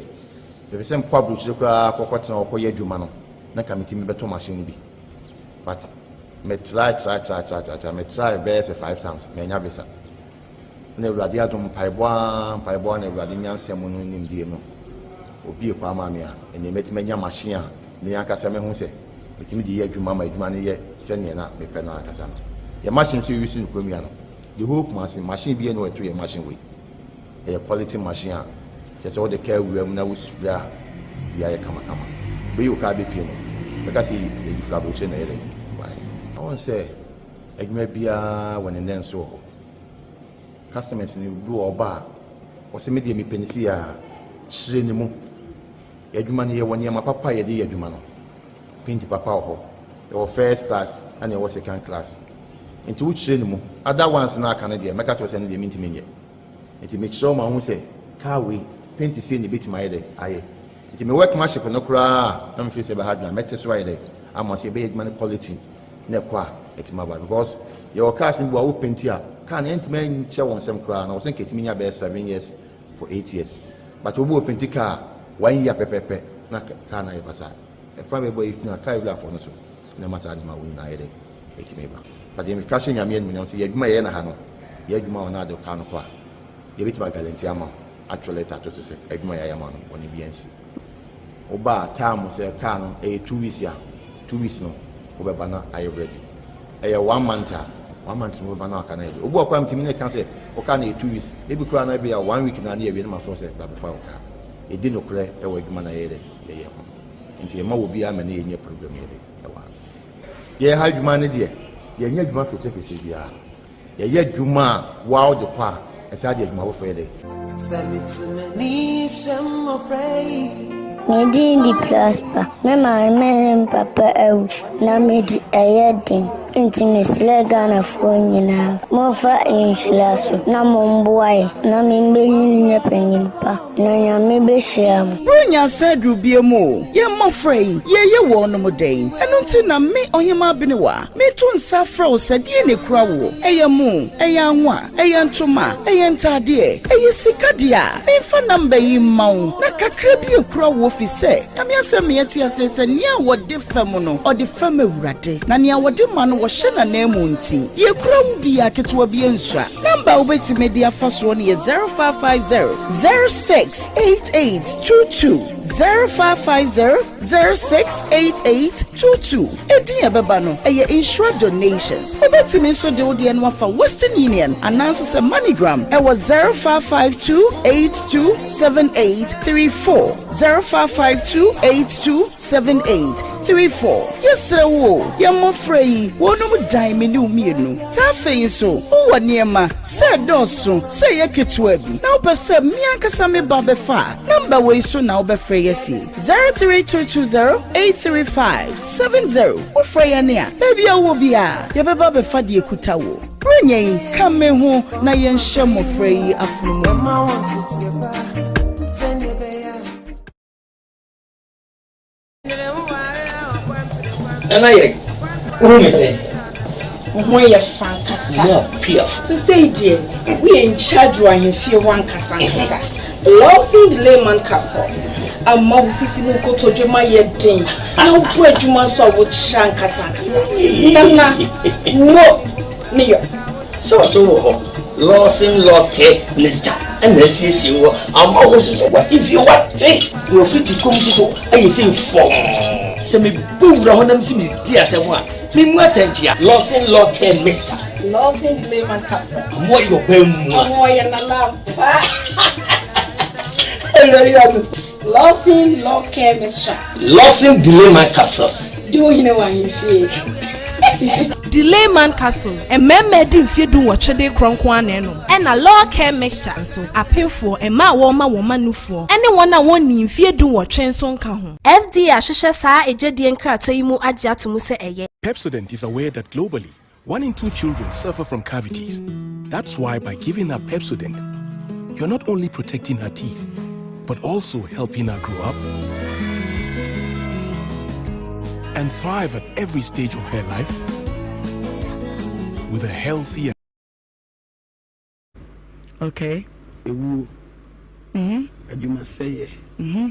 M: mepɛ sɛ mekɔ aburokyire koraa kɔkɔtena hɔ kɔyɛ adwuma no na nka metumi bɛtɔ machine no bi. But me try try try try try try me try bɛyɛ sɛ five times manya visa. Na Awurade adom, mpaebɔ ara, mpaebɔ ara na Awurade nyansa mu no nimdeɛ mu, obue kwan maa me a ɛnneɛ mɛtumi anya machine a me ankasa mɛhu sɛ metumi de yɛ adwuma ma adwuma no yɛ sɛdeɛ na mepɛ no ankasa no. Yɛn machine nso yɛuse no kurom yi ano. The whole Kumasi, machine biara nni hɔ a ɛto yɛn machine wei. Ɛyɛ quality machine a kyerɛ sɛ wode kaa wura mu na wo spray a, biribiara yɛ kamakama. Wobɛyi wo kaa bɛpue no, wobɛka sɛ yɛyi firi aburokyire na ɛyɛ dɛn? Baeɛ. Woahu sɛ adwuma biara wɔ ne nnɛnso wɔ hɔ. Customers no bi wɔ hɔ ɔba a, ɔse me deɛ mepɛ no sei a, kyerɛ ne mu. Yɛn adwuma no yɛwɔ nneɛma papa a yɛde yɛ adwuma no. Paint papa wɔ hɔ, yɛwɔ first class ɛna yɛwɔ second class. Nti wokyerɛ ne mu. Other ones no a aka no deɛ mɛka kyerɛ wo sɛ ɛno deɛ mentumi nyɛ. Nti mekyerɛ wo ma wohu sɛ car wei paint sei na ɛbɛtumi ayɛ dɛ ayɛ. Nti me workmanship no koraa a na mefeel sɛ ɛbɛha adwene a mɛte so ayɛ dɛ ama sɛ yɛbɛyɛ adwuma no quality. na ɛkɔ a ɛtumi aba because yɛwɔ cars no bi wɔ a wo paint a car no ɛntumi nkyɛ wɔn nsam koraa na wɔsɛ nka ɛtumi nya bɛyɛ 7 years for 8 years, but obi wɔ paint car one year pɛpɛpɛ na car no ayɛ basaa. Ɛkwan bɛbɔ yi na car wurafoɔ no so na ɛma saa nneɛma wo nyinaa yɛ dɛ ɛtumi ba. But yɛn ka hyɛ Nyame animuonyam sɛ yɛ adwuma yɛyɛ na ha no yɛ adwuma wɔ na ade car no kɔ a yɛbɛtumi aguarantee ama wo.
O: atwerɛ lɛta ato so sɛ adwuma a yɛayɛ ama no bɔne biara nsi. Woba a time sɛ car no ɛyɛ 2 weeks a, 2 weeks no wobɛba na ayɛ ready. Ɛyɛ one month a, one month no wobɛba na aka no ayɛ ready. Obi wɔ koraa metumi ne ka sɛ wo car no yɛ 2 weeks, ebi koraa no ebi a one week na ne yɛwie no ma frɛ sɛ bra bɛfa wo car. Yɛdi nokorɛ wɔ adwuma no a yɛyɛ dɛ yɛyɛ ho. Nti yɛma wɔ biara ma ne yɛnyɛ problem yɛ de ɛwɔ ha. Yɛyɛ ha adwuma no deɛ, yɛnyɛ adwuma fitirifitir biara. Yɛyɛ adwuma a woa wode kɔ a, ɛsaa de adwuma foforɔ yɛ dɛ.
P: Me din de Prosper. Me maame ne me papa awu na medi ɛyɛ den. Nti mesrɛ Ghanafoɔ nyinaa, momfa nhyira so na momboa yɛn na membenyin nyɛ panyin pa na Nyame bɛhyira mo.
R: Buronya asa aduru biom o, yɛn mmɔfra yi, yɛreyɛ wɔnom dɛn? Ɛno nti na me, Ɔhemaa Benewa, meto nsa afrɛ wo sɛ deɛn na ɛkura woɔ? Ɛyɛ mo, ɛyɛ anwa, ɛyɛ ntoma, ɛyɛ ntaadeɛ, ɛyɛ sika deɛ a, memfa number yi mma wo na kakra bi ɛkura woɔ firi sɛ Nyame asɛm ma yɛte aseɛ sɛ nea wɔde fɛm no, ɔde fɛm Awurade, na nea wɔde ma no, wɔhyɛ n'ananmu nti, deɛ ɛkura wo biara, ketewa bi ɛnsua. Number a wobɛtumi de afa soɔ no yɛ 0550 068822, 0550 068822. Edin a ɛbɛba no, ɛyɛ Nhyira Donations. Wobɛtumi nso de wo deɛ no afa Western Union anaa nso sɛ MoneyGram ɛwɔ 0552 827834, 0552 827834. Yɛsrɛ wo o, yɛn mmɔfra yi, wɔnom dan me ne wo mmienu. Sɛ afei nso wowɔ nneɛma, sɛ ɛdɔɔso, sɛ ɛyɛ ketewa bi, na wopɛ sɛ me ankasa me ba bɛfa a, nɔmba wei so na wobɛfrɛ yɛn asi, 03220 835 70. Wofrɛ yɛn a, baabi a wowɔ biara, yɛbɛba abɛfa deɛ ɛkuta wo. Buronya yi, ka me ho na yɛnhyɛ mmɔfra yi afono mu.
S: Nana yɛ wohu me sɛ.
T: Wo ho yɛ fa ankasa.
S: More piaf.
T: Sesei deɛ woyɛ in charge wɔ ahemfie hɔ ankasa ankasa. Lawson Layman capsules ama wo sisi ne wo kotodwe ma yɛ den na wobɔ adwuma nso a wokyerɛ ankasa ankasa. Nana mo ne yɔ.
S: Sɛ ɔso wɔ hɔ Lawson Law Care Mixture ɛna asiesie wɔ ama wo nso so wahemfie wate na ofiti kɔm nso so ayɛ sei fɔmm. Sɛ mebɔ wura hɔ na mese meredi asɛm a, memmu atɛnkyea. Lawson Law Care Mixture.
T: Lawson Layman Capsule.
S: Ɔmo ayɛ ɔbaa mua.
T: Ɔmo ɔyɛ nana ampa. Lawson Law Care Mixture.
S: Lawson Delayman Capsules.
T: Di wo hene wɔ ahemfie.
U: Delayman Capsules, Mmarima adi mfeɛ dunwɔtwe de rekorɔ nko ara na ɛnom. Ɛna Law Care Mixture nso, apemfoɔ, mmaa a wɔrema wɔn mma nufoɔ, ne wɔn a wɔnnii mfeɛ dunwɔtwe nso nka ho.
V: FDA ahwehwɛ saa egyedie nkratoɔ yi mu agye ato mu sɛ ɛyɛ.
Q: Pepsodent is aware that globally, one in two children suffer from cavities. That's why by giving her Pepsodent, you're not only protecting her teeth, but also helping her grow up and thrive at every stage of her life with a healthy and
J: Okay.
H: Ewuo. Mm-hmm. Adwumasɛeɛ. Mm-hmm.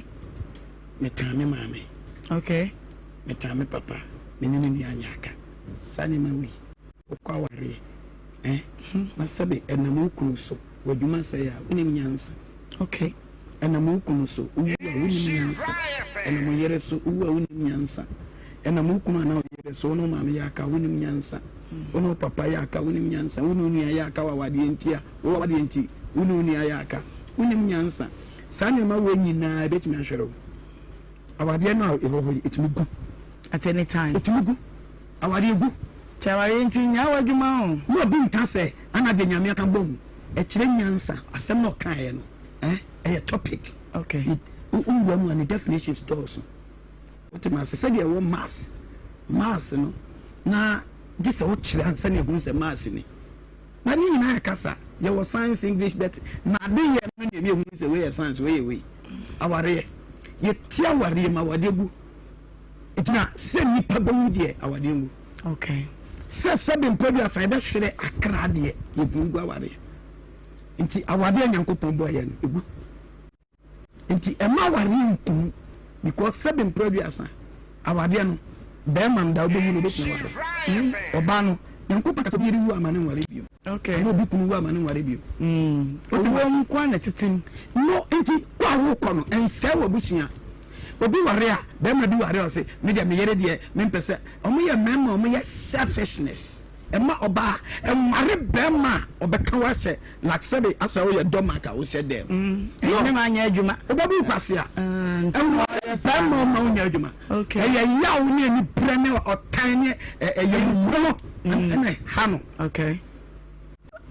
H: Metaa me maame.
J: Okay.
H: Metaa me papa. Me ne me nua nyɛ aka. Saa nneɛma wei. Wokɔ awareɛ. Eh? Mm-hmm. Na sɛbe ɛnam wo kunu so w'adwuma sɛe a wonim nyansa.
J: Okay.
H: Ɛnam wo kunu so wowu a wonim nyansa. Ɛnam wo yere so wowu a wonim nyansa. Ɛnam wo kunu anaa wo yere so wo ne wo maame yɛ aka wonim nyansa. Wo ne wo papa yɛ aka wonim nyansa. Wo ne wo nua yɛ aka wɔ awadeɛ nti a wo awadeɛ nti wo ne wo nua yɛ aka wonim nyansa. Saa nneɛma wei nyinaa ɛbɛtumi ahwere wo. Awadeɛ no a ɛwɔ hɔ yi ɛtumi gu.
J: At any time.
H: Ɛtumi gu. Awadeɛ gu.
J: Nti awareɛ nti nyaa w'adwuma o.
H: Na obi nka sɛ ana deɛ Nyame aka bom. Ɛkyerɛ nyansa. Asɛm na ɔkaeɛ no eh, ɛyɛ topic.
J: Okay.
H: Wo wura mu a ne definitions dɔɔso. Wote ma ase sɛdeɛ ɛwɔ mass. Mass no na gye sɛ wokyerɛ ansa na ehunu sɛ mass ni. Na ne nyinaa yɛ kasa. Yɛwɔ science English but na ade yɛ no na ehunu sɛ wei yɛ science wei yɛ wei. Awareɛ. Yɛti awareɛ mu awadeɛ gu. Gyina sɛ nipa bɛwu deɛ awadeɛ ngu.
J: Okay.
H: Sɛ sɛbe mpɛ aduasa yɛbɛhwere akra deɛ yɛtumi gu awareɛ. Nti awadeɛ Nyankopɔn bɔɔ yɛ no egu. Nti ɛma awareɛ nkum because sɛbe mpɛ aduasa awadeɛ no bɛrima no da wobɛwu no wobɛtumi aware. Ɔbaa no Nyankopɔn kasa obi yere wu ama ne nware bio.
G: Ɛna obi kunu wu ama no nware bio.
J: Owuo nko ara na ɛtete mu.
H: No nti kɔ a wokɔ no ɛnsɛe w'abusua. Obi ware a, bɛrima bi ware a ɔse me deɛ me yere deɛ mempɛ sɛ, ɔmo yɛ mmarima a ɔmo yɛ selfishness. Ɛma ɔbaa ɛnware bɛrima a ɔbɛka wo ahyɛ like sɛbe asɛ woyɛ doormat a wohyɛ dɛm.
J: No, ɛne ma anyɛ adwuma.
H: Wobɛbu nkwasea. Ɛnware bɛrima ɔma wonya adwuma. Ɛyɛ yaw ne anibrɛ ne ɔtan ne ɛyɛ mmono ɛna ha no.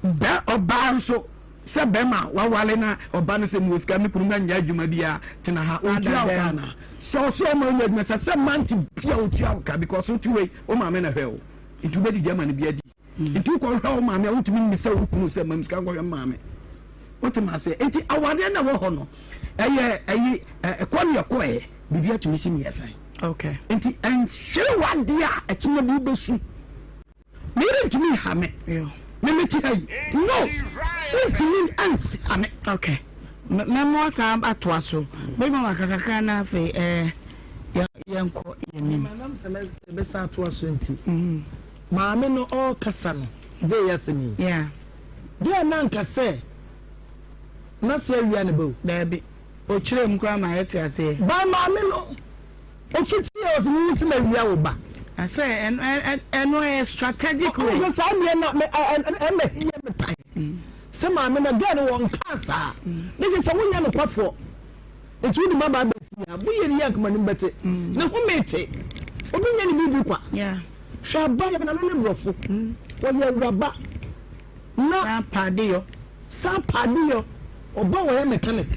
H: Bɛ ɔbaa nso sɛ bɛrima wawale na ɔba no sɛ mewɔ sika me kunu ma nyɛ adwuma biara tena ha ɔtua wo ka anaa? Sɛ ɔsɛ ɔma wonya adwuma sɛ sɛ mante bia ɔtua wo ka because wote wei wo maame na hwɛ wo nti wobɛdidi ama no bi adi nti wokɔhwɛ wo maame a wontumi mmisa wo kunu sɛ mam sika nkɔhwɛ maame wote ma aseɛ nti awadeɛ na ɛwɔ hɔ no ɛyɛ ɛyi ɛkɔ ne ɛkɔɛ biribi atumi si mmiɛnsa
J: okay
H: nti ɛnhwere wadeɛ a ɛkyena bi wobɛsu Me yere ntumi nha me. Me me te ha yi. No! Wontumi nha me.
J: Okay. Mɛmoa saa atoa so. Bɛma waka kakra na afei ɛɛ yɛnkɔ yɛnim.
G: Manam sɛ mɛbɛsa atoa so nti. Maame no ɔrekasa no, dɛ yɛ asɛm yi.
J: Yeah.
G: Dɛ na nka sɛ n'ase awia ne ba o.
J: Daabi. Ɔkyerɛ mu koraa ma yɛte aseɛ.
G: Ba maame no. Ofitii a ɔse mehu se mawia wo ba.
J: Sɛ ɛno ɛyɛ strategic way.
G: Ɔhu sɛ saa deɛ na me ɛna ɛyɛ me tan. Sɛ maame na girl no wɔn kaa saa. Ne kyɛ sɛ wonyɛ nokwafoɔ. Nti wode ma ba abɛsi ha. Bo yɛ ne yɛ nkama nim bɛte. Ne ho mete. Obi nyɛ ne biribi kwa. Hwɛ aba yɛ na no ne borɔfo. Wɔyɛ awuraba. Na.
J: Saa paadeyɔ.
G: Saa paadeyɔ. Ɔba wɔyɛ mechanic.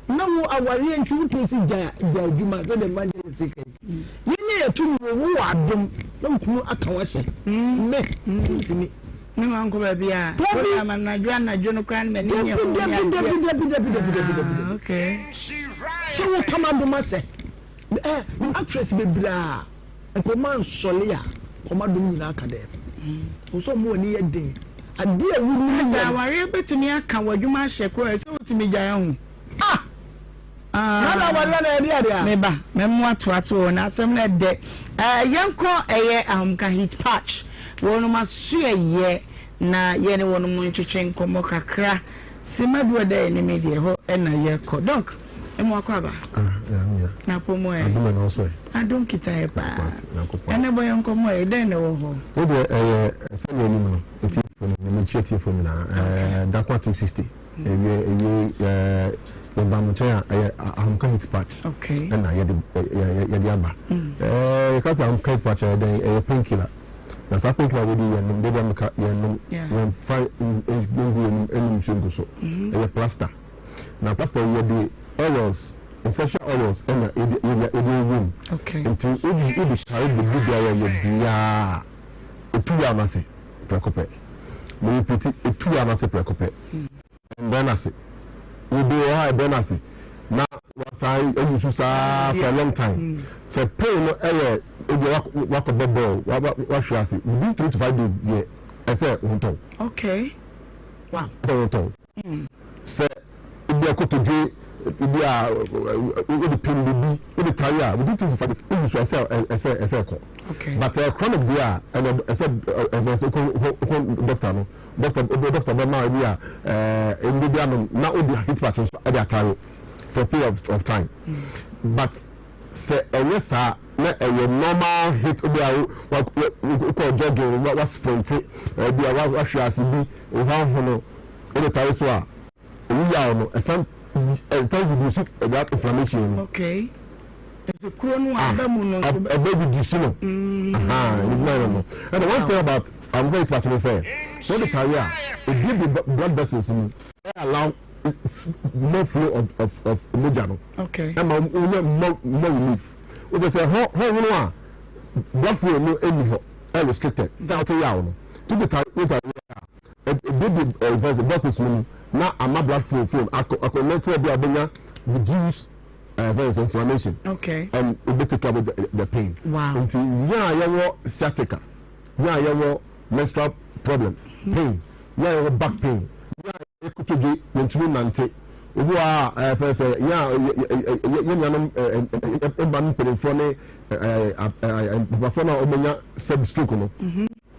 G: Na wo awareɛ nti wo kunu si gya gya adwuma sɛdeɛ evangelist ka yi yɛn ne yɛto mu wo wɔ adom na wo kunu aka wo ahyɛ me wontumi
J: me ma nkɔ baabi a dabi ama anadwo anadwo no koraa no m'ani nyɛ ho
G: dabi dabi dabi dabi dabi dabi dabi
J: ah, okay
G: sɛ wo kama adom ahyɛ eh actress bebree a nkɔma nsɔle a kɔma adom nyinaa ka dɛ wo sɛ ɔmo ani yɛ den Adeɛ a wonim
J: Sɛ
G: wɔ.
J: awareɛ bɛtumi aka w'adwuma ahyɛ koraa a, ɛsɛ wotumi gyae ho.
G: Ah!
J: Ah!
G: Nana awareɛ na yɛde adeɛ a.
J: Me ba, mɛmo atoa so o, na asɛm no ɛdɛ. Eh, yɛnkɔ ɛyɛ Ahomka Heat Patch, wɔnom asoɛyɛ na yɛne wɔnom ntwetwe nkɔmmɔ kakra. Sima du ɔda yɛn anim yi deɛ, ɛhɔ na yɛkɔ. Doc, Emu akɔ aba.
D: Ah, yeah, me.
J: Na pomo ɛ.
D: Adom na ɔsɔ ɛ.
J: Adom kita yɛ paa. Ɛnɛ bɔ yɛn nkɔmmɔ ɛ, dɛn na ɛwɔ hɔ?
D: Wo deɛ ɛyɛ sɛdeɛ anim no, atiefo no, na mekyia atiefo nyinaa. Ɛɛ Dakwa 260. Ewie ewie ɛɛ yɛba mo nkyɛn a ɛyɛ ahomka heat patch.
J: Okay.
D: Ɛna yɛde yɛde aba. Ɛɛ yɛka sɛ ahomka heat patch ɛyɛ dɛn? Ɛyɛ painkiller. Na saa painkiller wei de yɛnom, de bia meka yɛnom, yɛmfa ngu yɛnum ɛnum nsuo ngu so. Ɛyɛ plaster. Na pastor yi yɛde oils essential oils ɛna yɛde yɛde yɛde wɔ mu.
J: Okay.
D: Nti wode wode tare baabi biara yɛ biara etu yaw no ase prɛko pɛ. Me repeat etu yaw no ase prɛko pɛ. Ɛmbrɛ no ase. Wode wɔ hɔ a ɛbrɛ no ase na wasan ayi so saa for a long time. Sɛ pain no ɛyɛ ebi wakɔ bɔ bɔɔl wahwe ase within 3 to 5 days deɛ ɛsɛ wo ho tɔ wo.
J: Okay. Wow.
D: Ɛsɛ wo ho tɔ wo. Sɛ ebi a kotodwe, ebi a wode pin biribi, wode tare a, within 2 to 5 days, woyi so ɛsɛ ɛsɛ ɛsɛ ɛkɔ. But ɛyɛ chronic deɛ a, ɛnɛ ɛsɛ ɛfɛ sɛ wokɔ wokɔ doctor no, doctor ebi doctor bɛma ebi a ɛɛ nnuro bi anom na wode heat patch nso ɛde atare for a period of time. But sɛ ɛnyɛ saa na ɛyɛ normal heat obi a wokɔ jogging wa sprinte ebi a wahwe ase bi, wo ho ahono. Wode tare so a, eyi yaw no, ɛsan ɛsan reduce that inflammation no.
J: Okay. Ɛsɛ kuro no a ɛbɛ mu no nso.
D: Ɛbɛ reduce no. Ɛdwuma yɛ no. And one thing about I'm going to no sɛ, sɛ wode tare a, ebiebie blood vessels mu, ɛ allow more flow of mogya no.
J: Okay.
D: Ɛma wonya more relief. Wosɛ sɛ hɔ hɔ hono a blood flow no ɛni hɔ, ɛ restricted. Sɛ wote yaw no, to de tare wode tare a. Ebiebie vessels no mu na ama blood flow akɔ akɔ na sɛ ebi a ɔbɛnya reduce uh, inflammation.
J: Okay.
D: And ebe take away the pain.
J: Wow.
D: Nti yɛn a yɛwɔ sciatica, yɛn a yɛwɔ menstrual problems, pain, yɛn a yɛwɔ back pain, yɛn a yɛkotodwe yɛntumi nante. Obi wɔ a ɛɛ fɛn sɛ yɛn a yɛn nuanom ɛɛ ɛɛ mma mpanimfoɔ ne ɛɛ ɛɛ papafoɔ no a wɔanya sɛ stroke no.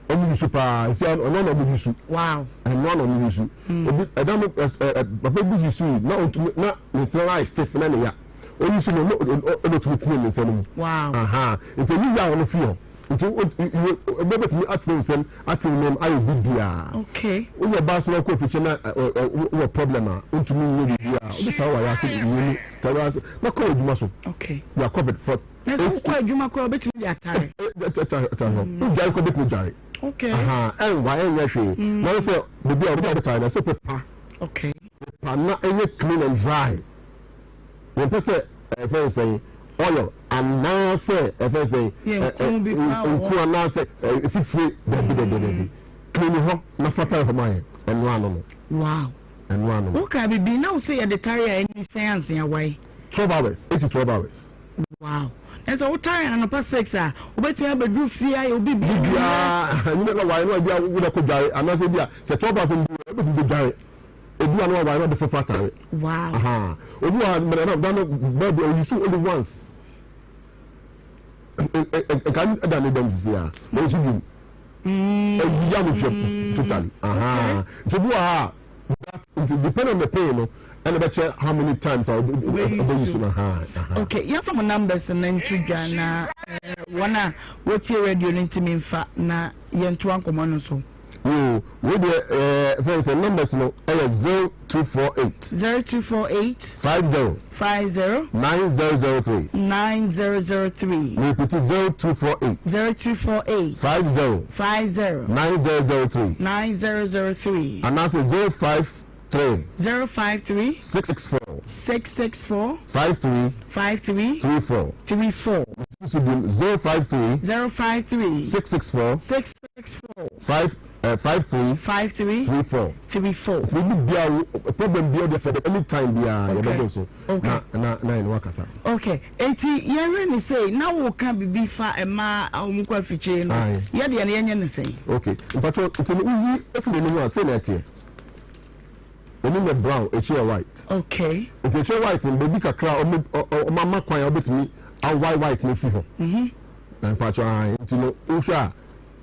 D: Ɔmo yusu paa nsi ɔno na ɔmo yusu.
A: Wow.
D: Ɛno na ɔmo yusu. Obi ɛda no ɛ ɛ papa bi yusu yi na ɔntumi na ne nsa ayɛ stiff na ne ya. Ɔyusu no ɔno ɔna ɔtumi tene ne nsa no mu.
A: Wow.
D: Aha nti ɛyi yaw no fi hɔ. Nti o o bɛtumi atene nsam atene nam ayɛ bibiara.
A: Okay.
D: Woyɛ ɔbaa so na ɔkɔ ofikyɛ na ɛ ɛ wɔ problem a ntumi nyɛ biribiara. Wode taa wɔ ayɛ ase mmienu taa wɔ ase na kɔ adwuma so.
A: Okay.
D: You are covered for.
A: Na sɛ wokɔ adwuma koraa wobɛtumi de atare.
D: Atare hɔ. Wodware kɔ bɛtumi dware.
A: Okay.
D: Ɛnwa ɛnyɛ hwee. Na wo sɛ baabi a wode atare no ɛsɛ pepa.
A: Okay.
D: Pepa na ɛnyɛ clean and dry. Wɔmpɛ sɛ ɛfɛn sɛn oil anaasɛ ɛfɛn sɛn nku anaasɛ efifire dabi dabi dabi. Clean hɔ na fa tare hɔ ma yɛn ɛno ano no.
A: Wow.
D: Ɛno ano no.
A: Woka bibi na wo sɛ yɛde tare a ɛni sɛn ansa awae.
D: 12 hours, 8 to 12 hours.
A: Wow. Na sɛ wotare anɔpa 6 a, wobɛtumi abɛduru fie ayɛ wo biribiara.
D: Biribiara, ɛnyɛ na wae no ebi a wode kɔ dware anaasɛ ebi a sɛ 12 hours no du wobɛtumi de dware. Ebi a na wawae na ɔde foforɔ atare.
A: Wow.
D: Aha. Obi wɔ ha mmerɛ na da no baabi a ɔyi only once. Nka ɛda ne dɛm sisi a, ɔyi so biom. Ɛyi ya no hwɛ totally. Aha. Nti obi wɔ ha a That nti depend on the pain no ɛna bɛkyɛ how many times a ɔbɛ use no ha.
A: Okay, yɛmfa mo numbers no nto dwa na eh, wɔn a wɔtie radio no ntumi mfa na yɛntoa nkɔmmɔ no so.
D: Yoo, wei deɛ ɛɛ fɛn sɛ numbers no ɛyɛ 0248.
A: 0248.
D: 50.
A: 50.
D: 9003.
A: 9003.
D: Me repeat 0248.
A: 0248.
D: 50.
A: 50.
D: 9003.
A: 9003.
D: Anaasɛ 053.
A: 053.
D: 664.
A: 664.
D: 53.
A: 53.
D: 34.
A: 34.
D: Mesi so biom 053.
A: 053.
D: 664.
A: 664.
D: 5 eh, 53.
A: 53.
D: 34.
A: 34.
D: Nti biribi biara wo problem biara deɛ fɛ anytime biara
A: Okay.
D: yɛbɛgye wo so
A: Okay.
D: na na na yɛne wakasa.
A: Okay, eti yɛhwɛ ne sei na woka biribi fa mmaa a wɔn kɔ afikyire no
D: Aye.
A: yɛ deɛ no yɛnyɛ ne sɛn?
D: Okay, mpatwɔ nti no woyi efi n'anim a sei na ɛteɛ. Anim yɛ brown, akyi yɛ white.
A: Okay.
D: Nti akyi yɛ white no baabi kakra a wɔn wɔn ama kwan a wɔbɛtumi awae white no afi hɔ.
A: Mhm.
D: Na mpatwɔ ae nti no wohwɛ a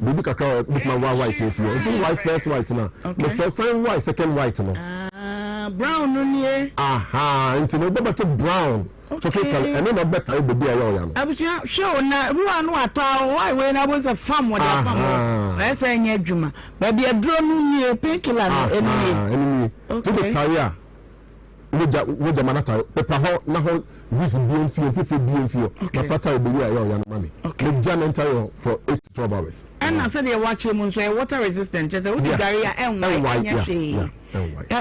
D: baabi kakra a wɔbɛtumi awae white no afi hɔ. Nti wo wae first white no a,
A: Okay.
D: mesrɛ wo san wae second white no.
A: Ah, brown no nie.
D: Ahaa, nti no wobɛbɛto brown chocolate colour, ɛno na wobɛtare baabi a ɛyɛ ɔya no.
A: Abusua, hwɛ o, na ebi wɔ hɔ a na watɔ a, wae wei na wobɛhu sɛ fam wɔde afam hɔ.
D: Ahaa.
A: Ɛyɛ sɛ ɛnyɛ adwuma. Baabi aduro no nie, painkiller no, ɛno nie.
D: Ahaa, ɛno nie. Nti
A: Okay.
D: wobɛtare a, wobɛgya, wobɛgya ma no atare. Pepa hɔ na hɔ grease bie mfi hɔ, mfifire bie mfi hɔ.
A: Okay.
D: Na fa tare baabi a ɛyɛ ɔya no ma me.
A: Okay.
D: Megya no ntare hɔ for 8 to 12 hours.
A: Ɛna sɛdeɛ wɔakyerɛ mu nso, ɛyɛ water resistant, kyerɛ sɛ wode
D: Yeah.
A: dware a ɛnwae,
D: Ɛnwae,
A: ɛnyɛ
D: yeah,
A: hwee.
D: yeah.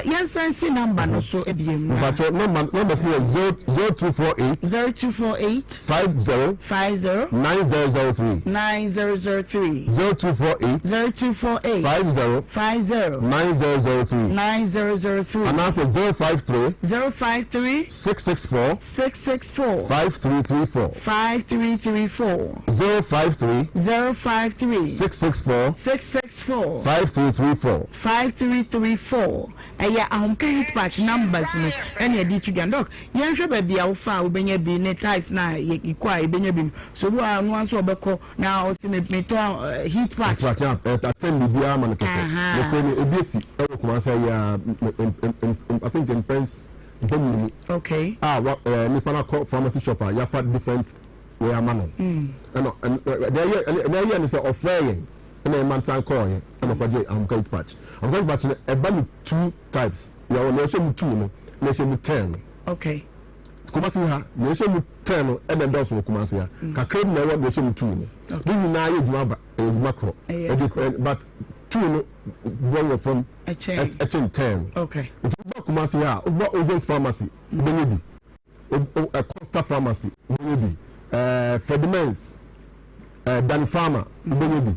A: Yɛnsan nsi number no so ebiem na.
D: Mpatsɔ number numbers no yɛ 0248.
A: 0248.
D: 50.
A: 50.
D: 9003.
A: 9003.
D: 0248.
A: 0248.
D: 50.
A: 50.
D: 9003.
A: 9003.
D: Anaasɛ 053.
A: 053.
D: 664.
A: 664.
D: 5334.
A: 5334.
D: 053.
A: 053.
D: 664.
A: 664.
D: 5334.
A: 5334 ɛyɛ ahomka heat patch numbers no ɛna yɛde to dwa. Doc, yɛnhwɛ baabi a wofa a wobɛnya bi ne types no a yɛkɔ a yɛbɛnya bi no. So obi wɔ hɔ a ɔno ara nso ɔbɛkɔ na ɔse me metɔ heat patch.
D: Heat patch a atɛn biribiara ma no kɛkɛ.
A: Aha.
D: Nokorɛ no ebi asi ɛwɔ Kumasi ha yi ara I think mpɛn mpɛn mmienu.
A: Okay.
D: A wa nipa no akɔ pharmacy shop a yɛafa different wei ama no. Ɛna deɛ ɛyɛ deɛ ɛyɛ ne sɛ ɔfrɛɛ yɛn. Ɛna ɛma no san kɔɔeɛ ɛna ɔkɔgye ahomka heat patch. Ahomka heat patch no ɛba no two types. Yɛwɔ nea ɛhyɛ mu two no na ɛhyɛ mu ten no.
A: Okay.
D: Kumasi ha nea ɛhyɛ mu ten no ɛna ɛdɔɔso wɔ Kumasi ha. Kakra bi na ɛwɔ nea ɛhyɛ mu two no. Ne nyinaa yɛ adwuma ba ɛyɛ adwuma korɔ. Ɛde but two no boɔ wɔ fam ɛkyɛn ten no.
A: Okay.
D: Nti woba Kumasi ha a woba Ozon's pharmacy wobɛnya bi. Costa pharmacy wobɛnya bi. Ɛɛ Ferdinand's. Eh, Danny Farmer, wobɛnya bi.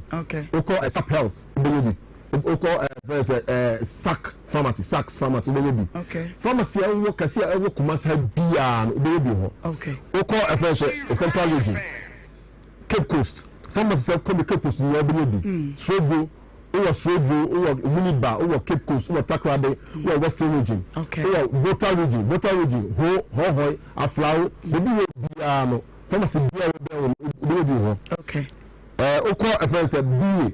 D: Wokɔ eh, Sap Health, wobɛnya bi. Wokɔ eh, fɛn sɛ eh, Sac Pharmacy, Sacks Pharmacy, wobɛnya bi. Pharmacy a ɛwɔ kɛse a ɛwɔ Kumasi ha biara no, wobɛnya bi wɔ hɔ. Wokɔ eh, fɛn sɛ Central Region, Cape Coast, pharmacy sɛ kɔ Cape Coast nyinaa wobɛnya bi. Srodro, wowɔ Srodro, wowɔ Winneba, wowɔ Cape Coast, wowɔ Takoradi, wowɔ Western Region, wowɔ Volta Region, Volta Region, Ho, Hohoe, Aflao, baabi wɔ biara no. Pharmacy biara a wɔbɛn wo no, wobɛnya bi wɔ hɔ.
A: Okay.
D: Ɛɛ wokɔ ɛfɛn sɛ BA.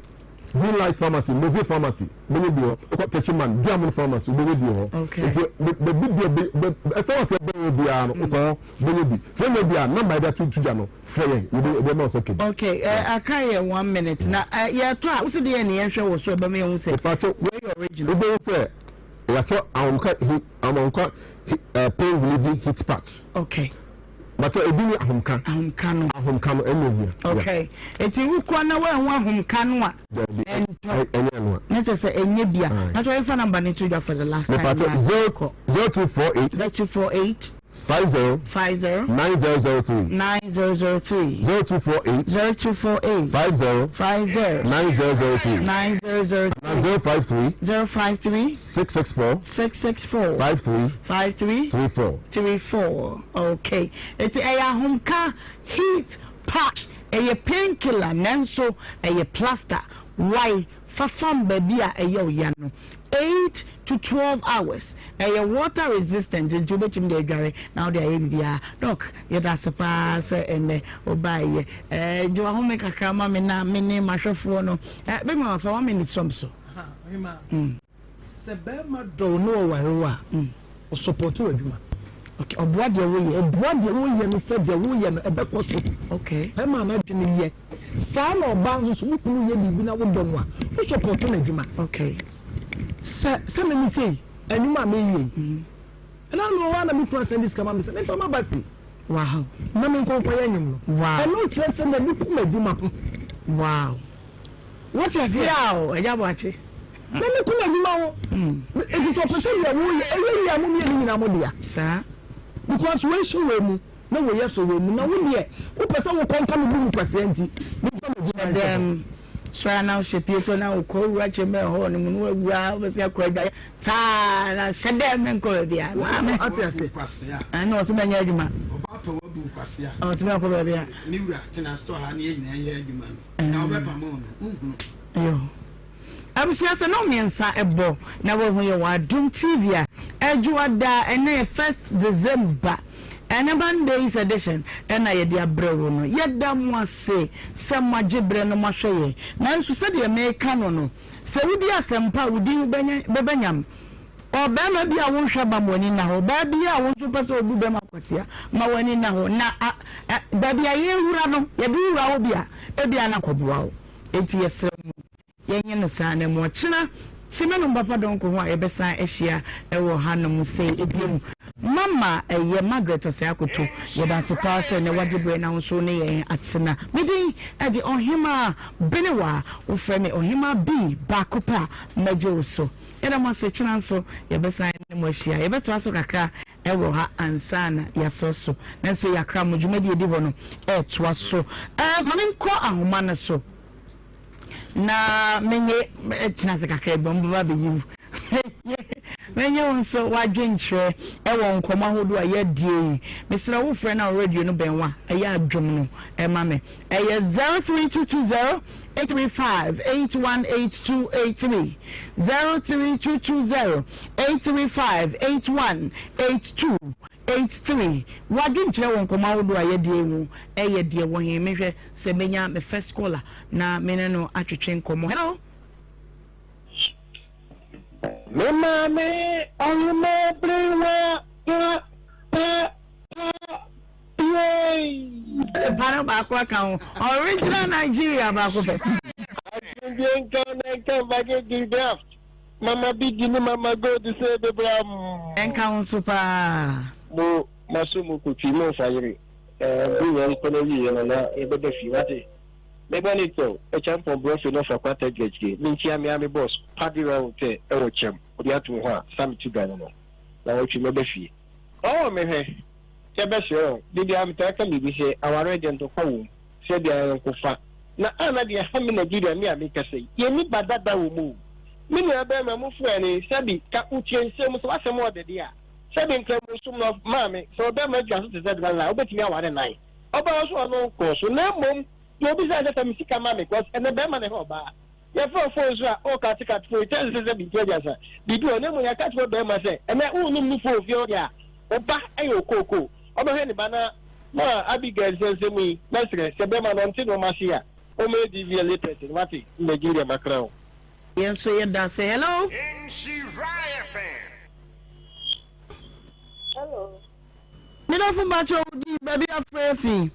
D: Green Light Pharmacy, Mose Pharmacy, wobɛnya bi wɔ hɔ. Wokɔ Techiman, Diamond Pharmacy, wobɛnya bi wɔ hɔ. Nti baabi bia bɛ pharmacy ɛbɛn wo biara no, wokɔ hɔ, wobɛnya bi. Sɛ wonya bi a, number a yɛde ato to dwa no, frɛ yɛn, yɛbɛ yɛbɛma wo sɛ kɛbi.
A: Okay, aka yɛ one minute. Na yɛtɔ a, wose deɛ ne yɛnhwɛ wɔ so ɛbɛma yɛhu sɛ
D: Mepakyɛw,
A: wei yɛ original.
D: Wobɛhu sɛ yɛatwerɛ Ahomka he Ahomka he pain relieving heat patch.
A: Okay.
D: But ebi ni ahomka.
A: Ahomka no.
D: Ahomka no ɛna ehia.
A: Okay. Eti wokɔ na wɔn ahomka no a.
D: Dabi. Ɛntɔ. Ɛnyɛ ɛno
A: a. Ne kyɛ sɛ ɛnyɛ bia. Patro yɛn fa number ne to dwa for the last time.
D: Patro 0248.
A: 0248.
D: 50.
A: 50.
D: 9003.
A: 9003.
D: 0248.
A: 0248.
D: 50.
A: 50.
D: 9003.
A: 9003.
D: 053.
A: 053.
D: 664.
A: 664.
D: 53.
A: 53.
D: 34.
A: 34. Okay eti ɛyɛ ahomka heat patch ɛyɛ pain killer nanso ɛyɛ plaster wai fa fam baabi a ɛyɛ wo ya no 8 to 12 hours ɛyɛ water resistant nti wobɛtumi de adware na wode ayɛ biribiara doc yɛda ase paa sɛ ɛnɛ wobaeɛ ɛɛ gye wahome kakra ma me na me ne mahwɛfoɔ no ɛɛ bɛma wafa one minute sɔm so.
G: Sɛ bɛɛma dɔ wo na ɔware wo a, ɔsɔpɔte w'adwuma.
A: Okay, ɔboa deɛ woyɛ.
G: Ɔboa deɛ woyɛ no sɛ deɛ woyɛ no ɛbɛkɔ so.
A: Okay.
G: Bɛɛma a n'adwene yɛ. Saa na ɔbaa nso so, wo kunu yɛ biribi na wodɔ no a, wo sɔpɔte n'adwuma.
A: Okay.
G: Sɛ sɛ me me sei, nnwuma a meyɛ yi, ɛna no mewɔ hɔ a na me kunu asɛnde sika ma me sɛ memfa m'aba sei.
A: Wow.
G: Na menkɔ nkɔyɛ nnwom no.
A: Wow.
G: Ɛno kyerɛ sɛ n'ani ku m'adwuma ho.
A: Wow.
G: Wote aseɛ?
A: Yaw, Agya Boakye.
G: Na ne kunu adwuma ho. Eti sɛ ɔpɛ sɛ deɛ woyɛ ɛyɛ yie a mo mmienu nyinaa mo dea.
A: Saa.
G: Because wei sɔ wei mu na wei asɔ wei mu na wo deɛ wopɛ sɛ wokɔ nka me bu mu kwasea nti memfa m'adwuma nhyɛ hɔ.
A: Sɔre na hyɛ pieto na wokɔ wura chamber hall no mu na wawura wobɛsɛ akɔ adwa saa na hyɛ dɛm menkɔ baabi a maame.
G: Ate ase.
A: Ɛna ɔsɛ mɛnyɛ adwuma.
H: Ɔbaa pɛ wabu nkwasea.
A: Ɔsɛ mɛnkɔ baabi a.
H: Ne wura tena store ha ne yɛn nyinaa yɛ adwuma no. Na wobɛpamo no, wonhunu.
A: Yo. Abusua sɛ nnɔn mmiɛnsa bɔ na wahu yɛ wɔ Adom TV a Ɛdwoada ɛnɛ yɛ first December ɛnɛ Mondays edition ɛna yɛde abrɛ wo no. Yɛda mo ase sɛ moagye berɛ no moahwɛ yɛn. Nanso sɛdeɛ meka no no sɛ wodi asɛmpa a wo din bɛba nyam. Ɔbarima bi a wonhwɛ ma w'ani nna hɔ, ɔbaa bi a wo nso wopɛ sɛ obu bɛma kwasea ma w'ani nna hɔ, na a, ɛ, baabi a yɛrewura no, yɛde wo wura hɔ bi a, ebia na akɔboa wo. Enti yɛsrɛ mo, yɛnyɛ no saa na mmom ɔkyena Simenom Papa Donkor ho a yɛbɛsan ahyia wɔ hanom sei bio. Mama ɛyɛ Margaret Osei Akoto, yɛda ase paa sɛ nnɛ woagye berɛ na wo nso wo ne yɛn atena. Me din de Ɔhemaa Benewaa, wofrɛ me Ɔhemaa B baako pɛ a, mɛgye wo so. Yɛda mo ase, kyena nso yɛbɛsan ne mo ahyia. Yɛbɛtoa so kakra wɔ ha ansa na yɛasɔ so. Nanso yɛakra mo, dwumadi a ɛdi hɔ no retoa so. Eh, ma menkɔ ahoma no so na menye tena ase kakra bi, wɔbɛba abɛyi wo. Menye wo nso w'adwenkyerɛ wɔ nkɔmmɔ ahodoɔ a yɛadie yi. Mesrɛ wo frɛ no a radio no bɛn wo a, ɛyɛ adwom no ɛma me. Ɛyɛ 03220 835 818283, 03220 835 818283. W'adwenkyerɛ wɔ nkɔmmɔ ahodoɔ a yɛadie yi ho ɛyɛ deɛ wɔ he? Mehwɛ sɛ mɛnya me first caller na me ne no atwetwe nkɔmmɔ. Hello?
K: Me maame ɔhema berewa pa pa pa piei.
A: Pa no baako aka ho. Original Nigeria baako pɛ.
K: Asomdwie nka wo na nka Mbage Graft, Mama Biggie ne Mama Gold sɛ bebram.
A: Ɛnka wo nso paa.
K: Mo maso mu kotwi mo nfa yere eh bu yɛn nkɔ na wie no na yɛbɛba fie wate me bɔ ne kyɛw ɛkyampɔn brɔfe no fa kwata gyinagyina me nkyia me ara me boss padi round tɛ ɛwɔ kyɛm ɔde ato hɔ a sa me tu dwane no na wɔtwe mɛba fie ɔɔ mehwɛ Yɛbɛsrɛ o, da biara metaa ka biribi sɛ awareɛ deɛ ntɔkwa wɔ mu, sɛ deɛ ayɔnkofa na a na deɛ ɛha me Nigeria me a mekasa yi, yɛnni ba dada wɔ mu o. Me nua barima mo frɛ no yi, sɛbi ka wo tie nsɛm mu sɛ w'asɛm ɔɔdɛ deɛ a, sɛbi nkramosom no maame, sɛ ɔbarima gyina so te sɛ Delilah a, wobɛtumi aware nan. Ɔbaa nso ɔno nkɔɔ so na mmom deɛ obisaa sɛ fa me sika ma me cause ɛnɛ barima na ɛhwɛ ɔbaa. Yɛfrɛ wo phone so a, oh kate kate phone, kyɛ nsɛ sɛ biribi aduasa, biribi wɔ, na mmom yɛaka kyerɛ ɔbarima sɛ, ɛnɛ wonnom nufoɔ wɔ fie hɔ deɛ a, wo ba yɛ okookoo, ɔbɛhwɛ ne ba na ma Abigail nsɛnsɛm yi, mɛsrɛ, sɛ barima no ɔnte nnoɔma ase a. Wɔmmɛyɛ DVLA latest no wate Nigeria makra o.
A: Yɛn nso yɛ da ase. Hello.
C: Hello.
A: Me dɔfo mpakyɛ wo din baabi afrɛ afi.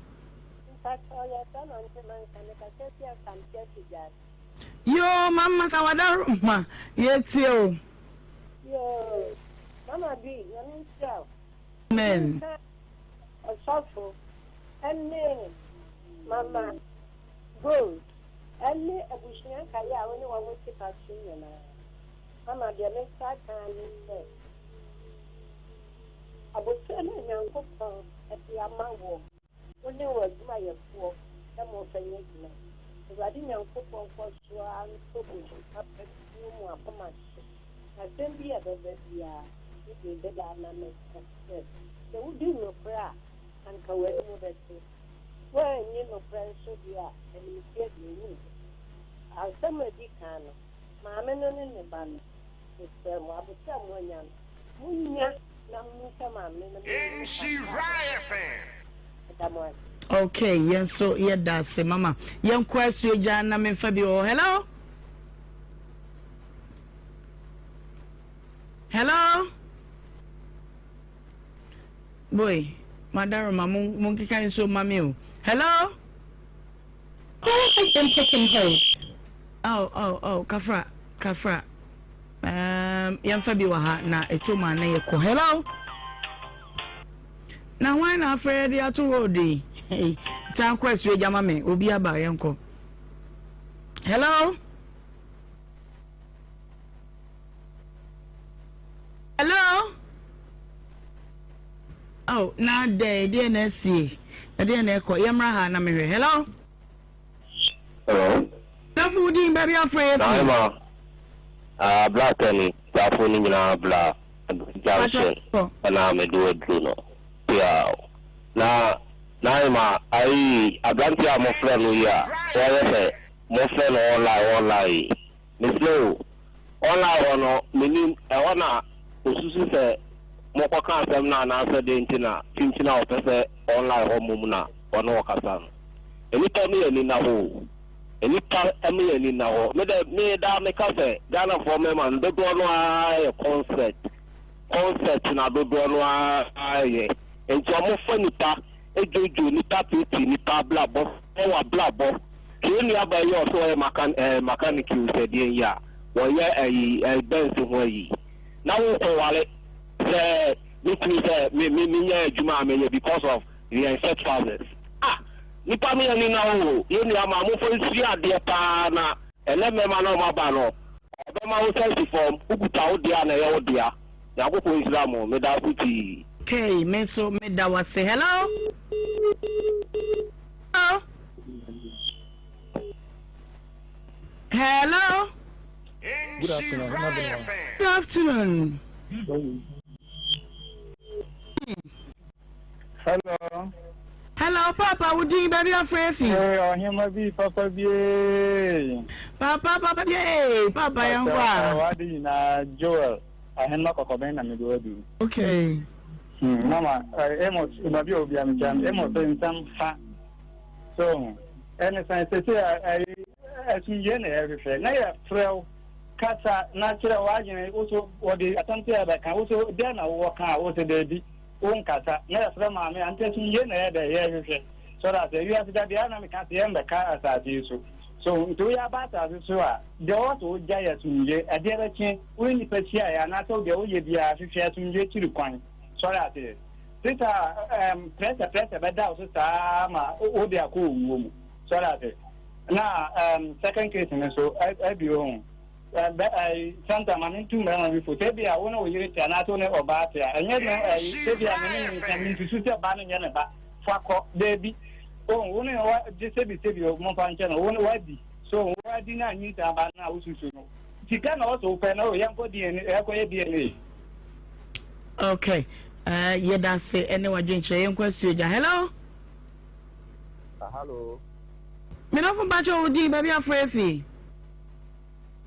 C: Mpakyɛ yɛfrɛ no Ntema Nsa mekasa fi Asamte Asugyare.
A: Yoo mama sawadaro ma yɛtie o.
C: Yoo mama bi nyame nhyira wo.
A: Amen.
C: Ɔsɔfo ɛne mama gold ɛne abusua nkaeɛ a wo ne wɔn te pa so nyinaa. Mama deɛ mɛsa aka ara ne sɛ aboterɛ no a Nyankopɔn de ama woɔ, wo ne w'adwumayɛfoɔ sɛ momfa nyɛ adwuma. Awurade Nyankopɔn nkɔ so ara ntɔ bosu papa bi ngu mo akoma so, na asɛm bi a ɛbɛba biara, me deɛ bɛda na mɛka sɛ, sɛ wodi nokorɛ a, anka w'anim bɛte. Woanni nokorɛ nso deɛ a, animteɛ deɛ ɛnni hɔ. Asɛm a ɛdi kan no, maame no ne ne ba no, mesrɛ mo, aboterɛ a moanya no, monnya na monhwɛ maame no na monhu kakra a ɔbɛyɛ. Meda mo ase.
A: Okay, yɛn nso yɛda ase mama. Yɛnkɔ asuogya na memfa bi wɔ hɔ. Hello? Hello? Boy, madaroma mo monkeka nsuo mma me o. Hello?
F: Call has been put on hold.
A: Oh, oh, oh, kafra, kafra. Um, yɛmfa bi wɔ ha na ɛtɔ mu a na yɛkɔ. Hello? Na hwan na afrɛ yɛde ato road yi? Kyan kɔ asuo gya ma me, obi aba yɛnkɔ. Hello? Hello? Oh, na dɛn deɛ na asie ɛdeɛ na ɛkɔ yɛmmra ha na mehwɛ hello
W: Hello.
A: Safo wo din baabi afrɛ yɛ fi
W: Naima, ah, bla tani, safo ni nyinaa bla junction ɛna mede waduru no. Piaw. Na Naima, ayi aberante a mofrɛ no yi a wɔyɛ sɛ mofrɛ no online online yi. Mesrɛ o, online hɔ no, mennim, ɛhɔ na osusu sɛ mokɔka asɛm no anaasɛ dɛn nti na kyinkyin a ɔpɛ sɛ online hɔ mmom na ɔne wo kasa no. Nnipa mma yɛn ani nna hɔ o. Nnipa mma yɛn ani nna hɔ. Me dɛ, me daa meka sɛ Ghanafoɔ mmarima no dodoɔ no ara yɛ concert. Concert na dodoɔ no ara yɛ. Nti wɔfa nnipa dwodwo nnipa teetee nnipa abrabɔ sɛe w'abrabɔ. Hwɛ yɛn nua baa yi a ɔsɛ ɔyɛ makan ɛɛ mechanic o sɛ deɛn yi a wɔyɛ ɛyi ɛyi Benz ho ayi na wo kɔ ware sɛ me kunu sɛ me me me nya adwuma a mɛyɛ because of yɛn set trousers ah nipa no yɛn ni na o yɛn nua maa mo fɔ nsua adeɛ paa na ɛnɛ mɛma na ɔmo aba no ɔbɛma wo sɛ si fam wokuta wo dea na ɛyɛ wo dea Nyankopɔn nhyira mo meda ase pii.
A: Kay me nso meda wo ase. Hello. Hello. Hello.
X: Good afternoon.
A: Good afternoon.
X: Hello.
A: Hello, Papa. Wo din baabi afrɛ fi.
X: Ee, ɔhema bi papa bi.
A: Papa papa bi. Papa yɛn kɔ a.
X: Wade nyinaa Joel ahema kɔkɔbɛn na mede wadu.
A: Okay.
X: Hmm, mama, eh, Amos, baabi a obi a mekyia no, Amos nsɛm fa. So, ɛne sɛn sɛsɛ ɛyi asomdwoe na yɛhwehwɛ na yɛfrɛ wo kasa na kyerɛ w'adwene wo so wɔde asɛm sɛ yɛbɛka wo so dɛn na wowɔ ka a wo sɛ daabi wo nkasa na yɛfrɛ maame a nti asomdwoe na yɛdɛ yɛhwehwɛ so da sɛ wiase da deɛ na meka sɛ yɛmbɛka asase yi so so nti woyɛ aba asase so a deɛ ɔwɔ sɛ wogya yɛ asomdwoe ɛdeɛ bɛkye wo ne nipa hyiaeɛ anaasɛ deɛ woyɛ biara hwehwɛ asomdwoe kyiri kwan sɔre aseɛ Sista um, prɛsɛ prɛsɛ bɛda wo so saa ma wode akɔ owuo mu. Sɔre ase. Na um, second case no so abi ho. Santa ma mentu mmarima bi fo. Sɛ bi a wo ne wo yere te anaasɛ wo ne ɔbaa te a, ɛnyɛ no ɛyi sɛ bi a me ne ne nsa mensusu sɛ ba no nyɛ me ba. Fa kɔ. Daabi. Oh, wo ne wa gye sɛbi sɛbi momfa nkyɛ no. Wo ne wadi. So wadi na nyinsa ba no a wosusu no. Sika na ɔsɛ wopɛ no, yɛnkɔ DNA, yɛnkɔyɛ DNA.
A: Okay. Uh, yɛda ase ɛne wadwenkyerɛ yɛnkɔ asuo gya. Hello?
Y: Uh, hello.
A: Medɔfo mpakyɛ wo din baabi afrɛ afi.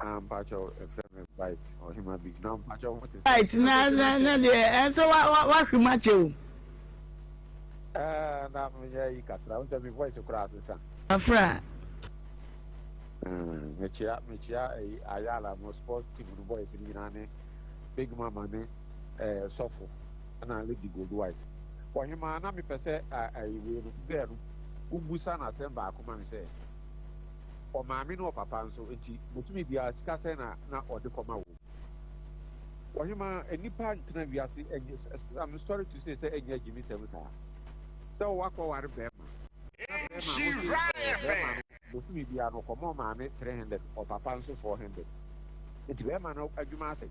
Y: Ah, mpakyɛ ɛfrɛ me Bite ɔhema bi na mpakyɛ ho te sɛ.
A: Bite na na na deɛ ɛsɛ wa wa wahwe mu akyɛ o.
Y: Ɛɛ na menyɛ yi kakra wo sɛ me voice koraa asesa.
A: Afra.
Y: Mekyea mekyea ɛyi Ayala mo sports team no boys no nyinaa ne Big Mama ne ɛɛ Sɔfo ɛna Lady Gold White. Ɔhemaa na mepɛ sɛ ɛyi wei no girl no wobusa no asɛm baako ma me sɛ ɔmaame ne ɔpapa nso nti bosome biara sika sɛn na na ɔde kɔma wɔn. Ɔhemaa nnipa ntena wiase ɛnyɛ I'm sorry to say sɛ ɛnyɛ agyimisɛm saa sɛ wakɔware bɛrima na bɛrima no wose bɛrima no Bosome biara no ɔkɔma ɔmaame 300 ɔpapa nso 400 nti bɛɛma no adwuma asɛe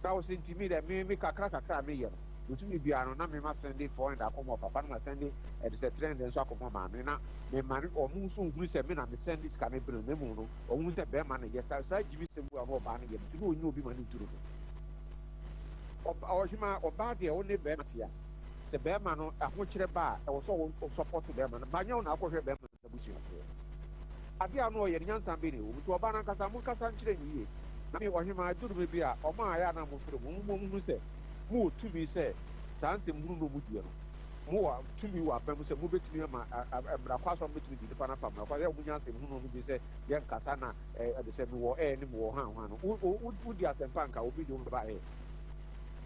Y: na ɔse nti me dɛ me me kakra kakra a meyɛ no bosome biara no na me ma sɛnde 400 akɔma ɔpapa na ma sɛnde ɛde sɛ 300 nso akɔma ɔmaame na me ma no ɔmo nso nhunu sɛ me na me sɛnde sika no brɛ no na mmom no ɔmo hu sɛ bɛɛma no yɛ saa saa gyimi sɛm wei a na ɔbaa no yɛ no nti na ɔnyɛ obi ma no nturu no ɔba ɔhema ɔbaa deɛ wo ne bɛɛma te a sɛ bɛɛma no ahokyerɛ ba a ɛwɔ sɛ wo sɔpɔto bɛɛma no ba nyɛ wo na akɔhwɛ bɛɛma n'abusuafoɔ. Adeɛ a na ɔyɛ no, nyansa bɛn na ɛwɔ mu? Nti ɔbaa no ankasa, monkasa nkyerɛ no yie. Na me, ɔhemmaa, ɛduru mmerɛ bi a, wɔn a ɛyɛ a na mofrɛ mo, momma wɔnhunu sɛ mowɔ tumi sɛ saa nsɛm hunu no a wɔdie no, mowɔ tumi wɔ aba mu sɛ mobɛtumi ama mmara kwan so a mobɛtumi de nnipa no afa mmara kwan so, ɛyɛ a wɔnya nsɛm hunu no bi sɛ yɛnkasa na ɛde sɛ mewɔ ɛɛ ne mewɔ hwan hwan no, wodi asɛmpa anka obi de wo bɛba ɛɛ.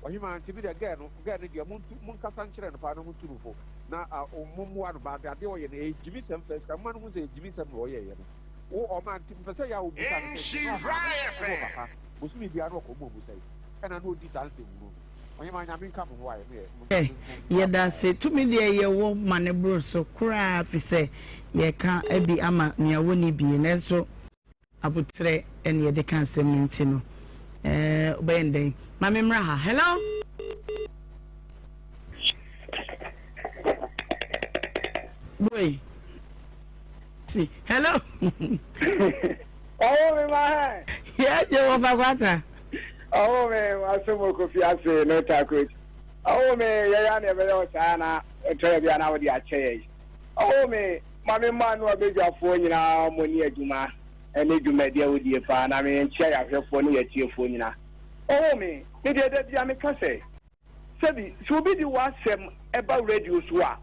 Y: Ɔhemmaa, nti me deɛ gɛɛ no, gɛɛ no deɛ montu, monkasa nkyerɛ no paa na montu no fo. Na ɔmo mmoa no but adeɛ ɔyɛ no ɛyɛ gyimisɛm first ka moma no hu sɛ ɛyɛ gyimisɛm na ɔyɛɛyɛ no wo ɔma nti mepɛ sɛ yɛ a wobusa no sɛ nti na ɔmaame ɛne ɔpapa bosome biara na ɔkɔ mu ɔmu sɛe ɛna na ɔdi saa nsɛm hunu no ɔhemaa Nyame nka mo ho ayɛ meyɛ mo
J: Ɛ, yɛda ase. Tumi deɛ yɛwɔ ma no boro so koraa fisɛ yɛka bi ama nea wɔnni bie nanso Aboterɛ na yɛde ka asɛm no nti no eh, wobɛyɛ no dɛn? Ma me mmra ha. Hello? Boy. Si, hello?
B: Ɔwɔ me ma hɛ.
J: Yɛ gye wɔ fa kwata.
B: Ɔwɔ me aso mo kofi ase no takroti. Ɔwɔ me yɛ ya na ɛbɛyɛ ɔsaa na ɔtɔrɔ bi a na wɔde akyɛ yɛ. Ɔwɔ me Ma me mma no abadwafoɔ nyinaa mo ne adwuma ne dwumadi a wodie paa na me nkyea yɛahwɛfoɔ ne yɛatiefoɔ nyinaa. Oh me, me deɛ da bia me ka sɛ, sɛbi sɛ obi de w'asɛm ba radio so a,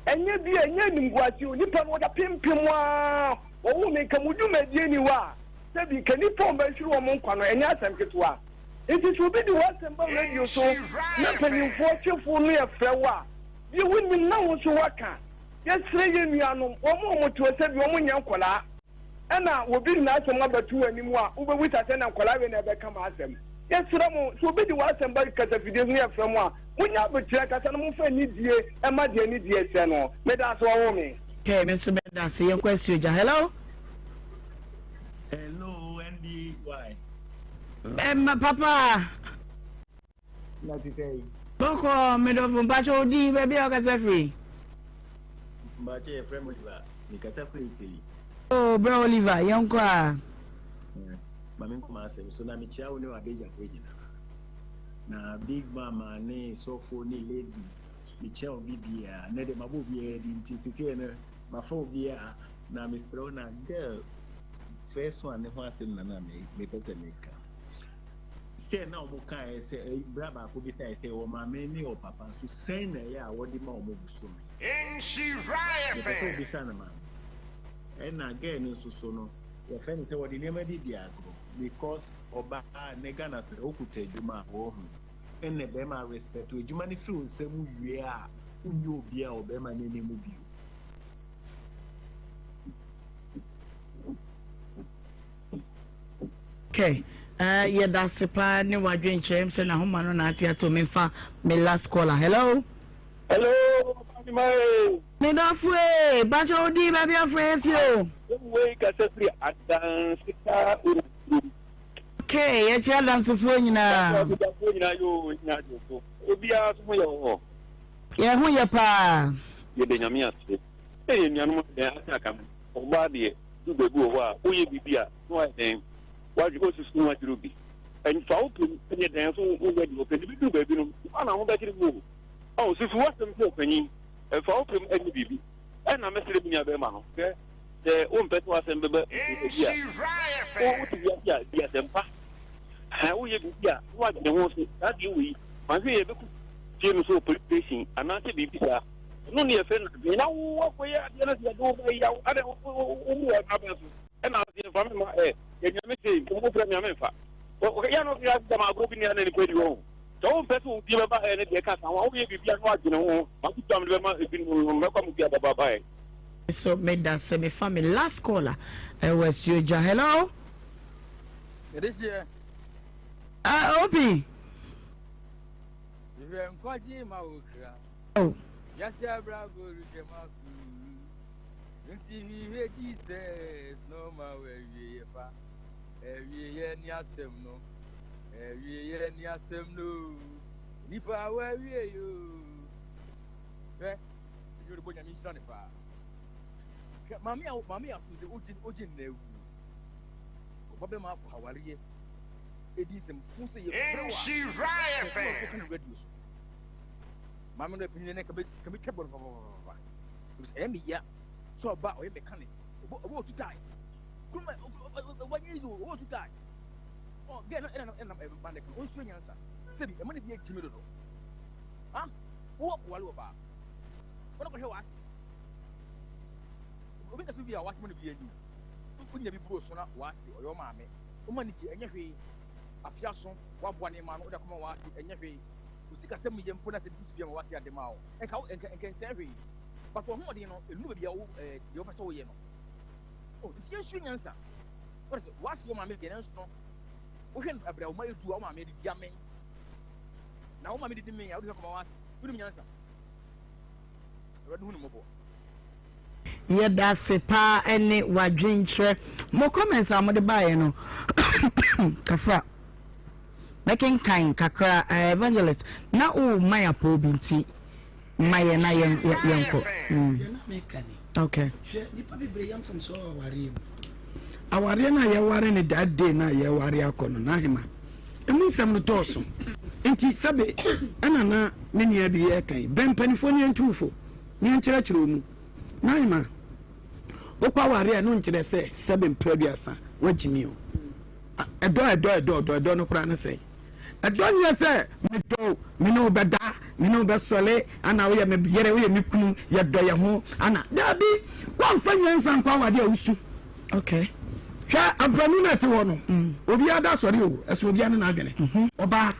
B: ɛnyɛ bi a ɛnyɛ animguaseɛ o, nipa no ɔda pempem aa, ɔwo me nka mo dwumadie ni hɔ a, sɛbi nka nipa a ɔbɛhwere wɔn nkwa no ɛnyɛ asɛm ketewa. Nti sɛ obi de w'asɛm ba radio so na mpanyinfoɔ twefo no yɛ frɛ wo a, deɛ wonim na wo nso woaka. Yɛsrɛ yɛn nuanom, wɔn a wɔte hɔ sɛ bi wɔn nyɛ nkwadaa, ɛna obi de n'asɛm abɛto wɔn anim a, wobɛbisa sɛ na nkwadaa wei na ɛbɛka m'asɛm. Yɛsrɛ mo, sɛ obi de w'asɛm ba kasafidie so na yɛfrɛ mo a, monyɛ aboterɛ kasa na momfa anidie mma deɛ anidie sɛ no. Meda ase, wɔwoo me.
J: Okay, me nso meda ase. Yɛnkɔ Asuogya. Hello?
E: Hello, NDY.
J: Bɛma papa.
E: Na te sɛ yi.
J: Bɔkɔɔ, me dɔfo, mpakyɛ wo din, baabi a wokasa firi?
E: Mpakyɛ yɛfrɛ me Oliver, mekasa firi Italy.
J: Oh, brɛ Oliver, yɛnkɔ a.
E: Ma menkɔ m'asɛm so, na mekyia wo ne w'abadwafoɔ nyinaa. Na Big Mama ne Sɔfo ne Lady, mekyia obi biara. Nnɛ deɛ mabɔ obiara din nti seesei no mafa obiara. Na mesrɛ wo na girl first one ne ho asɛm na na mepɛ sɛ meka. Sɛ na wɔn kaeɛ sɛ ɛyi bra baako bisaeɛ sɛ wɔ maame ne wɔ papa nso sɛn na ɛyɛ a wɔde ma wɔn bosome. Mepɛ sɛ obisa no maame. Ɛna girl no nso so no yɛfrɛ no sɛ wɔde nneɛma bi di agorɔ because ɔbaa nnɛ Ghana sɛ wokuta adwuma a wɔhu ɛnna bɛrima respect wo adwuma no firi wo nsam wie a wonyɛ obiara wɔ bɛrima no anim bio.
J: Okay eh, yɛda ase paa ne wadwenkyerɛ m sɛ n'ahoma no na ate ato memfa me last caller. Hello.
B: Hello, Mami
J: Me dɔfo ee, bakyɛ wo din baabi afrɛ yɛ fi o.
B: Wei kasa firi adanse kaa kurom.
J: Okay, yɛkyerɛ adansefoɔ nyinaa.
B: Adansefoɔ nyinaa yoo nyinaa dwo so. Obiara so ho yɛ wɔ hɔ.
J: Yɛn ho yɛ paa.
B: Yɛda Nyame ase. Sɛ yɛn nuanom dɛn ase aka ho. Ɔbaa deɛ, du baabi wɔ hɔ a, woyɛ biribi a, na wayɛ dɛn? Wadwe, wosusu ho akyerɛ obi. Ɛmfa wo pɛ mu nyɛ dɛn nso woyɛ deɛ ɔpɛ. Nti bɛduru baabi no, wo na ho bɛkyere wo o. Ɔho, susu w'asɛm sɛ ɔpanyin. Ɛmfa wo pɛ mu nyɛ biribi. Ɛna mɛsrɛ me nua bɛrima no sɛ, sɛ wompɛ sɛ w'asɛm bɛba baabi a, wo wote wiase a, di asɛmpa. Ɛhɛn, woyɛ biribi a, na woadwene ho sɛ, saa adeɛ wei, manhwɛ yie a, ɛbɛkɔ fie no so wɔ police station anaasɛ biribi saa. Ɛno ne yɛfrɛ no adwene. Na wo akɔyɛ adeɛ no sɛ yɛde wo ba yi, adɛn wo wo wo wɔ abɛn so.
I: Ɛna ɔse yɛmfa me mma ɛ, yɛnwia me sei, wo frɛ me a memfa. Yɛ no yɛ dɛm agorɔ bi nea na nipa di wɔn. Sɛ wompɛ sɛ obi bɛba ɛ ne deɛ ɛka ka ho a, woyɛ biribi a na wadwene ho. M'afotu a mede bɛma ebinom no, mɛkɔ mo fie abɛbɔ abae.
A: So meda sɛ mefa me last caller ɛwɔ Asuogya. Hello.
L: Yɛde
A: Ah, Obi.
L: Hwehwɛ nkwagye ma wo kra.
A: Oh.
L: Wiase abrabɔ retwam akɔ. Nti hwehwɛ Jesus no ma w'awieɛ pa. Awieɛ ne asɛm no. Awieɛ ne asɛm no. Nipa w'awieɛ o. Hwɛ, ɛdwuma de bɔ nyame nhyira ne paa. Hwɛ, maame a maame aso sɛ ogye ogye nna awu. Ɔba bɛma akɔ awareɛ. Edi nsɛm fun sɛ yɛfrɛ wo a.
M: Nhyira FM.
L: Ka no radio so. Maame no ɛpɛnyɛ ne kame kame twa bɔ no papapapa. Ebisɛ ɛyɛ me ya sɛ ɔba ɔyɛ mechanic ɔbɔ ɔbɔ otu tae. Kuruma ɔba nyɛ easy o ɔbɔ otu tae. Ɔ gɛɛ no ɛna ɛna ɛma ne kan ɔnsua nyansa. Sɛbi ɛma ne bi akyimi dodo. Ha wowɔ kɔwale wɔ baa. Wɔn kɔhwɛ wɔ ase. Obi nkasa bi a wɔ ase ma ne bi anyi o. Wonya bi buro so na wɔ ase ɔyɛ ɔmaame. Woma ne bi ɛnyɛ hwee. Afiaso waboa ne ma no wode akɔma wɔ ase ɛnyɛ hwee. Wo sikasɛm yɛ mpo na sɛ biribi si bi ama w'ase ade ma wo nka wo nka nka nsɛe hwee but w'ahoɔden no ɛnuru baabi a wo ɛɛ deɛ wopɛ sɛ woyɛ no oh nti yɛnsua nyansa wɔde sɛ w'ase wo maame deɛ nanso no wohwɛ no ɛbrɛ wo ma edu a wo maame didi amen na wo maame didi men a wode hwɛ kɔma w'ase wonim nyansa awurade hu ne mmɔbɔ.
A: Yɛdase paa ɛne wadwenkyerɛ. Mo comments a mode baeɛ no kafra. Mɛkenkan kakra eh, Evangelist na wo ma yɛ apɔw bi nti ma yɛ na yɛn yɛnkɔ. Mm.
H: Deɛ na meka ni.
A: Okay.
H: Hwɛ nipa bebree yɛ mfomsoɔ wɔ awareɛ mu. Awareɛ no a yɛware no that day no a yɛware akɔ no n'ahema emu nsɛm no dɔɔso nti sɛbe ɛna na me nua bi yɛka yi bɛn mpanimfoɔ ne yɛntu fo ne yɛnkyerɛkyerɛ wɔn mu n'ahema wokɔ awareɛ a ɛno nkyerɛ sɛ sɛbe mpere aduasa wagyimi o. Ɛdɔ, ɛdɔ, ɛdɔ, ɛdɔ, ɛdɔ no koraa ne sɛn? Ɛdɔ nyɛ sɛ medɔ wo, me ne wo bɛda, me ne wo bɛsɔle, ana woyɛ me yere, woyɛ me kunu, yɛdɔ yɛn ho, ana. Daabi, woamfa nyansa nkɔ awade a wosu.
A: Okay.
H: Hwɛ, abfranu no a ɛte hɔ no, mm. obiara da asɔre o, ɛso obiara ne n'adwene. Mhm. Ɔbaa,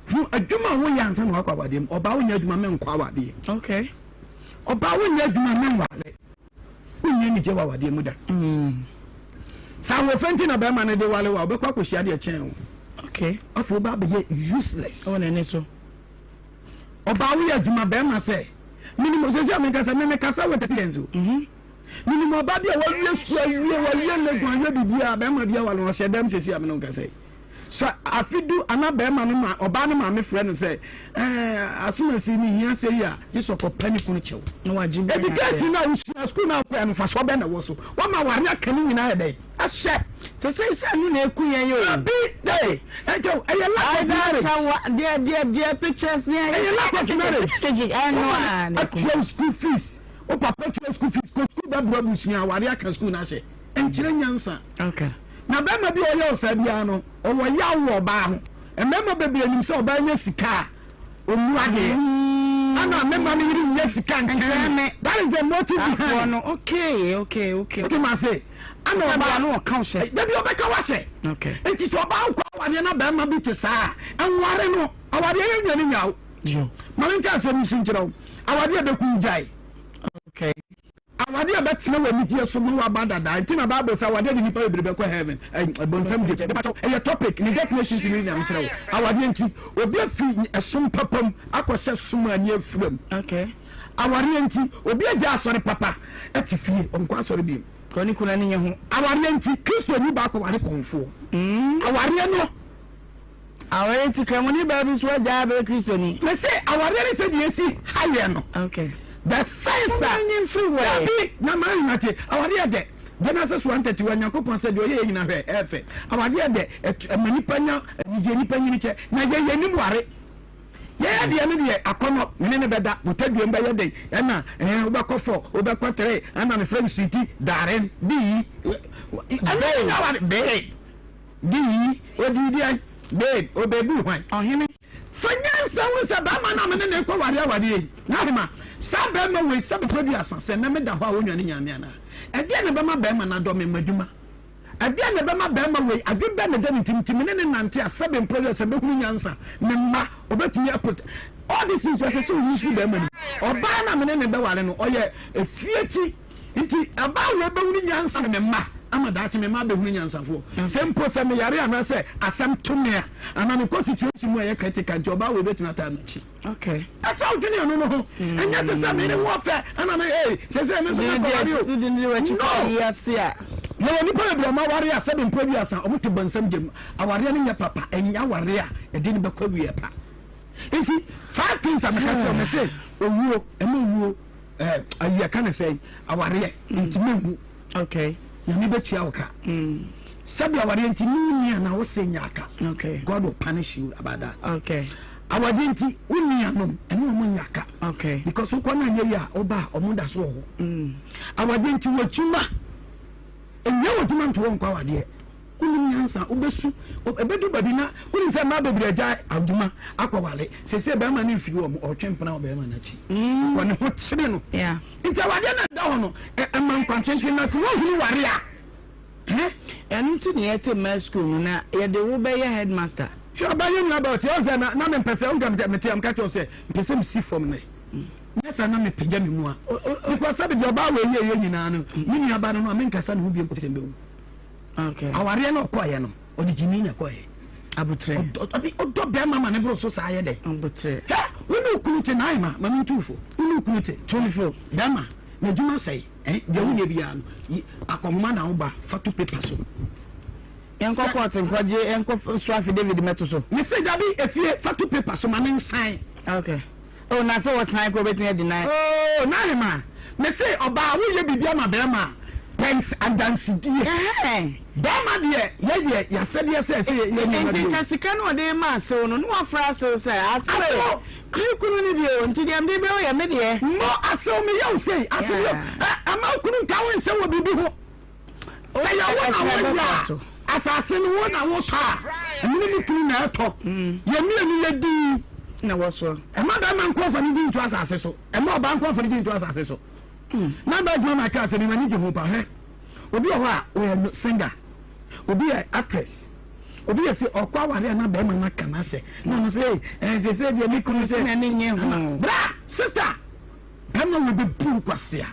H: hu adwuma a woyɛ ansa na wakɔ awadeɛ mu. Ɔbaa wonyɛ adwuma menkɔ awadeɛ.
A: Okay.
H: Ɔbaa wonyɛ adwuma menwale. Wonnya anigye wɔ awadeɛ mu da. Sɛ ahoɔfɛ nti na bɛrima no de wale wo a, wobɛkɔ akɔhyia deɛ kyɛn wo.
A: Okay.
H: Afei wobɛ abɛyɛ useless.
A: Ɛwɔ n'ani so.
H: Ɔbaa woyɛ adwuma bɛrima sɛ menim sɛ sɛ menka sɛ me mekasa with experience o. Mhm. Menim ɔbaa bi a wawie sukuu awie wawie legon awie biribiara bɛrima bi awale ɔhyɛ dɛm sɛsi a me no nkasa yi. Sɛ afe du ana barima no ma ɔbaa no maame frɛ no sɛ, Ɛɛ, asomasi, mehia sei a, gye sɛ ɔkɔpɛ ne kunu kyɛw. Education no a wosua, sukuu no a wokɔɛ no, mfasoɔ bɛn na ɛwɔ so? Woama aware aka ne nyinaa ayɛ dɛn? Ahyɛ.
A: Sesei sɛ ɛno na ɛku yɛn yi o.
H: Dabi, dɛ, ɛnkyɛ ɛyɛ lack of marriage.
A: Deɛ, deɛ, deɛ pictures ne ɛyɛ.
H: Ɛyɛ lack of marriage.
A: Ɛno a na ɛku.
H: Atua wo school fees, wo papa tua school fees, kɔ sukuu bɛboa abusua, aware aka sukuu no ahyɛ. Ɛnkyerɛ nyansa.
A: Okay.
H: Na bɛrima bi a ɔyɛ ɔsaa biara no, ɔwɔ yaw wɔ ɔbaa ho. Mmarima bebree nim sɛ ɔbaa nya sika a, ɔmmu adeɛ. Mm. Ana me ma me yere nya sika nkyɛn me. That is the motive behind.
A: No, okay, okay, okay.
H: Wote ma se, ana ɔbaa
A: no ɔka wo hyɛ.
H: Dabi ɔbɛka wo ahyɛ.
A: Okay.
H: Nti sɛ ɔbaa nkɔ awadeɛ na bɛrima bi te saa a, ɛnware no. Awadeɛ yɛ nwa ne nyawo. Ma me nka asɛm yi so nkyerɛ wo. Awadeɛ bɛku gyae.
A: Okay.
H: Awade a ɛbɛtena wɔ anigyeɛ so ma waba dada nti na Bible sɛ awadeɛ de nnipa bebree bɛkɔ heaven. Bonsam gye. Mepakyɛw, ɛyɛ topic, ne definitions ne nyinaa mekyerɛ wo. Awadeɛ nti, obi afi ɛsom papa mu akɔhyɛ som a ani afura mu.
A: Okay.
H: Awareɛ nti, obi agya asɔre papa ɛte fie, ɔnkɔ asɔre bio.
A: Kɔ ne kunu ani nye ho.
H: Awareɛ nti, Kristoni baako ware kɔnfoɔ. Mm. Awareɛ no.
A: Awareɛ nti Kramoni baa bi nso agyae abɛyɛ Kristoni.
H: Mese awareɛ ne sɛdeɛ ɛsi ha yɛ no.
A: Okay.
H: The sense a.
A: Momma nyi mfiri hɔ ɛ.
H: Dabi, na maa nyina te. Awareɛ dɛ. Genesis 1:31 Nyankopɔn sɛ deɛ ɔyɛ yɛ nyina hwɛ ɛyɛ fɛ. Awareɛ dɛ, ɛma nipa nya anigyeɛ, nipa nyini kyɛ. Na yɛ yɛnim ware. Yɛyɛ deɛ no deɛ akɔnɔ, mene ne bɛda, botadua mu bɛyɛ den, ɛna ɛɛ wobɛkɔ fɔ, wobɛkɔ tere, ɛna mefrɛ no sweetie, darling, dii. Ɛno nyɛ aware, babe. Di yi, odi deɛn? Babe, obebu hwan?
A: Ɔhene.
H: Fa nyansa
M: wobɛhu sɛ bɛrima no a me ne no rekɔ ware awareɛ yi, N'ahema, saa bɛrima wei sɛ mepɛ aduasa, sɛ nnɛ meda hɔ a ɔnnwane nyaa me anaa? Ɛdeɛn na ɛbɛma bɛrima no adɔ me? M'adwuma. Ɛdeɛn na ɛbɛma bɛrima wei, adwene bɛn na ɛda ne tirim nti me ne no nante a sɛbe mprɛ aduasa mɛhunu nyansa, me mma, ɔbɛtumi aprot all these things ɛsɛ sɛ ɔyi firi bɛrima no mu. Ɔbaa no a me ne no bɛware no, ɔyɛ efie ti nti ɔbaa wei bɛhunu nyansa ne me mma ama daakye me mma abɛhunu nyansafoɔ. Sɛ mpo sɛ meyare anaasɛ asɛm to me a, anaa mekɔ situation mu a ɛyɛ critical nti ɔbaa wei bɛtumi ataa m'akyi.
J: Okay.
M: Ɛsɛ ɔdwene ɛno no ho. Ɛnyɛ te sɛ mene wo ɔfɛ ɛna me ee sese me nso mekɔ ware o. No. Yɛwɔ nipa bebree ɔmo aware a sɛbi mpɛ wiasa ɔmo te bɔnsam gyam. Awareɛ no nyɛ papa ɛnyɛ awareɛ a ɛde no bɛkɔ awieɛ pa. Nti five things a meka kyerɛ ɔmo sɛ owuo ɛma owuo ɛɛ ayi ɛka ne sɛ awareɛ nti menwu.
J: Okay.
M: Nyame bɛtua wo ka. Sɛbi awareɛ nti ne wo nua na wo se nyɛ aka.
J: Okay.
M: God will punish you about that.
J: Okay.
M: Awadeɛ nti wo nuanom ɛne ɔmo nyɛ aka.
J: Okay.
M: Because wokɔ no anyɛ yie a woba a ɔmo da so wɔ hɔ. Mm. Awadeɛ nti w'adwuma ɛnyɛ w'adwuma nto wɔ nkɔ awadeɛ. Wonim nyansa wobɛsu ɛbɛdu baabi na wonim sɛ mmaa bebree agya adwuma akɔwale sese bɛrima no mfiri wɔn ɔtwe mpena wɔ bɛrima no akyi. Mm. Wɔ ne ho kyere no.
J: Yeah.
M: Nti awadeɛ no ɛda hɔ no ɛma nkwantenten na sɛ wohunu ware a.
J: Ɛno nti na yɛte mmaa sukuu no na yɛde wo bɛyɛ headmaster.
M: Hwɛ ɔbaa yɛ nua baa ɔte ɔn sɛ na na mempɛ sɛ ɔnka mete mete mka kyerɛ sɛ mpɛ sɛ mesi fam nɛ nyɛ saa na mepagya me mu a because sɛbi deɛ ɔbaa wɔ yɛ yɛ nyinaa no me nua baa no no a menkasa ne ho bio sɛ mbɛwu awareɛ no ɔkɔɔyɛ no ɔde gyimi na ɛkɔɔyɛ
J: abotrɛ
M: ɔdɔ bɛrima ma ne boro so saa yɛ dɛ
J: abotrɛ
M: hɛ wo ne okunu te na ma ma me ntu fo wo ne okunu te
J: 24
M: bɛrima na adwuma sɛe eh deɛ wo nyɛ biara no akɔnhoma na woba fa to paper so
J: Yɛnkɔ court nkɔgye yɛnkɔ so affidavit mɛto so.
M: Mese dabi efie fa to paper so ma me nsan.
J: Okay. Oh na sɛ wɔsan kɔ obetumi adi nan.
M: Oh Nahema mese ɔbaa woyɛ biribi ama bɛrima a pɛns adansedie. Bɛrima deɛ yɛ deɛ yasɛdeɛ sɛ ɛsɛ yɛ nneɛma bi.
J: Nti nka sika no ɔde ma asew no na wafra asew sɛ asew me kunu no bio nti deɛ mede brɛ wo yɛ me deɛ.
M: No asew meyɛ wo sei asew yɛ ɛma wo kunu nka wo nhyɛ wɔ biribi ho. Sɛ yɛ wo na woyɛ a, asase no wo na wotɔ a, ɛno ne me kunu na ɛtɔ. Mm. Yɛ mmienu yɛ din.
J: Na wɔsoɔ.
M: Ɛma bɛrima nko nfa ne din nto asase so. Ɛma ɔbaa nko nfa ne din nto asase so. Mm. Na bɛ adwuma ma aka asɛm yi ma ne gye ho pa hwɛ. Obi wɔ hɔ a ɔyɛ singer, obi yɛ actress, obi yɛ sɛ ɔkɔ aware a na bɛrima no aka n'ahyɛ na ɔno sɛ ɛɛ sɛ sɛ deɛ me kunu sɛ bra sister. Bɛrima wei bɛbu wo kwasea.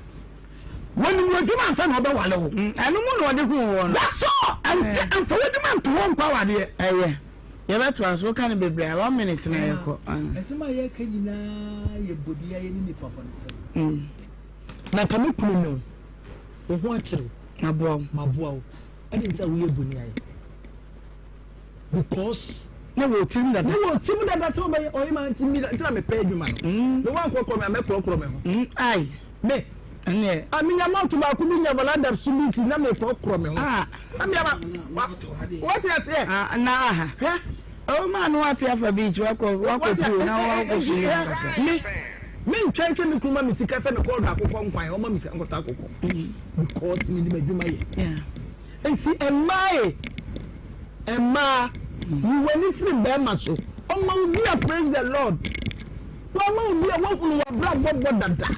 M: Wɔnim w'adwuma ansa na ɔbɛwale wo.
J: Mm, ɛno mu na ɔde huu woɔ no.
M: That's all. Ɛnte ɛmfa w'adwuma nto hɔ nkɔ awadeɛ.
J: Ɛyɛ. Yɛbɛtoa so, woka no bebree a, one minute na yɛkɔ.
G: Nsɛm a yɛreka nyinaa yɛ boniayɛ ne nnipa bɔnesɛm. Na nka me kunu ne wo, wo ho akyere wo.
J: Maboa wo.
G: Maboa wo. Adɛn nti a woyɛ boniayɛ? Because.
J: Na wɔ tirim dada.
G: Na wɔ tirim dada sɛ ɔbɛyɛ ɔyɛ maa nti mi nti na mepɛ adwuma no. Mm. Me wa nkorɔkorɔ me a mɛkorɔkorɔ me ho.
J: Mm. Ai.
G: Me.
J: Ɛnneɛ.
G: A menya mɔto baako bi nya valada so bi ti na mekorɔkorɔ me ho.
J: Ah.
G: Na mi ama wa wɔte aseɛ.
J: Ah na aha.
G: Hɛ.
J: Oh maa no wate afa beach wakɔ wakɔ pool na wakɔ fie.
G: Me me ntwɛn sɛ me kunu ma me sika sɛ mekɔ ɔdɔ akokɔ nkwan ɔma me sika nkɔtɔ akokɔ.
J: Mm.
G: Because me nim adwuma yɛ.
J: Yeah.
G: Nti mmaa e, mmaa, yi w'ani firi bɛɛma so. Ɔma wo bi a praise the Lord. Wama wo bi a wahunu w'abrabɔ bɔ dada.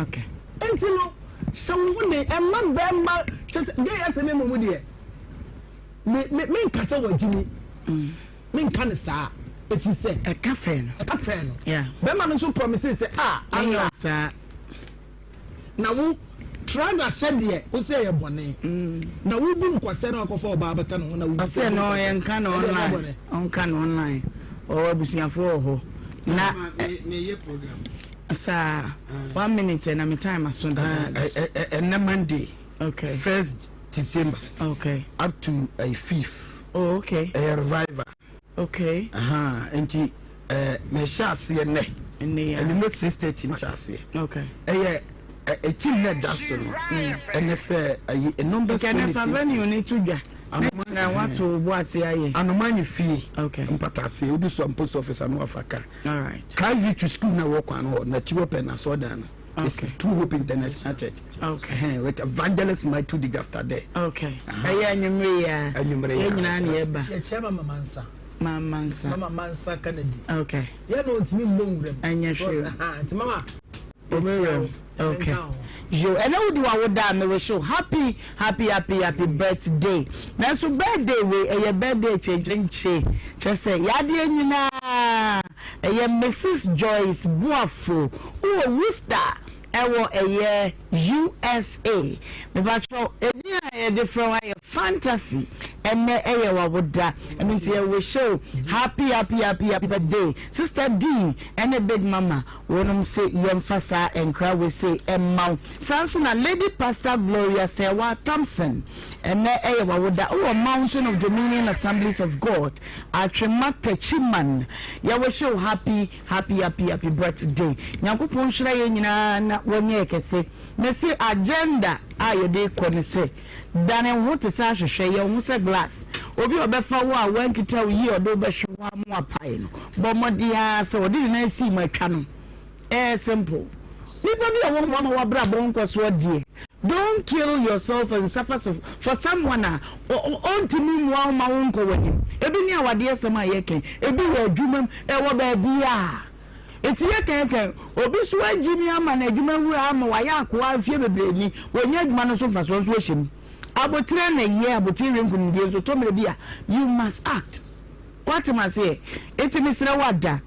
J: Okay.
G: Nti no, hyɛ wo ho den, ɛmma bɛɛma, kyɛ sɛ, gay asɛm yi mmom deɛ, me, me, menka sɛ wagye mi.
J: Mm.
G: Menka no saa, ɛfiri sɛ.
J: Ɛka fɛɛ no.
G: Ɛka fɛɛ no.
J: Yeah.
G: Bɛɛma no nso promise sɛ, ah,
J: anna. Saa.
G: Na wo trouser hyɛ deɛ wo sɛ ɛyɛ bɔne na wo bu nkwasɛ na wakɔfa ɔbaa bɛka ne ho na wo
J: Ɔsɛ no yɛ nka no online ɔnka no online ɔwɔ abusuafoɔ wɔ hɔ na
H: meyɛ program
J: saa one minute na me time aso dada
M: ɛnɛ Monday
J: okay
M: first December
J: okay
M: up to a fifth
J: oh okay
M: ɛyɛ revival
J: Okay.
M: Ahaa nti ɛɛ eh, mehyɛ aseɛ nnɛ.
J: Nnɛ yɛ.
M: Ɛnumere 6:30 mahyɛ aseɛ.
J: Okay.
M: Ɛyɛ ɛkyim na ɛda so no. Ɛnɛ sɛ ɛyi numbers
J: 23. Nkɛnɛ fa venue ne to dwa. Na wato bo ase ayɛ.
M: Anoma nye fie.
J: Okay.
M: Mpata ase odu so post office ano afa ka.
J: All right.
M: Christ Victory School na ɛwɔ kwan no hɔ n'akyi wɔ pɛ na asɔɔdan no.
J: Okay.
M: It's True Hope International Church.
J: Okay.
M: With Evangelist Matthew the after there.
J: Okay. Ɛyɛ anwummere yi a.
M: Anwummere yi a.
J: Yɛn nyinaa na yɛba.
G: Yɛkyɛ ma mama nsa.
J: Mama Mansa.
G: Mama Mansa Kennedy.
J: Okay.
G: Yɛ na ɔntumi mmɔ nwura mu.
J: Ɛnyɛ hwee.
G: Nti mama.
J: Owura mu. Okay. Yo, ɛnɛ wodi w'awoda a me wish wo happy happy happy happy birthday. Nanso birthday wei ɛyɛ birthday kyenkyenkye. Kyerɛ sɛ yadeɛ nyinaa ɛyɛ Mrs Joyce Boafo wowɔ Worcester ɛwɔ ɛyɛ USA. Mepakyɛw edin a yɛde frɛ wo ayɛ fantasy. Ɛnɛ ɛyɛ w'awoda. Ɛno nti yɛ wish wo happy happy happy happy birthday. Sister Dee ɛne Big Mama Wonom se yɛmfa saa nkra wesei mma wo. Saa nso na Lady Pastor Gloria Serwaa Thompson, ɛnnɛ ɛyɛ w'awoda wowɔ Mountain of Dominion Assemblies of God, Atwema Techiman. Yɛ wishe wo happy happy happy happy birthday. Nyankopɔn nhyira yɛn nyinaa na wɔnyɛ yɛ kɛse. Mese agenda a yɛde rekɔ ne sɛ, Dane wo ho te sɛ ahwehwɛ, yɛ wo ho sɛ glass. Obi a ɔbɛfa wo a wankita wo yie a ɔde wo bɛhwe hɔ ama woapae no, bɔ mmɔden ara sɛ ɔde ne nan sii mu atwa no. Ɛyɛ simple. Nnipa bi a wɔmmoa ma w'abrabɔ nkɔsoɔ deɛ, don't kill yourself and suffer for someone a ɔntumi mmoa wo ma wonkɔ w'anim. Ebi ne awadeɛsɛm a yɛka yi, ebi wɔ adwuma mu, ɛwɔ baabiara. Enti yɛkɛnkɛn obi so agyimi ama n'adwuma wura ama wayɛ akoa mfeɛ bebree ni, wanya adwuma no so mfasoɔ nso ahyɛ mu. Aboterɛ na ɛyɛ, aboterɛ wie nkunimdie nso, tɔ mmerɛ bi a, you must act. Woate m'aseɛ? Enti mesrɛ wo Ada,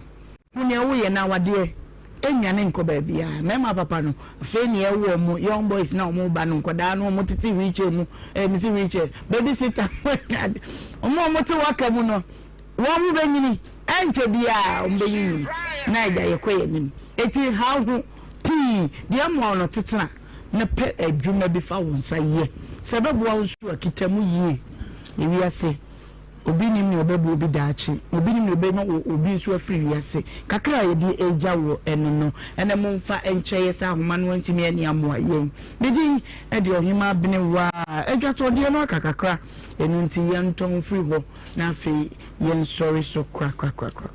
J: hu nea woyɛ na awadeɛ nnwane nkɔ baabiara. Mmarima papa no, afei na yɛwo wɔn, young boys no a wɔreba no, nkwadaa no, wɔtete wheelchair mu, eh, mese wheelchair, baby sitter, wɔn a wɔte waka mu no, Wɔn bɛnyini, ɛnkyɛ biara wɔn bɛnyinyin na agya yɛkɔ yɛn anim. Enti haw ho pii, deɛ ɛmmoa wo no tetena na pɛ adwuma bi fa wo nsa yɛ. Sɛ ɛbɛboa wo nso a, kita mu yie. Ewiase, obi nnim nea ɔbɛboa obi daakye, na obi nnim nea ɔbɛma obi nso afiri wiase. Kakra a yɛde regya woɔ ɛno no, ɛnɛ momfa nkyɛ yɛ sɛ ahoma no antumi anni amoa yɛn. Me din de Ɔhemaa Benewaa. Adwatɔdeɛ no aka kakra, ɛno nti yɛntɔn mfiri hɔ. Na afei yɛnsɔre so korakorakorakora.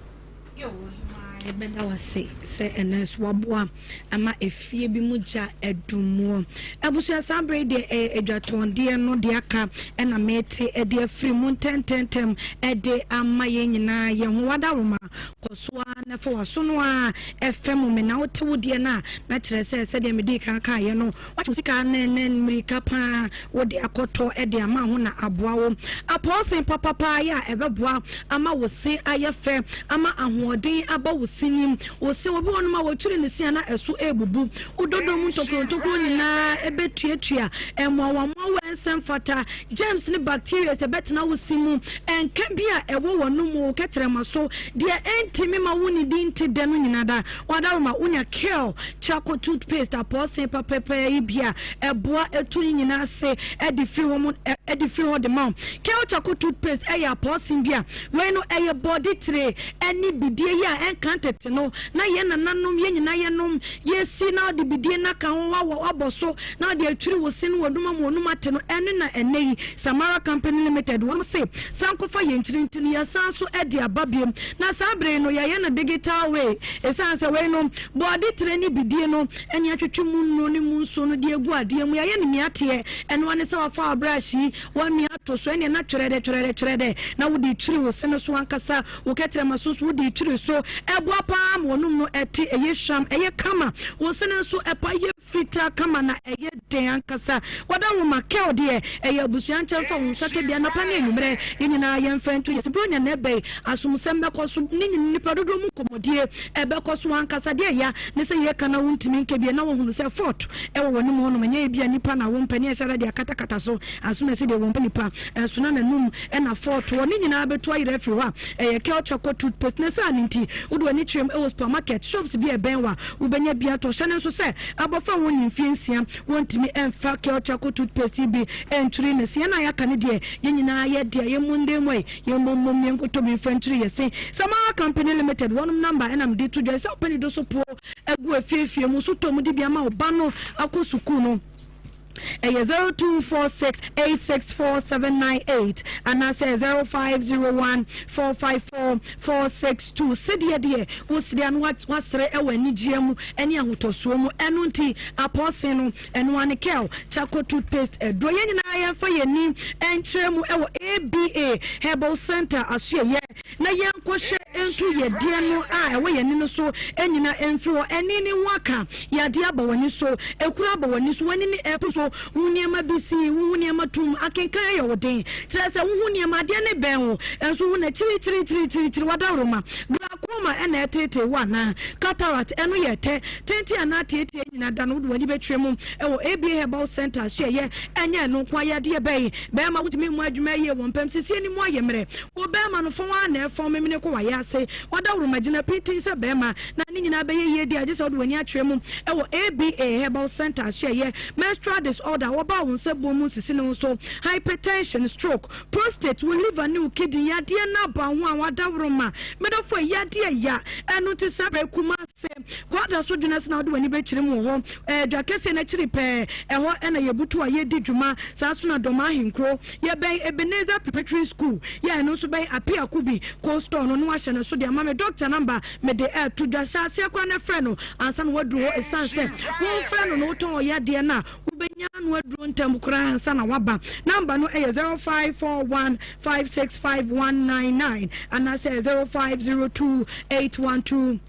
N: Yo, Ɔhemaa, yɛbɛda wo ase sɛ ɛnnɛ nso woaboa ama efie bi mu gya adum muɔ. Abusua, saa berɛ yi deɛ ɛyɛ adwatɔndeɛ no deɛ aka na mete de afiri mu ntɛntɛntɛm de ama yɛn nyinaa. Yɛn ho adaworoma, kɔ so ara na fa w'aso no ara fɛm me na wote wo deɛ no a, na kyerɛ sɛ sɛdeɛ medii kan kaeɛ no, Woato sika ne ne mmirika pa ara wode akɔtɔ de ama ho na aboa wo. Apɔw se papa pa ara yɛ a ɛbɛboa ama wo se ayɛ fɛ, ama ahoɔden aba wo se nim. Wo se, obi wɔ hɔnom a wɔtwiri ne se a na ɛso rebubu. Wo dodom mu ntokuro ntokuro nyinaa bɛtuatua. Mmoawammoawa a ɛnsɛ mfata, germs ne bacterias ɛbɛtena wo se mu. Nka bi a ɛwɔ w'anom, wo kɛtrɛma so, deɛ ɛntumi ma wo nnidi nte dɛ no nyinaa da. W'adaworoma, wonya Kel Charcoal toothpaste apɔɔsen papapaa yi bi a ɛboa ɛtu ne nyinaa ase de firi hɔ mu de firi hɔ de ma wo. Kel Charcoal toothpaste ɛyɛ apɔɔsen bi a wei no ɛyɛ bɔɔde tire ɛne bidie yi a ɛnka tete no na yɛn nananom yɛn nyinaa yɛnom yɛsi na wode bidie no aka ho wawɔ wabɔ so na wode atwiri wo se no w'anum ama w'anum ate no ɛno na ɛnnɛ yi Samara Company Limited wɔn se san kɔfa yɛn nkyiri nti no yɛsan so de aba biom na saa bere yi no yɛyɛ no digital way ɛsiane sɛ wei no Bɔɔde tire ne bidie no ne atwetwe mu nnuro ne mu nsuo no de agu adeɛ mu. Yɛayɛ no mia teɛ. Ɛno ara ne sɛ wafa wo brush yi, woamia ato so, ɛnneɛ na twerɛdɛ twerɛdɛ twerɛdɛ na wode retwiri wo se no so ankasa, wo kɛtrɛma so nso wode retwiri so. Ɛboa pa ara ma w'anum no te, ɛyɛ hwam, ɛyɛ kama. Wo se no nso ɛpa yɛ fitaa kama na ɛyɛ den ankasa. Wɔda nwoma kɛw deɛ, ɛyɛ abusua nkyɛn fa wo nsa ka bi anɔpa ne anwummerɛ. Yɛn nyinaa yɛmfa nto yɛn se. Buronya na ɛbɛn, asomsɛm bɛkɔ so ne nnipa dodoɔ mu nkɔmmɔdie. Ɛbɛkɔ so ankasa. Deɛ ɛya ne sɛ yɛka na wontumi nka bio na wohunu sɛ fault wɔ w'anom hɔnom. Ɛnyɛ ebia nnipa na wompɛ ne ɛhyɛ da de akatakata so. Asomasi deɛ wɔmpɛ nnipa nso na n'anom na fault wɔ. Ne nyinaa bɛtu ayera afiri hɔ a ɛyɛ Kel Charcoal Toothpaste. Ne saa no nti, wode w'ani kyerɛm wɔ supermarket, shops bi a ɛbɛn wo a, wobɛnya bi atɔ. Hyɛ no nso sɛ abɔfra a wɔnni mfeɛ nsia wɔntumi mfa Kel Charcoal Toothpaste yi bi nturi ne se. Yɛn a yɛaka no deɛ, yɛn nyinaa yɛ dea. Yɛmmu ndɛ mu ɛ. Yɛmmɔ mmom ne yɛnkɔtɔ bi mfa ntiri yɛ se. Samara Company Limited wɔnom number ɛna mede to dwa yi sɛ wopɛ ne do so poɔ agu afiefie mu so tɔ mu de bi ama wo ba no akɔ sukuu no. Ɛyɛ 0246 864 798 anaasɛ 0501 454 462. Sedeɛ deɛ wosere a na woasere wɔ anigyeɛ mu ne ahotɔsoɔ mu. Ɛno nti apɔɔsen no, ɛno ara ne Kel Charcoal Toothpaste aduro. Yɛn nyinaa yɛmfa yɛn ani nkyerɛ mu wɔ ABA Herbal Centre asoɛeɛ na yɛnkɔhwɛ nto yadeɛ no a ɛwɔ yɛn ani no so nyina mfiri hɔ. Ani ne ho aka, yadeɛ aba w'ani so, ekuro aba w'ani so, w'ani ne ɛpo so, wo nneɛma bi si, wohu nneɛma tum, akenkan ayɛ wo den, kyerɛ sɛ wohu nneɛma, adeɛ ne bɛn wo, nso wo na kyirikyirikyirikyirikyiri, w'adaworoma, glaucoma ɛna ɛteetee wo anaa, cataract ɛno yɛ ɛtɛ, tenten anaa tietie nyina da no wode w'ani bɛtwerɛ mu ɛwɔ ABA Herbal Center so ɛyɛ, ɛnyɛ ɛno nko ara, yadeɛ bɛn, bɛɛma wotumi mmɔ adwuma yie wɔ mpam, sisie no mu ayɛ mmerɛ. Wo bɛɛma no fɔn ara na ɛfɔn memene kɔ w'ayaase. W'adaworoma gyina pintinn sɛ bɛɛma, na ne nyinaa bɛyɛ yie deɛ a gye sɛ wode w'ani akyerɛ mu wɔ ABA Herbal Centre asoɛeɛ, Menstrual disorder, wɔbaa wo nsa buo mu nsisi ne ho so, hypertension, stroke, prostate, wo liver ne wo kidney yadeɛ no aba ho a w'adaworoma, medɔfo ɛyi adeɛ ya, ɛno nti saa berɛ Kumase, Kwada so dwene ase na wode w'ani bɛkyerɛ mu wɔ hɔ, ɛɛ dwa kɛseɛ no akyiri pɛɛ, ɛhɔ na yɛbutu a yɛdi dwuma, saa nso na Dɔm Ahenkuro. Yɛbɛn Ebenezer Preparatory School, yɛ a ɛno nso bɛn Apia Kubi Cold Store no na wahyɛ no so de ama me. Doctor number mede ɛreto dwa. Hyɛ aseɛ koraa na frɛ no ansa na waduru hɔ ɛsiane sɛ womfrɛ no na wotɔn ɔyadeɛ no a, wobɛnya ano aduro ntɛm koraa ansa na waba. Number no yɛ 0541 565199 anaasɛ 0502 812.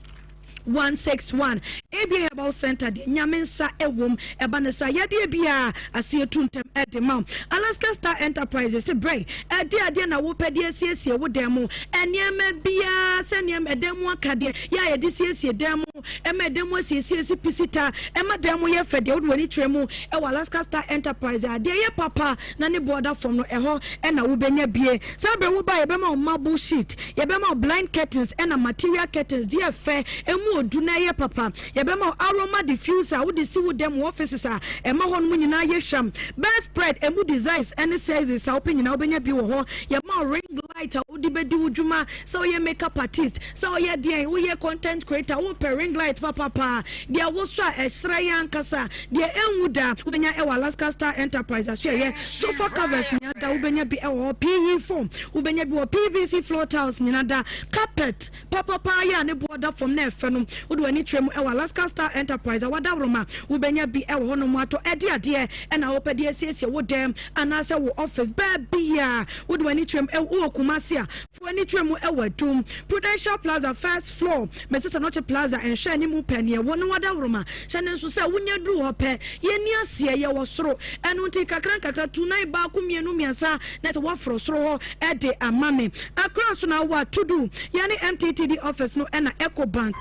N: 161 ABA Herbal Center deɛ Nyame nsa wom ɛba no saa yadeɛ biara aseɛ tu ntɛm de ma wo. Alaska Star Enterprises se brɛ ɛde adeɛ na wopɛ de asiesie wo dan mu nneɛma biara sɛ nneɛma ɛdan mu akadeɛ yɛ a yɛde siesie dan mu ɛma ɛdan mu asiesie si pisita ɛma dan mu yɛ fɛ deɛ wode w'ani kyerɛ mu ɛwɔ Alaska Star Enterprise adeɛ yɛ papa na ne boɔ da fam no ɛhɔ ɛna wobɛnya bie. Saa berɛ wo ba a yɛbɛma wo marble sheet, yɛbɛma wo blind curtains ɛna material curtains deɛ ɛfɛ, ɛmu ɔdu na ɛyɛ papa. Yɛbɛma wo aroma diffuser a wode si wo dan mu, offices a ɛma hɔ nom nyinaa yɛ hwam. Bed spread ɛmu designs ɛne sizes a wopɛ nyinaa wobɛnya bi wɔ hɔ. Yɛma wo ring light a wode bɛdi wo dwuma, sɛ woyɛ makeup artist, sɛ woyɛ deɛn, woyɛ content creator, wopɛ ring light papapa, deɛ wosɔ a ɛhyerɛn ankasa, deɛ ɛnwu da, wobɛnya ɛwɔ Alaska Star Enterprise asoɛeɛ. Sofa covers nyina da wobɛnya bi wɔ hɔ, PE foam wobɛnya bi wɔ PVC floor tiles nyina da, carpet papapa yɛ a ne boɔ da fam na ɛfɛ no wode w'ani kyerɛ mu wɔ Alaska Star Enterprise a wadaworoma wobɛnya bi wɔ hɔ nom atɔ ɛde adeɛ ɛna wopɛ de asiesie wo dɛm anaasɛ wo office baabiaa wode w'ani kyerɛ mu wowɔ Kumasi a Fa w'ani kyerɛ mu wɔ Adum, Prudential Plaza, first floor, Mrs. Anokye Plaza, nhwɛ anim pɛ, nea ɛwɔ no adaworoma. Hyɛ no nso sɛ wonya duru hɔ pɛ, yɛnni aseɛ, yɛwɔ soro. Ɛno nti nkakra nkakra, tu nan baako, mmienu, mmiɛnsa, na sɛ woaforo soro hɔ de ama me. Accra nso na wowɔ a, Tudu, yɛne MTTD office no ɛna Ecobank.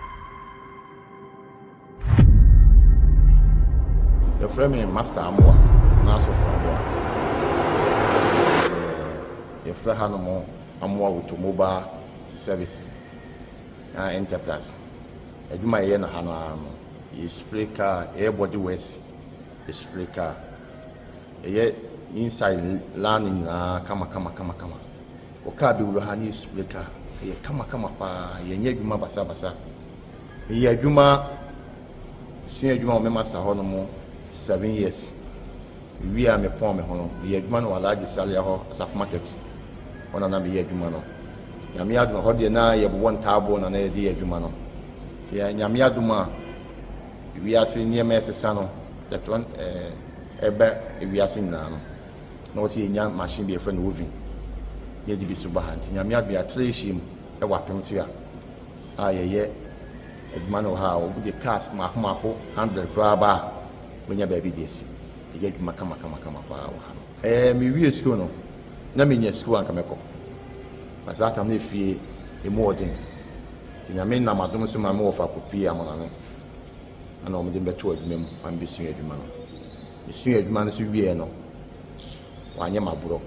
O: Yɛfrɛ me Master Amoah anaa Sɔfo Amoah. Yɛfrɛ hanom Amoah Automobile Service na Enterprise. Adwuma a yɛyɛ no ha no ara no, yɛ spray car, yɛyɛ body works, yɛ spray car. Yɛyɛ inside line no nyinaa kama kama kama kama. Wo car bɛwura ha ne yɛ spray car, ɛyɛ kama kama paa, yɛnyɛ adwuma basabasa. Meyɛ adwuma, sua adwuma wɔ me master hɔ nom 7 years. Mewie a mepɔn me ho no, meyɛ adwuma no wɔ Alhaji Salia hɔ, Asafo Market. Hɔ na na meyɛ adwuma no. Nyame adom, ɛhɔ deɛ na yɛbobɔ ntaaboo na na yɛde yɛ adwuma no. Nti Nyame adom a, wiase nneɛma ɛsesa no, yɛtɔ ɛba wiase nyinaa no, na wɔsɛ yɛnya machine bi yɛfrɛ no oven, na yɛde bi so ba ha. Nti Nyame adom yɛatra yɛhyia mu wɔ apem so a, a yɛyɛ adwuma no wɔ ha a, wɔde cars mmaako mmaako hundred koraa ba a, wɔnya baabi de asi. Yɛyɛ adwuma kama kama kama paa wɔ ha no. Ɛɛ, mewie sukuu no, na menya sukuu a anka mɛkɔ. Na saa tam no efie emu ɔden. Nti Nyame nam adom so ma me wɔfa kɔpuee Amonane. Ɛna wɔde me bɛtoo adwuma mu ma mebɛsua adwuma no. Mesuaa adwuma no nso wieɛ no, wɔanyɛ me aborɔ.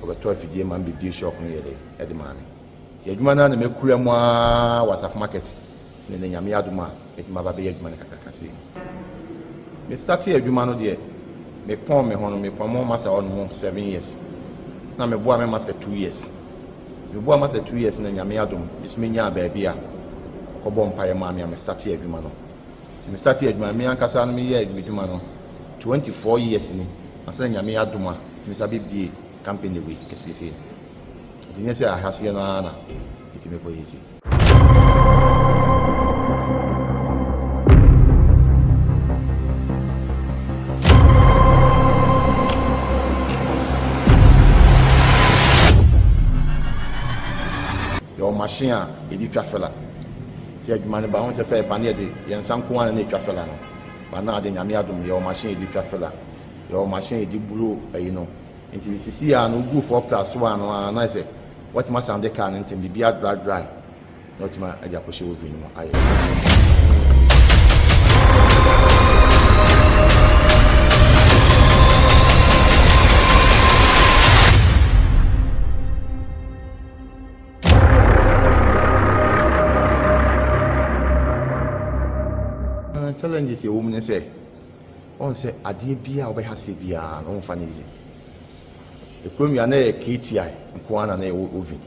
O: Wɔbɛtɔɔ afidie ma me bɛbue shop no yɛ dɛ de maa me. Nti adwuma no ara na makura mu ara wɔ Asafo Market ne nnɛ Nyame adom a mɛtumi aba abɛyɛ adwuma no kakraka sei. Me startee adwuma no deɛ me pɔn me ho no me pɔn mo master hɔ nom 7 years na me boa me master 2 years. Nti me boa master 2 years na Nyame adom me so me nyaa baabi a ɔkɔ bɔ mpaeɛ maa me a me startee adwuma no. Nti me startee adwuma no me ankasa no me yɛɛ me dwuma no. 24 years ni ansa na Nyame adom a yɛtumi san bɛbue company wei kɛseɛ sei no. Nti nyɛ sɛ ahaseɛ no ara na yɛtumi kɔ yɛ sei. Yɛwɔ machine a yɛde twa fela. Sɛ adwuma no ba ho sɛ fɛ ba ne yɛde yɛn nsa nko ara na ɛtwa fela no. Ba na ade Nyame adom yɛwɔ machine yɛde twa fela. Yɛwɔ machine yɛde buro ayi no. Nti sisi a no wogu 4 plus 1 no a na sɛ watumi asan de car no ntɛm biribi adry dry na watumi de akɔhyɛ oven no mu ayɛ. Challenges ɛwɔ mu ne sɛ ɔn sɛ adeɛ biara a wobɛha sɛ biara no womfa no easy. Ekurom yi a na ɛyɛ KTI nko ara na na ɛwɔ oven.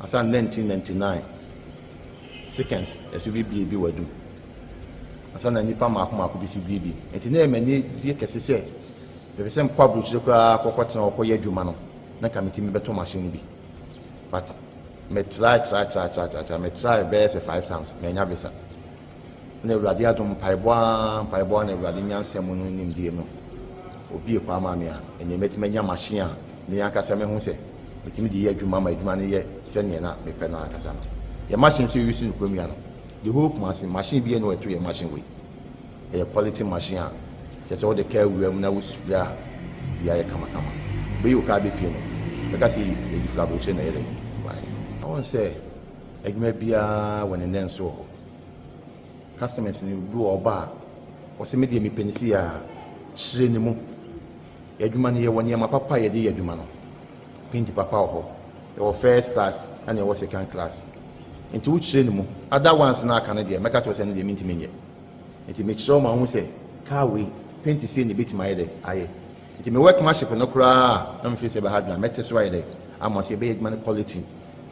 O: Ansa na 1999 seconds ɛso bi bie bi wɔ adum. Ansa na nnipa mmaako mmaako bi so bie bi. Nti na ɛyɛ m'ani gye kɛse sɛ mepɛ sɛ mekɔ aburokyire koraa kɔkɔtena hɔ kɔyɛ adwuma no na nka metumi bɛtɔ machine no bi. But me try try try try try try me try bɛyɛ sɛ five times manya visa. Na Awurade adom, mpaebɔ ara, mpaebɔ ara na Awurade nyansa mu no nimdeɛ mu, obue kwan maa me a ɛnnɛ mɛtumi anya machine a me ankasa mehu sɛ metumi de yɛ adwuma ma adwuma no yɛ sɛdeɛ na mepɛ no ankasa no. Yɛn machine nso yɛuse no kurom ya no, the whole Kumasi, machine biara nni hɔ a ɛto yɛn machine wei. Ɛyɛ quality machine a kyerɛ sɛ wode kaa wura mu na wo spray a, biribiara yɛ kamakama. Wobɛyi wo kaa bɛpue no, bɛka sɛ yɛyi firi aburokyire na ɛyɛ dɛn? Baeɛ. Wohu sɛ adwuma biara wɔ ne nnɛnso wɔ hɔ. Customers no bi wɔ hɔ ɔba a ɔse me deɛ mepɛ no sei a, kyerɛ ne mu. Yɛn adwuma no yɛwɔ nneɛma papa a yɛde yɛ adwuma no. Paint papa wɔ hɔ, yɛwɔ first class ɛna yɛwɔ second class. Nti wo kyerɛ ne mu. Other ones no a aka no deɛ mɛka kyerɛ wo sɛ ɛno deɛ mentumi nyɛ. Nti mekyerɛ wo ma wohu sɛ car wei paint sei na ɛbɛtumi ayɛ dɛ ayɛ. Nti me workmanship no koraa a na mefeel sɛ ɛbɛha adwene a mɛte so ayɛ dɛ ama sɛ yɛbɛyɛ adwuma no quality.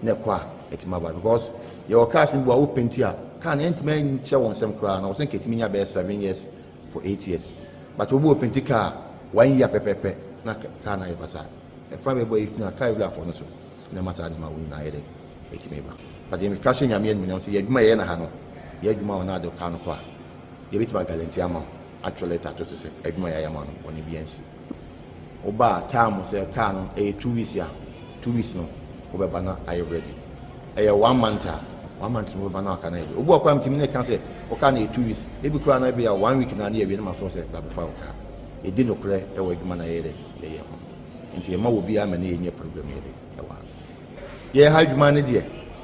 O: na ɛkɔ a ɛtumi aba because yɛwɔ cars no bi wɔ a wo painti a car no ɛntumi nkyɛ wɔn nsam koraa na wɔsɛ nka ɛtumi nya bɛyɛ seven years for eight years but obi wɔ painti car one year pɛpɛpɛ na car no ayɛ basaa ɛfa bɛbɔ yi na car wurafoɔ no so na ɛma saa nneɛma wo nyinaa yɛ dɛ ɛtumi ba but yɛn ka hyɛ Nyame animuonyam sɛ yɛ adwuma yɛyɛ na ha no yɛ adwuma wɔ na ade car no kɔ a yɛbɛtumi agalante ama wo atwerɛ lɛta ato so sɛ adwuma yɛayɛ ama no bɔne bi ansi. Woba a time sɛ car no ɛyɛ two weeks a, two weeks no wobɛba na ayɛ ready. Ɛyɛ one month a, one month no wobɛba na car no ayɛ ready. Obi wɔ koraa metumi ne ka sɛ wo car no yɛ two weeks, ebi koraa no ebi a one week na ne yɛwie na mafrɛ wo sɛ bra bɛfa wo car. Yɛdi nokorɛ wɔ adwuma no a yɛyɛ dɛ yɛyɛ ho. Nti yɛma obiara ma ne yɛnyɛ program yɛ dɛ ɛwɔ ha. Yɛyɛ ha adwuma no deɛ,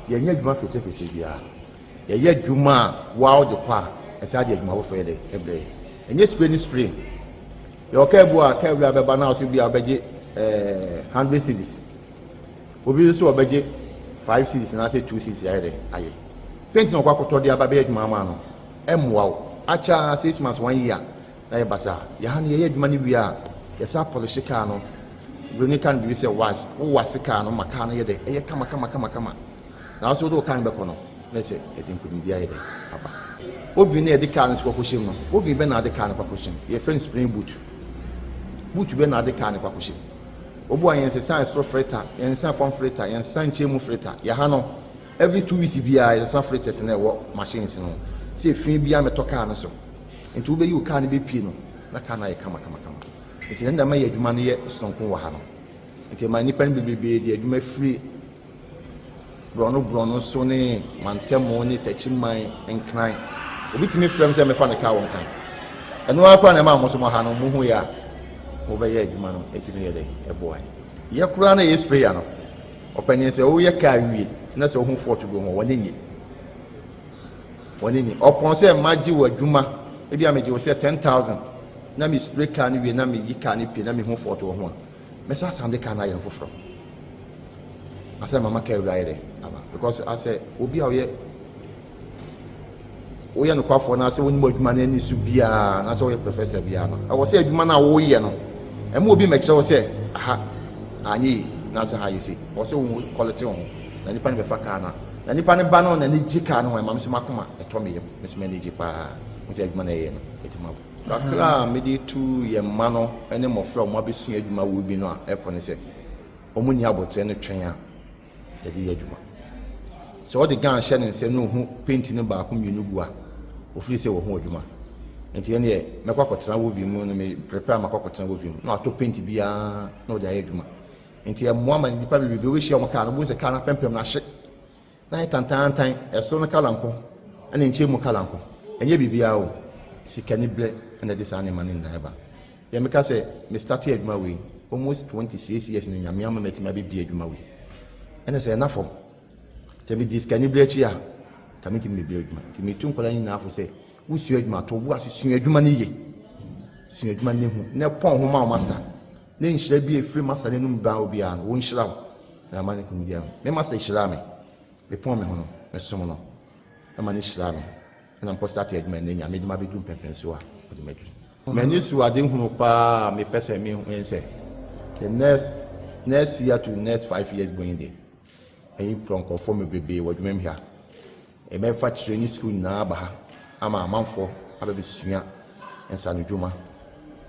O: yɛnyɛ adwuma fetefete biara. Yɛyɛ adwuma a woa wode kɔ a, ɛsan de adwuma foforɔ yɛ dɛ ɛbrɛ yɛn. Ɛnyɛ spray ne spray. Yɛwɔ kaa bi wɔ a kaa wura bɛba na ɔsɛ bi a ɔbɛgye ɛɛ hundred cedis. Obi nso ɔbɛgye five cedis anaasɛ two cedis ayɛ dɛ ayɛ. Paint na ɔkɔ akɔtɔ de aba bɛyɛ adwuma ama no ɛmmoa wo. Akyɛ ara six months one year na yɛ basaa. Yɛ ha no yɛyɛ adwuma no wie a yɛsan pɔlehye kaa no. Buroni ka no biribi sɛ wax. Wo wax kaa no ma kaa no yɛ dɛ ɛyɛ kama kama kama kama. Nanso wode wo kaa no bɛkɔ no, na ɛsɛ ɛde nkonimdi ayɛ dɛn aba. Oven no a yɛde kaa no nso kɔkɔhyɛ mu no, oven bɛn na wode kaa no kɔakɔhyɛ mu? Yɛfrɛ no spring boot. Boot bɛn na wode kaa no kɔakɔhyɛ mu? Obu a yɛnsesa ɛsoro freta, yɛnsesa fam freta, yɛnsesa nkyɛn mu freta. Yɛ ha no, every 2 weeks biara yɛsesa fretas no a ɛwɔ machines no ho sɛ efi biara mmɛtɔ kaa no so. Nti wobɛyi wo kaa no bɛpue no, na kaa no ayɛ kamakamakama. Nti ɛno na ɛma yɛn adwuma no yɛ sononko wɔ ha no. Nti ɛma nnipa no bebrebe de adwuma firi Borɔno borɔno so ne mantamu ne takyiman nkran. Obi tumi frɛ me sɛ mɛfa ne kaa wɔ Nkran. Ɛno ara koraa na ɛma mo nso mo ha no mo hu yɛ a mobɛyɛ adwuma no ɛtumi yɛ dɛ ɛboa yɛ. Yɛ koraa na yɛ sprayer no ɔpanin sɛ woyɛ kaa wie na sɛ wohu fault bi wɔ ho wɔn ani nye. Wɔn ani nye. Ɔpɔn sɛ magye wɔ adwuma ebi a megye wo sɛ 10,000 na me spray kaa no wie na meyi kaa no pie na mehu fault wɔ ho a mɛsa asan de kaa no ayɛ no foforɔ. Asɛ mama kaa wura ayɛ dɛ aba because asɛ obi a ɔyɛ woyɛ nokwafoɔ na asɛ wonim adwuma no ani so biara na asɛ woyɛ professor biara no ɛwɔ sɛ adwuma no a woyɛ no ɛma obi mɛkyerɛ wo sɛ aha anyɛ yi na asɛ ha yɛ sei ɛwɔ sɛ wo quality wo ho na nipa no bɛfa kaa no a na nipa no ba no n'ani gye kaa no ho ɛma me so makoma ɛtɔ me yam me so m'ani gye paa mo sɛ adwuma no ɛyɛ no ɛtumi abo. Kakra a mede tu yɛn mma no ne mmɔfra a wɔabɛsua adwuma wɔ bi no a ɛkɔ ne sɛ, wɔnni aboterɛ no twɛn a yɛde yɛ adwuma. Sɛ ɔde gan hyɛ ne nsam na ohu penti no baako mmienu gu a, ofiri sɛ wahu adwuma. Nti ɛneɛ mɛkɔ akɔtena wovi mu no me prepare makɔ akɔtena wovi mu na watɔ penti biara na ɔde ayɛ adwuma. Nti ɛmmoa ma nnipa bebrebe wobɛhyia wɔn kaa no wobɛhu sɛ kaa no apɛmpɛm no ahye na ayɛ tantaantan, ɛsoro no kala nko ɛna nkyɛn mu kala nko. Ɛnyɛ biribiara o, sikaniberɛ na ɛde saa nneɛma no nyinaa ba. Deɛ meka sɛ me starte adwuma wei almost 26 years no Nyame ama matumi abɛbie adwuma wei ɛna sɛ ɛna fam sɛ medi sikaniberɛ akyi a ka mentumi mebie adwuma nti metu nkwadaa nyinaa fo sɛ wosua adwuma to wo ase sua adwuma no yie sua adwuma no hu na pɔn ho ma wo master ne nhyira bi efiri master no anum ba obiara no wɔnhyira wo na ama ne kunu biara me master hyiraa me mepɔn me ho no mesom no ɛma ne hyiraa me Ɛna mekɔ starte adwuma ɛnɛ Nyame de mabɛduru mpɛmpɛnsoɔ a ɔde maduru. M'ani so ade hunu paa a mepɛ sɛ mehu ne sɛ the next next year to next 5 years going deɛ ɛyi kura nkurɔfoɔ me bebree wɔ adwuma mu ha. Ɛbɛfa kyerɛ ne sukuu nyinaa aba ha ama amanfoɔ abɛbɛsua nsanodwuma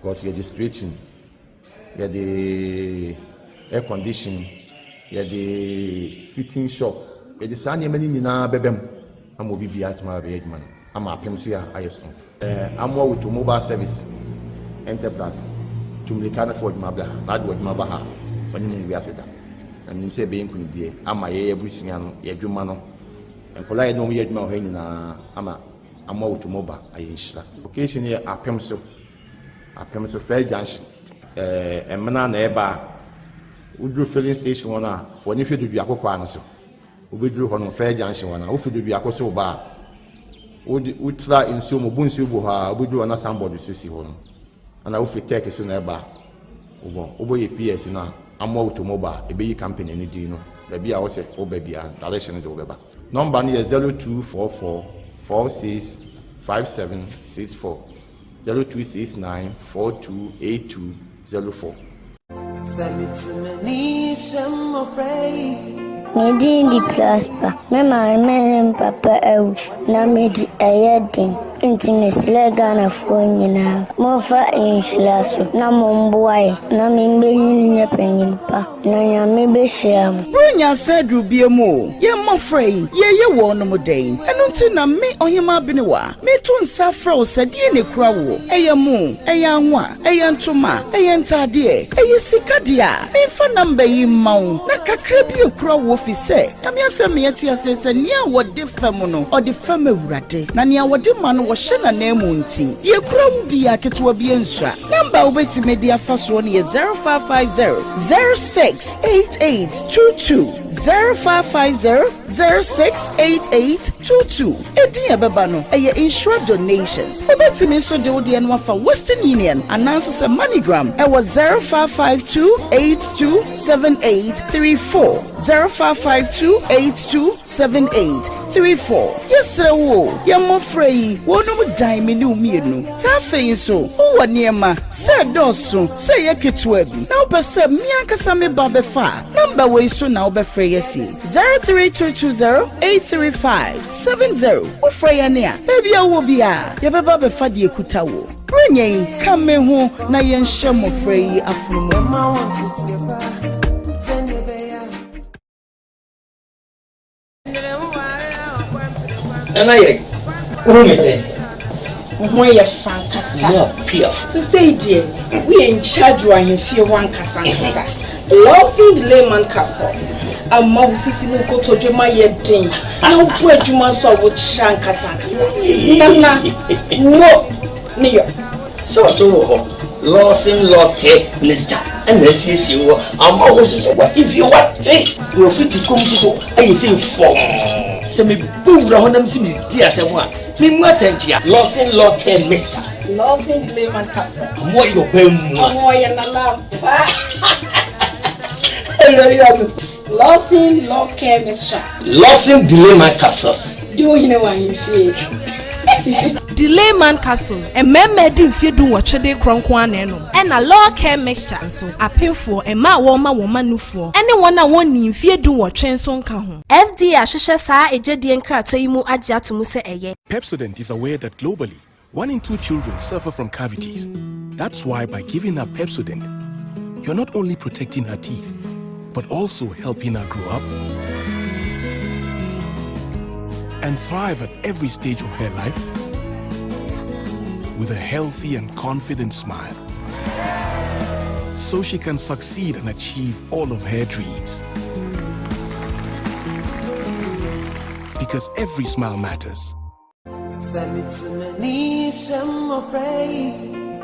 O: because yɛde straighten Yɛde air condition, yɛde fitting shop, yɛde saa nneɛma no nyinaa bɛba mu ama obi biara atumi abɛyɛ adwuma no ama apem so yɛ ayɛ soronko. Amoa with mobile service enterprise tu mmirika no fa w'adwuma bra ha na ade w'adwuma ba ha a w'anim ngu ase da. Na menim sɛ ɛbɛyɛ nkunimdie ama yɛn abusua no, yɛn adwuma no, nkwadaa a yɛne wɔn yɛ adwuma wɔ ha nyinaa ama Amoa with mobile ayɛ nhyira. Location no yɛ apem so. Apem so first junction ɛɛ Ɛmena na ɛba a, woduru filling station hɔ no a, fa w'ani hwɛ Duduako kwan no so. Wobɛduru hɔ no first junction hɔ no a, wofi Duduako so ba a, wode wotra nsuo mu, bu nsuo gu hɔ a, wobɛduru hɔ na signboard so si hɔ no. Ɛna wofi Turkey so na ɛba a, wobɔ wobɔ yɛ PS no a, Amoa Automobile, ɛbɛyi company no din no. Baabi a wosɛ woba biara, direction no de wobɛba. Nɔmba no yɛ 0244 46 5764. 0269 42 8204.
P: Me din de Prosper. Me maame ne me papa awu na medi ɛyɛ den. Nti mesrɛ Ghanafoɔ nyinaa, momfa nhyira so na momboa yɛn na membenyin nyɛ panyin pa na Nyame behyira mo.
R: Buronya asa aduru biam o, yɛn mmɔfra yi, yɛreyɛ wɔnom dɛn? Ɛno nti na me, Ɔhemaa Benewa, Meto nsa frɛ wo sɛ deɛn na ɛkura woɔ? Ɛyɛ mo? Ɛyɛ anwa? Ɛyɛ ntoma? Ɛyɛ ntaadeɛ? Ɛyɛ sika deɛ a, memfa number yi mma wo na kakra bi ɛkura woɔ firi sɛ Nyame asɛm ma yɛte aseɛ sɛ nea wɔde fɛm no ɔde fɛm Awurade na nea wɔde ma no wɔhyɛ n'ananmu nti deɛ ɛkura wo biara ketewa bi ɛnsua. Number a wobɛtumi de afa soɔ no yɛ 0550 068822, 0550 068822. Edin a ɛbɛba no, ɛyɛ Nhyira Donations. Wobɛtumi nso de wo deɛ no afa Western Union anaa nso sɛ MoneyGram ɛwɔ 0552 82 7834, 0552 82 7834. Yɛsrɛ wo o, yɛn mmɔfra yi, wɔnom dan me ne wo mmienu. Sɛ afei nso wowɔ nneɛma, sɛ ɛdɔɔso, sɛ ɛyɛ ketewa bi, na wopɛ sɛ me ankasa me ba bɛfa a, nɔmba wei so na wobɛfrɛ yɛn asi. 03220 835 70 Wofrɛ yɛn a, baabi a wowɔ biara, yɛbɛba abɛfa deɛ ɛkuta wo. Buronya yi, ka me ho na yɛnhyɛ mmɔfra yi afono mu.
S: Nana yɛ wohu me sɛ
T: wo ho yɛ fa ankasa
S: more piaf
T: sesei deɛ woyɛ in charge wɔ ahemfie hɔ ankasa ankasa Lawson Layman capsules ama wo sisi ne wo kotodwe ma yɛ den na wobɔ adwuma nso a wokyerɛ ankasa ankasa nana mo ne yɔ
S: Sɛ ɔso wɔ hɔ, Lawson Law Care Mixture ɛna asiesie wɔ ama wo nso so w'ahemfie wate na ofiti kɔm nso so ayɛ sɛ fɔmm. Sɛ mebɔ wura hɔ na mese medi asɛm a, memu atɛnkyea. Lawson Law Care Mixture.
T: Lawson Layman Capsule.
S: Ɔmo ayɛ ɔbaa mua.
T: Ɔmo ayɛ nana ampa. Lawson Law Care Mixture.
S: Lawson Delayman Capsules.
T: Di wo hene wɔ ahemfie.
V: Delayman Capsules, Mmarima adi mfeɛ dunwɔtwe de rekorɔ nko ara na ɛnom. Ɛna Law Care Mixture nso, apemfoɔ, mmaa a wɔrema wɔn mma nufoɔ, ne wɔn a wɔnnii mfeɛ dunwɔtwe nso nka ho. FDA ahwehwɛ saa egyedie nkratoɔ yi mu agye ato mu sɛ ɛyɛ.
Q: Pepsodent is aware that globally, one in two children suffer from cavities. That's why by giving her Pepsodent, you're not only protecting her teeth, but also helping her grow up and thrive at every stage of her life with a healthy and confident smile. So she can succeed and achieve all of her dreams. Because every smile matters.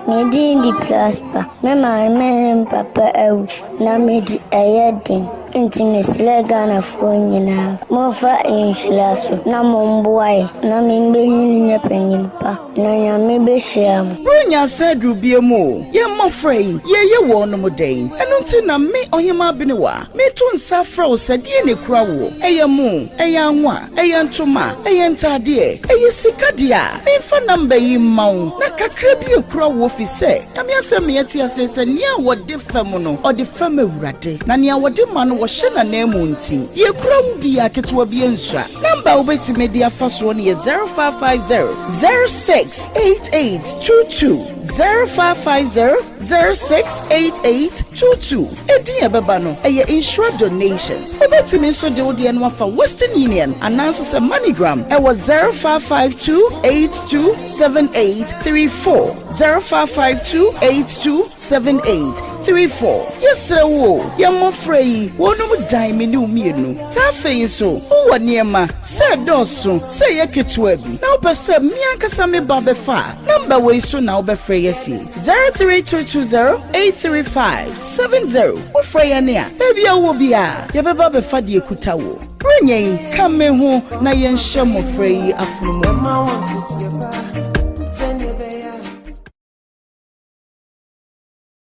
P: Me din de Prosper. Me maame ne me papa awu na medi ɛyɛ den. Nti mesrɛ Ghanafoɔ nyinaa, momfa nhyira so na momboa yɛ na membenyin nyɛ panyin pa na Nyame behyira mo.
R: Buronya asa aduru biom o, yɛn mmɔfra yi, yɛreyɛ wɔnom dɛn? Ɛno nti na me, Ɔhemmaa Benewa, meto nsa afrɛ wo sɛ deɛn na ɛkura woɔ? Ɛyɛ mo, ɛyɛ anwa, Ɛyɛ ntoma, ɛyɛ ntaadeɛ, ɛyɛ sika deɛ a, memfa number yi mma wo na kakra bi akura wo efisɛ Nyame asɛm ma yɛte aseɛ sɛ nea wɔde fɛm no, ɔde fɛm Awurade, na nea wɔde ma no wɔhyɛ n'ananmu nti, deɛ ɛkura wo biara ketewa bi nsua. Number a wobɛtumi de afa soɔ no yɛ 0550 068822, 0550 068822. Edin a ɛbɛba no, ɛyɛ Nhyira Donations. Wobɛtumi nso de wo deɛ no afa Western Union anaa nso sɛ MoneyGram ɛwɔ 0552 82 78 34, 0552 82 78 34. Yɛsrɛ wo o, yɛn mmɔfra yi, wɔnom dan me ne wo mmienu. Saa afei nso, wowɔ nneɛma, sɛ ɛdɔɔso, sɛ ɛyɛ ketewa bi, na wopɛ sɛ me ankasa me ba bɛfa a, Number wei so na wobɛfrɛ yɛ sie 03220 835 70. Wofrɛ yɛn a, baabi a wowɔ biara, yɛbɛba abɛfa deɛ ɛkuta wo. Buronya yi, ka me ho na yɛnhyɛ mmɔfra yi afono mu.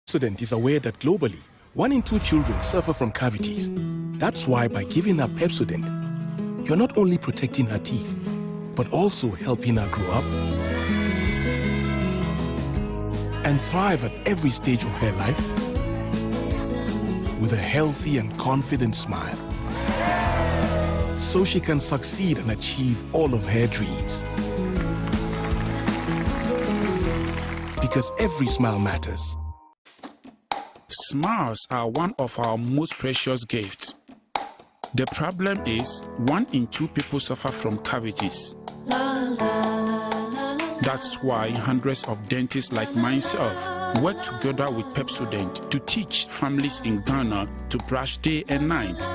Q: Pepsodent is aware that globally, one in two children suffer from cavities. That's why by giving her Pepsodent, you're not only protecting her teeth, but also helping her grow up and thrive at every stage of her life with a healthy and confident smile. So she can succeed and achieve all of her dreams. Because every smile matters.
C: Smiles are one of our most precious gifts. The problem is, one in two people suffer from cavities. That's why hundreds of dentists like myself work together with Pepsodent to teach families in Ghana to brush day and night.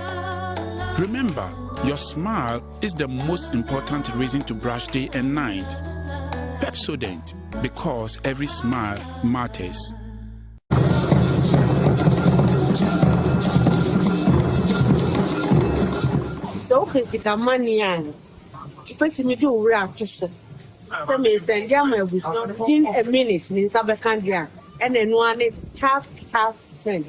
C: Remember, your smile is the most important reason to brush day and night. Pepsodent, because every smile matters.
D: Sɛ wopɛ sika money a, wobɛtumi de wo werɛ ato so sɛ meresɛnde ama abusua within a minute ne nsa bɛka deɛ a, ɛna ɛno ara ne tap tap send.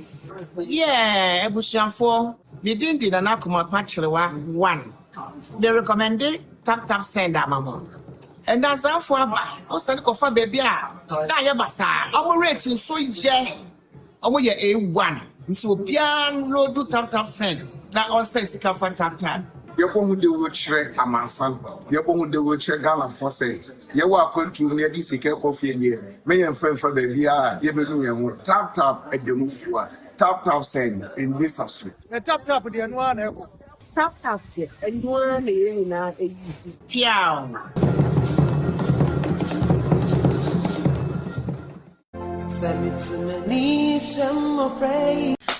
F: Yeah abusuafoɔ me din de Nana Kumapa Kyerewa one me recommende tap tap send ama mo Ndansafoɔ aba wo sane kɔfa baabi a na ayɛ basaa ɔmo rate nso yɛ ɔmo yɛ A1 nti obiara nlodu tap tap send na ɔnsɛn sika fa tap tap.
K: Yɛbɔ ho dawuro kyerɛ amansan, yɛbɔ ho dawuro kyerɛ Ghanafoɔ sɛ yɛwɔ akwantuo mu na yɛde sika rekɔ fie deɛ, mɛ yɛmfa mfa baabiara a yɛbɛnu yɛn ho. Tap tap ɛda mu fua, tap tap send, ɛnni sa so.
U: Na tap tap deɛ ɛno ara na ɛkɔ.
D: Tap tap deɛ ɛno ara na yɛn nyinaa ɛyi.
F: Piaw!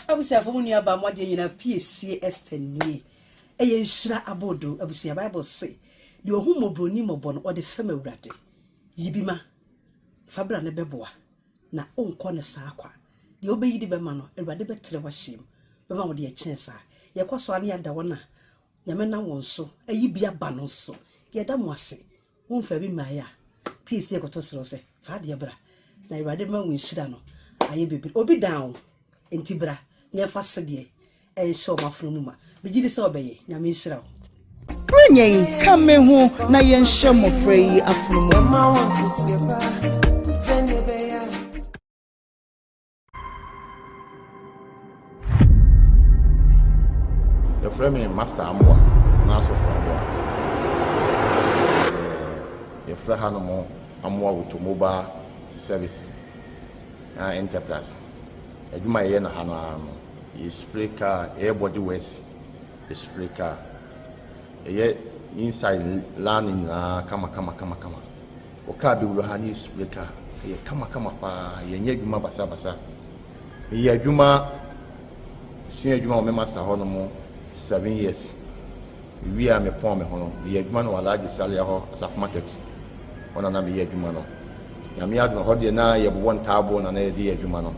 Z: Abusuafo mo nua baa mo adeɛ nyinaa piesie Esther nie ɛyɛ nhyira aboodo abusua bible se deɛ ɔhu mmɔborɔni mmɔbɔ no ɔde fɛm awurade yi bi ma fa bra ne bɛboa na wonkɔ no saa kwa deɛ wobɛyi de bɛma no awurade bɛtrɛ w'ahyɛm bɛma wo deɛ ɛkyɛn saa yɛkɔ so a ne yɛada wɔn a nyame nam wɔn so ayi bi aba no nso yɛda mo ase Womfaa bi mmaeɛ a, please yɛkɔtɔ serɛ wo sɛ fa adeɛ bra na Awurade bɛma wo nhyira no ayɛ bebree. Obi dan wo nti bra na yɛmfa sedeɛ ɛnhyɛ wɔn afono mu ma. Megye di sɛ ɔbɛyɛ. Nyame nhyira wo.
R: Buronya yi, ka me ho na yɛnhyɛ mmɔfra yi afono mu ma.
O: Yɛfrɛ me Master Amoah anaa Sɔfo Amoah. Yɛfrɛ hanom amoa with mobile service na enterprise. Adwuma a yɛyɛ no ha no ara no, yɛ spray car, yɛyɛ body works, yɛ spray car. Yɛyɛ inside lan no nyinaa kama kama kama kama. Wo car bɛwura ha na yɛ spray car, ɛyɛ kama kama paa, yɛnyɛ adwuma basabasa. Meyɛ adwuma, sua adwuma wɔ me master hɔ nom 7 years. Mewie a mepɔn me ho no, meyɛ adwuma no wɔ Alhaji Salia hɔ, Asafo Market hɔ na na meyɛ adwuma no. Nyame adom, ɛhɔ deɛ na yɛbobɔ ntaaboo na na yɛde yɛ adwuma no.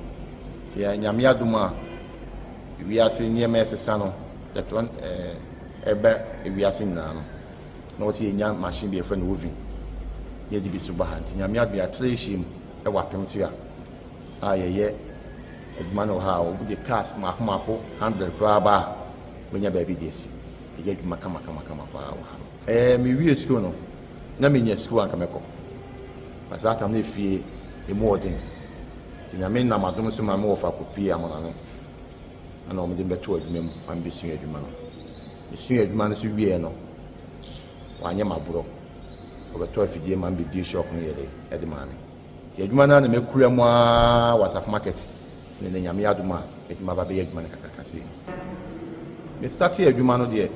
O: Nti Nyame adom a, wiase nneɛma ɛsesa no, yɛtɔ ɛba wiase nyinaa no, na wɔsɛ yɛnya machine bi yɛfrɛ no oven, na yɛde bi so ba ha. Nti Nyame adom yɛatrɛ yɛhyia mu ɛwɔ apem so a yɛyɛ adwuma no wɔ ha a, wɔde cars mmaako mmaako 100 koraa ba a, wɔnya baabi de asi. Yɛyɛ adwuma kama kama kama paa wɔ ha no. Mewie sukuu no, na menya sukuu anka mɛkɔ. Na saa tam no efie emu ɔden. Nti Nyame nam adom so ma me wɔfa kɔpie Amonane. Ɛna wɔde me bɛtoo adwuma mu ma mebɛsua adwuma no. Mesua adwuma no so wieɛ no, wɔanyɛ m'aborɔ. Wɔbɛtɔ afidie ma me bɛbie shop no yɛ de ɛde maa me. Nti adwuma no ara na makura mu ara wɔ Asafo Market ne na Nyame adom a mɛtumi aba bɛyɛ adwuma no kakraka sei. Me startee adwuma no deɛ,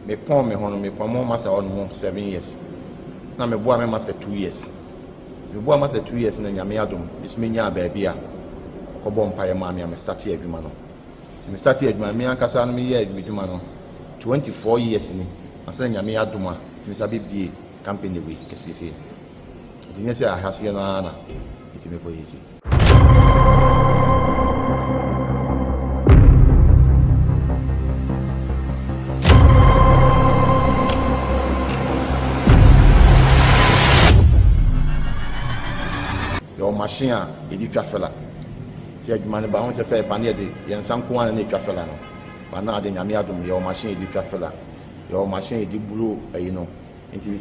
O: mepɔn me ho no, mepɔn mo master hɔ nom 7 years. Na meboa me master 2 years. Nti meboa master 2 years na Nyame adom, me nso menyaa baabi a ɔkɔbɔ mpaeɛ maa me a me startee adwuma no. Nti me startee adwuma no, me ankasa no meyɛɛ adwuma no 24 years ni. Ansa na Nyame adom a, nti me sa bɛbie company wei kɛseɛ sei. Nti nyɛ sɛ ahaseɛ no ara na ɛtumi kɔ yɛ sei. Yɛwɔ machine a yɛde twa fela. Sɛ adwuma no ba ho sɛ fɛ pa ne yɛde yɛn nsa nko ara na ɛtwa fela no. Ba na ade Nyame adom yɛwɔ machine yɛde twa fela. Yɛwɔ machine yɛde buro ayi no. Nti.